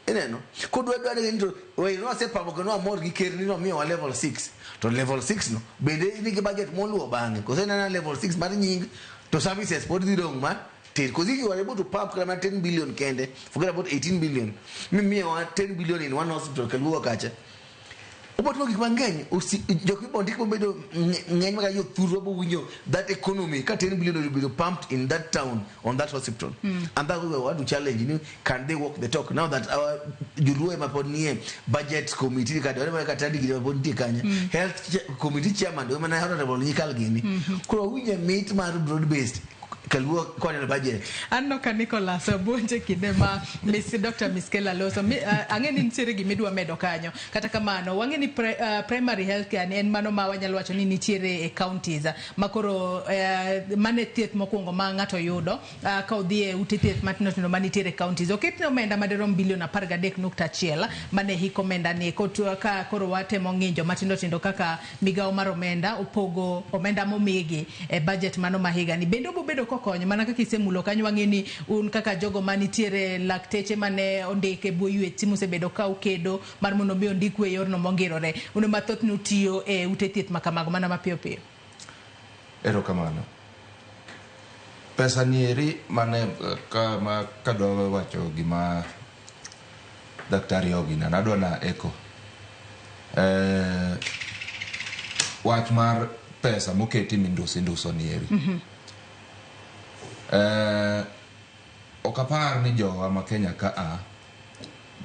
Ineno? Kodwa dwaro ni to we nosepamo kendo wamor gi ker ni nomiyowa level 6. To level 6 no bende nigi budget moluwo bang'e. Koso en mana level 6 mar nying to services pod dhi dong' ma tin. Because if you are able to pump kata mana 10 billion kende, forget about 18 billion. Mimiyowa 10 billion in one hospital kaluo kacha. Obotimo gik mang'eny. Jok mibo ndik bobedo ng'eny maka jothurwa bowinjo that economy ka 10 billion obedo pumped in that town on that hospital. And that we want to challenge ni can they walk the talk now that our joluo ema pod nie budget committee kata ema kata ndiki ema pod nitie kanyo. Health committee chairman ema na honorable Nyikal gini. Koro winjo mit mar broad based kaluo koneno budget. Aneno ka Nicholas obuonje kinde ma Miss Dr. Miskela loso. Ang'e ni nitiere gimidwa medo kanyo. Kata kamano, wang'e ni primary health care ni en mano ma wanyalo wacho ni nitiere e counties ma koro mane thieth mokwongo ma ng'ato yudo ka odhi e ute thieth matindo tindo manitiere e counties. Oketne omenda madirom bilion 13.1 mane hik omenda ni ka koro watemo ng'injo matindo tindo kaka migawo mar omenda opogo omenda momigi e budget mano ma higani. Bende obobedo kokonyo mana kaka isemulo kanyo wang'e ni un kaka jogo manitiere lakteche mane ondik e bwo UHC mosebedo ka ukedo mar mondo mi ondiku e yorno mongirore. Un ema thothne utiyo e ute thieth ma kamago mana mapiyo piyo. Erokamano. Pesa ni eri mane ka ma kadwa wacho gima daktari Ogina nadwa na eko. Wach mar pesa moketi minduso induso ni eri. Ok apar ni jowa ma Kenya ka a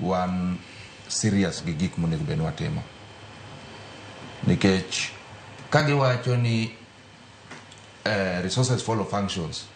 wan serious gi gik monego bed ni watimo. Nikech ka giwacho ni resources follow functions.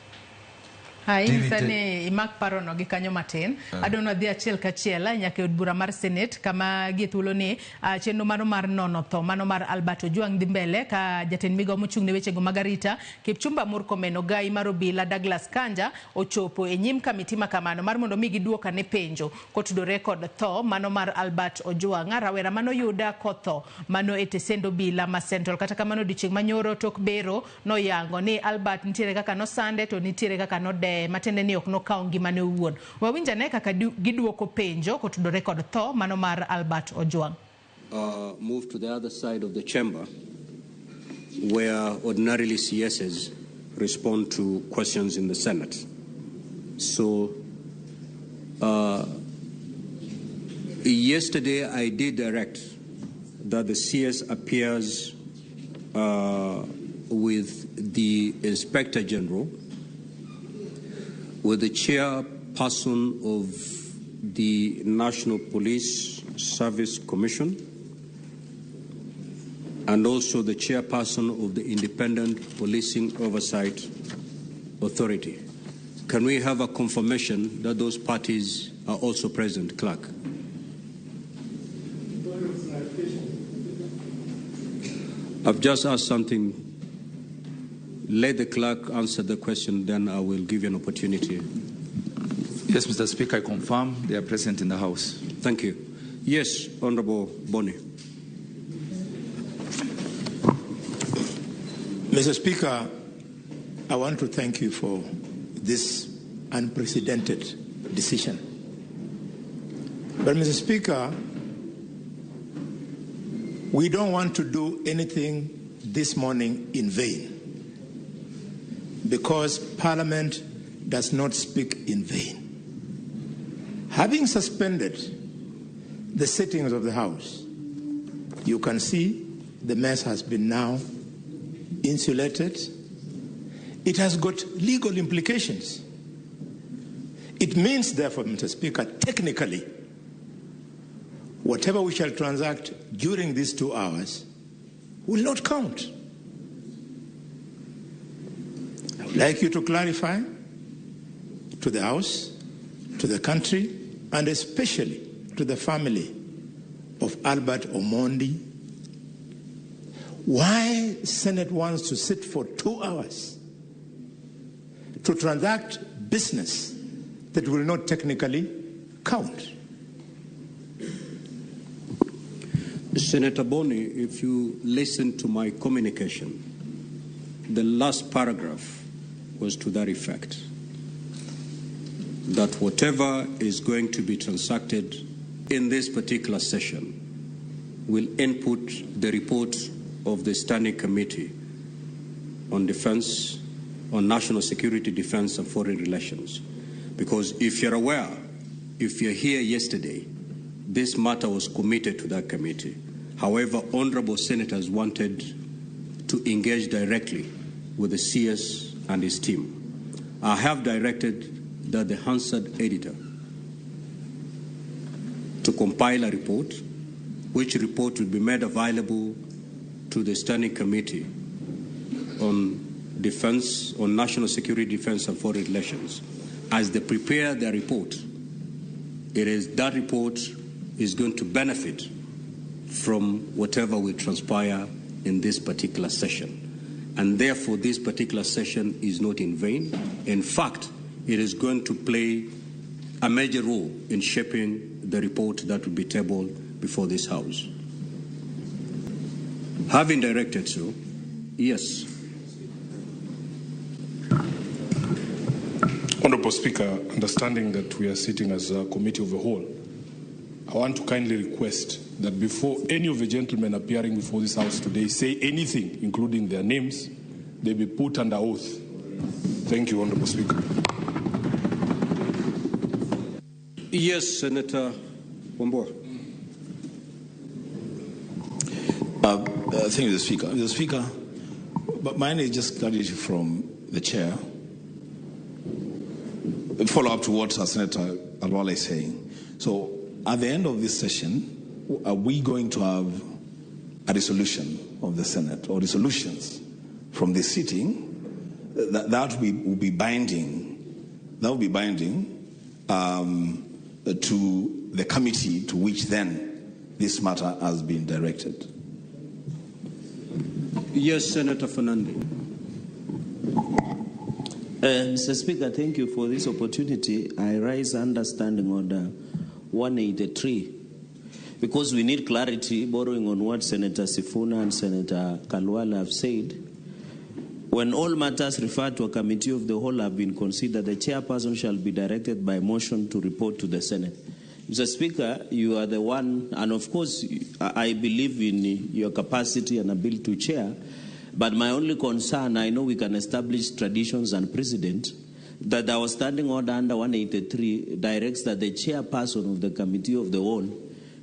Ha, inyisa ni imak parono gi kanyo matin. Adwa ni wadhi achiel kachiel nyaka e od bura mar Senate kama gie thuolo ni chenro mano mar nono tho mano mar Albert Ojwang dhi mbele ka jatend migawo mochung' ne wechego mag arita Kipchumba Murkomen ogai mar obila Douglas Kanja ochopo e nyim kamiti ma kamano mar mondo mi giduok ane penjo kotudore kod tho mano mar Albert Ojwang rawera manoyuda kotho mano e tesend obila ma Central. Kata kamano odiochieng' manyoro tok bero noyango ni Albert nitiere kaka nosande to nitiere kaka nodeye matiende ni ok nokawo ngimane owuon. Wawinj ane kaka giduoko penjo kotudore kod tho mano mar Albert Ojwang. Move to the other side of the chamber where ordinarily CSs respond to questions in the Senate. So yesterday I did direct that the CS appears with the Inspector General, with the chairperson of the National Police Service Commission, and also the chairperson of the Independent Policing Oversight Authority. Can we have a confirmation that those parties are also present. Clerk. I've just asked something. Let the clerk answer the question, then I will give you an opportunity. Yes, Mr. Speaker, I confirm they are present in the House. Thank you. Yes, Honorable Boni. Mr. Speaker, I want to thank you for this unprecedented decision. But, Mr. Speaker, we don't want to do anything this morning in vain, because Parliament does not speak in vain. Having suspended the sittings of the House, you can see the mess has been now insulated. It has got legal implications. It means, therefore, Mr. Speaker, technically, whatever we shall transact during these 2 hours will not count. I would like you to clarify to the House, to the country, and especially to the family of Albert Omondi, why Senate wants to sit for 2 hours to transact business that will not technically count. Senator Boni, if you listen to my communication, the last paragraph was to that effect, that whatever is going to be transacted in this particular session will input the report of the Standing Committee on Defense, on National Security, Defense and Foreign Relations. Because if you're aware, if you're here yesterday, this matter was committed to that committee. However, honorable senators wanted to engage directly with the CS and his team. I have directed that the Hansard editor to compile a report, which report will be made available to the Standing Committee on Defense, on National Security, Defense and Foreign Relations. As they prepare their report, it is that report is going to benefit from whatever will transpire in this particular session. And therefore, this particular session is not in vain. In fact, it is going to play a major role in shaping the report that will be tabled before this House. Having directed so, yes. Honorable Speaker, understanding that we are sitting as a committee of the whole, I want to kindly request that before any of the gentlemen appearing before this House today say anything, including their names, they be put under oath. Thank you, Honorable Speaker. Yes, Senator Wambua. Thank you, Mr. Speaker. Mr. Speaker, but mine is just clarity from the chair. Follow up to what Senator Khalwale is saying. So, at the end of this session, are we going to have a resolution of the Senate or resolutions from this sitting that will be binding? That will be binding to the committee to which then this matter has been directed. Yes, Senator Fernande. Mr. Speaker, thank you for this opportunity. I rise under Standing Order 183 because we need clarity, borrowing on what Senator Sifuna and Senator Khalwale have said. When all matters referred to a committee of the whole have been considered, the chairperson shall be directed by motion to report to the Senate. Mr. Speaker, you are the one, and of course, I believe in your capacity and ability to chair, but my only concern, I know we can establish traditions and precedent, that our standing order under 183 directs that the chairperson of the committee of the whole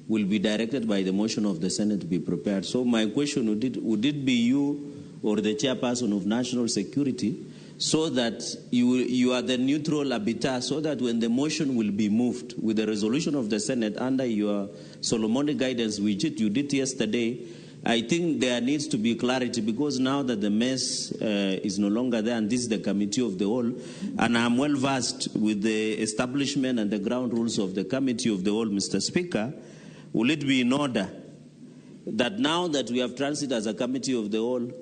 will be directed by the motion of the Senate to be prepared. So my question, would it be you or the chairperson of national security, so that you are the neutral arbiter, so that when the motion will be moved with the resolution of the Senate under your Solomonic guidance, which you did yesterday, I think there needs to be clarity, because now that the mess is no longer there, and this is the committee of the whole, and I'm well versed with the establishment and the ground rules of the committee of the whole, Mr. Speaker, will it be in order that now that we have transited as a committee of the whole,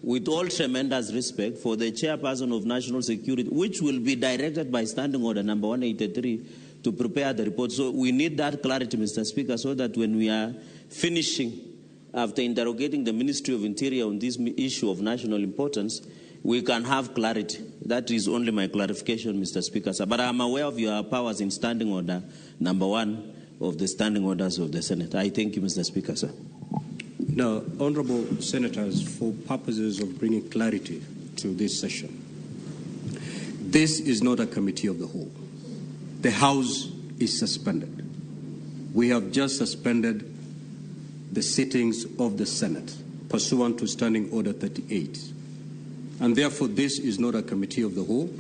with all tremendous respect for the chairperson of national security, which will be directed by standing order number 183 to prepare the report. So we need that clarity, Mr. Speaker, so that when we are finishing, after interrogating the Ministry of Interior on this issue of national importance, we can have clarity. That is only my clarification, Mr. Speaker. Sir. But I'm aware of your powers in standing order number 1 of the standing orders of the Senate. I thank you, Mr. Speaker, sir. Now, Honorable Senators, for purposes of bringing clarity to this session, this is not a committee of the whole. The House is suspended. We have just suspended the sittings of the Senate pursuant to Standing Order 38. And therefore, this is not a committee of the whole.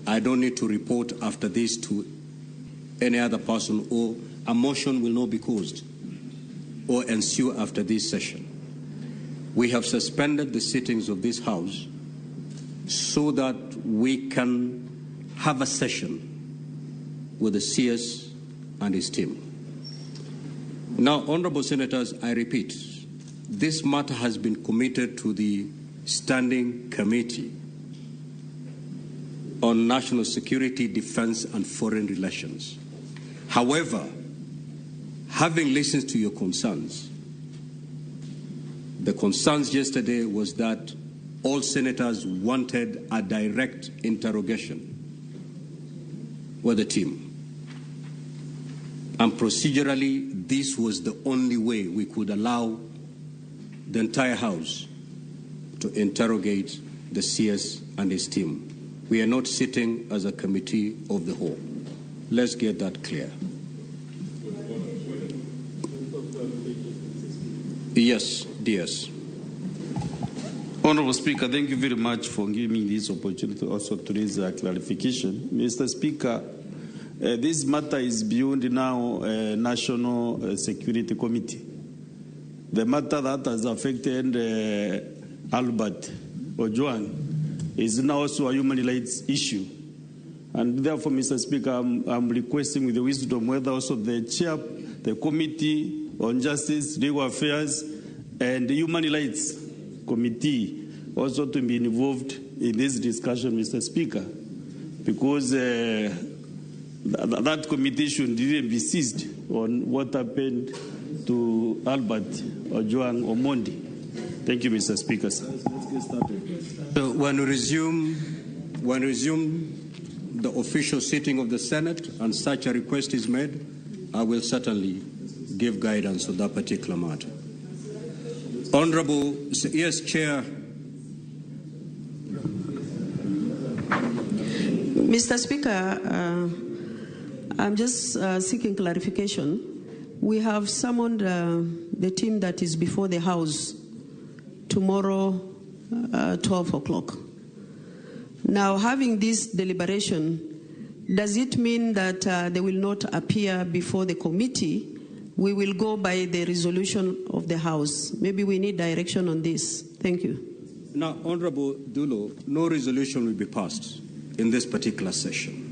I don't need to report after this to any other person, or a motion will not be caused or ensue after this session. We have suspended the sittings of this House so that we can have a session with the CS and his team. Now, Honorable Senators, I repeat, this matter has been committed to the Standing Committee on National Security, Defense and Foreign Relations. However, having listened to your concerns, the concerns yesterday was that all senators wanted a direct interrogation with the team. And procedurally, this was the only way we could allow the entire House to interrogate the CS and his team. We are not sitting as a committee of the whole. Let's get that clear. Yes, DS. Honorable Speaker, thank you very much for giving me this opportunity also to raise a clarification. Mr. Speaker, this matter is beyond now National Security Committee. The matter that has affected Albert Ojwang is now also a human rights issue. And therefore, Mr. Speaker, I'm requesting with the wisdom whether also the chair, the Committee on Justice, Legal Affairs, and the Human Rights Committee also to be involved in this discussion, Mr. Speaker, because that committee should even be seized on what happened to Albert Ojwang Omondi. Thank you, Mr. Speaker. Let's get started. So when we resume the official sitting of the Senate and such a request is made, I will certainly give guidance on that particular matter. Honorable, yes, Chair. Mr. Speaker, I'm just seeking clarification. We have summoned the team that is before the House tomorrow, 12 o'clock. Now, having this deliberation, does it mean that they will not appear before the committee? We will go by the resolution of the House. Maybe we need direction on this. Thank you. Now, Honorable Dulo, no resolution will be passed in this particular session.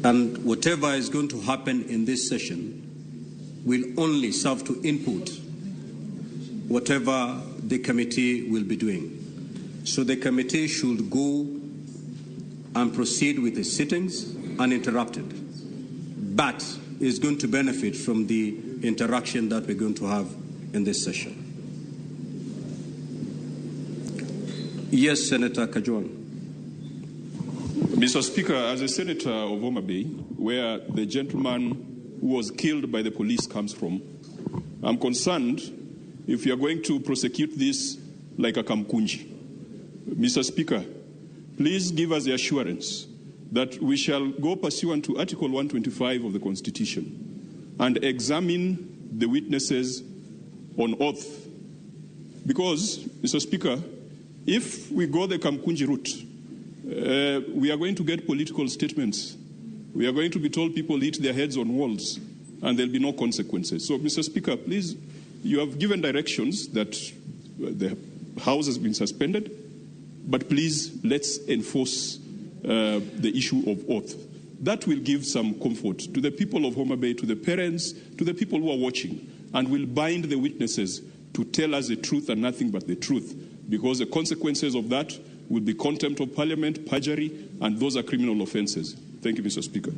And whatever is going to happen in this session will only serve to input whatever the committee will be doing. So the committee should go and proceed with the sittings uninterrupted, but is going to benefit from the interaction that we're going to have in this session. Yes, Senator Kajwang. Mr. Speaker, as a senator of Homa Bay, where the gentleman who was killed by the police comes from, I'm concerned if you are going to prosecute this like a Kamkunji. Mr. Speaker, please give us the assurance that we shall go pursuant to Article 125 of the Constitution and examine the witnesses on oath. Because, Mr. Speaker, if we go the Kamkunji route, we are going to get political statements. We are going to be told people hit their heads on walls. and there'll be no consequences. So, Mr. Speaker, please, you have given directions that the House has been suspended, but please, let's enforce the issue of oath. That will give some comfort to the people of Homa Bay, to the parents, to the people who are watching, and will bind the witnesses to tell us the truth and nothing but the truth, because the consequences of that will be contempt of parliament, perjury, and those are criminal offenses. Thank you, Mr. Speaker.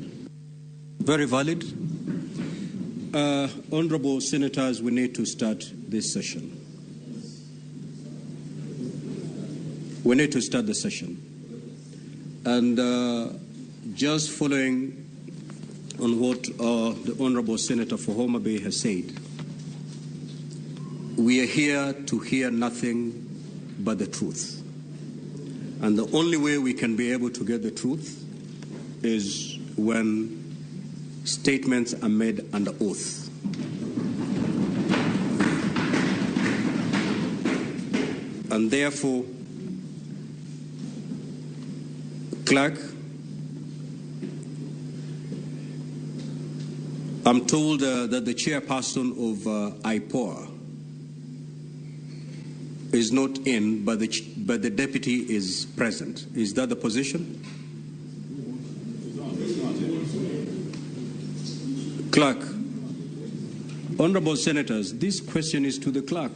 Very valid. Honorable Senators, we need to start this session. We need to start the session. And just following on what the Honorable Senator for Homa Bay has said, we are here to hear nothing but the truth. And the only way we can be able to get the truth is when statements are made under oath. And therefore, Clerk, I'm told that the chairperson of IPOA is not in, but the deputy is present. Is that the position? Clerk, Honorable Senators, this question is to the clerk.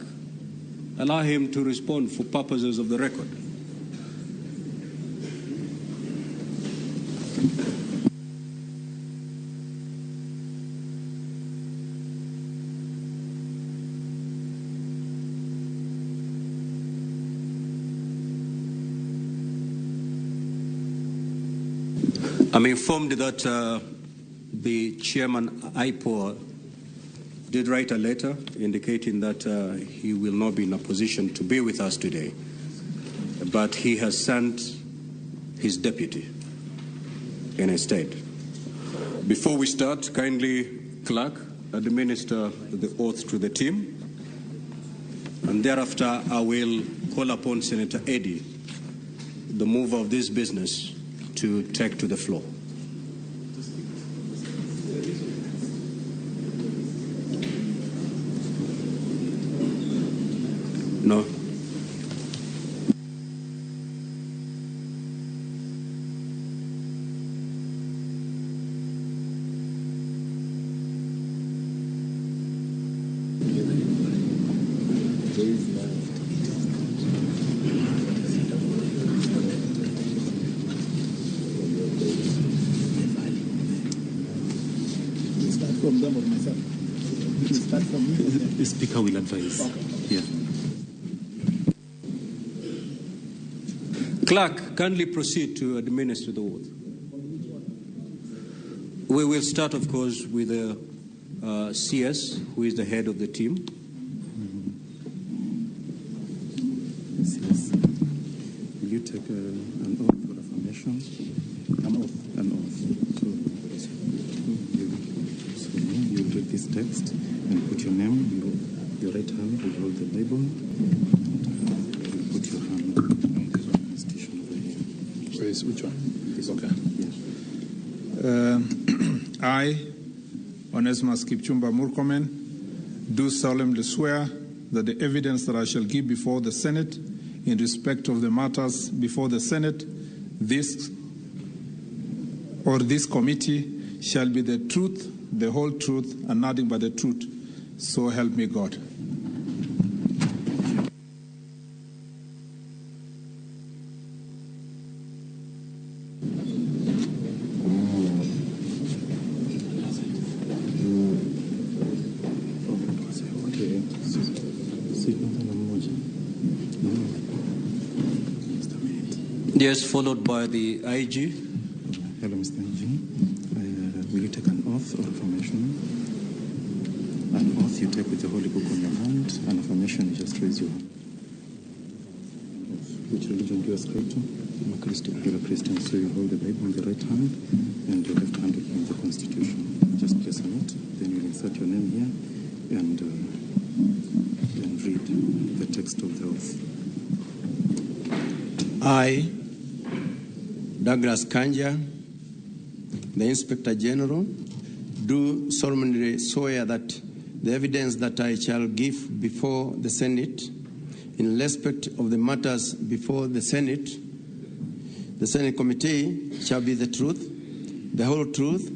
Allow him to respond for purposes of the record. I'm informed that the chairman, IPOA, did write a letter indicating that he will not be in a position to be with us today, but he has sent his deputy in his stead. Before we start, kindly, clerk, administer the oath to the team, and thereafter I will call upon Senator Eddy, the mover of this business, to take to the floor. No. From them or myself? You start from me? The speaker will advise. Okay. Yeah. Clerk, kindly proceed to administer the oath. We will start, of course, with the CS, who is the head of the team. Mm-hmm. CS. Will you take an oath or affirmation? An oath. An oath. So you read this text and put your name, your right hand will hold the Bible, and you put your hand on this one constitution over here. Wait, which one? This okay. One. Yeah. I, Onesmus Kipchumba Murkomen, do solemnly swear that the evidence that I shall give before the Senate in respect of the matters before the Senate, this or this committee shall be the truth, the whole truth, and nothing but the truth. So help me God. Yes, followed by the IG. Hello, Mr. IG. Will you take an oath or affirmation? An oath you take with the Holy Book on your hand. An affirmation, you just raise your hand. Which religion do you ascribe to? I'm a Christian. You're a Christian, so you hold the Bible in the right hand and your left hand will be in the Constitution. Just place a note, then you'll insert your name here and read the text of the oath. I, Douglas Kanja, the Inspector General, do solemnly swear that the evidence that I shall give before the Senate in respect of the matters before the Senate Committee shall be the truth, the whole truth,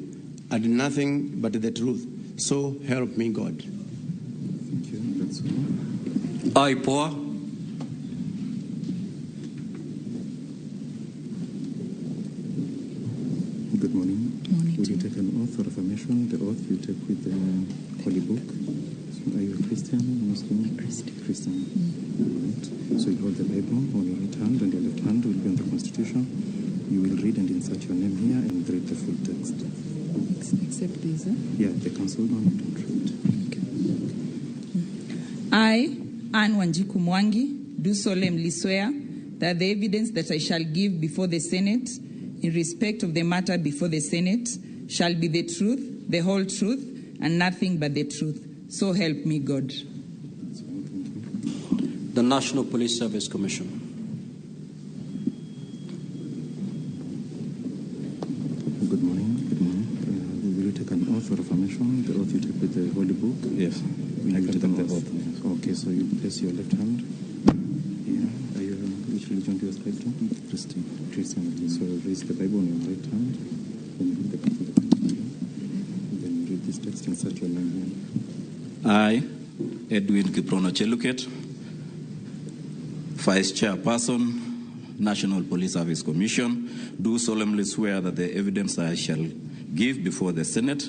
and nothing but the truth. So help me God. Thank you. That's all. I, Poa. Good morning. Morning. Will you take an oath or affirmation? The oath you take with the Holy Book. So are you a Christian, Muslim? Christian. Christian. All right. So you hold the Bible on your right hand, and your left hand will be on the Constitution. You will read and insert your name here and read the full text. Except this, eh? Yeah, the council one you don't read. Okay. I, Anne Wanjiku Mwangi, do solemnly swear that the evidence that I shall give before the Senate in respect of the matter before the Senate shall be the truth, the whole truth, and nothing but the truth. So help me God. The National Police Service Commission. Good morning. Good morning. Will you take an oath or affirmation? The oath you take with the Holy Book? Yes. Will I you can take take an the oath? oath. Yes. Okay, so you place your left hand here. Are you, which religion do you ascribe to? Christian. Christian. Okay, so raise the Bible on your right hand. Then you hold the Bible. Then you read this text, insert your name here. I, Edwin Kiprono Cheluket, Vice Chairperson, National Police Service Commission, do solemnly swear that the evidence I shall give before the Senate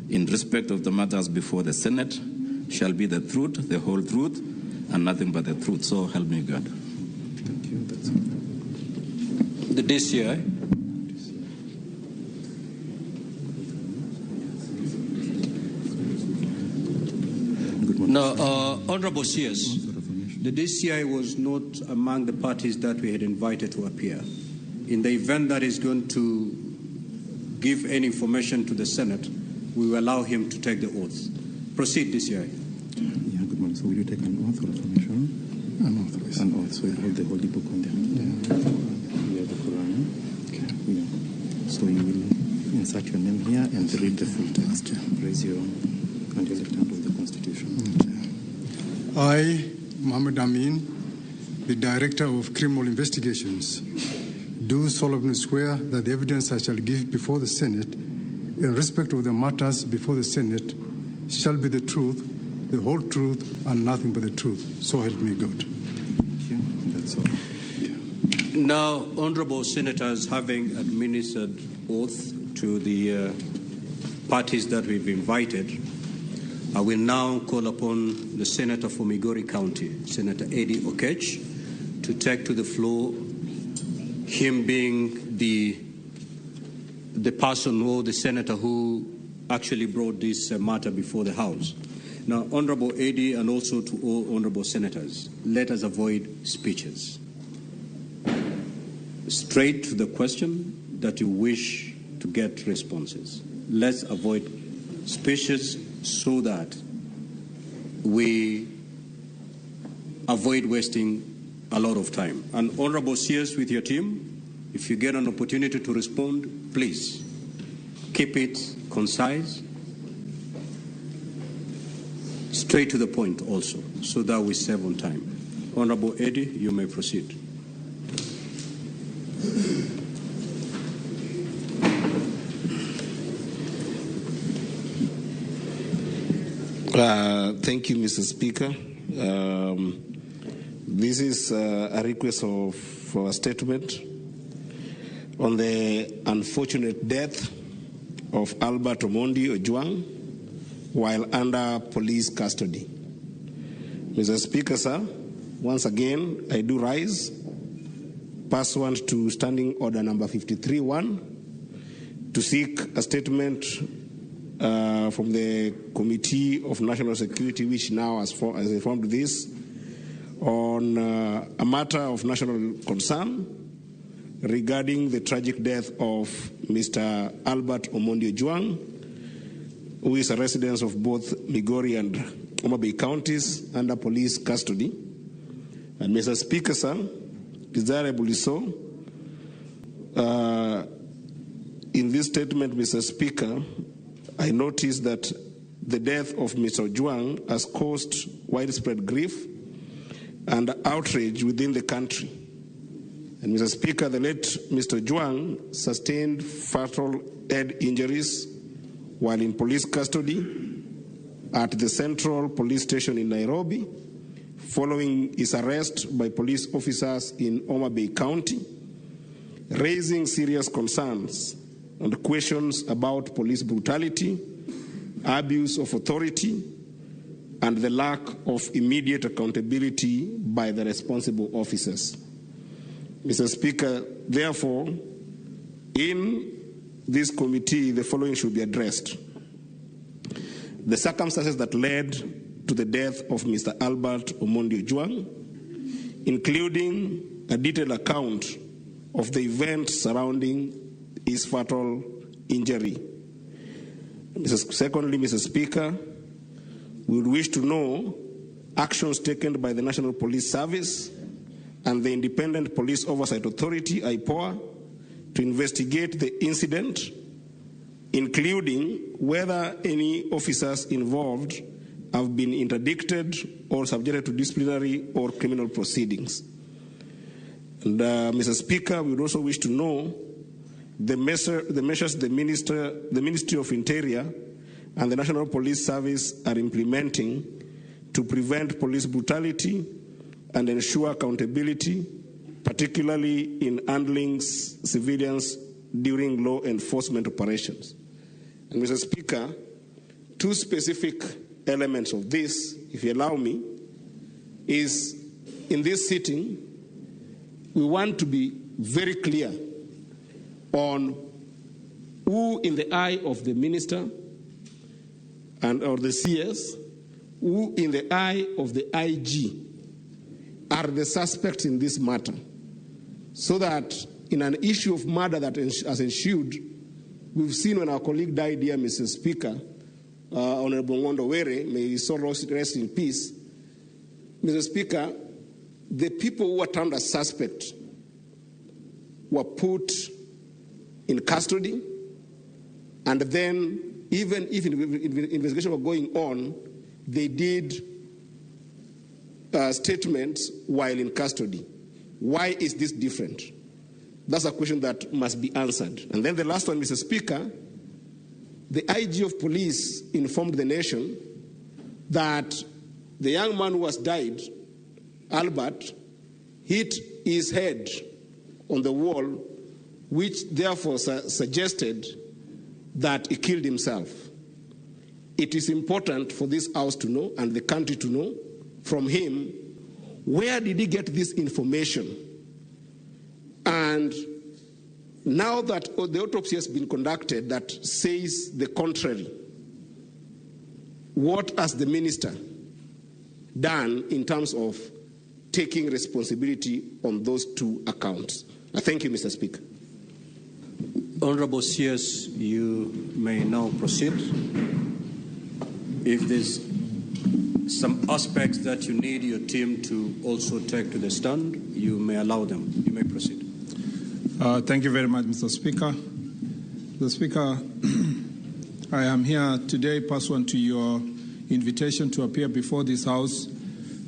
in respect of the matters before the Senate shall be the truth, the whole truth, and nothing but the truth. So help me God. Thank you. That's all. The DCI. Now, Honorable CS, the DCI was not among the parties that we had invited to appear. In the event that is going to give any information to the Senate, we will allow him to take the oath. Proceed, DCI. Yeah, good morning. So will you take an oath or affirmation? An oath, please. An oath. So you hold the Holy Book on the hand. Yeah. We have the Quran. Okay. Yeah. So you will insert your name here and read the full text. Raise your and your left hand on the Constitution. Okay. I, Mohammed Amin, the Director of Criminal Investigations, do solemnly swear that the evidence I shall give before the Senate in respect of the matters before the Senate shall be the truth, the whole truth, and nothing but the truth. So help me God. Thank you. That's all. Now, Honorable Senators, having administered oath to the parties that we've invited, I will now call upon the Senator for Migori County, Senator Eddie Okech, to take to the floor, him being the person or the senator who actually brought this matter before the House. Now, Honorable Eddie, and also to all Honorable Senators, let us avoid speeches. Straight to the question that you wish to get responses. Let's avoid speeches so that we avoid wasting a lot of time. And Honorable CS, with your team, if you get an opportunity to respond, please keep it concise, straight to the point also, so that we save on time. Honorable Eddie, you may proceed. Thank you, Mr. Speaker. This is a request for a statement on the unfortunate death of Albert Omondi Ojwang while under police custody. Mr. Speaker, sir, once again, I do rise pursuant to Standing Order number 53-1 to seek a statement from the Committee of National Security, which now has informed this, on a matter of national concern regarding the tragic death of Mr. Albert Omondi Ojwang, who is a resident of both Migori and Homa Bay counties under police custody. And Mr. Speaker, sir, desirably so, in this statement, Mr. Speaker, I noticed that the death of Mr. Ojwang has caused widespread grief and outrage within the country. And Mr. Speaker, the late Mr. Ojwang sustained fatal head injuries while in police custody at the Central Police Station in Nairobi, following his arrest by police officers in Homa Bay County, raising serious concerns and questions about police brutality, abuse of authority, and the lack of immediate accountability by the responsible officers. Mr. Speaker, therefore, in this committee, the following should be addressed. The circumstances that led to the death of Mr. Albert Omondi Ojwang, including a detailed account of the events surrounding his fatal injury. Secondly, Mr. Speaker, we would wish to know actions taken by the National Police Service and the Independent Police Oversight Authority, IPOA, to investigate the incident, including whether any officers involved have been interdicted or subjected to disciplinary or criminal proceedings. And Mr. Speaker, we would also wish to know the measures the Ministry of Interior and the National Police Service are implementing to prevent police brutality and ensure accountability, particularly in handling civilians during law enforcement operations. And Mr. Speaker, two specific elements of this, if you allow me, is in this sitting, we want to be very clear on who in the eye of the minister and or the CS, who in the eye of the IG are the suspects in this matter, so that in an issue of murder that has ensued, we've seen when our colleague died here, Mr. Speaker, Honorable Ngondo Were, may his soul rest in peace. Mr. Speaker, the people who were termed as suspect were put in custody, and then even if investigation were going on, they did statements while in custody. Why is this different? That's a question that must be answered. And then the last one, Mr. Speaker, the IG of police informed the nation that the young man who has died, Albert, hit his head on the wall, which therefore suggested that he killed himself. It is important for this house to know and the country to know from him, where did he get this information? And now that the autopsy has been conducted that says the contrary, what has the minister done in terms of taking responsibility on those two accounts? Thank you, Mr. Speaker. Honorable CS, you may now proceed. If there's some aspects that you need your team to also take to the stand, you may allow them. You may proceed. Thank you very much, Mr. Speaker. Mr. Speaker, I am here today pursuant to your invitation to appear before this House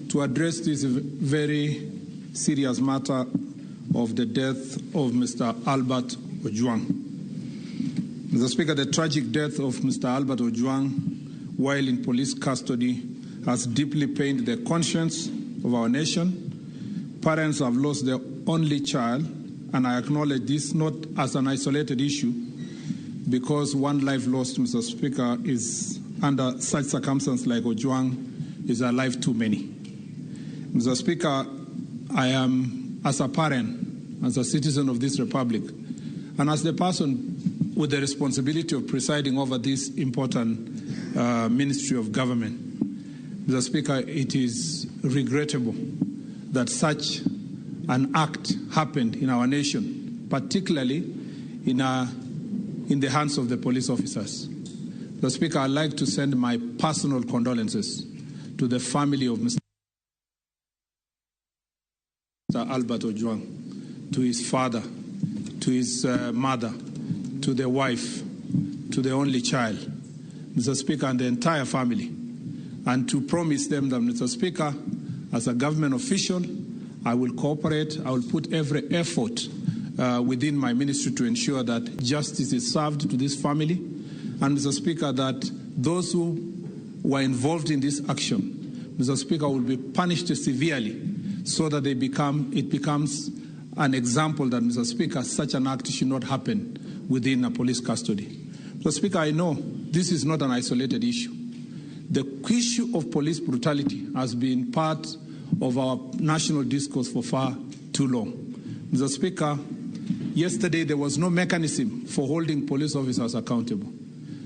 to address this very serious matter of the death of Mr. Albert Ojwang. Mr. Speaker, the tragic death of Mr. Albert Ojwang while in police custody has deeply pained the conscience of our nation. Parents have lost their only child, and I acknowledge this not as an isolated issue, because one life lost, Mr. Speaker, is under such circumstances like Ojwang is a life too many. Mr. Speaker, I am, as a parent, as a citizen of this republic, and as the person with the responsibility of presiding over this important ministry of government, Mr. Speaker, it is regrettable that such an act happened in our nation, particularly in the hands of the police officers. Mr. Speaker, I'd like to send my personal condolences to the family of Mr. Albert Ojwang, to his father, to his mother, to the wife, to the only child. Mr. Speaker, and the entire family, and to promise them that, Mr. Speaker, as a government official, I will cooperate, I will put every effort within my ministry to ensure that justice is served to this family, and, Mr. Speaker, that those who were involved in this action, Mr. Speaker, will be punished severely so that it becomes an example that, Mr. Speaker, such an act should not happen within a police custody. Mr. Speaker, I know this is not an isolated issue. The issue of police brutality has been part of our national discourse for far too long. Mr. Speaker, yesterday there was no mechanism for holding police officers accountable.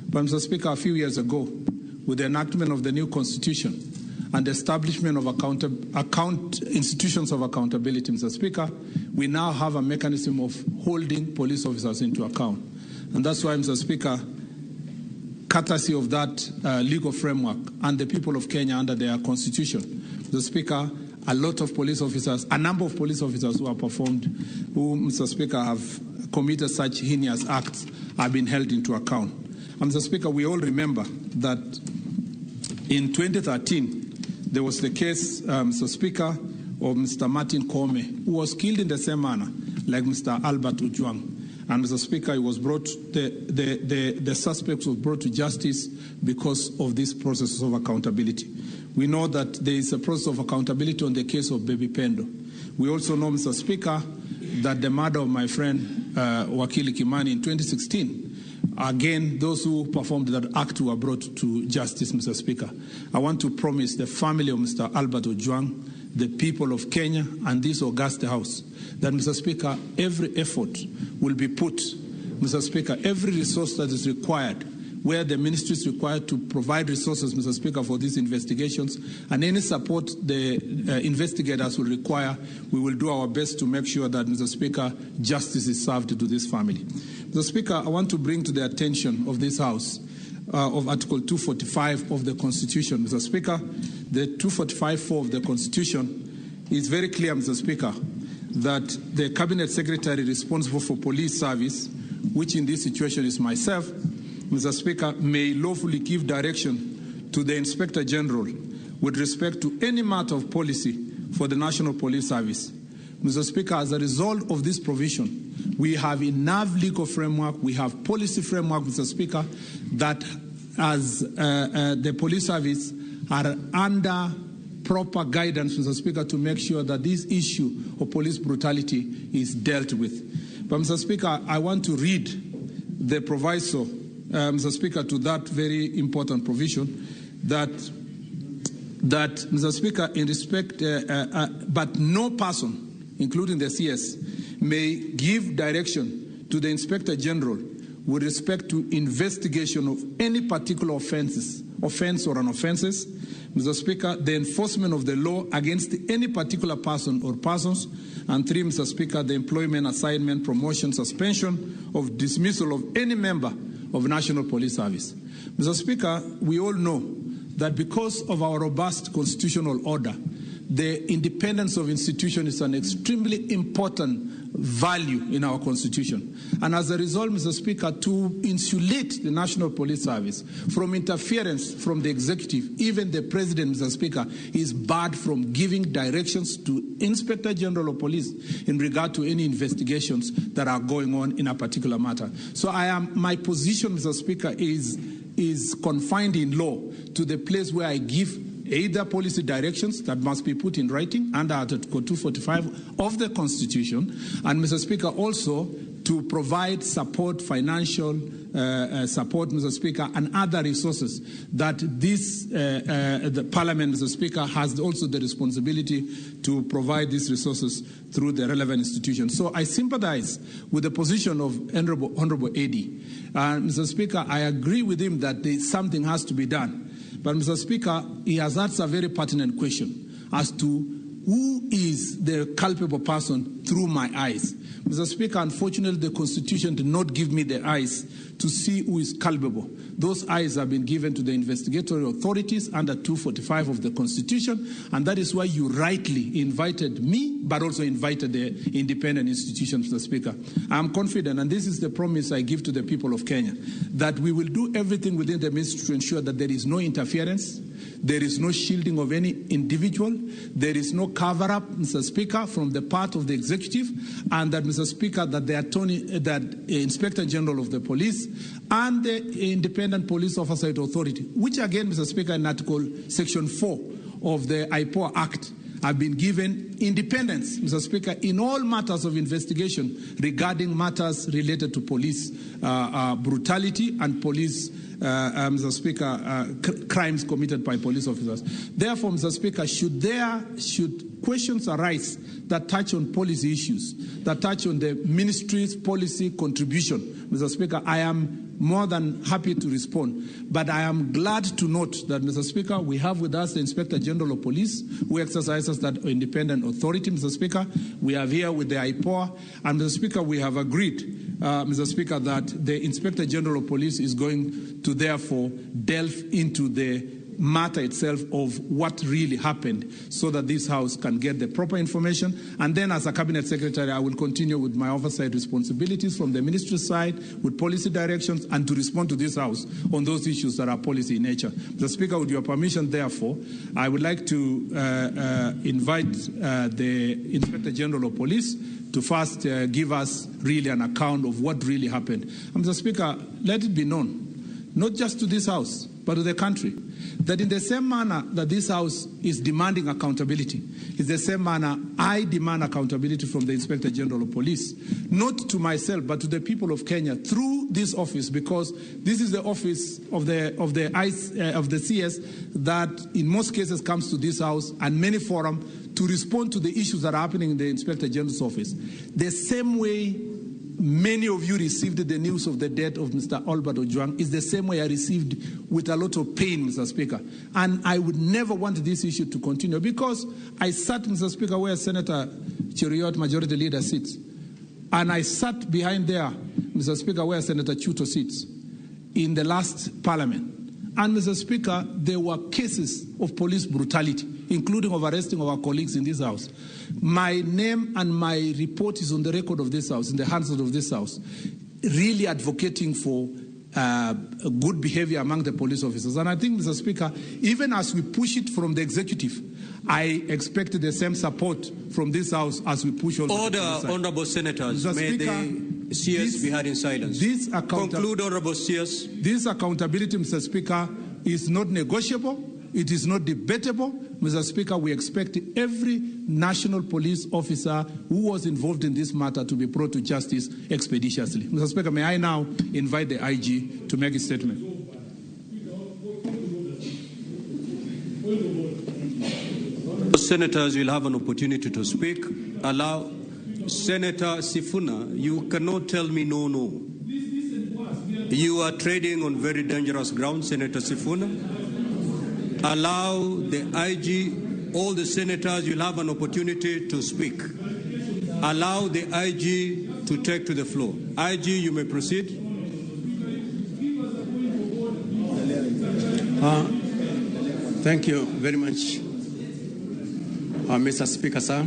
But, Mr. Speaker, a few years ago, with the enactment of the new constitution and the establishment of institutions of accountability, Mr. Speaker, we now have a mechanism of holding police officers into account. And that's why, Mr. Speaker, courtesy of that legal framework and the people of Kenya under their constitution, Mr. Speaker, a lot of police officers, a number of police officers who have performed, who, Mr. Speaker, have committed such heinous acts, have been held into account. And, Mr. Speaker, we all remember that in 2013, there was the case, Mr. Speaker, of Mr. Martin Koome, who was killed in the same manner, like Mr. Albert Ojwang. And, Mr. Speaker, he was brought, the suspect was brought to justice because of this process of accountability. We know that there is a process of accountability on the case of Baby Pendo. We also know, Mr. Speaker, that the murder of my friend Wakili Kimani in 2016, again, those who performed that act were brought to justice, Mr. Speaker. I want to promise the family of Mr. Albert Ojwang, the people of Kenya, and this august house that, Mr. Speaker, every effort will be put, Mr. Speaker, every resource that is required, where the ministry is required to provide resources, Mr. Speaker, for these investigations, and any support the investigators will require, we will do our best to make sure that, Mr. Speaker, justice is served to this family. Mr. Speaker, I want to bring to the attention of this House of Article 245 of the Constitution. Mr. Speaker, the 245(4) of the Constitution is very clear, Mr. Speaker, that the Cabinet Secretary responsible for police service, which in this situation is myself, Mr. Speaker, may lawfully give direction to the Inspector General with respect to any matter of policy for the National Police Service. Mr. Speaker, as a result of this provision, we have enough legal framework, we have policy framework, Mr. Speaker, that as the police service are under proper guidance, Mr. Speaker, to make sure that this issue of police brutality is dealt with. But, Mr. Speaker, I want to read the proviso, Mr. Speaker, to that very important provision that, Mr. Speaker, in respect, but no person, including the CS, may give direction to the Inspector General with respect to investigation of any particular offense or an offenses, Mr. Speaker, the enforcement of the law against any particular person or persons, and 3, Mr. Speaker, the employment, assignment, promotion, suspension, of dismissal of any member of National Police Service. Mr. Speaker, we all know that because of our robust constitutional order, the independence of institution is an extremely important value in our constitution. And as a result, Mr. Speaker, to insulate the National Police Service from interference from the executive, even the president, Mr. Speaker, is barred from giving directions to Inspector General of Police in regard to any investigations that are going on in a particular matter. So my position, Mr. Speaker, is confined in law to the place where I give either policy directions that must be put in writing under Article 245 of the Constitution, and, Mr. Speaker, also to provide support, financial support, Mr. Speaker, and other resources that this the Parliament, Mr. Speaker, has also the responsibility to provide these resources through the relevant institutions. So I sympathize with the position of Honorable Edi. Mr. Speaker, I agree with him that something has to be done. But, Mr. Speaker, he has asked a very pertinent question as to who is the culpable person through my eyes. Mr. Speaker, unfortunately, the Constitution did not give me the eyes to see who is culpable. Those eyes have been given to the investigatory authorities under 245 of the Constitution, and that is why you rightly invited me, but also invited the independent institutions, Mr. Speaker. I'm confident, and this is the promise I give to the people of Kenya, that we will do everything within the ministry to ensure that there is no interference, there is no shielding of any individual, there is no cover-up, Mr. Speaker, from the part of the executive, and that, Mr. Speaker, that the attorney, that Inspector General of the Police and the Independent Police Oversight Authority, which again, Mr. Speaker, in Article Section 4 of the IPOA Act, have been given independence, Mr. Speaker, in all matters of investigation regarding matters related to police brutality and police, Mr. Speaker, crimes committed by police officers. Therefore, Mr. Speaker, should questions arise that touch on policy issues, that touch on the ministry's policy contribution, Mr. Speaker, I am more than happy to respond. But I am glad to note that, Mr. Speaker, we have with us the Inspector General of Police, who exercises that independent authority, Mr. Speaker. We have here with the IPOA. And, Mr. Speaker, we have agreed, Mr. Speaker, that the Inspector General of Police is going to therefore delve into the matter itself of what really happened so that this House can get the proper information. And then as a Cabinet Secretary, I will continue with my oversight responsibilities from the ministry side, with policy directions, and to respond to this House on those issues that are policy in nature. Mr. Speaker, with your permission, therefore, I would like to invite the Inspector General of Police to first give us really an account of what really happened. And Mr. Speaker, let it be known, not just to this House, but to the country, that in the same manner that this House is demanding accountability, is the same manner I demand accountability from the Inspector General of Police, not to myself, but to the people of Kenya through this office, because this is the office of the CS that in most cases comes to this House and many forums to respond to the issues that are happening in the Inspector General's office. The same way many of you received the news of the death of Mr. Albert Ojwang is the same way I received with a lot of pain, Mr. Speaker. And I would never want this issue to continue, because I sat, Mr. Speaker, where Senator Cheruiyot, Majority Leader, sits. And I sat behind there, Mr. Speaker, where Senator Chuto sits in the last parliament. And, Mr. Speaker, there were cases of police brutality, including of arresting of our colleagues in this House. My name and my report is on the record of this House, in the hands of this House, really advocating for good behavior among the police officers. And I think, Mr. Speaker, even as we push it from the executive, I expect the same support from this House as we push on. Order, honorable senators. Mr. May Speaker, the CS be heard in silence. Conclude, honorable CS. This accountability, Mr. Speaker, is not negotiable. It is not debatable. Mr. Speaker, we expect every national police officer who was involved in this matter to be brought to justice expeditiously. Mr. Speaker, may I now invite the IG to make a statement. Senators will have an opportunity to speak. Allow Senator Sifuna, you cannot tell me no, no. You are trading on very dangerous ground, Senator Sifuna. Allow the IG, all the senators, you'll have an opportunity to speak. Allow the IG to take to the floor. IG, you may proceed. Thank you very much, Mr. Speaker, sir.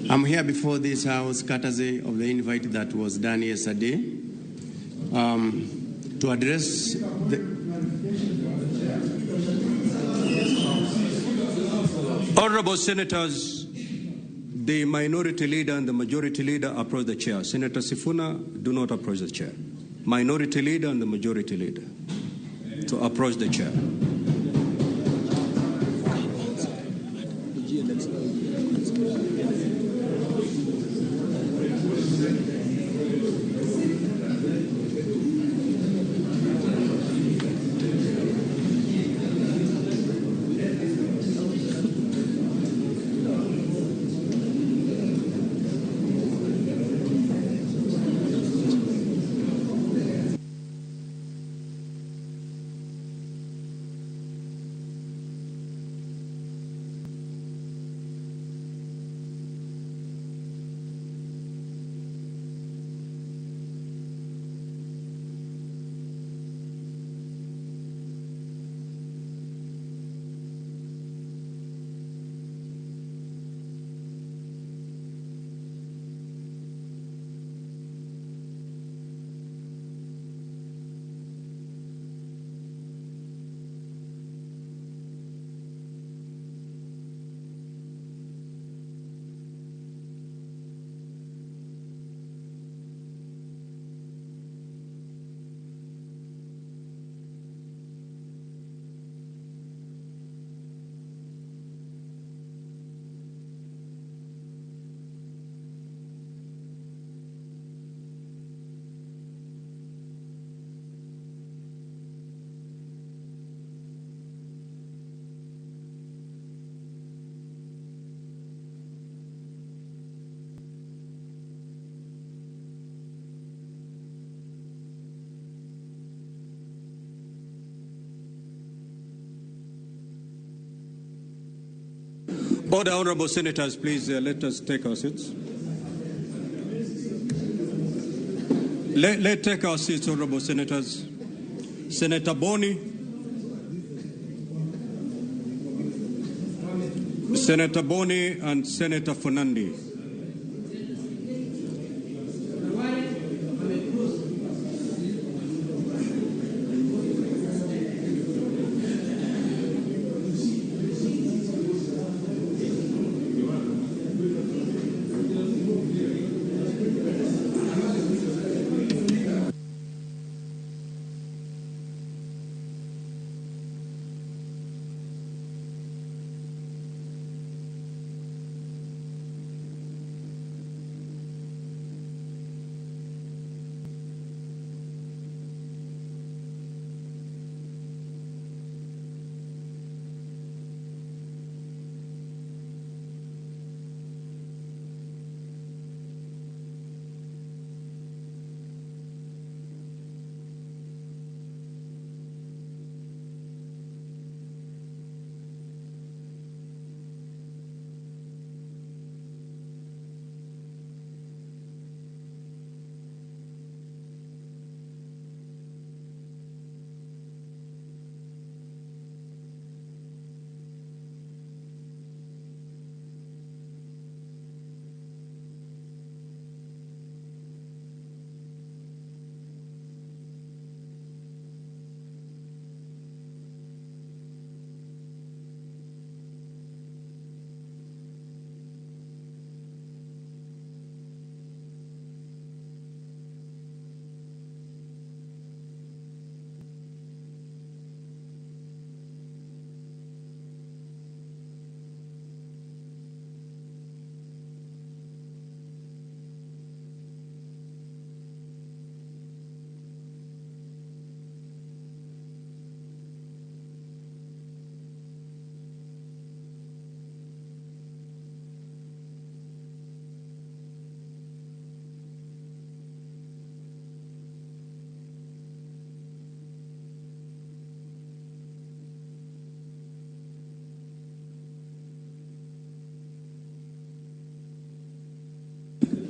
I'm here before this House courtesy of the invite that was done yesterday to address the... Honorable Senators, the minority leader and the majority leader approach the chair. Senator Sifuna, do not approach the chair. Minority leader and the majority leader to approach the chair. Order, honorable senators, please let us take our seats. Let take our seats, honorable senators. Senator Boni. Senator Boni and Senator Fernandi.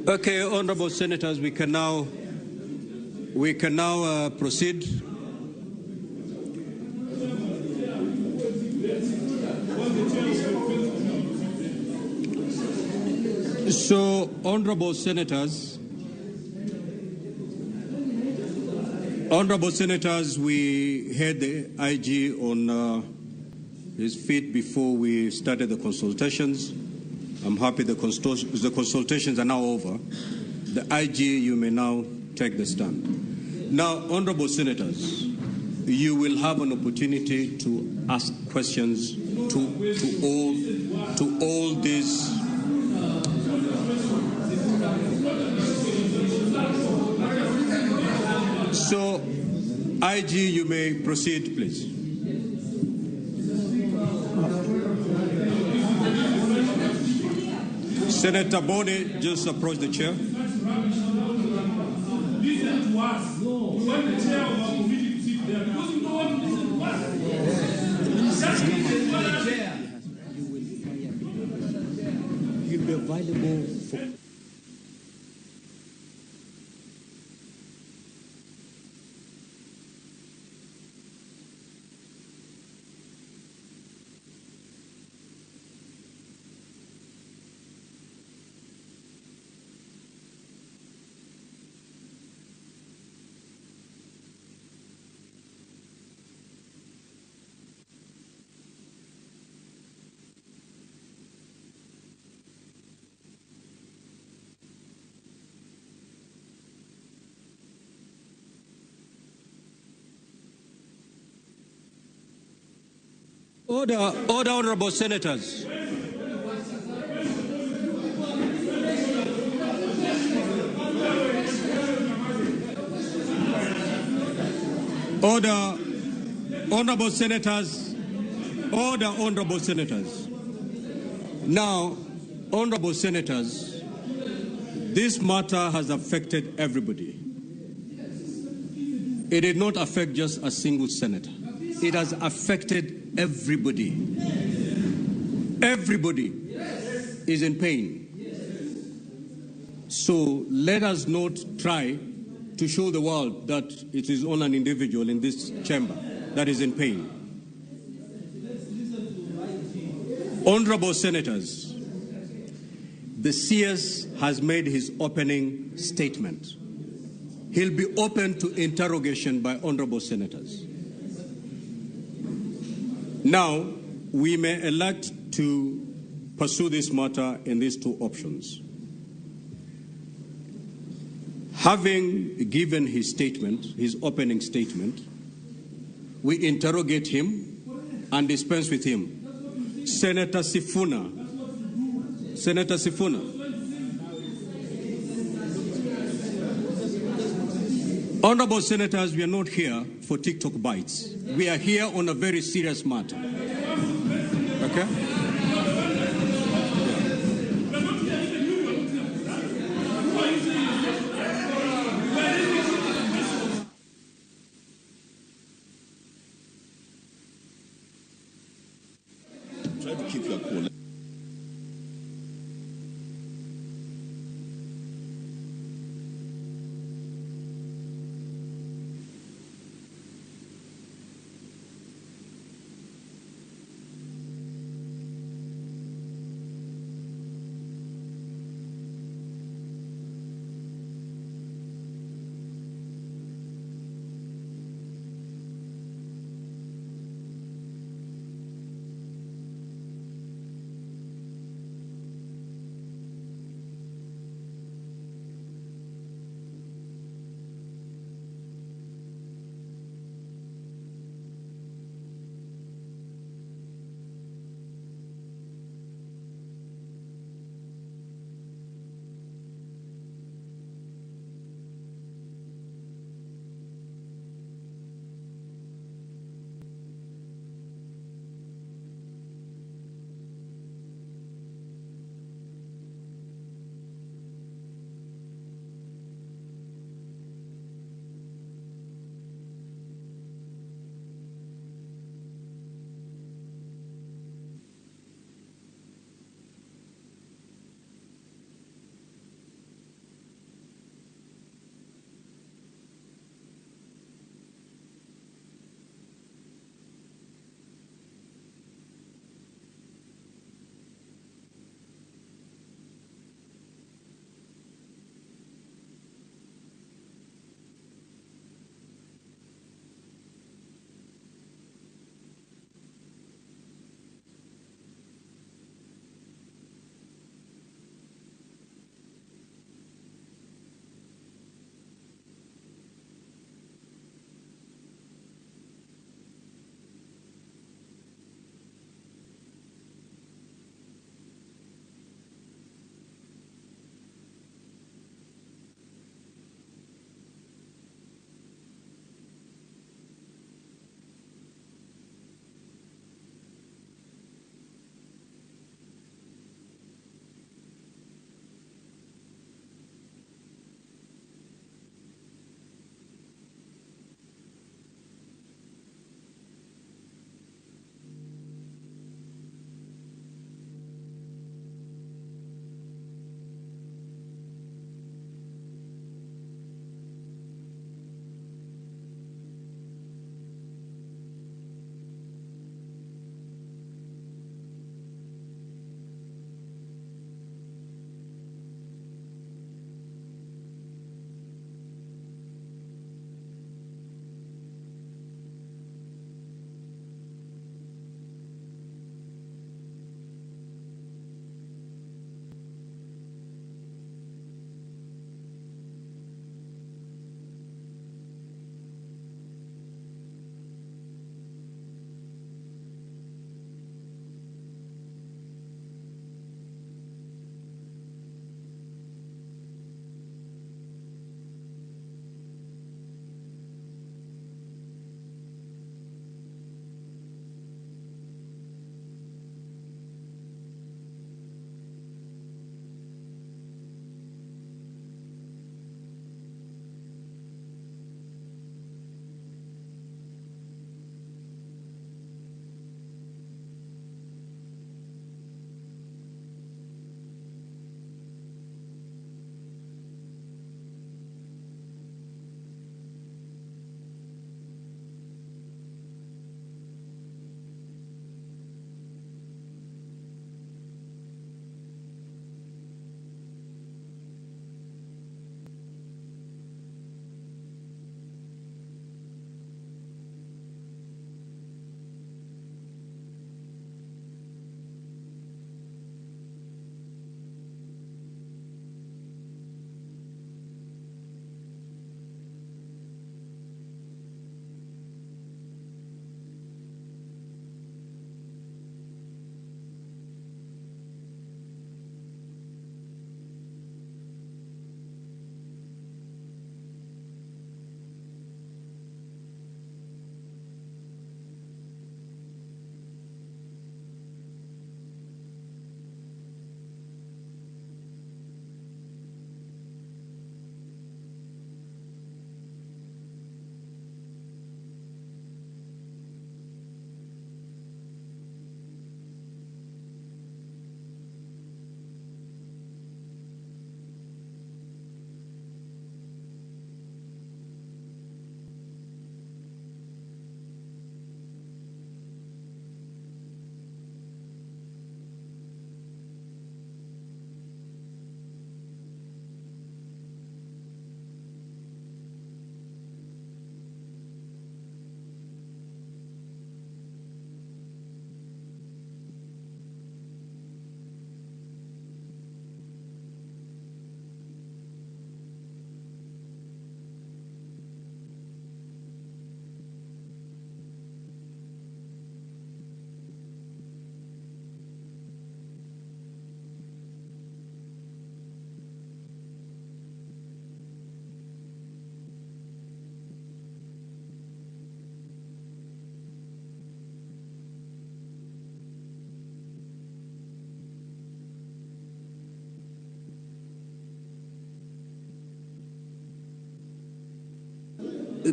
Okay, honorable senators, we can now proceed. So, honorable senators, we had the IG on his feet before we started the consultations. I'm happy the consultations are now over. The IG, you may now take the stand. Now, honorable senators, you will have an opportunity to ask questions to all these. So, IG, you may proceed, please. Senator Boni, just approach the chair. Listen to us. We want the chair of our committee to sit there because you don't want to listen to us. Just listen to the chair. You will fire. You'll be available for. Order, order, honorable senators. Order, honorable senators. Order, honorable senators. Now, honorable senators, this matter has affected everybody. It did not affect just a single senator. It has affected everybody. Everybody is in pain. So let us not try to show the world that it is only an individual in this chamber that is in pain. Honorable Senators, the CS has made his opening statement. He'll be open to interrogation by honorable senators. Now, we may elect to pursue this matter in these two options. Having given his statement, his opening statement, we interrogate him and dispense with him. Senator Sifuna. Senator Sifuna. Honorable Senators, we are not here for TikTok bites. We are here on a very serious matter. Okay? Try to keep your cool.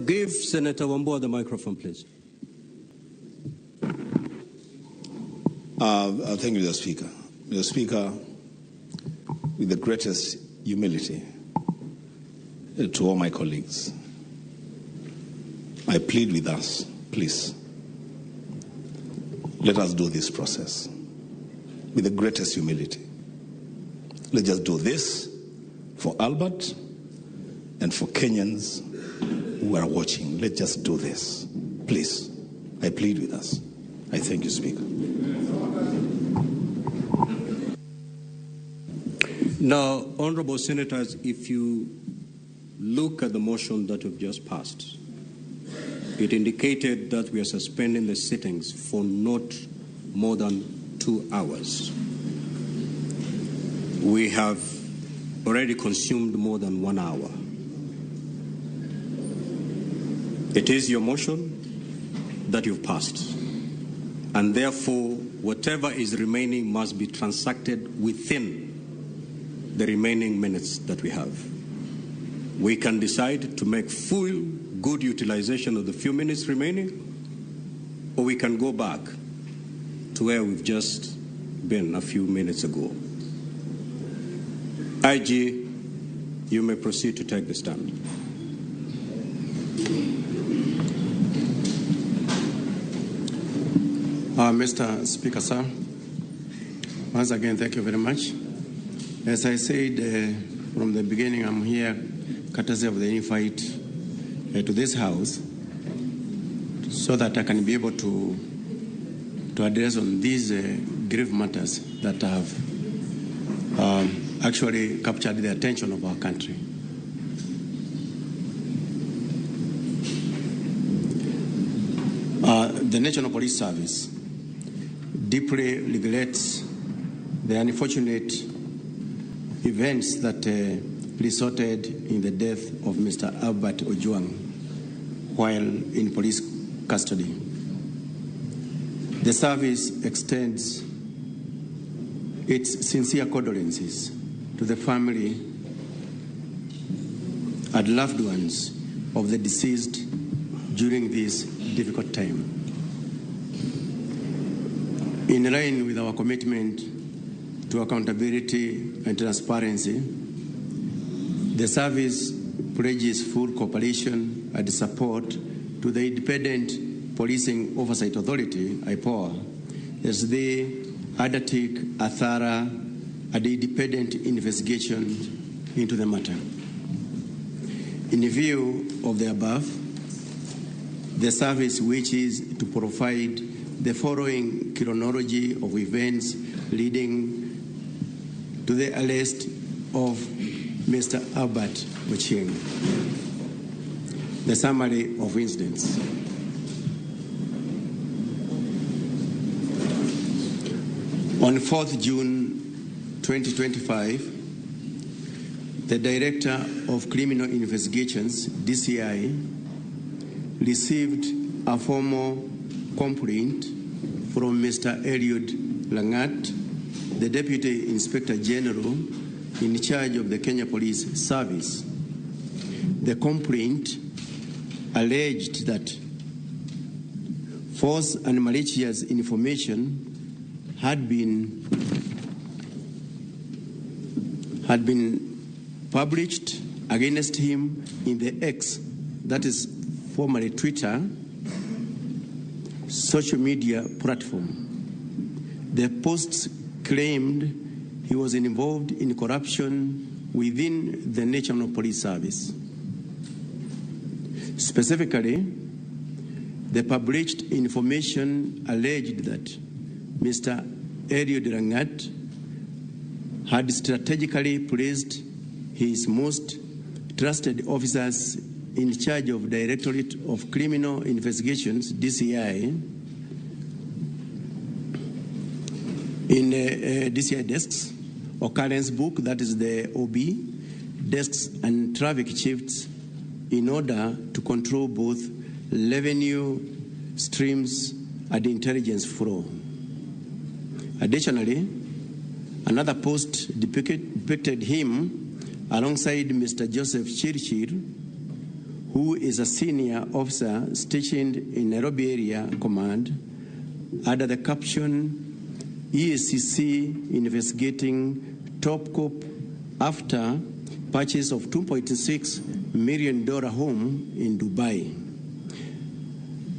Give Senator Wambua the microphone, please. Thank you, Mr. Speaker. Mr. Speaker, with the greatest humility to all my colleagues, I plead with us, please, let us do this process with the greatest humility. Let's just do this for Albert and for Kenyans who are watching. Let's just do this. Please, I plead with us. I thank you, Speaker. Now, Honorable Senators, if you look at the motion that we've just passed, it indicated that we are suspending the sittings for not more than 2 hours. We have already consumed more than 1 hour. It is your motion that you've passed, and therefore whatever is remaining must be transacted within the remaining minutes that we have. We can decide to make full good utilization of the few minutes remaining, or we can go back to where we've just been a few minutes ago. IG, you may proceed to take the stand. Mr. Speaker, sir, once again, thank you very much. As I said from the beginning, I'm here courtesy of the invite to this house so that I can be able to address on these grave matters that have actually captured the attention of our country. The National Police Service deeply regrets the unfortunate events that resulted in the death of Mr. Albert Ojwang while in police custody. The service extends its sincere condolences to the family and loved ones of the deceased during this difficult time. In line with our commitment to accountability and transparency, the service pledges full cooperation and support to the Independent Policing Oversight Authority, IPOA, as they undertake a thorough and independent investigation into the matter. In view of the above, the service wishes to provide the following chronology of events leading to the arrest of Mr. Albert Ochieng. The summary of incidents. On 4th June 2025, the Director of Criminal Investigations, DCI, received a formal complaint from Mr. Eliud Langat, the Deputy Inspector General in charge of the Kenya Police Service. The complaint alleged that false and malicious information had been published against him in the X, that is formerly Twitter, social media platform. The posts claimed he was involved in corruption within the National Police Service. Specifically, the published information alleged that Mr. Eliud Langat had strategically placed his most trusted officers in charge of Directorate of Criminal Investigations, DCI, in DCI desks, occurrence book, that is the OB, desks and traffic shifts in order to control both revenue streams and intelligence flow. Additionally, another post depicted him alongside Mr. Joseph Chirchir, who is a senior officer stationed in Nairobi Area Command, under the caption EACC investigating top cop after purchase of $2.6 million home in Dubai,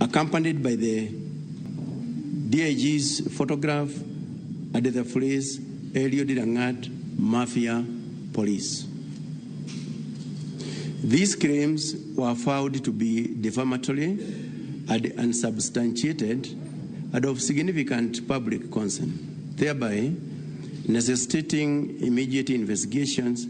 accompanied by the DIG's photograph and the phrase Eliud Langat, Mafia Police. These claims were found to be defamatory and unsubstantiated and of significant public concern, thereby necessitating immediate investigations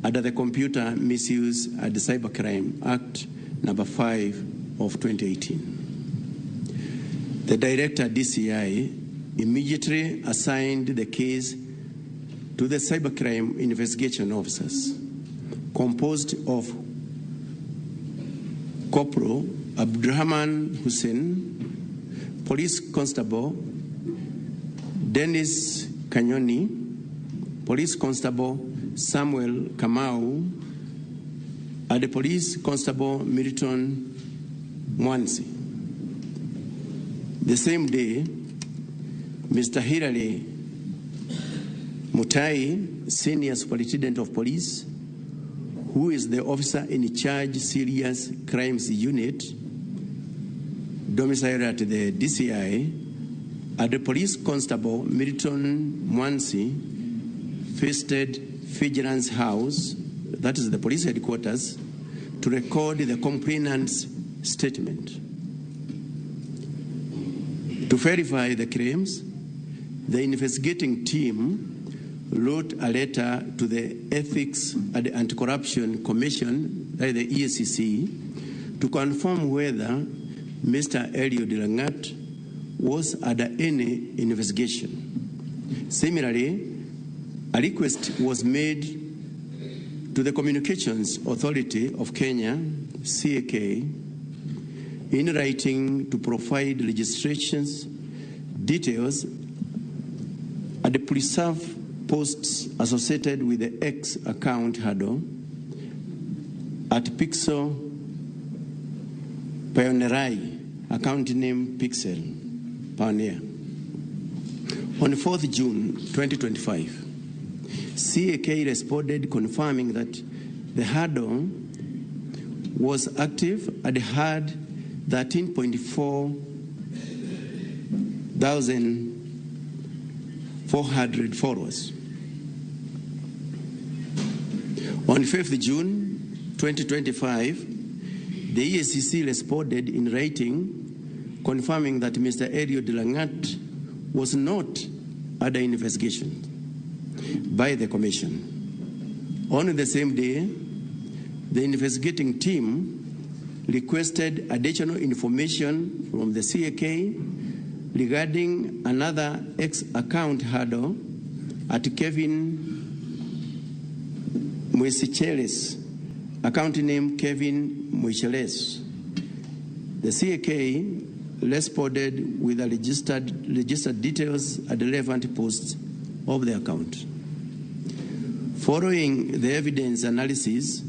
under the Computer Misuse and Cybercrime Act number 5 of 2018. The director, DCI, immediately assigned the case to the cybercrime investigation officers, composed of Corporal Abdurrahman Hussein, Police Constable Dennis Kanyoni, Police Constable Samuel Kamau, and the Police Constable Milton Mwansi. The same day, Mr. Hilary Mutai, Senior Superintendent of Police, who is the officer in charge Serious Crimes Unit, domiciled at the DCI, and the Police Constable Milton Mwansi visited Vigilance House, that is the police headquarters, to record the complainant's statement. To verify the claims, the investigating team wrote a letter to the Ethics and Anti-Corruption Commission, that is the EACC, to confirm whether Mr. Eliud Langat was under any investigation. Similarly, a request was made to the Communications Authority of Kenya, CAK, in writing to provide registrations, details, and preserve posts associated with the X account handle at Pixel Pioneerai, account name Pixel Pioneer. On 4th June 2025, CAK responded confirming that the handle was active and had 13.4,400 followers. On 5th June 2025, the EACC responded in writing, confirming that Mr. Eliud Langat was not under investigation by the Commission. On the same day, the investigating team requested additional information from the CAK regarding another X account handle at Kevin Moisecheles, account name Kevin Moisecheles. The CAK responded with the registered details at the relevant posts of the account. Following the evidence analysis,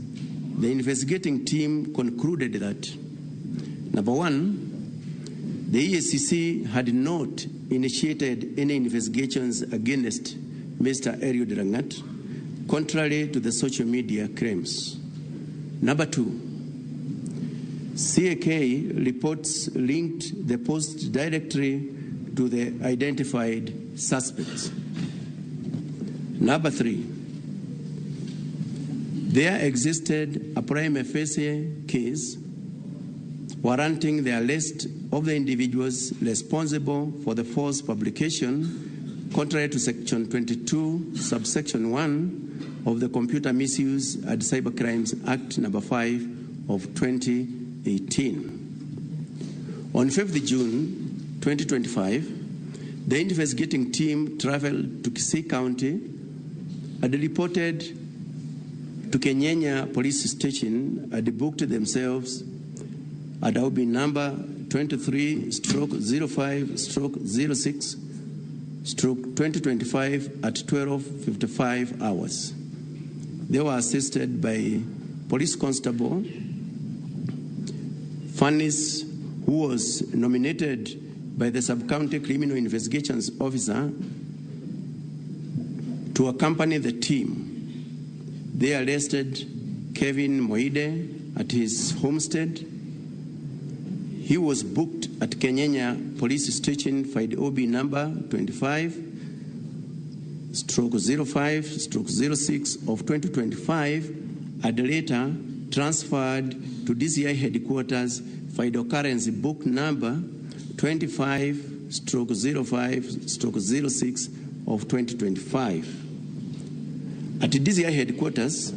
the investigating team concluded that, number one, the EACC had not initiated any investigations against Mr. Eliud Langat, contrary to the social media claims. Number two, CAK reports linked the post directly to the identified suspects. Number three, there existed a prima facie case warranting the arrest of the individuals responsible for the false publication, contrary to Section 22, subsection 1 of the Computer Misuse and Cybercrimes Act number 5 of 2018. On 5th June 2025, the investigating team traveled to Kisii County and reported to Kenyenya Police Station and booked themselves at OB number 23/05/06/2025 at 12:55 hours. They were assisted by Police Constable Fanis, who was nominated by the Sub-County Criminal Investigations Officer to accompany the team. They arrested Kevin Moide at his homestead. He was booked at Kenyenya Police Station for the OB number 25/05/06 of 2025 and later transferred to DCI headquarters for the occurrence book number 25/05/06 of 2025. At DCI headquarters,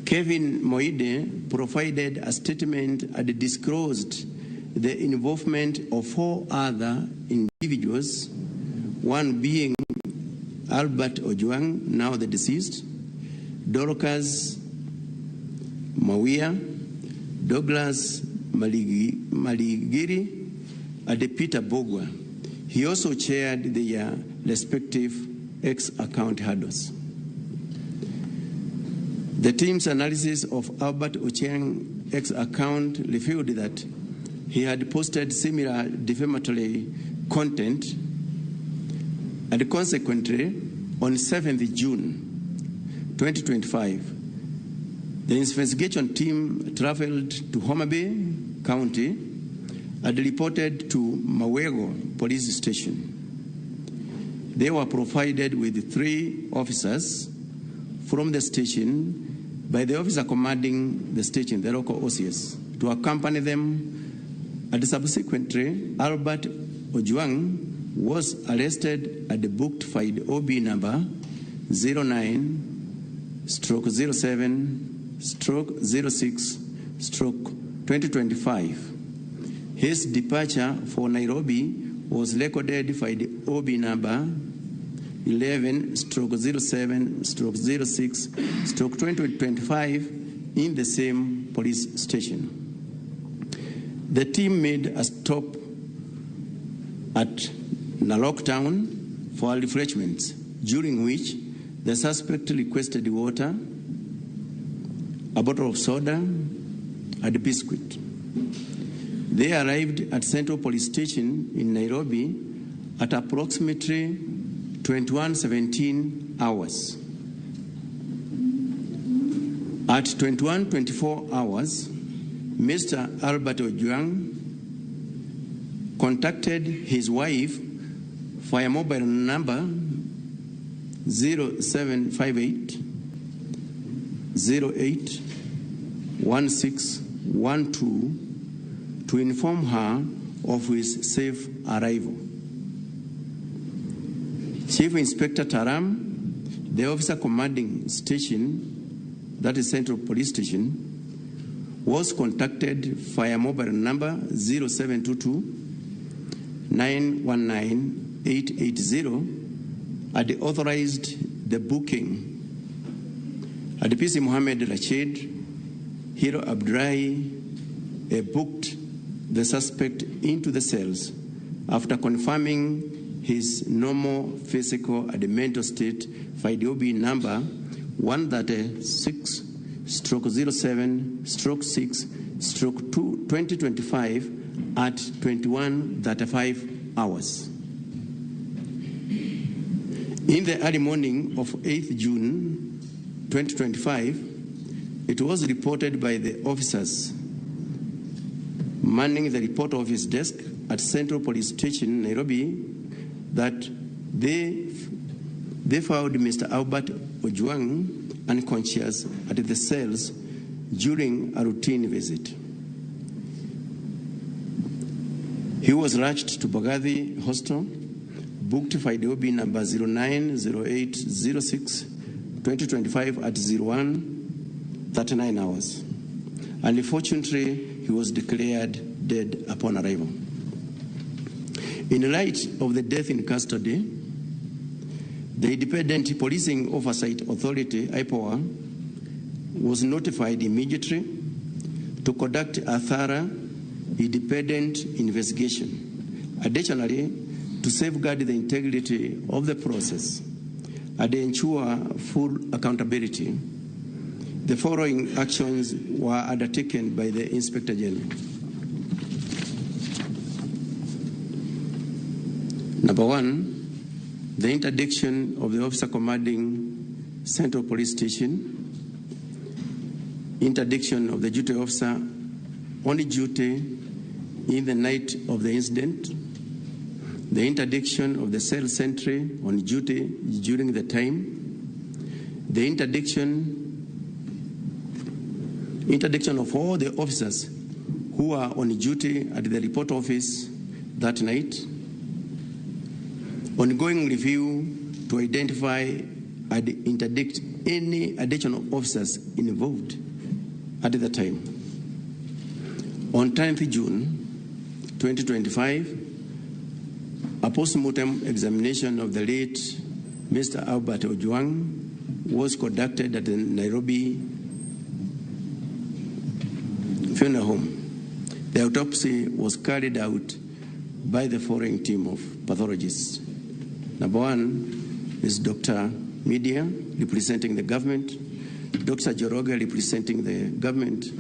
Kevin Moide provided a statement and disclosed the involvement of 4 other individuals, one being Albert Ojwang, now the deceased, Dorcas Mawia, Douglas Maligiri, and Peter Bogwa. He also chaired their respective ex-account hurdles. The team's analysis of Albert Ochieng's ex-account revealed that he had posted similar defamatory content, and consequently, on 7th June 2025, the investigation team traveled to Homa Bay County and reported to Mawego Police Station. They were provided with 3 officers from the station by the officer commanding the station, the local OCS, to accompany them. And subsequently, Albert Ojwang was arrested at the booked file OB number 09/07/06/2025. His departure for Nairobi was recorded by the OB number 11/07/06/2025 in the same police station. The team made a stop at Narok Town for refreshments, during which the suspect requested water, a bottle of soda, and a biscuit. They arrived at Central Police Station in Nairobi at approximately 21:17 hours. At 21:24 hours, Mr. Albert Ojwang contacted his wife via mobile number 0758 08 1612 to inform her of his safe arrival. Chief Inspector Taram, the officer commanding station, that is Central Police Station, was contacted via mobile number 0722 919 880 and authorized the booking. At PC Mohammed Rashid, Hiro Abdullahi booked the suspect into the cells after confirming his normal physical and mental state by the OB number 136/07/6/2025 at 21:35 hours. In the early morning of 8th June 2025, it was reported by the officers manning the report office desk at Central Police Station, Nairobi, that they found Mr. Albert Ojwang unconscious at the cells during a routine visit. He was rushed to Bagathi Hostel, booked for the OB number 090806-2025 at 01:39 hours. Unfortunately, he was declared dead upon arrival. In light of the death in custody, the Independent Policing Oversight Authority, IPOA, was notified immediately to conduct a thorough, independent investigation. Additionally, to safeguard the integrity of the process and ensure full accountability, the following actions were undertaken by the Inspector General. Number one, the interdiction of the officer commanding Central Police Station, interdiction of the duty officer on duty in the night of the incident, the interdiction of the cell sentry on duty during the time, the interdiction of all the officers who are on duty at the report office that night, ongoing review to identify and interdict any additional officers involved at the time. On 10th June 2025, a post-mortem examination of the late Mr. Albert Ojwang was conducted at the Nairobi funeral home. The autopsy was carried out by the following team of pathologists. Number one is Dr. Media, representing the government, Dr. Joroge, representing the government,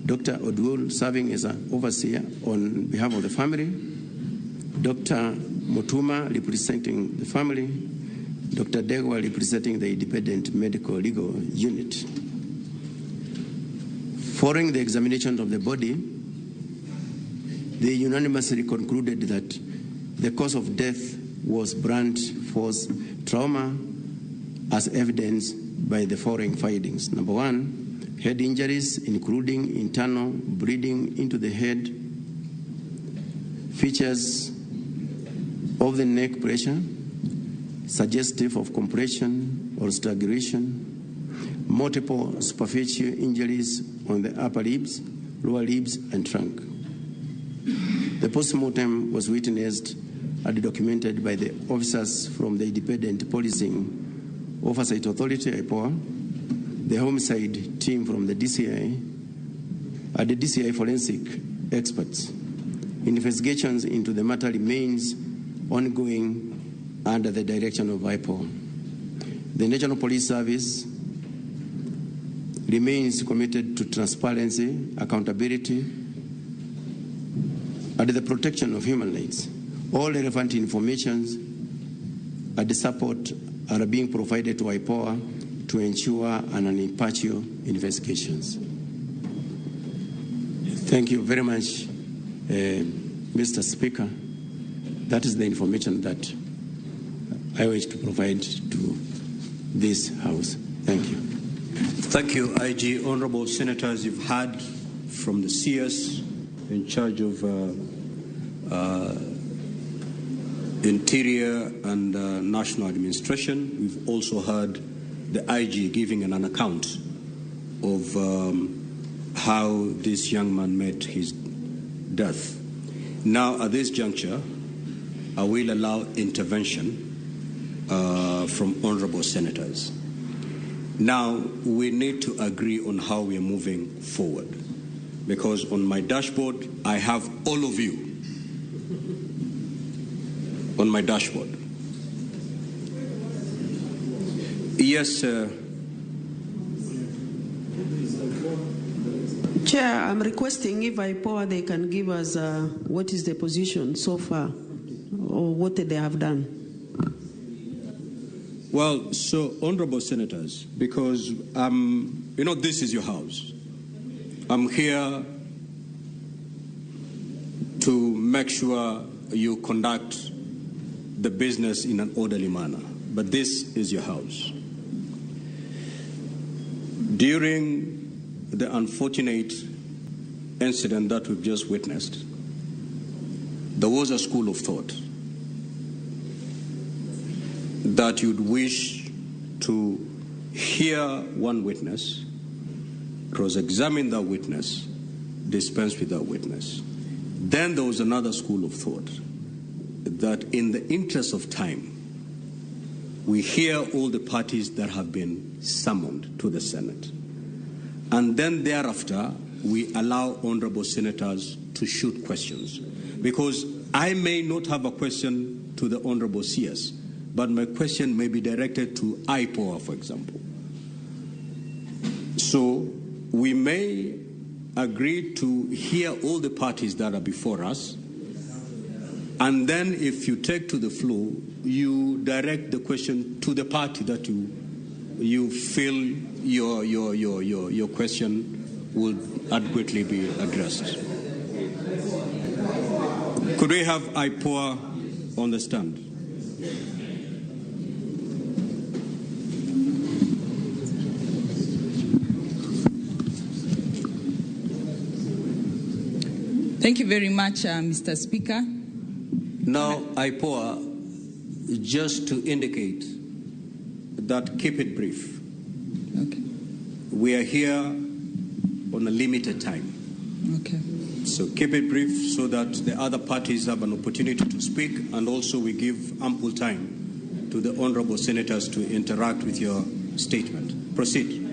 Dr. Odwul, serving as an overseer on behalf of the family, Dr. Mutuma, representing the family, Dr. Degwa, representing the Independent Medical Legal Unit. Following the examination of the body, they unanimously concluded that the cause of death was blunt force trauma, as evidenced by the following findings. Number one, head injuries, including internal bleeding into the head, features of the neck pressure, suggestive of compression or strangulation, multiple superficial injuries on the upper ribs, lower ribs, and trunk. The postmortem was witnessed and documented by the officers from the Independent Policing Oversight Authority, IPOA, the homicide team from the DCI, and the DCI forensic experts. Investigations into the matter remains ongoing under the direction of IPOA. The National Police Service remains committed to transparency, accountability, and the protection of human rights. All relevant information and support are being provided to IPOA to ensure an impartial investigations. Thank you very much, Mr. Speaker. That is the information that I wish to provide to this House. Thank you. Thank you, IG. Honorable Senators, you've heard from the CS in charge of Interior and National Administration. We've also heard the IG giving an account of how this young man met his death. Now, at this juncture, I will allow intervention from honorable senators. Now, we need to agree on how we are moving forward, because on my dashboard, I have all of you on my dashboard. Yes, sir. Chair, I'm requesting if IPOA they can give us what is the position so far or what they have done. Well, so, honorable senators, because, you know, this is your house. I'm here to make sure you conduct the business in an orderly manner. But this is your house. During the unfortunate incident that we've just witnessed, there was a school of thought that you'd wish to hear one witness, cross-examine that witness, dispense with that witness. Then there was another school of thought that in the interest of time, we hear all the parties that have been summoned to the Senate. And then thereafter, we allow honorable senators to shoot questions. Because I may not have a question to the honorable CS, but my question may be directed to IPOA, for example. So we may agree to hear all the parties that are before us, and then if you take to the floor, you direct the question to the party that you feel your question will adequately be addressed. Could we have IPOA on the stand? Thank you very much, Mr. Speaker. Now, IPOA, just to indicate that keep it brief. Okay. We are here on a limited time. Okay. So keep it brief so that the other parties have an opportunity to speak, and also we give ample time to the honorable senators to interact with your statement. Proceed.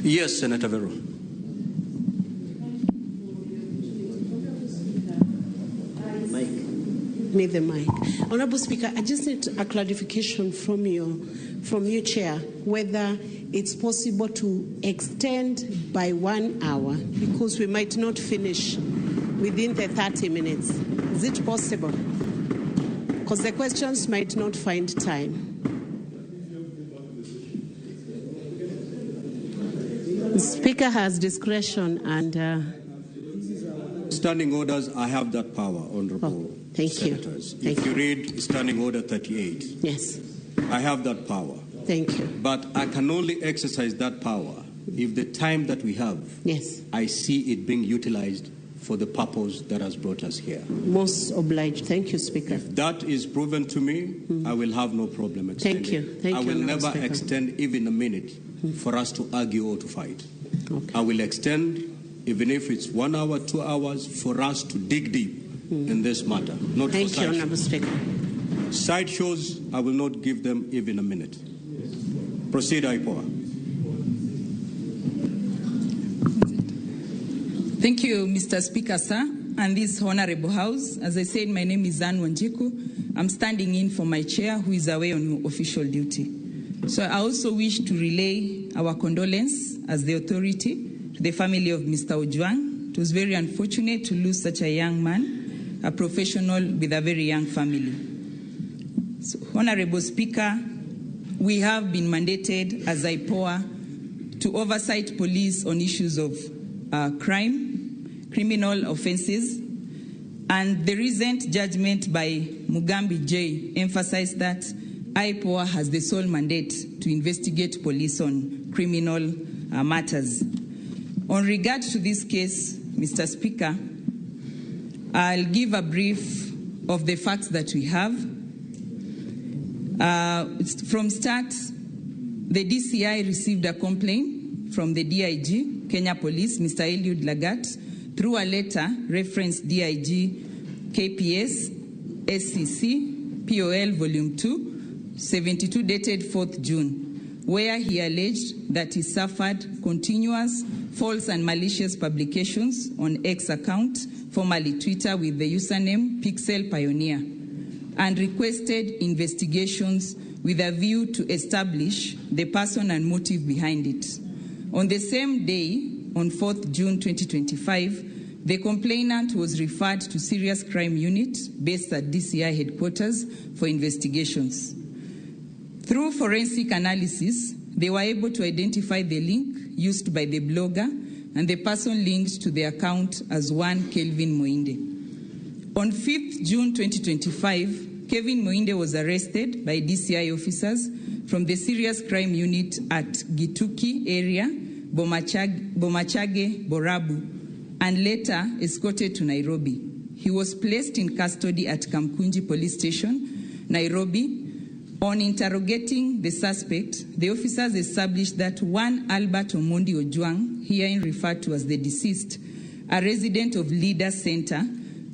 Yes, Senator Vero. Need the mic. Honorable Speaker, I just need a clarification from your chair, whether it's possible to extend by 1 hour, because we might not finish within the 30 minutes. Is it possible? Because the questions might not find time. The Speaker has discretion and... Standing orders, I have that power, Honorable. Oh. Thank Senators. you. Thank if you read Standing Order 38, yes, I have that power. Thank you. But I can only exercise that power if the time that we have, yes, I see it being utilized for the purpose that has brought us here. Most obliged. Thank you, Speaker. If that is proven to me, I will have no problem extending. Thank you. Thank I you, will Honorable never Speaker. Extend even a minute for us to argue or to fight. Okay. I will extend, even if it's 1 hour, 2 hours, for us to dig deep in this matter. Not Thank for you, Honorable Speaker. Side shows, I will not give them even a minute. Proceed, IPOA. Thank you, Mr. Speaker, sir, and this Honorable House. As I said, my name is Anne Wanjiku. I'm standing in for my chair, who is away on official duty. So I also wish to relay our condolence as the authority to the family of Mr. Ojwang. It was very unfortunate to lose such a young man, a professional with a very young family. So, Honorable Speaker, we have been mandated as IPOA to oversight police on issues of crime, criminal offenses, and the recent judgment by Mugambi J emphasized that IPOA has the sole mandate to investigate police on criminal matters. On regard to this case, Mr. Speaker, I'll give a brief of the facts that we have. From start, the DCI received a complaint from the DIG, Kenya Police, Mr. Eliud Lagat, through a letter referenced DIG KPS SCC POL Volume 2, 72 dated 4th June, where he alleged that he suffered continuous false and malicious publications on X account, formerly Twitter, with the username Pixel Pioneer, and requested investigations with a view to establish the person and motive behind it. On the same day, on 4th June 2025, the complainant was referred to Serious Crime Unit based at DCI headquarters for investigations. Through forensic analysis, they were able to identify the link used by the blogger and the person linked to the account as one Kelvin Moinde. On 5th June 2025, Kevin Moinde was arrested by DCI officers from the Serious Crime Unit at Gituki area, Bomachage, Borabu, and later escorted to Nairobi. He was placed in custody at Kamkunji Police Station, Nairobi. On interrogating the suspect, the officers established that one Albert Omondi Ojwang, herein referred to as the deceased, a resident of Leader Center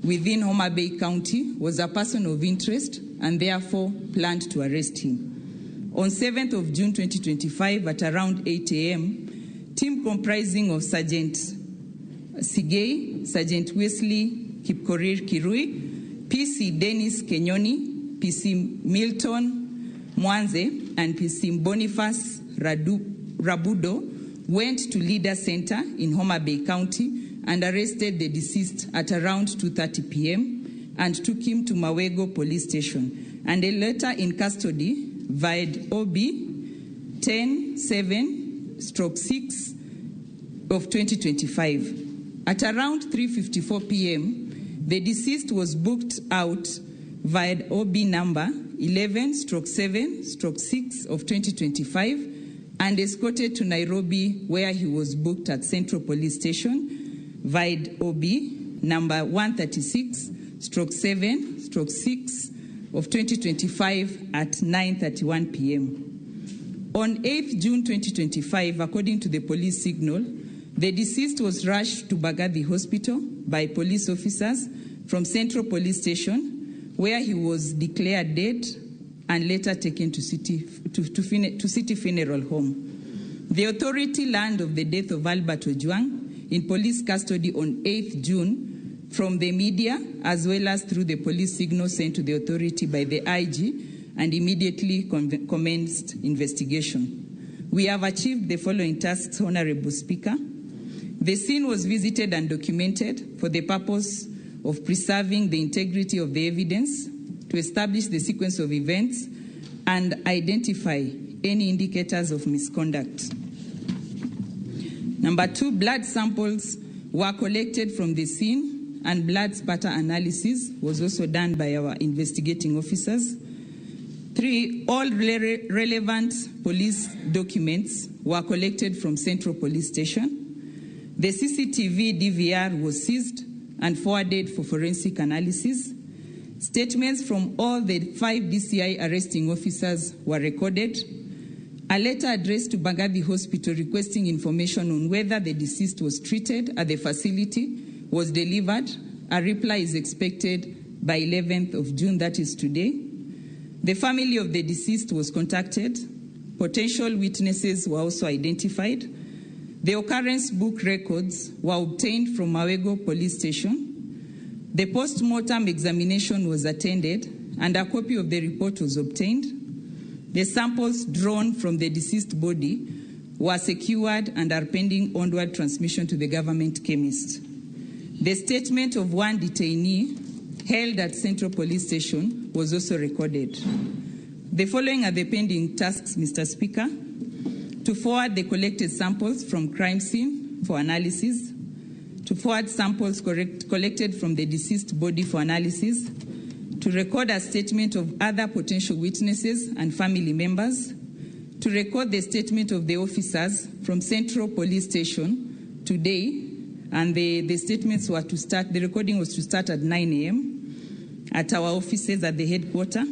within Homa Bay County, was a person of interest and therefore planned to arrest him. On 7th of June 2025 at around 8 a.m., team comprising of Sergeant Sigei, Sergeant Wesley Kipkorir Kirui, PC Dennis Kenyoni, PC Milton Mwanze, and PC Boniface Rabudo went to Leader Center in Homa Bay County and arrested the deceased at around 2:30 p.m. and took him to Mawego Police Station, and a letter in custody via OB 107/6 of 2025. At around 3:54 p.m., the deceased was booked out via OB number 11/7/6 of 2025 and escorted to Nairobi, where he was booked at Central Police Station via OB number 136/7/6 of 2025 at 9:31 p.m. On 8th June 2025, according to the police signal, the deceased was rushed to Mbagathi Hospital by police officers from Central Police Station, where he was declared dead and later taken to City Funeral Home. The authority learned of the death of Albert Ojwang in police custody on 8th June from the media, as well as through the police signal sent to the authority by the IG, and immediately commenced investigation. We have achieved the following tasks, Honorable Speaker. The scene was visited and documented for the purpose of preserving the integrity of the evidence, to establish the sequence of events, and identify any indicators of misconduct. Number 2, blood samples were collected from the scene, and blood spatter analysis was also done by our investigating officers. 3, all relevant police documents were collected from Central Police Station. The CCTV DVR was seized and forwarded for forensic analysis. Statements from all the 5 DCI arresting officers were recorded. A letter addressed to Mbagathi Hospital requesting information on whether the deceased was treated at the facility was delivered. A reply is expected by 11th of June, that is today. The family of the deceased was contacted. Potential witnesses were also identified. The occurrence book records were obtained from Mawego Police Station. The post-mortem examination was attended and a copy of the report was obtained. The samples drawn from the deceased body were secured and are pending onward transmission to the government chemist. The statement of one detainee held at Central Police Station was also recorded. The following are the pending tasks, Mr. Speaker: to forward the collected samples from crime scene for analysis, to forward samples collected from the deceased body for analysis, to record a statement of other potential witnesses and family members, to record the statement of the officers from Central Police Station today, and the statements were to start, the recording was to start at 9 a.m. at our offices at the headquarters,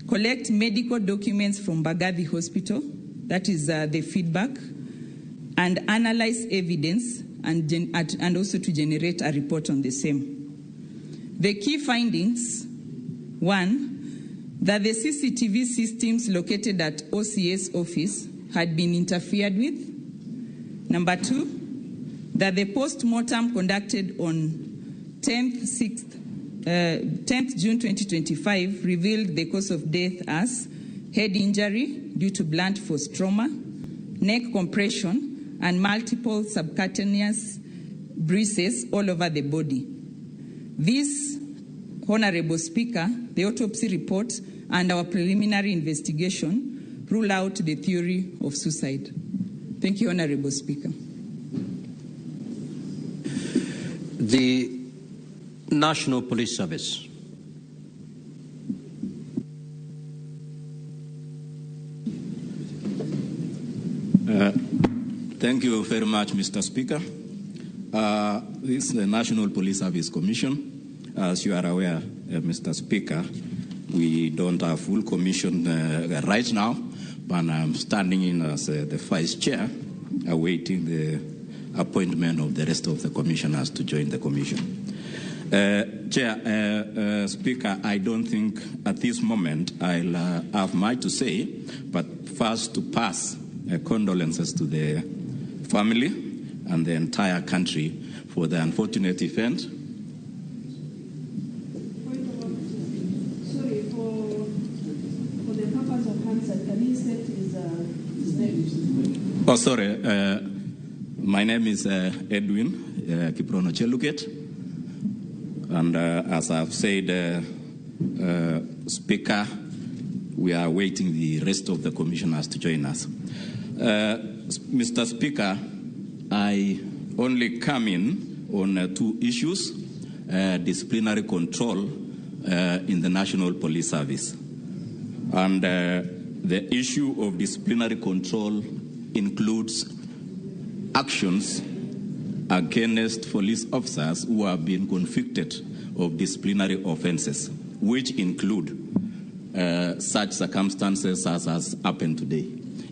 collect medical documents from Mbagathi Hospital, that is the feedback, and analyze evidence and also to generate a report on the same. The key findings: 1, that the CCTV systems located at OCS office had been interfered with. Number 2, that the post-mortem conducted on 10th June 2025 revealed the cause of death as head injury due to blunt force trauma, neck compression, and multiple subcutaneous bruises all over the body. This, Honorable Speaker, the autopsy report and our preliminary investigation rule out the theory of suicide. Thank you, Honorable Speaker. The National Police Service. Thank you very much, Mr. Speaker. This is the National Police Service Commission. As you are aware, Mr. Speaker, we don't have full commission right now, but I'm standing in as the vice chair, awaiting the appointment of the rest of the commissioners to join the commission. Chair, Speaker, I don't think at this moment I'll have much to say, but first to pass condolences to the family and the entire country for the unfortunate event. Sorry, for the purpose of Hansard, can he set his Oh, sorry. My name is Edwin Kiprono Cheluget. And as I've said, Speaker, we are waiting the rest of the commissioners to join us. Mr. Speaker, I only come in on two issues, disciplinary control in the National Police Service. And the issue of disciplinary control includes actions against police officers who have been convicted of disciplinary offenses, which include such circumstances as has happened today.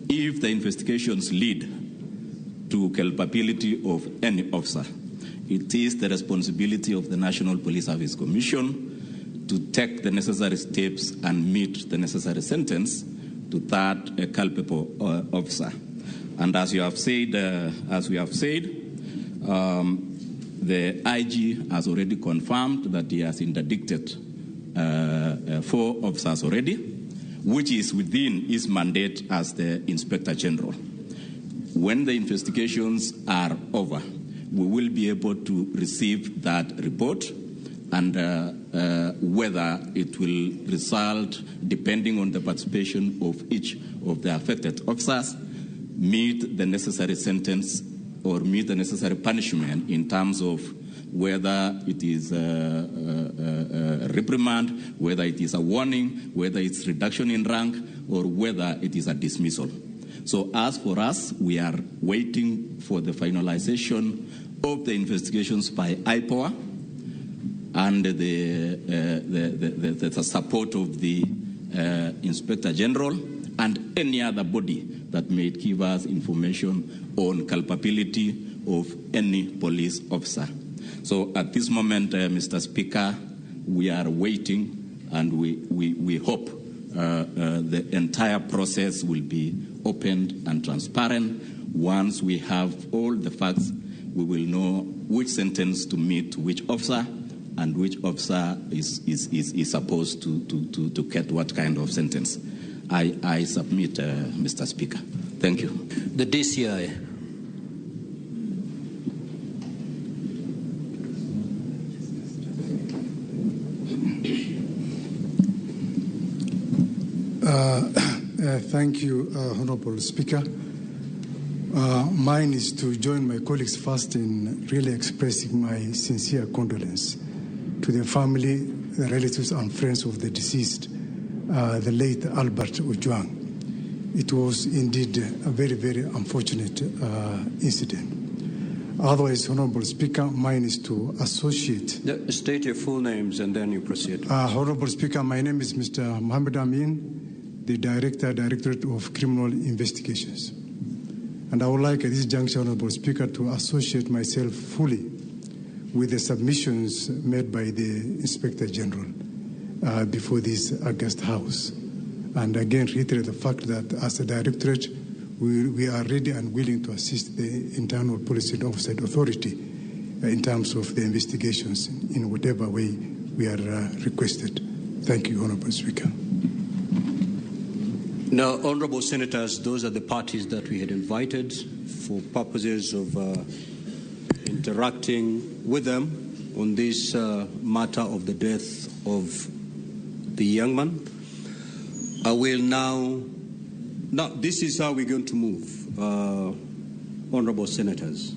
If the investigations lead to culpability of any officer, it is the responsibility of the National Police Service Commission to take the necessary steps and meet the necessary sentence to that culpable officer. And as you have said, the IG has already confirmed that he has interdicted 4 officers already, which is within his mandate as the Inspector General. When the investigations are over, we will be able to receive that report and whether it will result, depending on the participation of each of the affected officers, meet the necessary sentence or meet the necessary punishment in terms of whether it is a reprimand, whether it is a warning, whether it's reduction in rank, or whether it is a dismissal. So as for us, we are waiting for the finalization of the investigations by IPOA and the support of the Inspector General and any other body that may give us information on culpability of any police officer. So at this moment, Mr. Speaker, we are waiting, and we hope the entire process will be open and transparent. Once we have all the facts, we will know which sentence to meet which officer and which officer is supposed to get what kind of sentence. I submit, Mr. Speaker. Thank you. The DCI. Thank you, Honorable Speaker. Mine is to join my colleagues first in really expressing my sincere condolence to the family, the relatives and friends of the deceased, the late Albert Ojwang. It was indeed a very, very unfortunate incident. Otherwise, Honorable Speaker, mine is to associate. State your full names and then you proceed. Honorable Speaker, my name is Mr. Mohammed Amin, the Director, Directorate of Criminal Investigations. And I would like at this juncture, Honorable Speaker, to associate myself fully with the submissions made by the Inspector General before this august House. And again, reiterate the fact that as a Directorate, we are ready and willing to assist the Internal Police and Oversight Authority in terms of the investigations in whatever way we are requested. Thank you, Honorable Speaker. Now, Honorable Senators, those are the parties that we had invited for purposes of interacting with them on this matter of the death of the young man. I will now this is how we're going to move, Honorable Senators.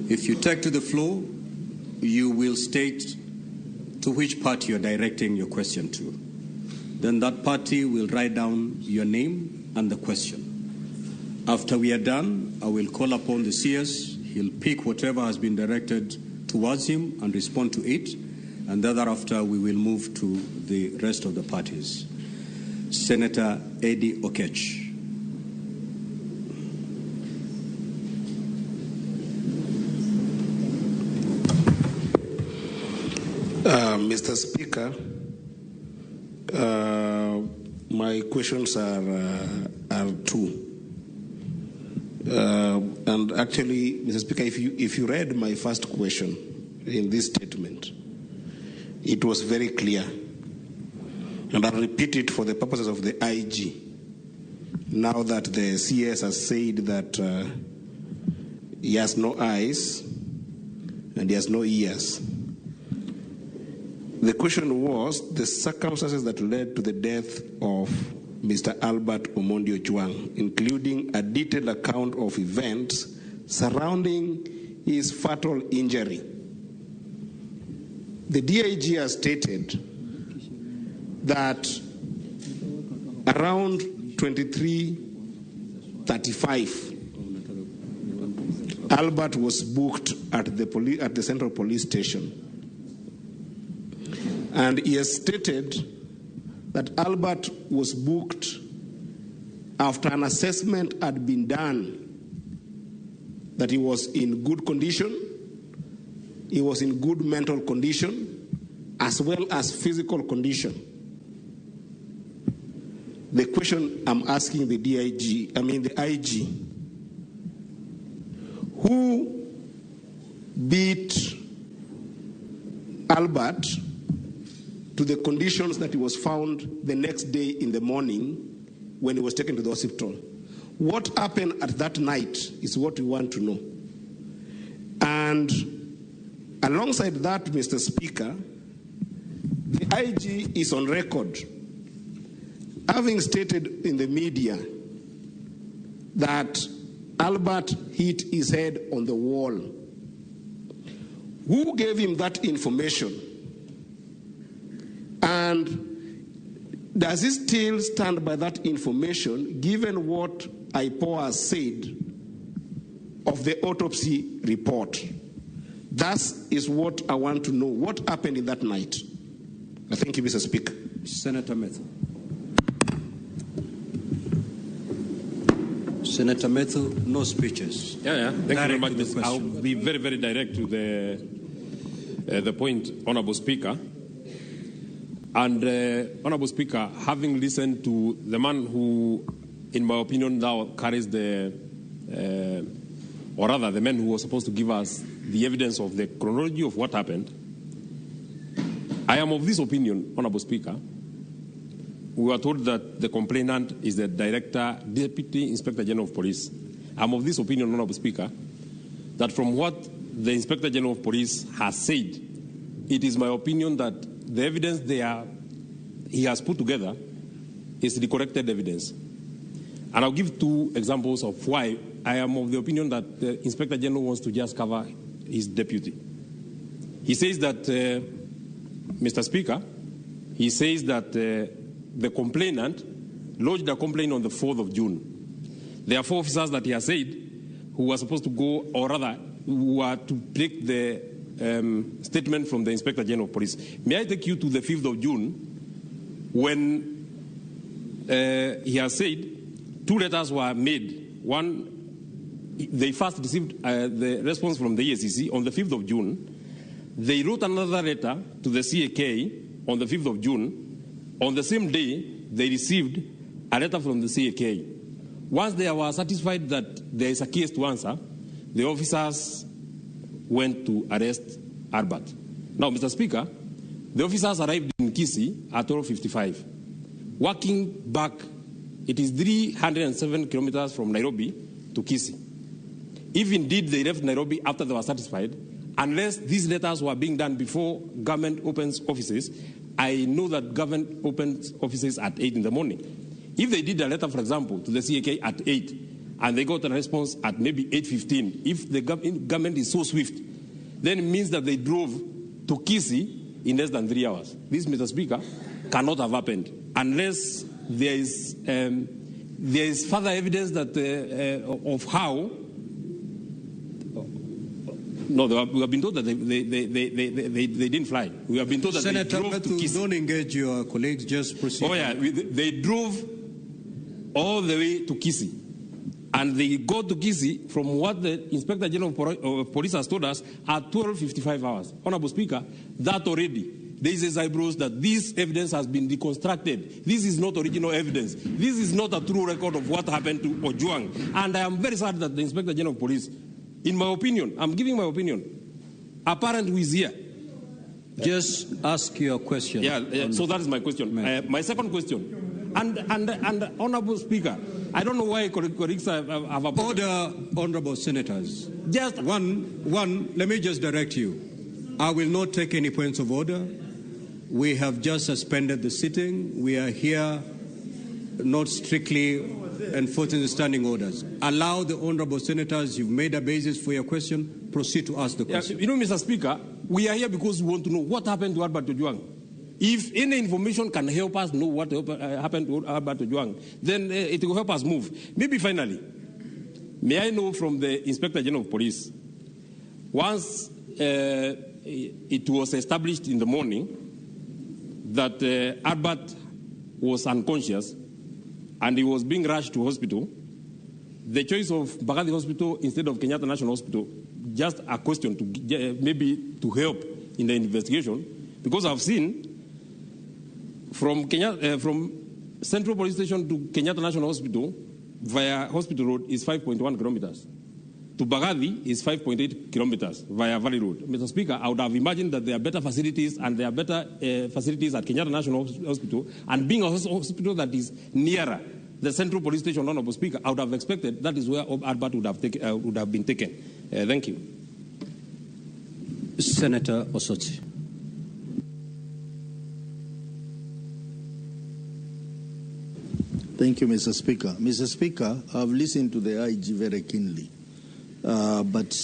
If you take to the floor, you will state to which party you're directing your question to. Then that party will write down your name and the question. After we are done, I will call upon the CS. He'll pick whatever has been directed towards him and respond to it. And thereafter, we will move to the rest of the parties. Senator Eddie Okech. Mr. Speaker, my questions are two. And actually, Mr. Speaker, if you read my first question in this statement, it was very clear. And I'll repeat it for the purposes of the IG Now that the CS has said that he has no eyes and he has no ears. The question was the circumstances that led to the death of Mr. Albert Omondi Ojwang, including a detailed account of events surrounding his fatal injury. The DIG has stated that around 23:35, Albert was booked at the Central Police Station. And he has stated that Albert was booked after an assessment had been done that he was in good condition, he was in good mental condition, as well as physical condition. The question I'm asking the DIG, I mean the IG, who beat Albert to the conditions that he was found the next day in the morning when he was taken to the hospital? What happened at that night is what we want to know. And alongside that, Mr. Speaker, the IG is on record having stated in the media that Albert hit his head on the wall. Who gave him that information? And does he still stand by that information, given what IPOA has said of the autopsy report? That is what I want to know. What happened in that night? Thank you, Mr. Speaker. Senator Methu. Senator Methu, no speeches. Yeah. Thank you very much. I'll be very, very direct to the point, Honorable Speaker. And, Honorable Speaker, having listened to the man who, in my opinion, now carries the, or rather the man who was supposed to give us the evidence of the chronology of what happened, I am of this opinion, Honorable Speaker. We were told that the complainant is the Director, Deputy Inspector General of Police. I'm of this opinion, Honorable Speaker, that from what the Inspector General of Police has said, it is my opinion that the evidence he has put together is the corrected evidence. And I'll give two examples of why I am of the opinion that the Inspector General wants to just cover his deputy. He says that, Mr. Speaker, he says that the complainant lodged a complaint on the 4th of June. There are four officers that he has said who were supposed to go, or rather, who were to take the statement from the Inspector General of Police. May I take you to the 5th of June, when he has said two letters were made. One, they first received the response from the EACC on the 5th of June. They wrote another letter to the CAK on the 5th of June. On the same day, they received a letter from the CAK. Once they were satisfied that there is a case to answer, the officers went to arrest Albert. Now, Mr. Speaker, the officers arrived in Kisii at 12:55. Walking back, it is 307 kilometers from Nairobi to Kisii. If indeed they left Nairobi after they were satisfied, unless these letters were being done before government opens offices, I know that government opens offices at 8 in the morning. If they did a letter, for example, to the CAK at 8, and they got a response at maybe 8:15, if the government is so swift, then it means that they drove to Kisii in less than 3 hours. This, Mr. Speaker, cannot have happened unless there is further evidence that of how. No, we have been told that they didn't fly. We have been told that Senator they drove to Kisii. Don't engage your colleagues, just proceed. Oh, yeah, they drove all the way to Kisii. And they got to Kisii, from what the Inspector General of Police has told us, at 12:55 hours. Honorable Speaker, that already raises eyebrows that this evidence has been deconstructed. This is not original evidence. This is not a true record of what happened to Ojwang. And I am very sad that the Inspector General of Police, in my opinion, I'm giving my opinion, apparently who is here. Just ask your question. Yeah, so that is my question. My second question. And Honorable Speaker, I don't know why colleagues have a problem. Order, Honorable Senators. Just one, let me just direct you. I will not take any points of order. We have just suspended the sitting. We are here not strictly enforcing the standing orders. Allow the honorable senators, you've made a basis for your question, proceed to ask the question. Yeah, you know, Mr. Speaker, we are here because we want to know what happened to Albert Ojwang. If any information can help us know what happened to Albert Ojwang, then it will help us move. Maybe finally, may I know from the Inspector General of Police, once it was established in the morning that Albert was unconscious and he was being rushed to hospital, the choice of Mbagathi Hospital instead of Kenyatta National Hospital, just a question to maybe to help in the investigation, because I've seen from Kenya, from Central Police Station to Kenyatta National Hospital via Hospital Road is 5.1 kilometers. To Mbagathi is 5.8 kilometers via Valley Road. Mr. Speaker, I would have imagined that there are better facilities and there are better facilities at Kenyatta National Hospital, and being a hospital that is nearer the Central Police Station, Honorable Speaker, I would have expected that is where Albert would have been taken. Thank you. Senator Osotsi. Thank you, Mr. Speaker. Mr. Speaker, I've listened to the IG very keenly. But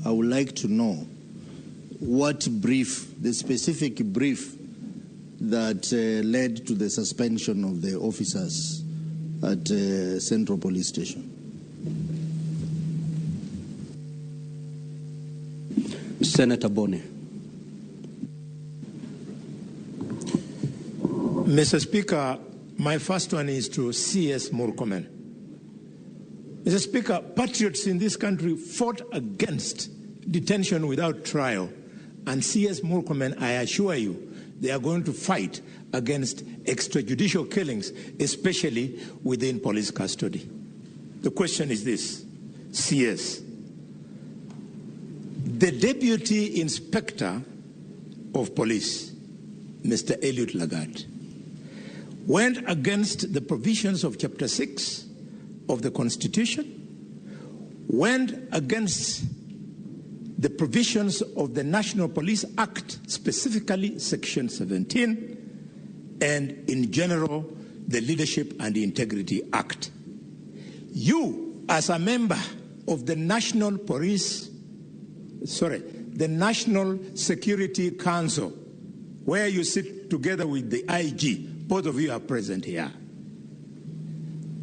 I would like to know what brief, the specific brief that led to the suspension of the officers at Central Police Station. Senator Boni. Mr. Speaker, my first one is to C.S. Murkomen. Mr. Speaker, patriots in this country fought against detention without trial. And C.S. Murkomen, I assure you, they are going to fight against extrajudicial killings, especially within police custody. The question is this, C.S. The Deputy Inspector of Police, Mr. Eliud Lagat, went against the provisions of Chapter 6 of the Constitution, went against the provisions of the National Police Act, specifically Section 17, and in general, the Leadership and Integrity Act. You, as a member of the National Police, sorry, the National Security Council, where you sit together with the IG, both of you are present here.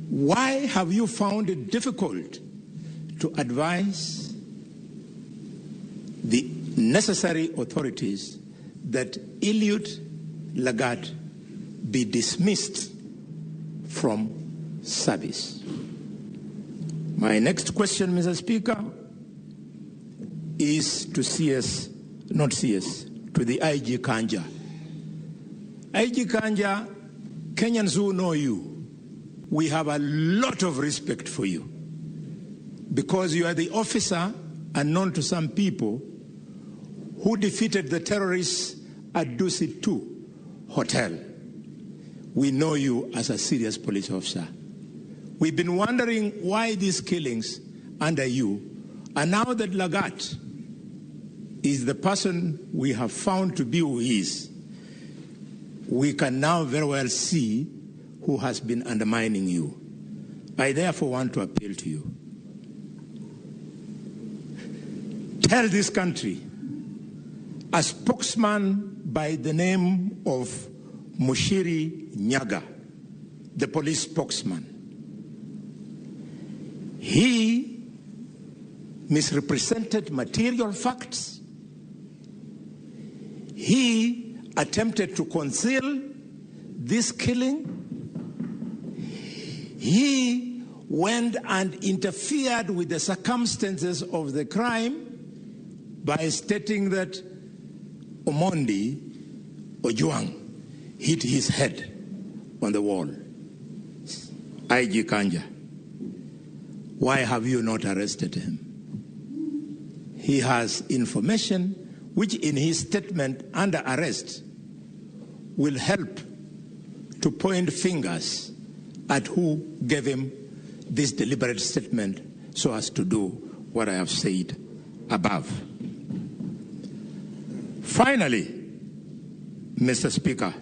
Why have you found it difficult to advise the necessary authorities that Eliud Lagat be dismissed from service? My next question, Mr. Speaker, is to CS, not CS, to the IG Kanja. IG Kanja, Kenyans who know you, we have a lot of respect for you because you are the officer, unknown to some people, who defeated the terrorists at Dusit 2 Hotel. We know you as a serious police officer. We've been wondering why these killings under you, and now that Lagat is the person we have found to be who he is, we can now very well see who has been undermining you. I therefore want to appeal to you. Tell this country, a spokesman by the name of Mushiri Nyaga, the police spokesman, he misrepresented material facts. He attempted to conceal this killing. He went and interfered with the circumstances of the crime by stating that Omondi Ojwang hit his head on the wall. IG Kanja, why have you not arrested him? He has information which in his statement under arrest will help to point fingers at who gave him this deliberate statement so as to do what I have said above. Finally, Mr. Speaker,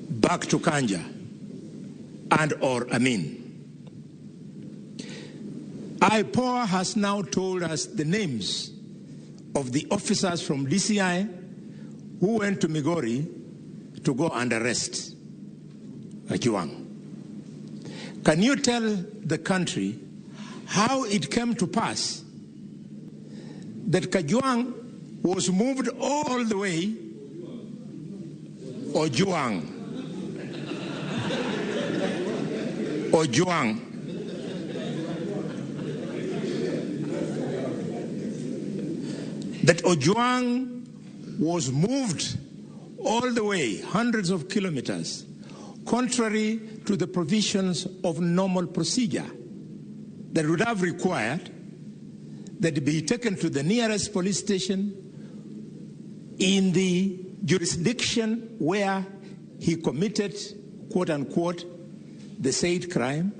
back to Kanja and or Amin. IPOA has now told us the names of the officers from DCI who went to Migori to go and arrest Ojwang. Can you tell the country how it came to pass that Kajwang was moved all the way, Ojwang, that Ojwang was moved all the way, hundreds of kilometers, contrary to the provisions of normal procedure that would have required that he be taken to the nearest police station in the jurisdiction where he committed, quote unquote, the said crime,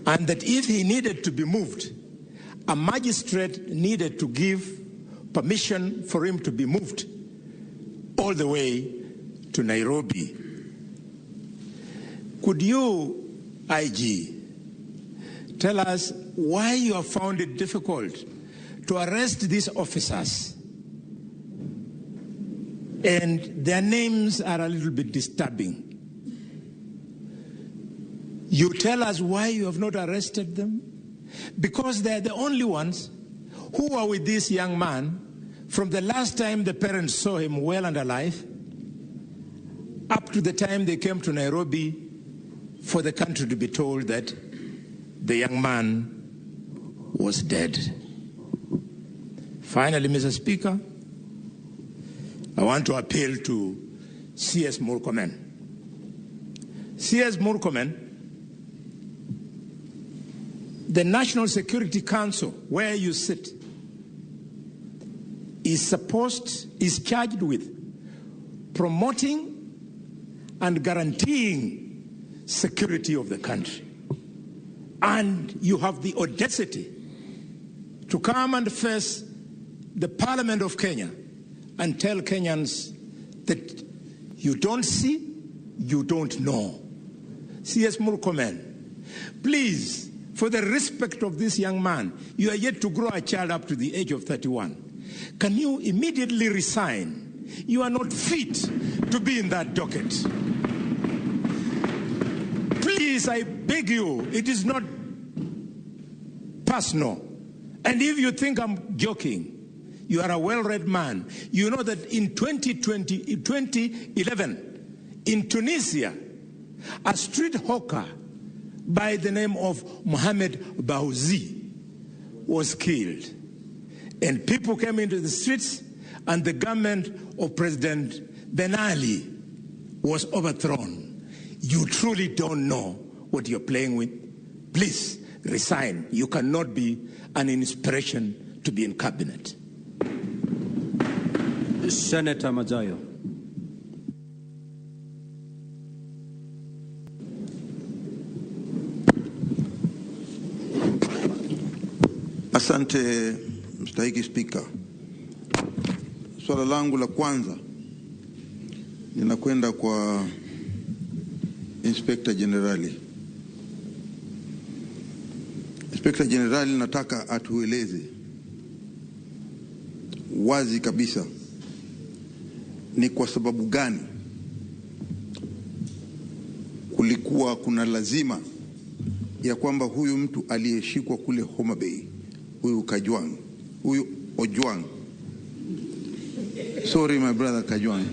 and that if he needed to be moved, a magistrate needed to give permission for him to be moved all the way to Nairobi. Could you, IG, tell us why you have found it difficult to arrest these officers? And their names are a little bit disturbing. You tell us why you have not arrested them? Because they are the only ones who were with this young man from the last time the parents saw him well and alive up to the time they came to Nairobi for the country to be told that the young man was dead. Finally, Mr. Speaker, I want to appeal to C.S. Murkomen. C.S. Murkomen, the National Security Council, where you sit, is charged with promoting and guaranteeing security of the country. And you have the audacity to come and face the Parliament of Kenya and tell Kenyans that you don't see, you don't know. C.S. Murkomen, please, for the respect of this young man, you are yet to grow a child up to the age of 31. Can you immediately resign? You are not fit to be in that docket. Please, I beg you, it is not personal. And if you think I'm joking, you are a well-read man. You know that in 2011, in Tunisia, a street hawker by the name of Mohamed Bouazizi was killed. And people came into the streets, and the government of President Ben Ali was overthrown. You truly don't know what you're playing with. Please resign. You cannot be an inspiration to be in cabinet. Senator Madzayo. Asante Mstahiki Spika. Swala langu la kwanza linakwenda kwa Inspector Generali. Inspector Generali, nataka atueleze wazi kabisa ni kwa sababu gani kulikuwa kuna lazima ya kwamba huyu mtu aliyeshikwa kule Homa Bay, huyu Kajwang, huyu Ojwang, sorry my brother Kajwang,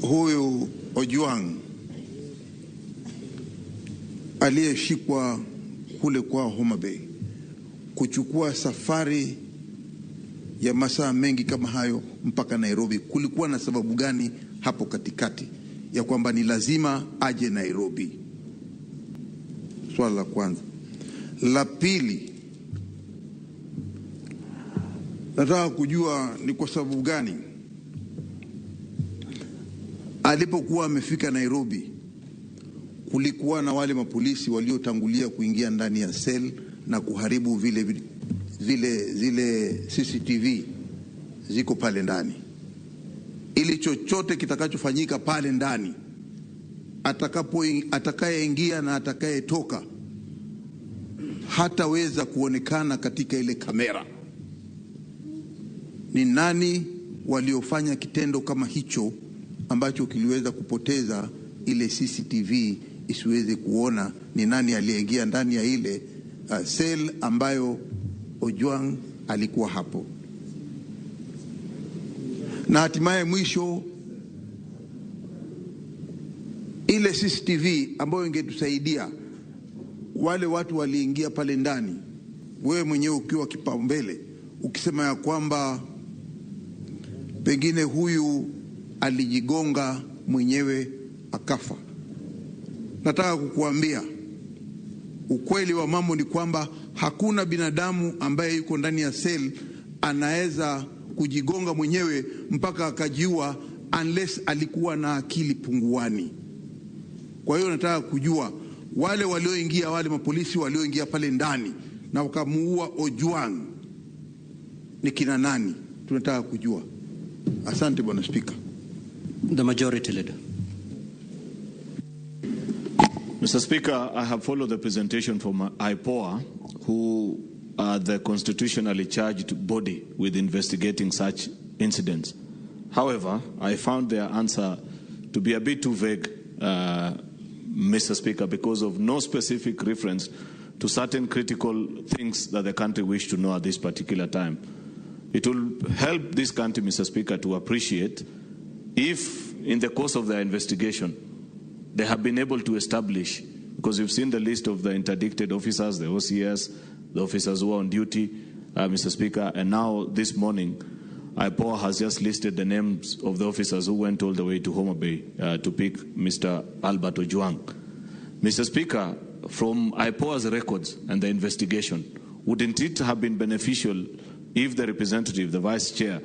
huyu Ojwang aliyeshikwa kule kwa Homa Bay kuchukua safari ya masaa mengi kama hayo mpaka Nairobi, kulikuwa na sababu gani hapo katikati ya kwamba ni lazima aje Nairobi? Swala la kwanza. La pili, nataka kujua ni kwa sababu gani Alipokuwa amefika Nairobi, kulikuwa na wale mapolisi waliotangulia kuingia ndani ya cell na kuharibu vile zile zile CCTV ziko pale ndani, ili chochote kitakachofanyika pale ndani, atakayeingia na atakayetoka hataweza kuonekana katika ile kamera. Ni nani waliofanya kitendo kama hicho ambacho kiliweza kupoteza ile CCTV isiweze kuona ni nani aliyeingia ndani ya ile cell ambayo Ojwang alikuwa hapo? Na hatimaye mwisho, ile CCTV ambayo ingetusaidia wale watu waliingia pale ndani, wewe mwenyewe ukiwa kipaumbele ukisema ya kwamba pengine huyu alijigonga mwenyewe akafa. Nataka kukuambia ukweli wa mambo ni kwamba hakuna binadamu ambaye yuko ndani ya cell anaweza kujigonga mwenyewe mpaka akajiua unless alikuwa na akili punguani. Kwa hiyo nataka kujua wale walioingia, wale mapolisi walioingia pale ndani na wakamuua Ojwang ni kina nani? Tunataka kujua. Asante Bwana Spika. The Majority Leader. Mr. Speaker, I have followed the presentation from IPOA, who are the constitutionally charged body with investigating such incidents. However, I found their answer to be a bit too vague, Mr. Speaker, because of no specific reference to certain critical things that the country wished to know at this particular time. It will help this country, Mr. Speaker, to appreciate if, in the course of their investigation, they have been able to establish, because you've seen the list of the interdicted officers, the OCS, the officers who are on duty, Mr. Speaker, and now this morning, IPOA has just listed the names of the officers who went all the way to Homa Bay to pick Mr. Albert Ojwang. Mr. Speaker, from IPOA's records and the investigation, wouldn't it have been beneficial if the representative, the vice chair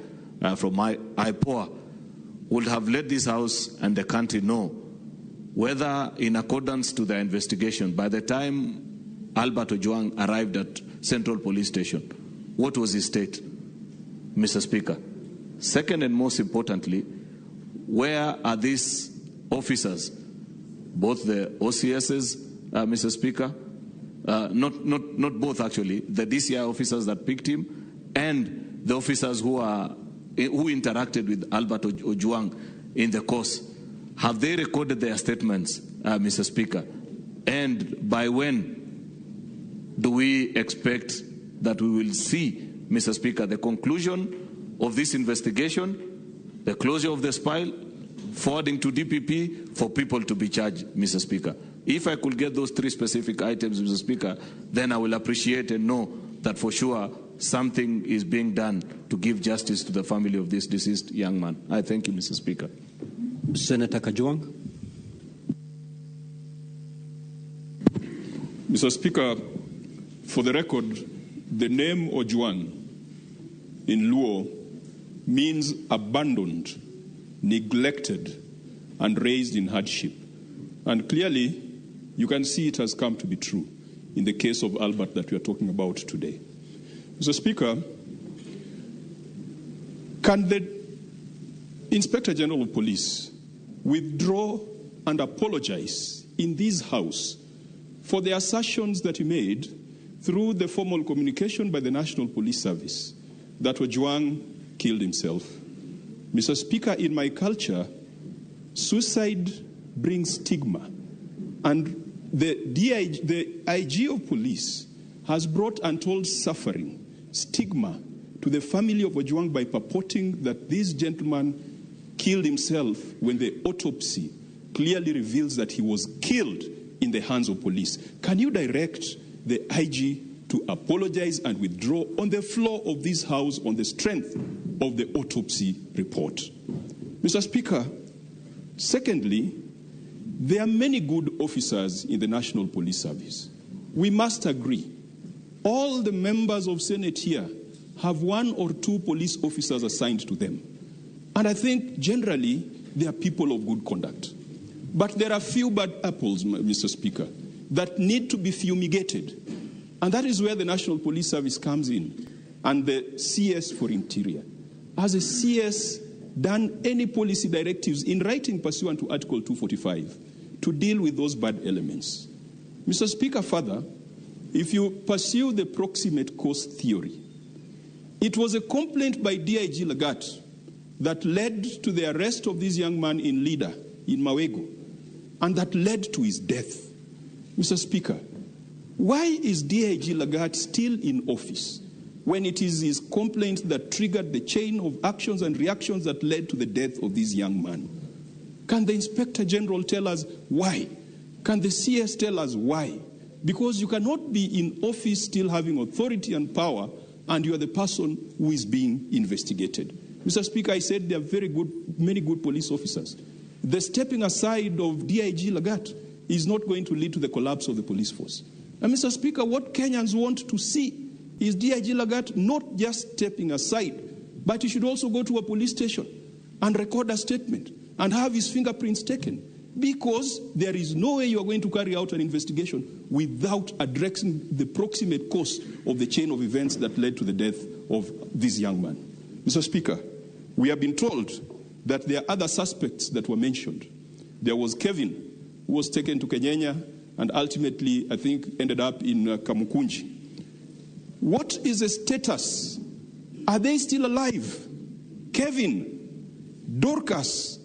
from IPOA, would have let this house and the country know whether, in accordance to the investigation, by the time Albert Ojwang arrived at Central Police Station, what was his state, Mr. Speaker? Second, and most importantly, where are these officers, both the OCSs, Mr. Speaker, not both actually, the DCI officers that picked him, and the officers who interacted with Albert Ojwang in the course? Have they recorded their statements, Mr. Speaker? And by when do we expect that we will see, Mr. Speaker, the conclusion of this investigation, the closure of this file, forwarding to DPP for people to be charged, Mr. Speaker? If I could get those three specific items, Mr. Speaker, then I will appreciate and know that for sure something is being done to give justice to the family of this deceased young man. I thank you, Mr. Speaker. Senator Kajwang. Mr. Speaker, for the record, the name Ojwang in Luo means abandoned, neglected, and raised in hardship. And clearly, you can see it has come to be true in the case of Albert that we are talking about today. Mr. Speaker, can the Inspector General of Police withdraw and apologize in this House for the assertions that he made through the formal communication by the National Police Service that Ojwang killed himself? Mr. Speaker, in my culture, suicide brings stigma. And the IG of police has brought untold suffering, stigma, to the family of Ojwang by purporting that this gentleman killed himself when the autopsy clearly reveals that he was killed in the hands of police. Can you direct the IG to apologize and withdraw on the floor of this House on the strength of the autopsy report? Mr. Speaker, secondly, there are many good officers in the National Police Service. We must agree. All the members of Senate here have one or two police officers assigned to them. And I think generally They are people of good conduct. But there are few bad apples, Mr. Speaker, that need to be fumigated. And that is where the National Police Service comes in, and the CS for Interior. Has a CS done any policy directives in writing pursuant to Article 245 to deal with those bad elements? Mr. Speaker, further, if you pursue the proximate cause theory, it was a complaint by DIG Lagat that led to the arrest of this young man in Lida, in Mawego, and that led to his death. Mr. Speaker, why is DIG Lagat still in office when it is his complaint that triggered the chain of actions and reactions that led to the death of this young man? Can the Inspector General tell us why? Can the CS tell us why? Because you cannot be in office still having authority and power, and you are the person who is being investigated. Mr. Speaker, I said there are very good, many good police officers. The stepping aside of DIG Lagat is not going to lead to the collapse of the police force. And Mr. Speaker, what Kenyans want to see is DIG Lagat not just stepping aside, but he should also go to a police station and record a statement and have his fingerprints taken, because there is no way you are going to carry out an investigation without addressing the proximate cause of the chain of events that led to the death of this young man. Mr. Speaker, we have been told that there are other suspects that were mentioned. There was Kevin, who was taken to Kenya and ultimately, I think, ended up in Kamukunji. What is the status? Are they still alive? Kevin, Dorcas,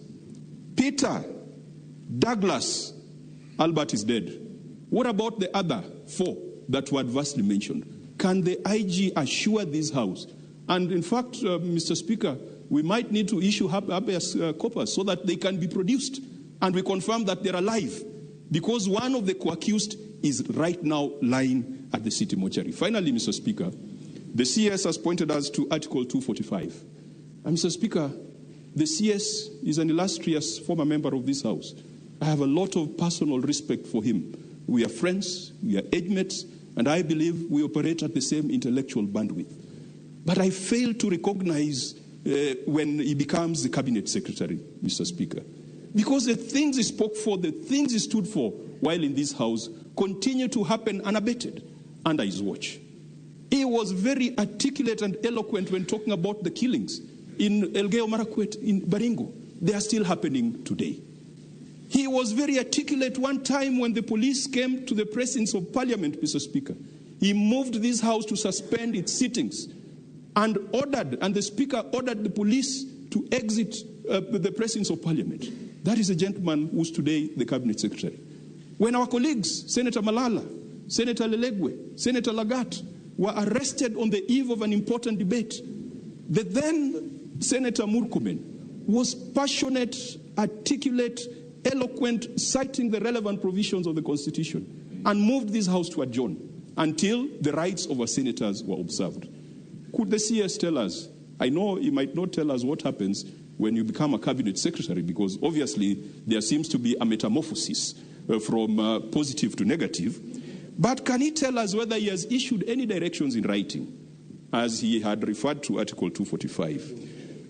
Peter, Douglas, Albert is dead. What about the other four that were adversely mentioned? Can the IG assure this House? And in fact, Mr. Speaker, we might need to issue habeas corpus so that they can be produced and we confirm that they're alive, because one of the co-accused is right now lying at the city mortuary. Finally, Mr. Speaker, the CS has pointed us to Article 245. And Mr. Speaker, the CS is an illustrious former member of this House. I have a lot of personal respect for him. We are friends, we are age mates, and I believe we operate at the same intellectual bandwidth. But I fail to recognize when he becomes the cabinet secretary, Mr. Speaker, because the things he spoke for, the things he stood for while in this House continue to happen unabated under his watch. He was very articulate and eloquent when talking about the killings in Elgeyo Marakwet, in Baringo. They are still happening today. He was very articulate one time when the police came to the presence of Parliament, Mr. Speaker. He moved this House to suspend its sittings and ordered, and the Speaker ordered the police to exit the presence of Parliament. That is a gentleman who's today the Cabinet Secretary. When our colleagues, Senator Malala, Senator Lelegwe, Senator Lagat, were arrested on the eve of an important debate, the then Senator Murkomen was passionate, articulate, eloquent, citing the relevant provisions of the Constitution, and moved this House to adjourn until the rights of our senators were observed. Could the CS tell us? I know he might not tell us what happens when you become a cabinet secretary, because obviously there seems to be a metamorphosis from positive to negative. But can he tell us whether he has issued any directions in writing, as he had referred to Article 245?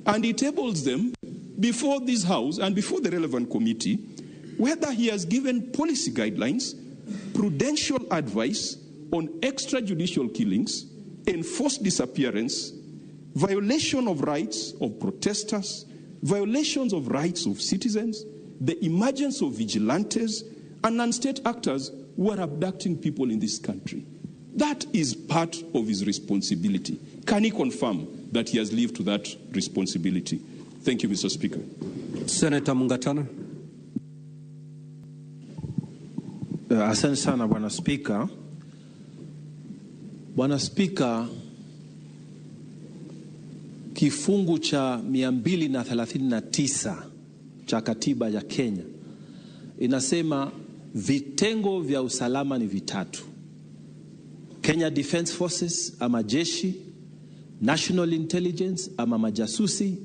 And he tables them before this House and before the relevant committee, whether he has given policy guidelines, prudential advice on extrajudicial killings, enforced disappearance, violation of rights of protesters, violations of rights of citizens, the emergence of vigilantes, and non-state actors who are abducting people in this country. That is part of his responsibility. Can he confirm that he has lived to that responsibility? Thank you, Mr. Speaker. Senator Mungatana. Asante sana Bwana Speaker. Bwana Speaker, kifungu cha 239 cha katiba ya Kenya inasema vitengo vya usalama ni vitatu: Kenya Defence Forces ama jeshi, National Intelligence ama majasusi,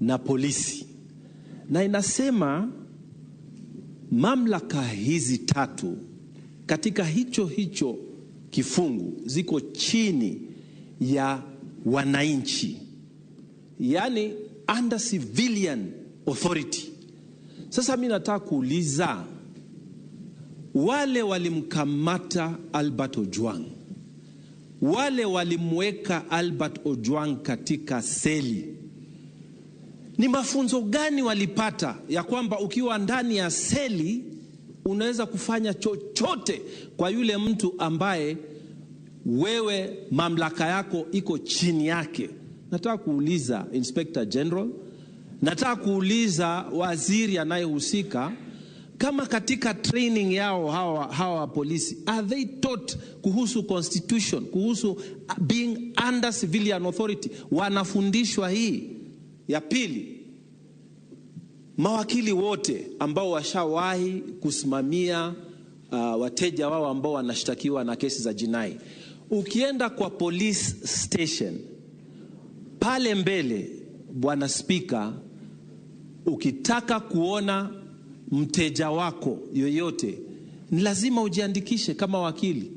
na polisi. Na inasema mamlaka hizi tatu katika hicho hicho kifungu ziko chini ya wananchi, yani under civilian authority. Sasa mimi nataka kuuliza wale walimkamata Albert Ojwang, wale walimweka Albert Ojwang katika seli, ni mafunzo gani walipata ya kwamba ukiwa ndani ya seli unaweza kufanya chochote kwa yule mtu ambaye wewe mamlaka yako iko chini yake? Nataka kuuliza Inspector General, nataka kuuliza waziri anayehusika, kama katika training yao hawa polisi, are they taught kuhusu constitution, kuhusu being under civilian authority? Wanafundishwa hii? Ya pili, mawakili wote ambao washawahi kusimamia wateja wao ambao wanashtakiwa na kesi za jinai, ukienda kwa police station pale mbele, Bwana Spika, ukitaka kuona mteja wako yoyote ni lazima ujiandikishe kama wakili,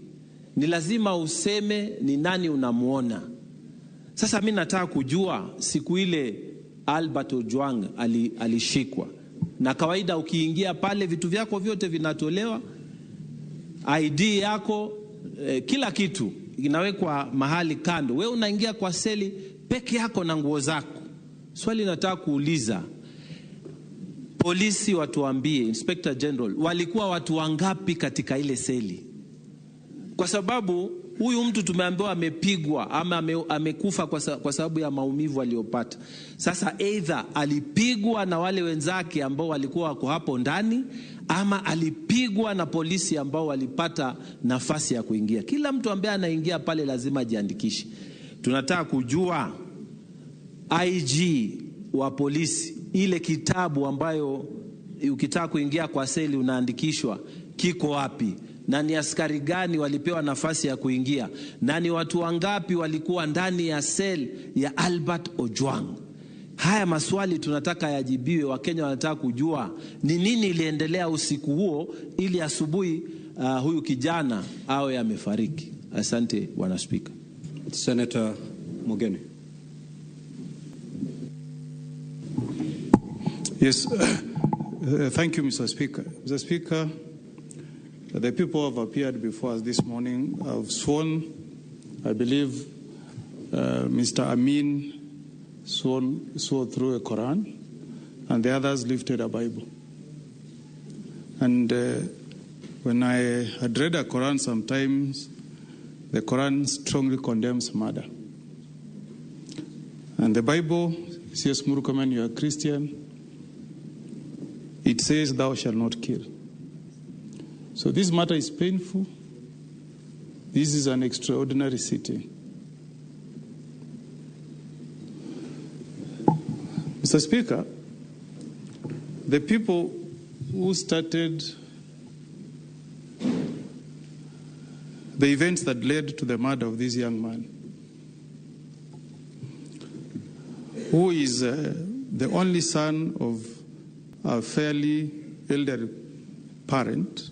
ni lazima useme ni nani unamuona. Sasa mimi nataka kujua siku ile Albert Ojwang alishikwa, na kawaida ukiingia pale vitu vyako vyote vinatolewa, ID yako, kila kitu inawekwa mahali kando, wewe unaingia kwa seli peke yako na nguo zako. Swali nataka kuuliza, polisi watuambie, Inspector General, walikuwa watu wangapi katika ile seli? Kwa sababu huyu mtu tumeambiwa amepigwa ama amekufa kwa sababu ya maumivu aliyopata. Sasa either alipigwa na wale wenzake ambao walikuwa wako hapo ndani, ama alipigwa na polisi ambao walipata nafasi ya kuingia. Kila mtu ambaye anaingia pale lazima ajiandikishe. Tunataka kujua IG wa polisi, ile kitabu ambayo ukitaka kuingia kwa seli unaandikishwa, kiko wapi? Na ni askari gani walipewa nafasi ya kuingia? Na ni watu wangapi walikuwa ndani ya sel ya Albert Ojwang? Haya maswali tunataka yajibiwe. Wakenya wanataka kujua ni nini iliendelea usiku huo ili asubuhi huyu kijana awe amefariki. Asante Bwana Spika. Senator Mogeni. Yes, thank you, Mr. Speaker. Mr. Speaker, the people who have appeared before us this morning have sworn, I believe, Mr. Amin swore through a Quran, and the others lifted a Bible. And when I had read a Quran, sometimes the Quran strongly condemns murder. And the Bible, C.S. Murkomen, you are Christian, it says, thou shalt not kill. So this matter is painful. This is an extraordinary sitting. Mr. Speaker, the people who started the events that led to the murder of this young man, who is the only son of a fairly elderly parent,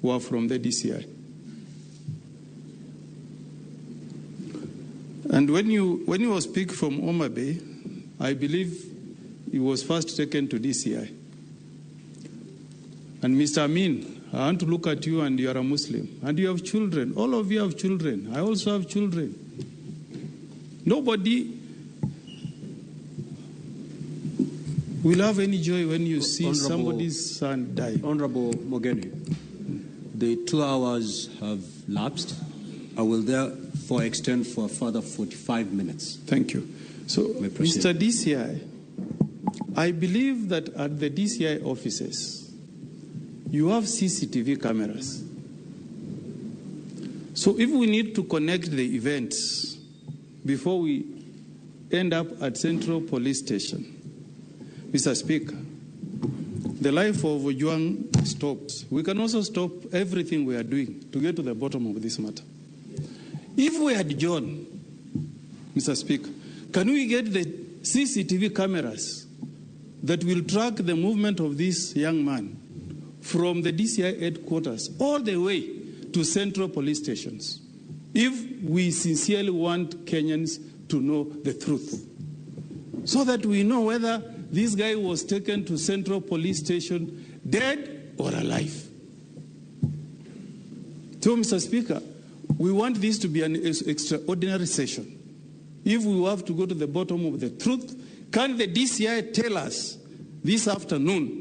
who are from the DCI. And when you was picked from Homa Bay, I believe he was first taken to DCI. And Mr. Amin, I want to look at you, and you are a Muslim. And you have children. All of you have children. I also have children. Nobody will have any joy when you see somebody's son die. Honorable Mogeni, the 2 hours have lapsed. I will therefore extend for a further 45 minutes. Thank you. So, Mr. DCI, I believe that at the DCI offices, you have CCTV cameras. So if we need to connect the events before we end up at Central Police Station, Mr. Speaker, the life of Ojwang stops. We can also stop everything we are doing to get to the bottom of this matter. If we had John, Mr. Speaker, can we get the CCTV cameras that will track the movement of this young man from the DCI headquarters all the way to Central Police Stations, if we sincerely want Kenyans to know the truth, so that we know whether this guy was taken to Central Police Station dead or alive. So, Mr. Speaker, we want this to be an extraordinary session. If we have to go to the bottom of the truth, can the DCI tell us this afternoon,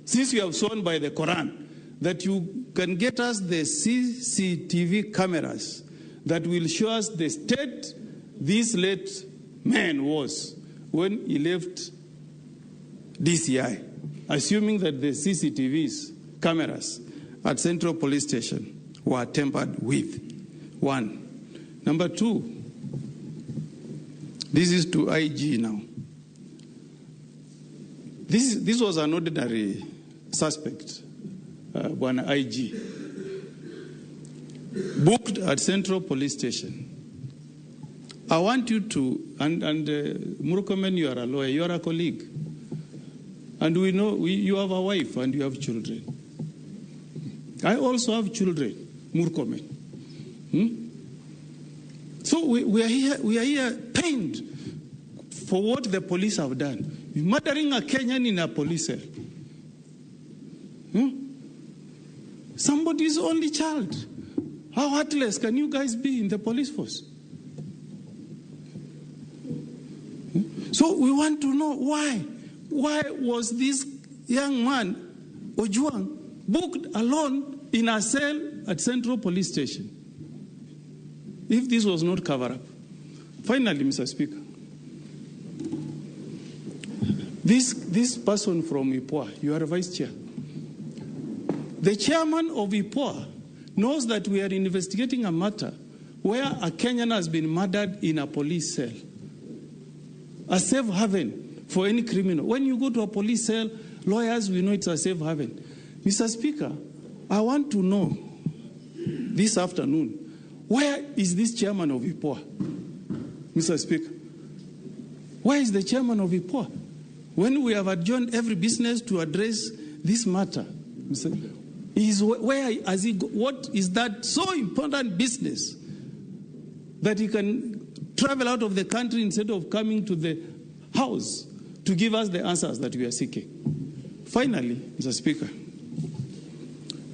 since you have sworn by the Quran, that you can get us the CCTV cameras that will show us the state this late man was when he left DCI, assuming that the CCTVs cameras at Central Police Station were tampered with? One. Number two, this is to IG now. This was an ordinary suspect, one IG, booked at Central Police Station. I want you to, and Murkomen, you are a lawyer, you are a colleague. And we know you have a wife and you have children. I also have children, Murkomen. So we are here pained for what the police have done. Murdering a Kenyan in a police cell. Somebody's only child. How heartless can you guys be in the police force? So we want to know why. Why was this young man, Ojwang, booked alone in a cell at Central Police Station? If this was not cover up. Finally, Mr. Speaker, this person from IPOA, you are a vice chair. The chairman of IPOA knows that we are investigating a matter where a Kenyan has been murdered in a police cell. A safe haven for any criminal. When you go to a police cell, lawyers, we know it's a safe haven. Mr. Speaker, I want to know this afternoon, where is this chairman of IPOA? Mr. Speaker, where is the chairman of IPOA? When we have adjourned every business to address this matter, Mr. Is where has he go, what is that so important business that he can travel out of the country instead of coming to the house to give us the answers that we are seeking? Finally, Mr. Speaker,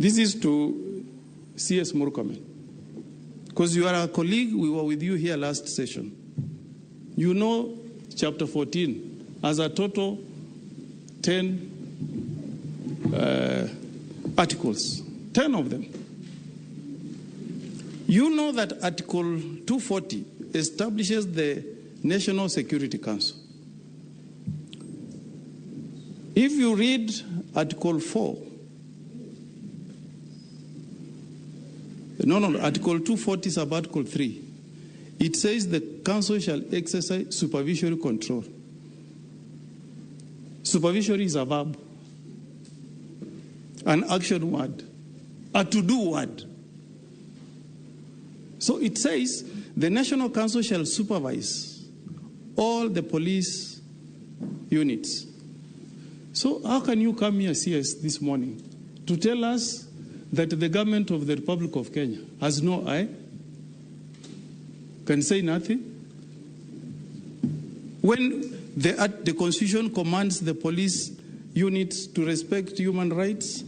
this is to C.S. Murkomen. Because you are a colleague, we were with you here last session. You know chapter 14 has a total 10 articles, 10 of them. You know that Article 240 establishes the National Security Council. If you read Article 4, Article 240 sub Article 3, it says the council shall exercise supervisory control. Supervisory is a verb, an action word, a to-do word. So it says the National Council shall supervise all the police units. So how can you come here, CS, this morning to tell us that the government of the Republic of Kenya has no eye, can say nothing? When the Constitution commands the police units to respect human rights,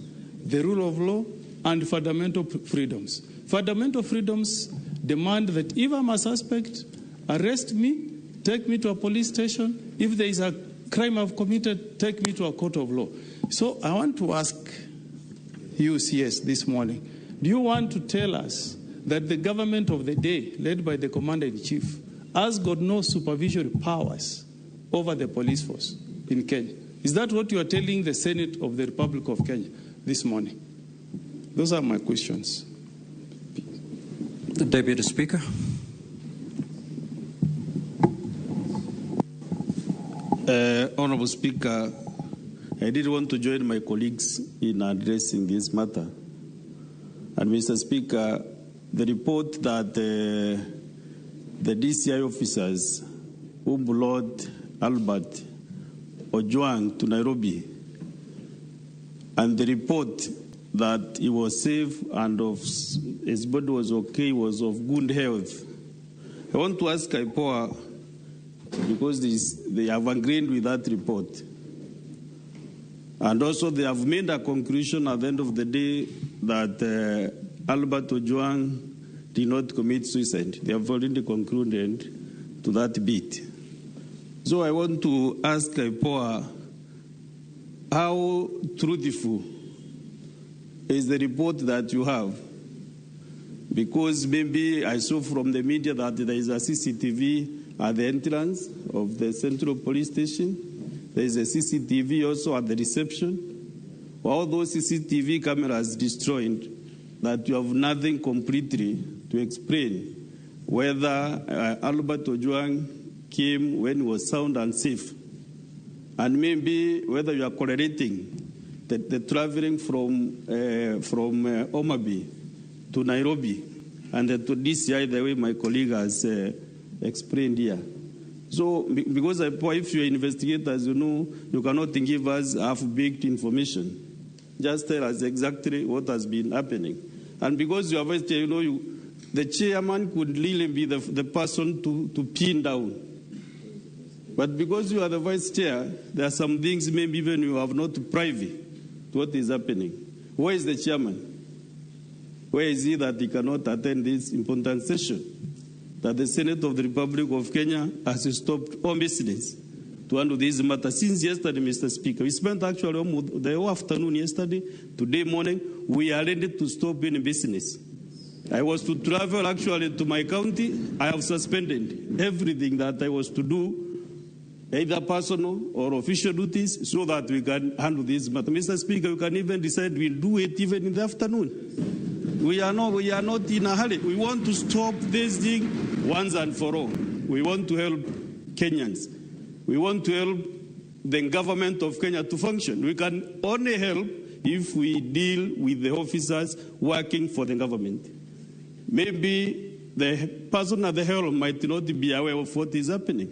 the rule of law, and fundamental freedoms. Fundamental freedoms demand that if I'm a suspect, arrest me, take me to a police station. If there is a crime I've committed, take me to a court of law. So I want to ask you, CS, this morning, do you want to tell us that the government of the day, led by the Commander-in-Chief, has got no supervisory powers over the police force in Kenya? Is that what you are telling the Senate of the Republic of Kenya this morning? Those are my questions. The Deputy Speaker. Honorable Speaker, I did want to join my colleagues in addressing this matter. And Mr. Speaker, the report that the DCI officers who brought Albert Ojwang to Nairobi, and the report that he was safe and of his body was okay, was of good health. I want to ask IPOA, because they have agreed with that report. And also they have made a conclusion at the end of the day that Albert Ojwang did not commit suicide. They have already concluded to that bit. So I want to ask IPOA, how truthful is the report that you have? Because maybe I saw from the media that there is a CCTV at the entrance of the Central Police Station. There is a CCTV also at the reception. All those CCTV cameras destroyed, that you have nothing completely to explain whether Albert Ojwang came when he was sound and safe, and maybe whether you are correlating the traveling from Homa Bay to Nairobi and to DCI, the way my colleague has explained here. So, because if you are investigators, you know, you cannot give us half-baked information. Just tell us exactly what has been happening. And because you are vice chair, you know, the chairman could really be the person to pin down. But because you are the vice chair, there are some things maybe even you have not privy to what is happening. Where is the chairman? Where is he that he cannot attend this important session? That the Senate of the Republic of Kenya has stopped all business to handle this matter since yesterday, Mr. Speaker. We spent actually almost the whole afternoon yesterday, today morning, we are ready to stop any business. I was to travel actually to my county. I have suspended everything that I was to do, either personal or official duties, so that we can handle this matter. Mr. Speaker, we can even decide we'll do it even in the afternoon. We are not in a hurry. We want to stop this thing once and for all. We want to help Kenyans. We want to help the government of Kenya to function. We can only help if we deal with the officers working for the government. Maybe the person at the helm might not be aware of what is happening,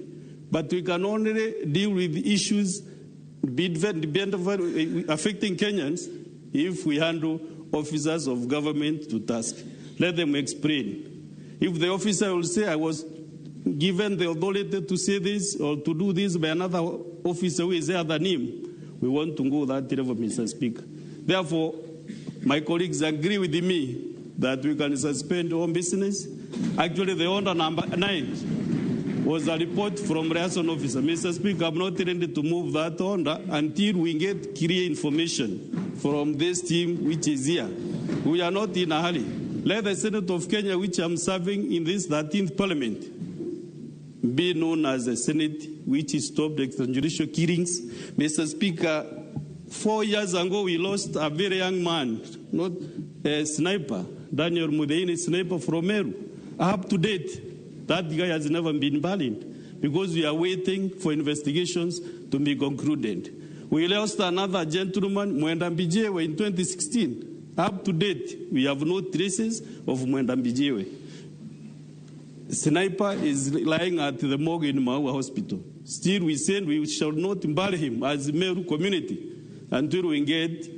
but we can only deal with issues affecting Kenyans if we handle officers of government to task. Let them explain. If the officer will say, I was given the authority to say this or to do this by another officer who is there than him, we want to go that level, Mr. Speaker. Therefore, my colleagues agree with me that we can suspend all business. Actually, the order number 9 was a report from liaison officer. Mr. Speaker, I'm not ready to move that order until we get clear information from this team which is here. We are not in a hurry. Let the Senate of Kenya, which I'm serving in this 13th Parliament, be known as the Senate which stopped extrajudicial killings. Mr. Speaker, 4 years ago we lost a very young man, not a sniper, Daniel Mudeini, sniper from Meru. Up to date, that guy has never been buried because we are waiting for investigations to be concluded. We lost another gentleman, Mwenda Mbijiwe, in 2016. Up to date, we have no traces of Mwenda Mbijiwe. Sniper is lying at the morgue in Maua Hospital. Still, we said we shall not bury him as the Meru community until we get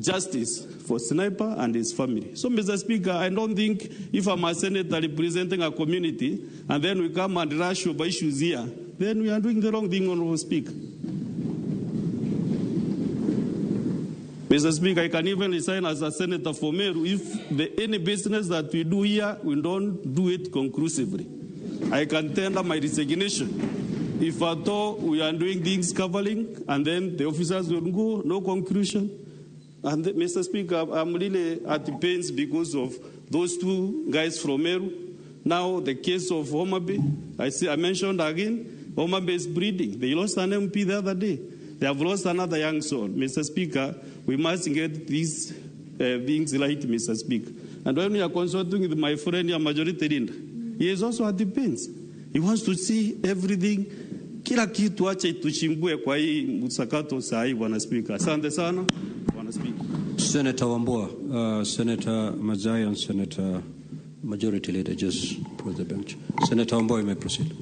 justice for Sniper and his family. So, Mr. Speaker, I don't think if I'm a senator representing a community and then we come and rush over issues here, then we are doing the wrong thing, Honorable Speaker. Mr. Speaker, I can even resign as a senator for Meru if any business that we do here, we don't do it conclusively. I can tender my resignation. If at all we are doing things covering, and then the officers will go, no conclusion. And Mr. Speaker, I'm really at pains because of those two guys from Meru. Now the case of Homa Bay, I mentioned again, Homa Bay is breeding. They lost an MP the other day. They have lost another young soul. Mr. Speaker, we must get these things right, Mr. Speaker. And when we are consulting with my friend, your majority leader, he is also at the pains. He wants to see everything. Kila kitu acha tuchimbue kwa hii msakato saa hii, Bwana Speaker. Asante sana, Bwana Speaker. Senator Wambua, Senator Mazai and Senator Majority Leader just approach the bench. Senator Wambua, you may proceed.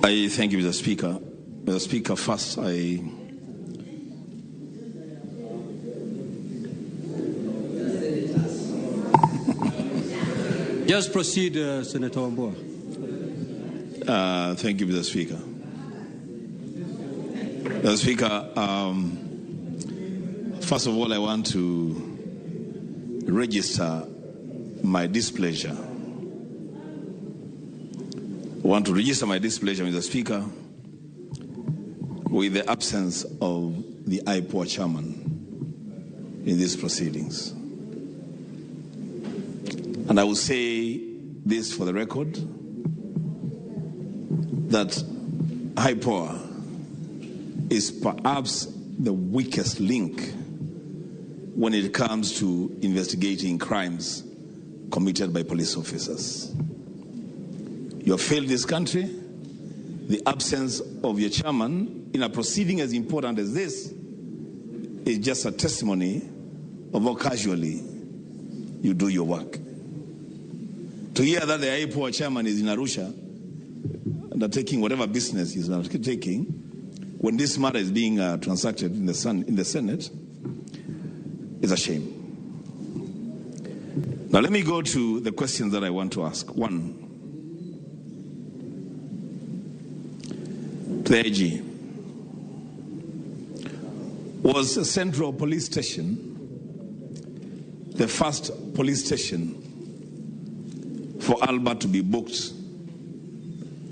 I thank you, Mr. Speaker. Mr. Speaker, first I Just proceed, Senator Wambua. Thank you, Mr. Speaker. Mr. Speaker, first of all, I want to register my displeasure. I want to register my displeasure, Mr. Speaker, with the absence of the IPOA chairman in these proceedings. And I will say this for the record, that IPOA is perhaps the weakest link when it comes to investigating crimes committed by police officers. You have failed this country. The absence of your chairman in a proceeding as important as this is just a testimony of how casually you do your work. To hear that the IPOA chairman is in Arusha, undertaking whatever business he's taking, when this matter is being transacted in the Senate, is a shame. Now let me go to the questions that I want to ask. One, to the IG. Was Central Police Station the first police station for Albert to be booked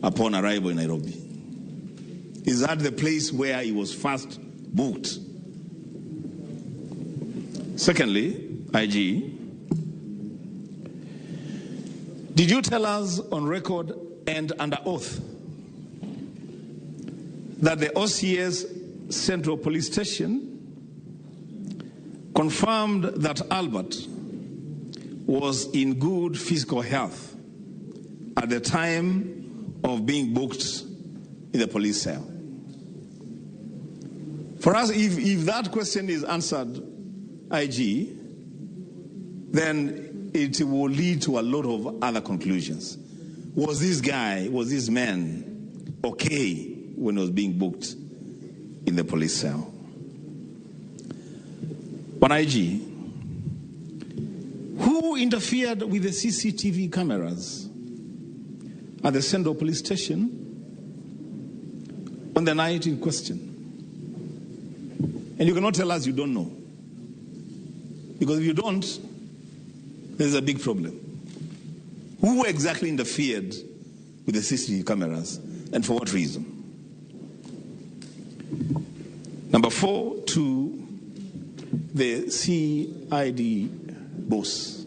upon arrival in Nairobi? Is that the place where he was first booked? Secondly, IG, did you tell us on record and under oath that the OCS Central Police Station confirmed that Albert was in good physical health at the time of being booked in the police cell? For us, if that question is answered, IG, then it will lead to a lot of other conclusions. Was this guy, was this man okay when he was being booked in the police cell? One IG, who interfered with the CCTV cameras at the Central Police Station on the night in question? And you cannot tell us you don't know. Because if you don't, there's a big problem. Who exactly interfered with the CCTV cameras and for what reason? Number four, to the CID boss,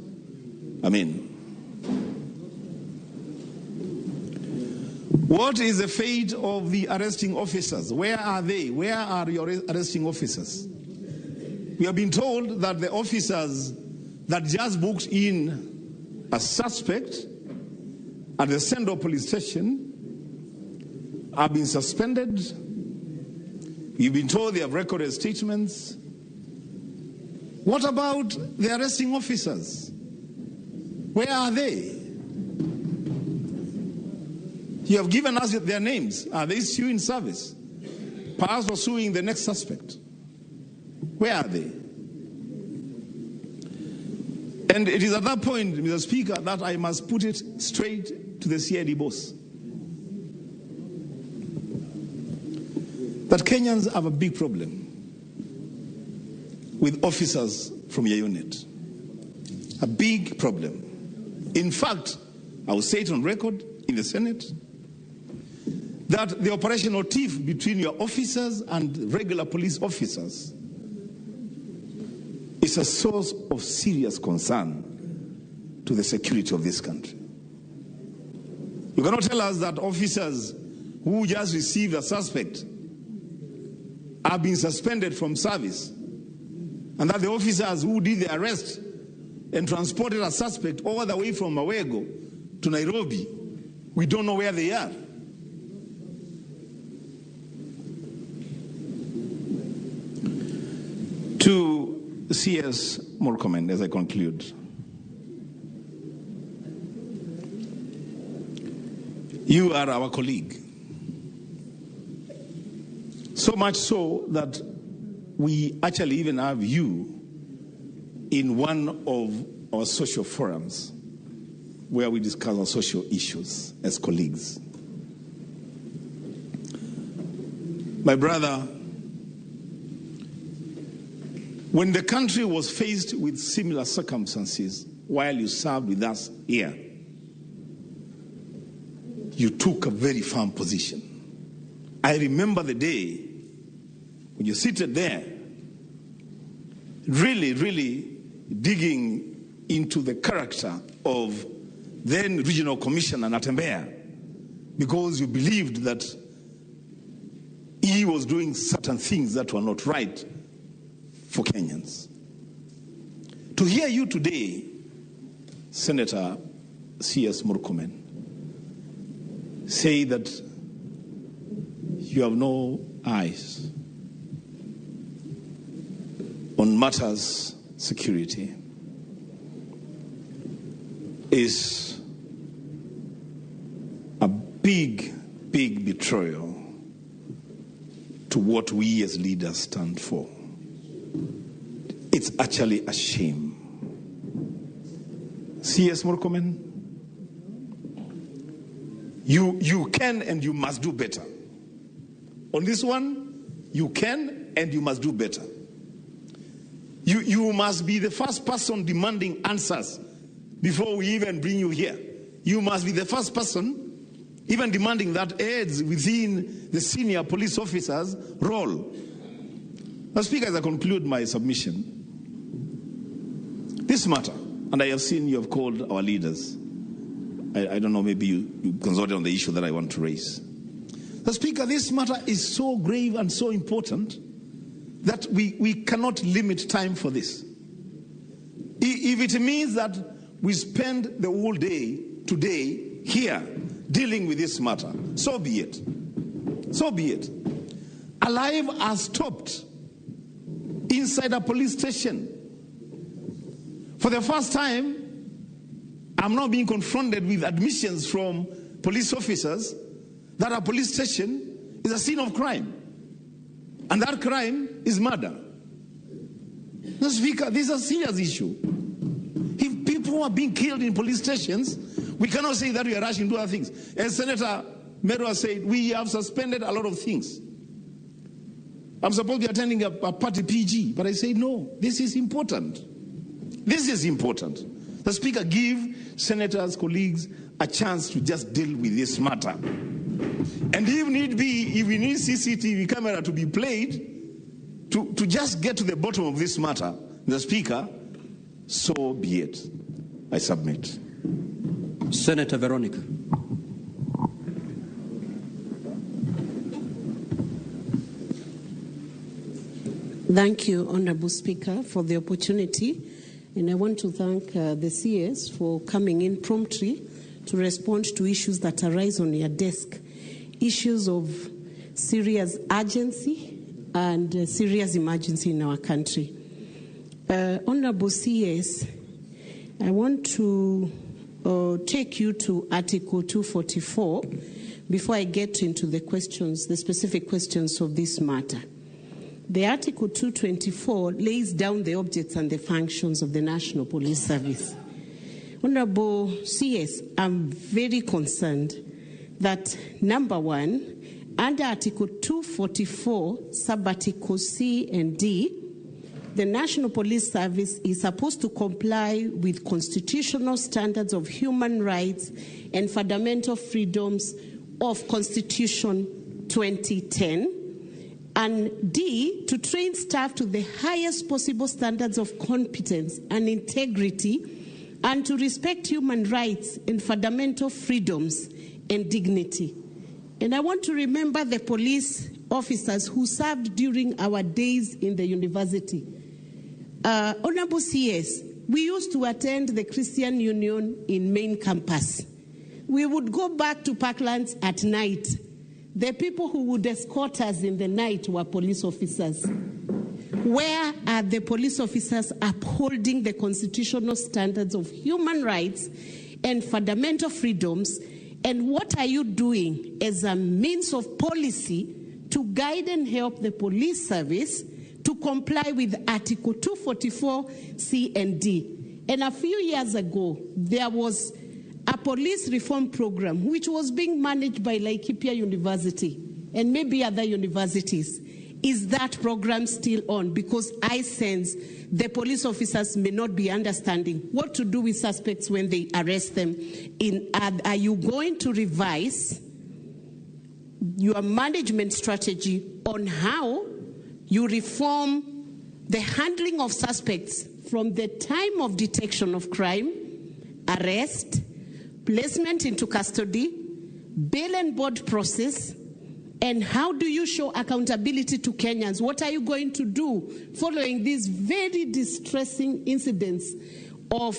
I mean, what is the fate of the arresting officers? Where are they? Where are your arresting officers? We have been told that the officers that just booked in a suspect at the Central Police Station have been suspended. You've been told they have recorded statements. What about the arresting officers? Where are they? You have given us their names. Are they still in service? Perhaps pursuing the next suspect. Where are they? And it is at that point, Mr. Speaker, that I must put it straight to the CID boss. That Kenyans have a big problem with officers from your unit. A big problem. In fact, I will say it on record in the Senate, that the operational tiff between your officers and regular police officers is a source of serious concern to the security of this country. You cannot tell us that officers who just received a suspect have been suspended from service, and that the officers who did the arrest and transported a suspect all the way from Mawego to Nairobi, we don't know where they are. To CS Murkomen, as I conclude, you are our colleague. So much so that we actually even have you in one of our social forums. where we discuss our social issues as colleagues. My brother, when the country was faced with similar circumstances while you served with us here, you took a very firm position. I remember the day when you seated there, really, really digging into the character of then Regional Commissioner Natembeya, because you believed that he was doing certain things that were not right for Kenyans. To hear you today, Senator C.S. Murkomen, say that you have no eyes on matters security is a big, big betrayal to what we as leaders stand for. It's actually a shame. C.S. Murkomen, you can and you must do better. On this one, you can and you must do better. You must be the first person demanding answers before we even bring you here. You must be the first person even demanding that aids within the senior police officers' role. Now, Speaker, as I conclude my submission, this matter, and I have seen you have called our leaders. I don't know, maybe you consulted on the issue that I want to raise. The Speaker, this matter is so grave and so important that we cannot limit time for this. If it means that we spend the whole day today here dealing with this matter, so be it. So be it. Alive are stopped inside a police station. For the first time, I'm now being confronted with admissions from police officers that a police station is a scene of crime. And that crime is murder. Now, Speaker, this is a serious issue. If people are being killed in police stations, we cannot say that we are rushing to other things. As Senator Merwa said, we have suspended a lot of things. I'm supposed to be attending a party PG, but I say, no, this is important. This is important. The Speaker, give senators, colleagues, a chance to just deal with this matter. And if need be, if we need CCTV camera to be played, to just get to the bottom of this matter, the Speaker, so be it. I submit. Senator Veronica. Thank you, Honorable Speaker, for the opportunity. And I want to thank the CS for coming in promptly to respond to issues that arise on your desk, issues of serious urgency and serious emergency in our country. Honorable CS, I want to take you to Article 244 before I get into the questions, the specific questions of this matter. The Article 224 lays down the objects and the functions of the National Police Service. Honorable CS, I'm very concerned that, number one, under Article 244, Subarticle C and D, the National Police Service is supposed to comply with constitutional standards of human rights and fundamental freedoms of Constitution 2010. And D, to train staff to the highest possible standards of competence and integrity, and to respect human rights and fundamental freedoms and dignity. And I want to remember the police officers who served during our days in the university. Honorable CS, we used to attend the Christian Union in main campus. We would go back to Parklands at night. The people who would escort us in the night were police officers. Where are the police officers upholding the constitutional standards of human rights and fundamental freedoms? And what are you doing as a means of policy to guide and help the police service to comply with Article 244 C and D? And a few years ago, there was a police reform program which was being managed by Laikipia University and maybe other universities. Is that program still on? Because I sense the police officers may not be understanding what to do with suspects when they arrest them. Are you going to revise your management strategy on how you reform the handling of suspects from the time of detection of crime, arrest, placement into custody, bail and board process, and how do you show accountability to Kenyans? What are you going to do following these very distressing incidents of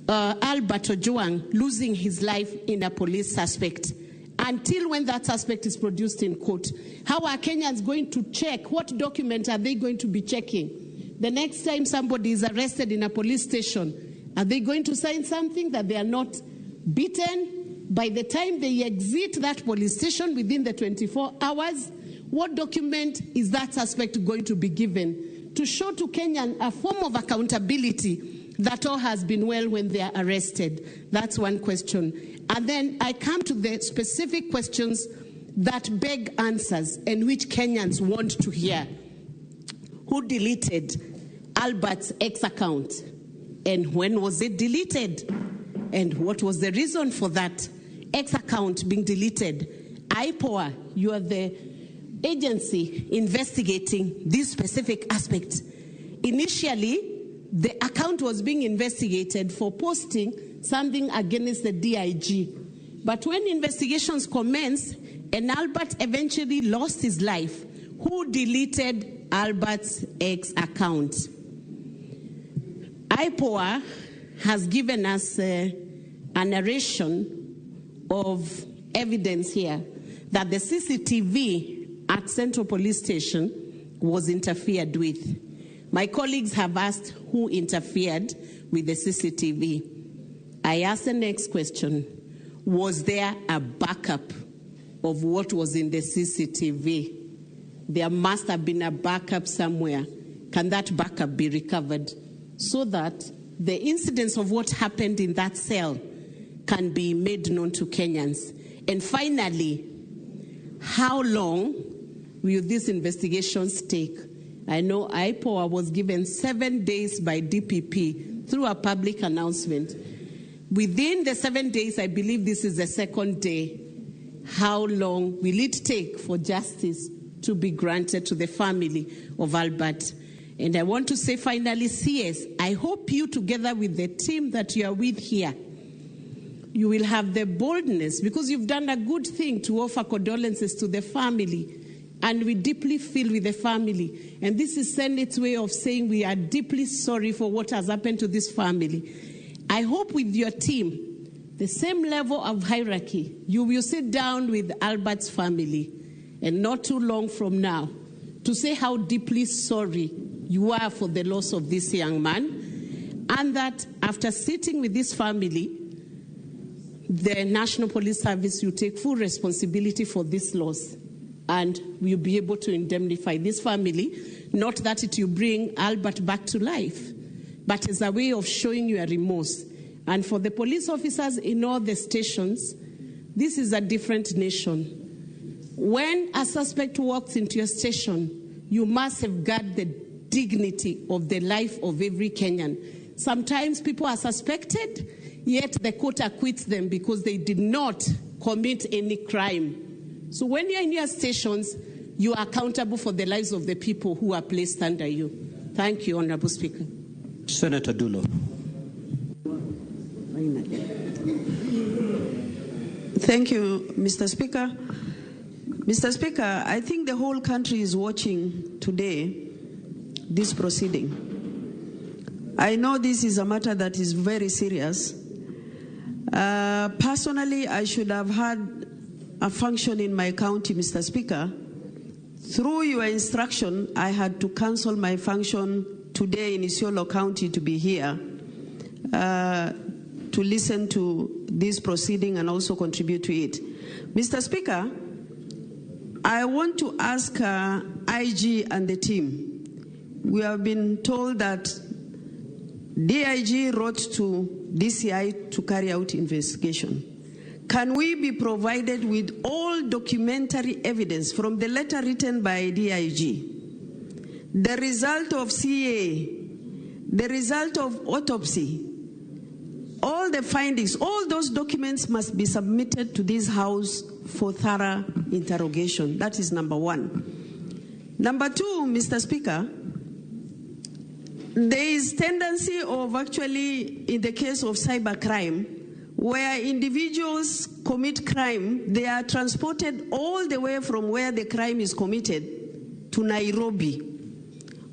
Albert Ojwang losing his life in a police suspect? Until when that suspect is produced in court, how are Kenyans going to check? What document are they going to be checking? The next time somebody is arrested in a police station, are they going to sign something that they are not beaten? By the time they exit that police station within the 24 hours, what document is that suspect going to be given to show to Kenyan a form of accountability that all has been well when they are arrested? That's one question. And then I come to the specific questions that beg answers and which Kenyans want to hear. Who deleted Albert's X account? And when was it deleted? And what was the reason for that X account being deleted? IPOA, you are the agency investigating this specific aspect. Initially, the account was being investigated for posting something against the DIG. But when investigations commenced and Albert eventually lost his life, who deleted Albert's X account? IPOA has given us a narration of evidence here that the CCTV at Central Police Station was interfered with. My colleagues have asked who interfered with the CCTV. I asked the next question, was there a backup of what was in the CCTV? There must have been a backup somewhere. Can that backup be recovered so that the incidents of what happened in that cell can be made known to Kenyans? And finally, how long will these investigations take? I know IPOA was given 7 days by DPP through a public announcement. Within the 7 days, I believe this is the second day, how long will it take for justice to be granted to the family of Albert? And I want to say finally, CS, I hope you, together with the team that you are with here, you will have the boldness, because you've done a good thing to offer condolences to the family, and we deeply feel with the family. And this is Senate's way of saying we are deeply sorry for what has happened to this family. I hope with your team, the same level of hierarchy, you will sit down with Albert's family, and not too long from now, to say how deeply sorry you are for the loss of this young man, and that after sitting with this family, the National Police Service will take full responsibility for this loss and will be able to indemnify this family, not that it will bring Albert back to life, but as a way of showing your remorse. And for the police officers in all the stations, this is a different nation. When a suspect walks into your station, you must safeguard the dignity of the life of every Kenyan. Sometimes people are suspected, yet the court acquits them because they did not commit any crime. So when you're in your stations, you are accountable for the lives of the people who are placed under you. Thank you, Honorable Speaker. Senator Dulo. Thank you, Mr. Speaker. Mr. Speaker, I think the whole country is watching today this proceeding. I know this is a matter that is very serious. Personally, I should have had a function in my county, Mr. Speaker. Through your instruction, I had to cancel my function today in Isiolo County to be here to listen to this proceeding and also contribute to it. Mr. Speaker, I want to ask IG and the team. We have been told that DIG wrote to DCI to carry out investigation. Can we be provided with all documentary evidence from the letter written by DIG, the result of CA, the result of autopsy, all the findings, all those documents must be submitted to this House for thorough interrogation. That is number one. Number two, Mr. Speaker, there is tendency of actually, in the case of cybercrime, where individuals commit crime, they are transported all the way from where the crime is committed to Nairobi,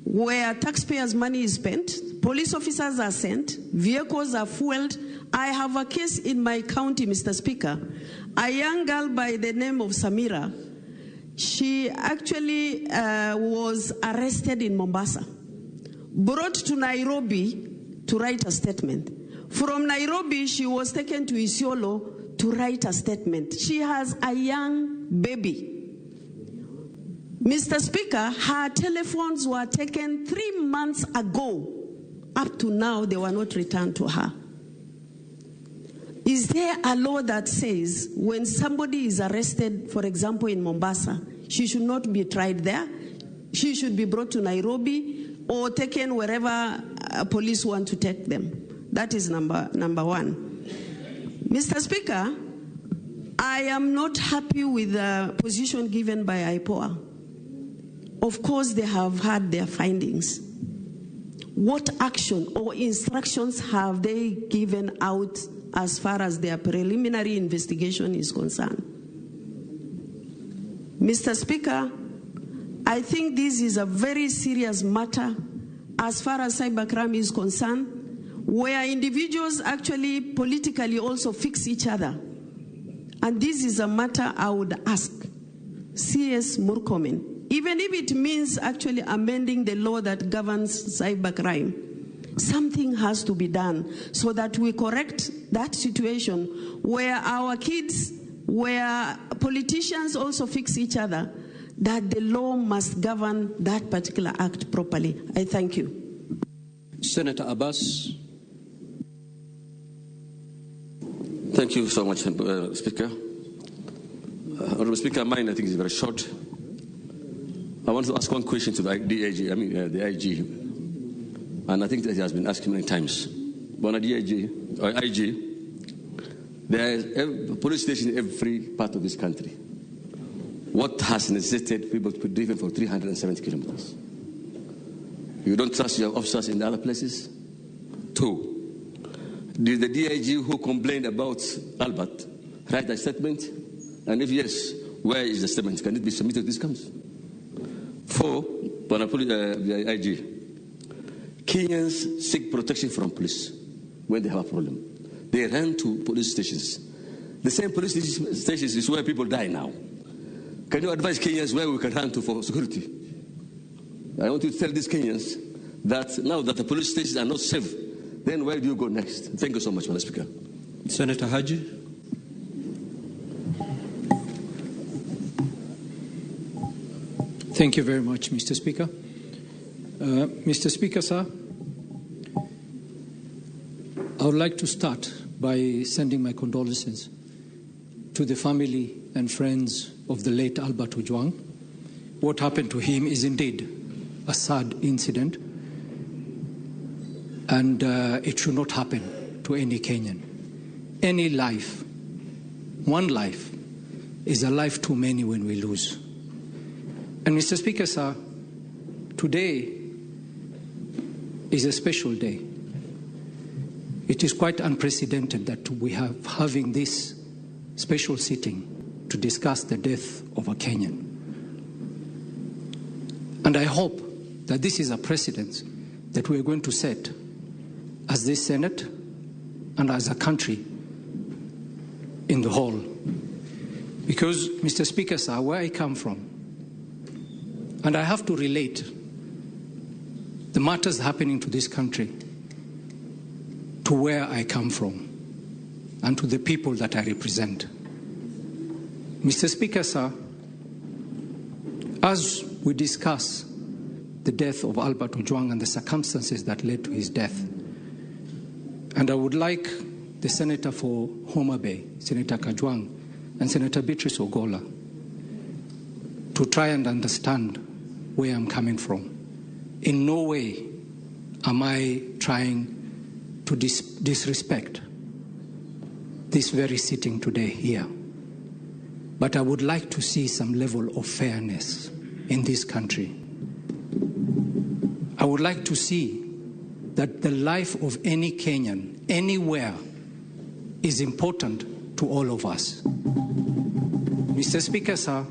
where taxpayers' money is spent, police officers are sent, vehicles are fueled. I have a case in my county, Mr. Speaker. A young girl by the name of Samira, she actually was arrested in Mombasa, brought to Nairobi to write a statement. From Nairobi, she was taken to Isiolo to write a statement. She has a young baby. Mr. Speaker, her telephones were taken 3 months ago. Up to now, they were not returned to her. Is there a law that says when somebody is arrested, for example, in Mombasa, she should not be tried there? She should be brought to Nairobi or taken wherever police want to take them. That is number one. Mr. Speaker, I am not happy with the position given by IPOA. Of course, they have had their findings. What action or instructions have they given out as far as their preliminary investigation is concerned? Mr. Speaker, I think this is a very serious matter as far as cybercrime is concerned, where individuals actually politically also fix each other. And this is a matter I would ask CS Murkomen, even if it means actually amending the law that governs cybercrime, something has to be done so that we correct that situation where our kids, where politicians also fix each other, that the law must govern that particular act properly. I thank you. Senator Abbas. Thank you so much, Speaker. Honorable Speaker, mine I think is very short. I want to ask one question to the DIG, the IG, and I think that he has been asked many times. Bwana DIG, or IG, there is a police station in every part of this country. What has necessitated people to be driven for 370 kilometers? You don't trust your officers in the other places? Two, did the DIG who complained about Albert write a statement? And if yes, where is the statement? Can it be submitted to this council? Four, the IG, Kenyans seek protection from police when they have a problem. They run to police stations. The same police stations is where people die now. Can you advise Kenyans where we can run to for security? I want you to tell these Kenyans that now that the police stations are not safe, then where do you go next? Thank you so much, Madam Speaker. Senator Haji. Thank you very much, Mr. Speaker. Mr. Speaker, sir, I would like to start by sending my condolences to the family and friends of the late Albert Ojwang. What happened to him is indeed a sad incident, and it should not happen to any Kenyan. Any life, one life, is a life too many when we lose. And Mr. Speaker, sir, today is a special day. It is quite unprecedented that we are having this special sitting to discuss the death of a Kenyan. And I hope that this is a precedent that we are going to set as this Senate and as a country in the whole. Because, Mr. Speaker, sir, where I come from, and I have to relate the matters happening to this country to where I come from and to the people that I represent. Mr. Speaker, sir, as we discuss the death of Albert Ojwang and the circumstances that led to his death, And I would like the Senator for Homa Bay, Senator Kajwang, and Senator Beatrice Ogola to try and understand where I'm coming from. In no way am I trying to disrespect this very sitting today here. But I would like to see some level of fairness in this country. I would like to see that the life of any Kenyan, anywhere, is important to all of us. Mr. Speaker, sir,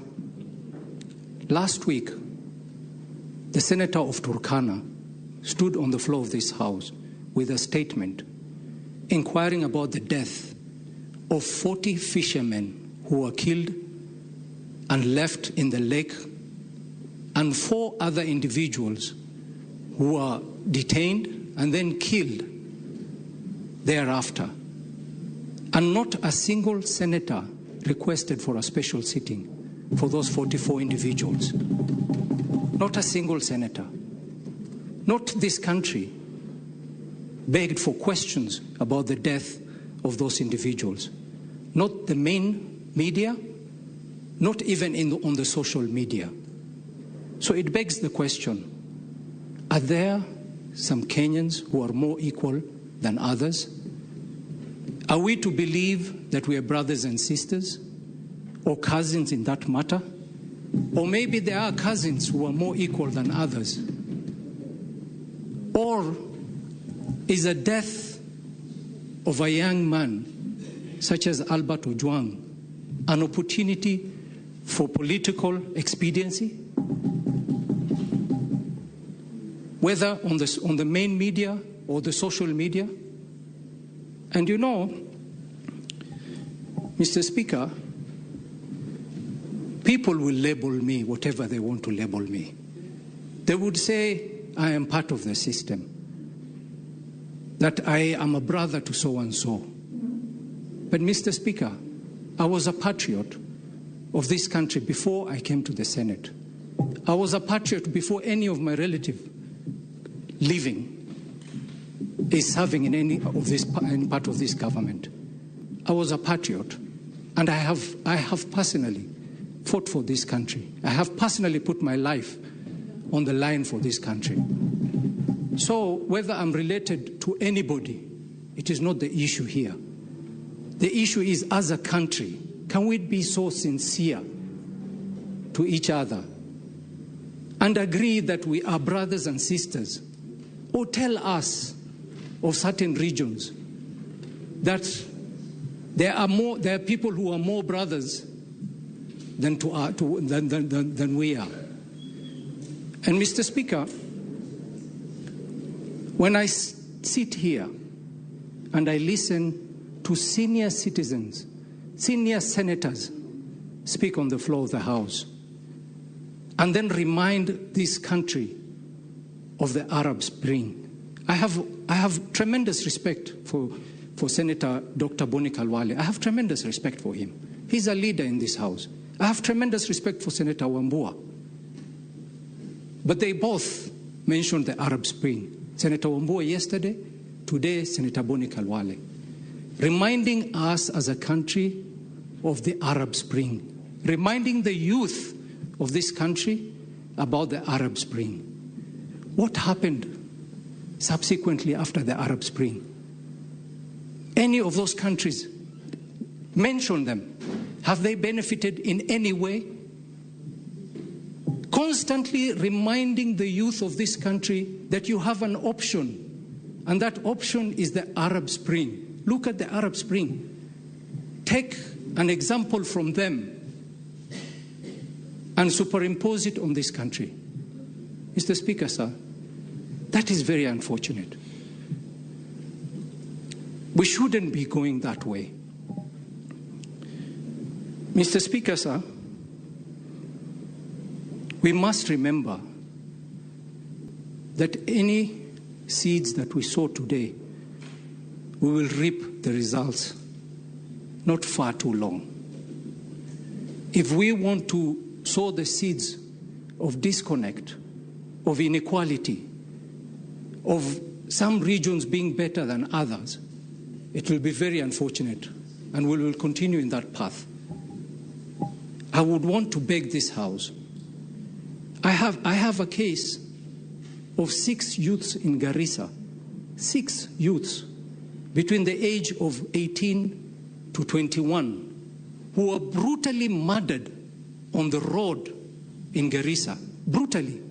last week, the Senator of Turkana stood on the floor of this House with a statement inquiring about the death of 40 fishermen who were killed and left in the lake, and 4 other individuals who were detained and then killed thereafter. And not a single senator requested for a special sitting for those 44 individuals. Not a single senator. Not this country begged for questions about the death of those individuals. Not the main media, not even on the social media. So it begs the question, are there some Kenyans who are more equal than others? Are we to believe that we are brothers and sisters, or cousins in that matter? Or maybe there are cousins who are more equal than others. Or is the death of a young man such as Albert Ojwang an opportunity for political expediency? Whether on the main media or the social media? And you know, Mr. Speaker, people will label me whatever they want to label me. They would say I am part of the system, that I am a brother to so-and-so. But Mr. Speaker, I was a patriot of this country before I came to the Senate. I was a patriot before any of my relatives living is serving in any of this in part of this government. I was a patriot, and I have personally fought for this country. I have personally put my life on the line for this country. So whether I'm related to anybody, it is not the issue here. The issue is, as a country, can we be so sincere to each other and agree that we are brothers and sisters, or tell us of certain regions that there are people who are more brothers than we are. And Mr. Speaker, when I sit here and I listen to senior citizens, senior senators speak on the floor of the House, and then remind this country of the Arab Spring. I have tremendous respect for Senator Dr. Boni Khalwale. I have tremendous respect for him. He's a leader in this House. I have tremendous respect for Senator Wambua. But they both mentioned the Arab Spring. Senator Wambua yesterday, today Senator Boni Khalwale, reminding us as a country of the Arab Spring, reminding the youth of this country about the Arab Spring. What happened subsequently after the Arab Spring? Any of those countries, mention them. Have they benefited in any way? Constantly reminding the youth of this country that you have an option, and that option is the Arab Spring. Look at the Arab Spring. Take an example from them and superimpose it on this country. Mr. Speaker, sir, that is very unfortunate. We shouldn't be going that way. Mr. Speaker, sir, we must remember that any seeds that we sow today, we will reap the results not far too long. If we want to sow the seeds of disconnect, of inequality, of some regions being better than others, It will be very unfortunate, and we will continue in that path. I would want to beg this House. I have a case of 6 youths in Garissa, 6 youths between the age of 18 to 21 who were brutally murdered on the road in Garissa, brutally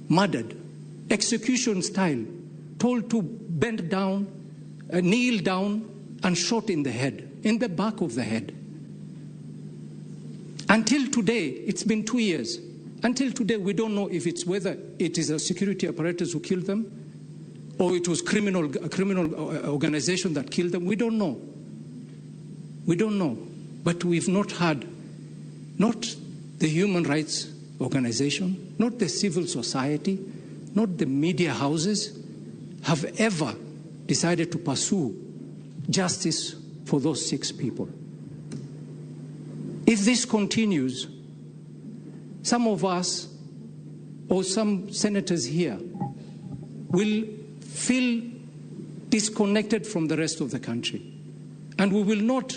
murdered, execution style, told to bend down, kneel down, and shot in the head, in the back of the head. Until today, it's been 2 years. Until today, we don't know if it's whether it is a security apparatus who killed them or it was a criminal organization that killed them. We don't know. We don't know. But we've not had, not the human rights organization, not the civil society, not the media houses have ever decided to pursue justice for those 6 people. If this continues, some of us or some senators here will feel disconnected from the rest of the country. And we will not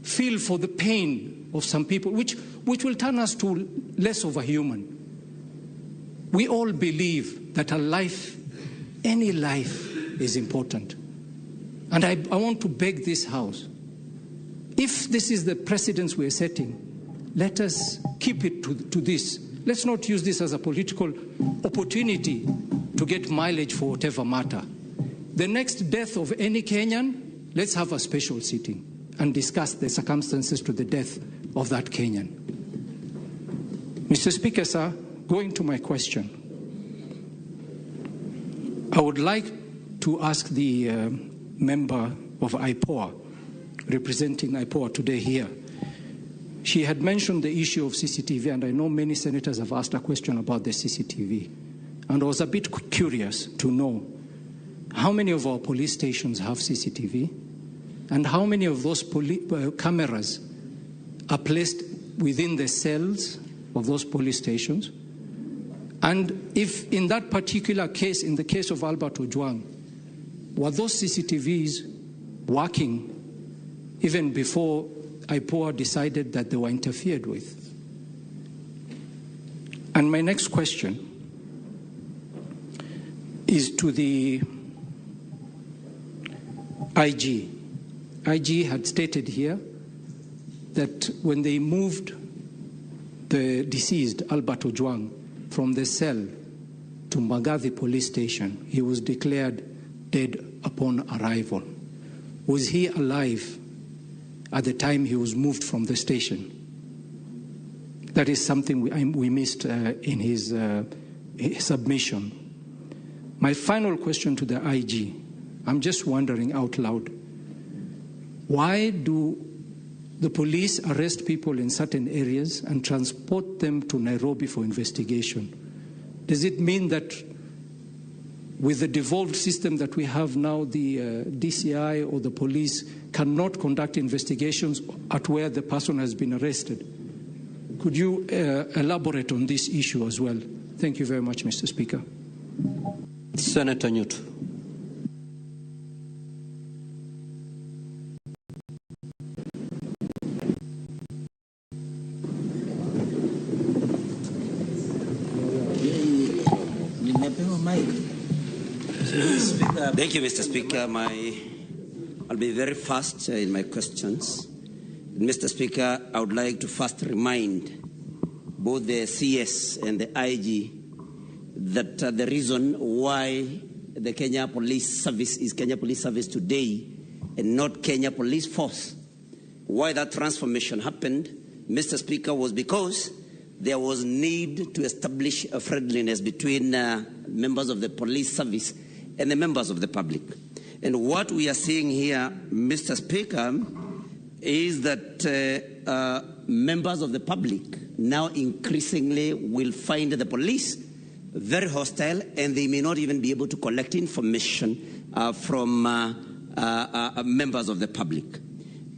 feel for the pain of some people, which will turn us to less of a human. We all believe that a life, any life, is important. And I want to beg this House, if this is the precedence we are setting, let us keep it to this. Let's not use this as a political opportunity to get mileage for whatever matter. The next death of any Kenyan, let's have a special sitting and discuss the circumstances to the death of that Kenyan. Mr. Speaker, sir, going to my question, I would like to ask the member of IPOA, representing IPOA today here. She had mentioned the issue of CCTV, and I know many senators have asked a question about the CCTV. And I was a bit curious to know how many of our police stations have CCTV, and how many of those cameras are placed within the cells of those police stations. And if in that particular case, in the case of Albert Ojwang, were those CCTVs working even before IPOA decided that they were interfered with? And my next question is to the IG. IG had stated here that when they moved the deceased, Albert Ojwang, from the cell to Mbagathi police station, he was declared dead upon arrival. Was he alive at the time he was moved from the station? That is something we missed in his submission. My final question to the IG, I'm just wondering out loud, why do the police arrest people in certain areas and transport them to Nairobi for investigation? Does it mean that with the devolved system that we have now, the DCI or the police cannot conduct investigations at where the person has been arrested? Could you elaborate on this issue as well? Thank you very much, Mr. Speaker. Senator Nyutu. Thank you, Mr. Speaker. I'll be very fast in my questions. Mr. Speaker, I would like to first remind both the CS and the IG that the reason why the Kenya Police Service is Kenya Police Service today and not Kenya Police Force, why that transformation happened, Mr. Speaker, was because there was need to establish a friendliness between members of the police service and the members of the public. And what we are seeing here, Mr. Speaker, is that members of the public now increasingly will find the police very hostile, and they may not even be able to collect information from members of the public.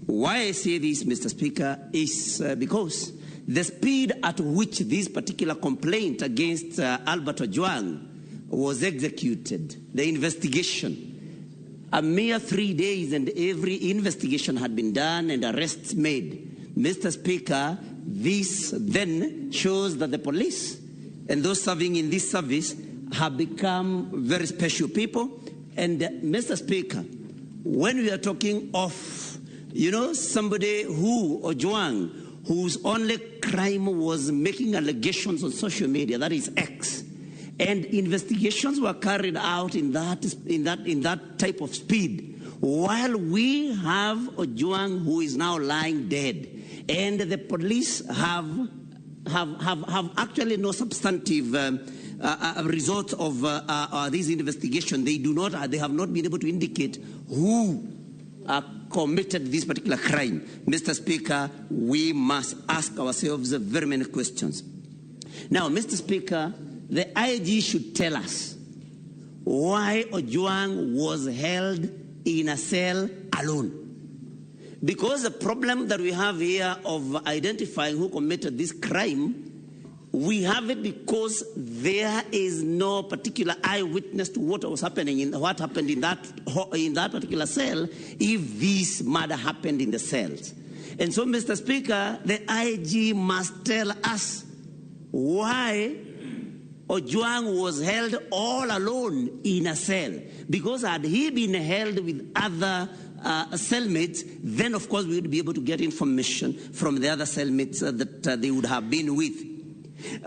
Why I say this, Mr. Speaker, is because the speed at which this particular complaint against Albert Ojwang was executed, the investigation, A mere 3 days and every investigation had been done and arrests made. Mr. Speaker, this then shows that the police and those serving in this service have become very special people. And Mr. Speaker, when we are talking of, you know, somebody who, Ojwang, whose only crime was making allegations on social media, that is X, and investigations were carried out in that type of speed, while we have Ojwang who is now lying dead, and the police have actually no substantive result of this investigation. They do not. They have not been able to indicate who committed this particular crime. Mr. Speaker, we must ask ourselves very many questions. Now, Mr. Speaker, the IG should tell us why Ojwang was held in a cell alone. Because the problem that we have here of identifying who committed this crime, we have it because there is no particular eyewitness to what was happening in what happened in that particular cell, if this murder happened in the cells. And so, Mr. Speaker, the IG must tell us why Ojwang was held all alone in a cell. Because had he been held with other cellmates, then of course we would be able to get information from the other cellmates that they would have been with.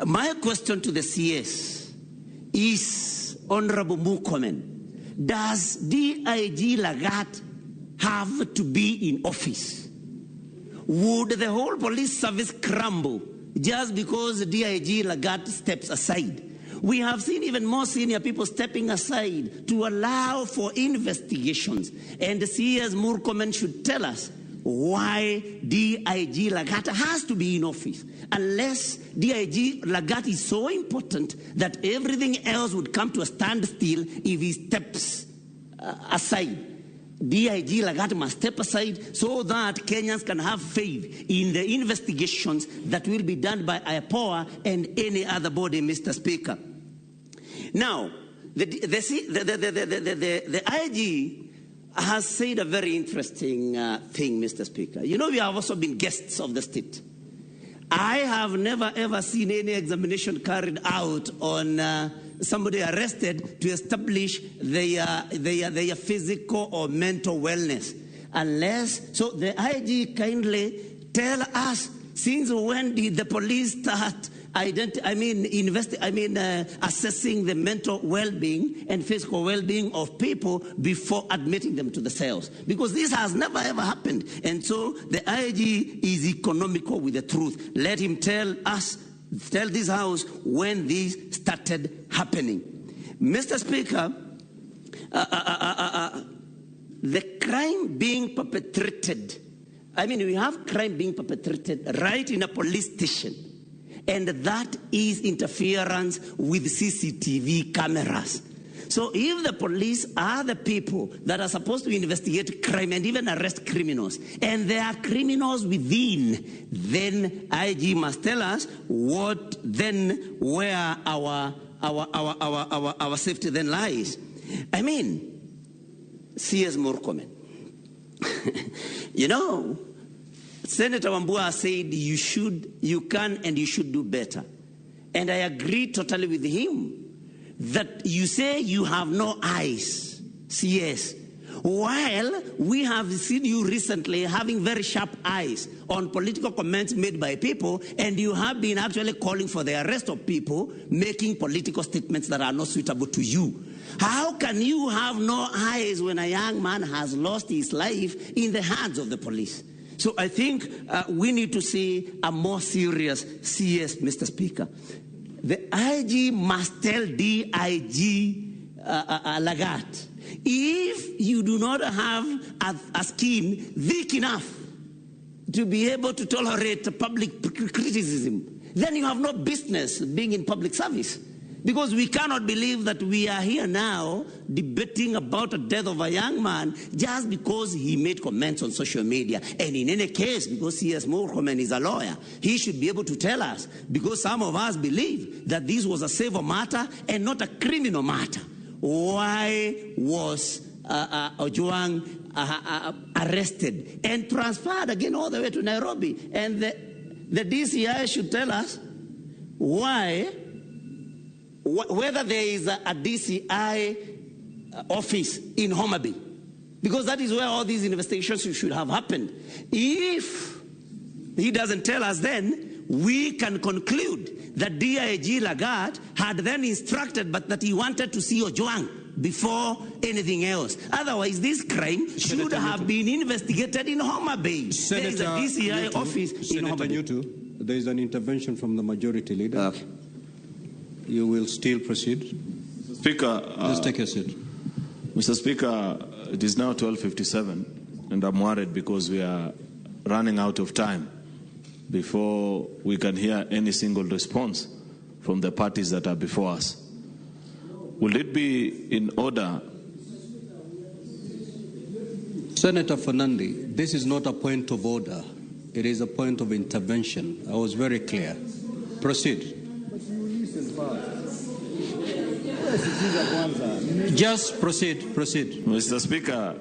My question to the CS is, Honorable Murkomen, does DIG Lagat have to be in office? Would the whole police service crumble just because DIG Lagat steps aside? We have seen even more senior people stepping aside to allow for investigations. And the CS Murkomen should tell us why DIG Lagat has to be in office, unless DIG Lagat is so important that everything else would come to a standstill if he steps aside. DIG Lagat must step aside so that Kenyans can have faith in the investigations that will be done by IPOA and any other body, Mr. Speaker. Now, the IG has said a very interesting thing, Mr. Speaker. You know, we have also been guests of the state. I have never ever seen any examination carried out on somebody arrested to establish their physical or mental wellness. Unless, so the IG kindly tell us, since when did the police start assessing the mental well-being and physical well-being of people before admitting them to the cells? Because this has never ever happened. And so the IG is economical with the truth. Let him tell us, tell this house when this started happening. Mr. Speaker, the crime being perpetrated, I mean, we have crime being perpetrated right in a police station. And that is interference with CCTV cameras. So if the police are the people that are supposed to investigate crime and even arrest criminals, and there are criminals within, then IG must tell us what then, where our safety then lies. I mean, CS Murkomen. You know, Senator Wambua said you should, you can, and you should do better. And I agree totally with him that you say you have no eyes, CS, while we have seen you recently having very sharp eyes on political comments made by people, and you have been actually calling for the arrest of people making political statements that are not suitable to you. How can you have no eyes when a young man has lost his life in the hands of the police? So I think we need to see a more serious CS, Mr. Speaker. The IG must tell DIG Lagat, if you do not have a skin thick enough to be able to tolerate public criticism, then you have no business being in public service. Because we cannot believe that we are here now debating about the death of a young man just because he made comments on social media. And in any case, because C.S. Murkomen is a lawyer, he should be able to tell us, because some of us believe that this was a civil matter and not a criminal matter. Why was Ojwang arrested and transferred again all the way to Nairobi. And the DCI should tell us why, whether there is a DCI office in Homa Bay, because that is where all these investigations should have happened. If he doesn't tell us, then we can conclude that DIG Lagat had then instructed, but that he wanted to see Ojwang before anything else. Otherwise, this crime should have been investigated in Homa Bay. There is a DCI Nyutu, office in Homa Bay. Senator Nyutu, there is an intervention from the majority leader. Okay. You will still proceed. Mr. Speaker, just take a seat. Mr. Speaker, it is now 12:57, and I'm worried because we are running out of time before we can hear any single response from the parties that are before us. Will it be in order? Senator Fernandi, this is not a point of order. It is a point of intervention. I was very clear. Proceed. Just proceed. Mr. Speaker,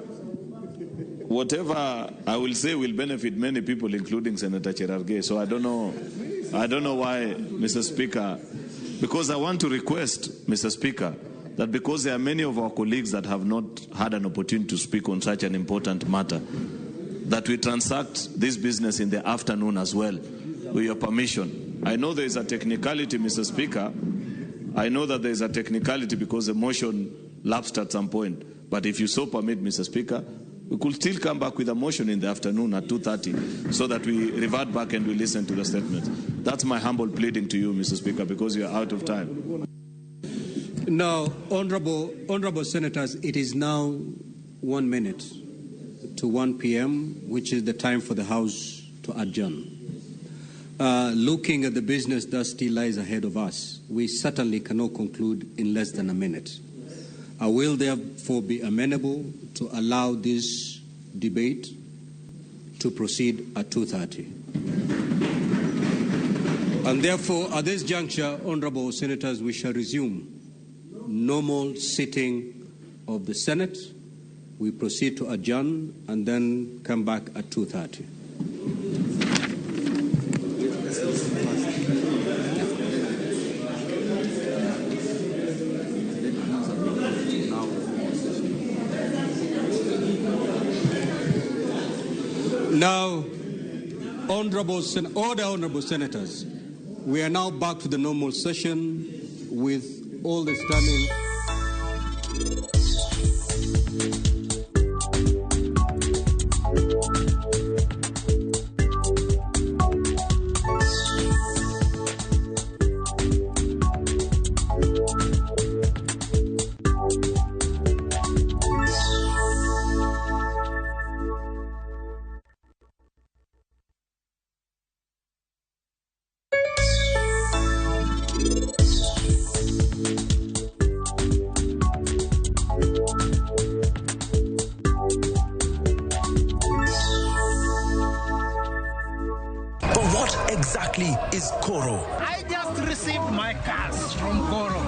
whatever I will say will benefit many people, including Senator Cherargei. So I don't know why, Mr. Speaker, because I want to request, Mr. Speaker, that because there are many of our colleagues that have not had an opportunity to speak on such an important matter, that we transact this business in the afternoon as well, with your permission. I know there is a technicality, Mr. Speaker. I know that there is a technicality because the motion lapsed at some point. But if you so permit, Mr. Speaker, we could still come back with a motion in the afternoon at 2:30 so that we revert back and we listen to the statement. That's my humble pleading to you, Mr. Speaker, because you are out of time. Now, honorable senators, it is now 12:55 p.m., which is the time for the House to adjourn. Looking at the business that still lies ahead of us, we certainly cannot conclude in less than a minute. I will therefore be amenable to allow this debate to proceed at 2:30. And therefore, at this juncture, honorable senators, we shall resume normal sitting of the Senate. We proceed to adjourn and then come back at 2:30. Now, honorable senators, we are now back to the normal session with all the standing. Exactly is Koro. I just received my cash from Koro.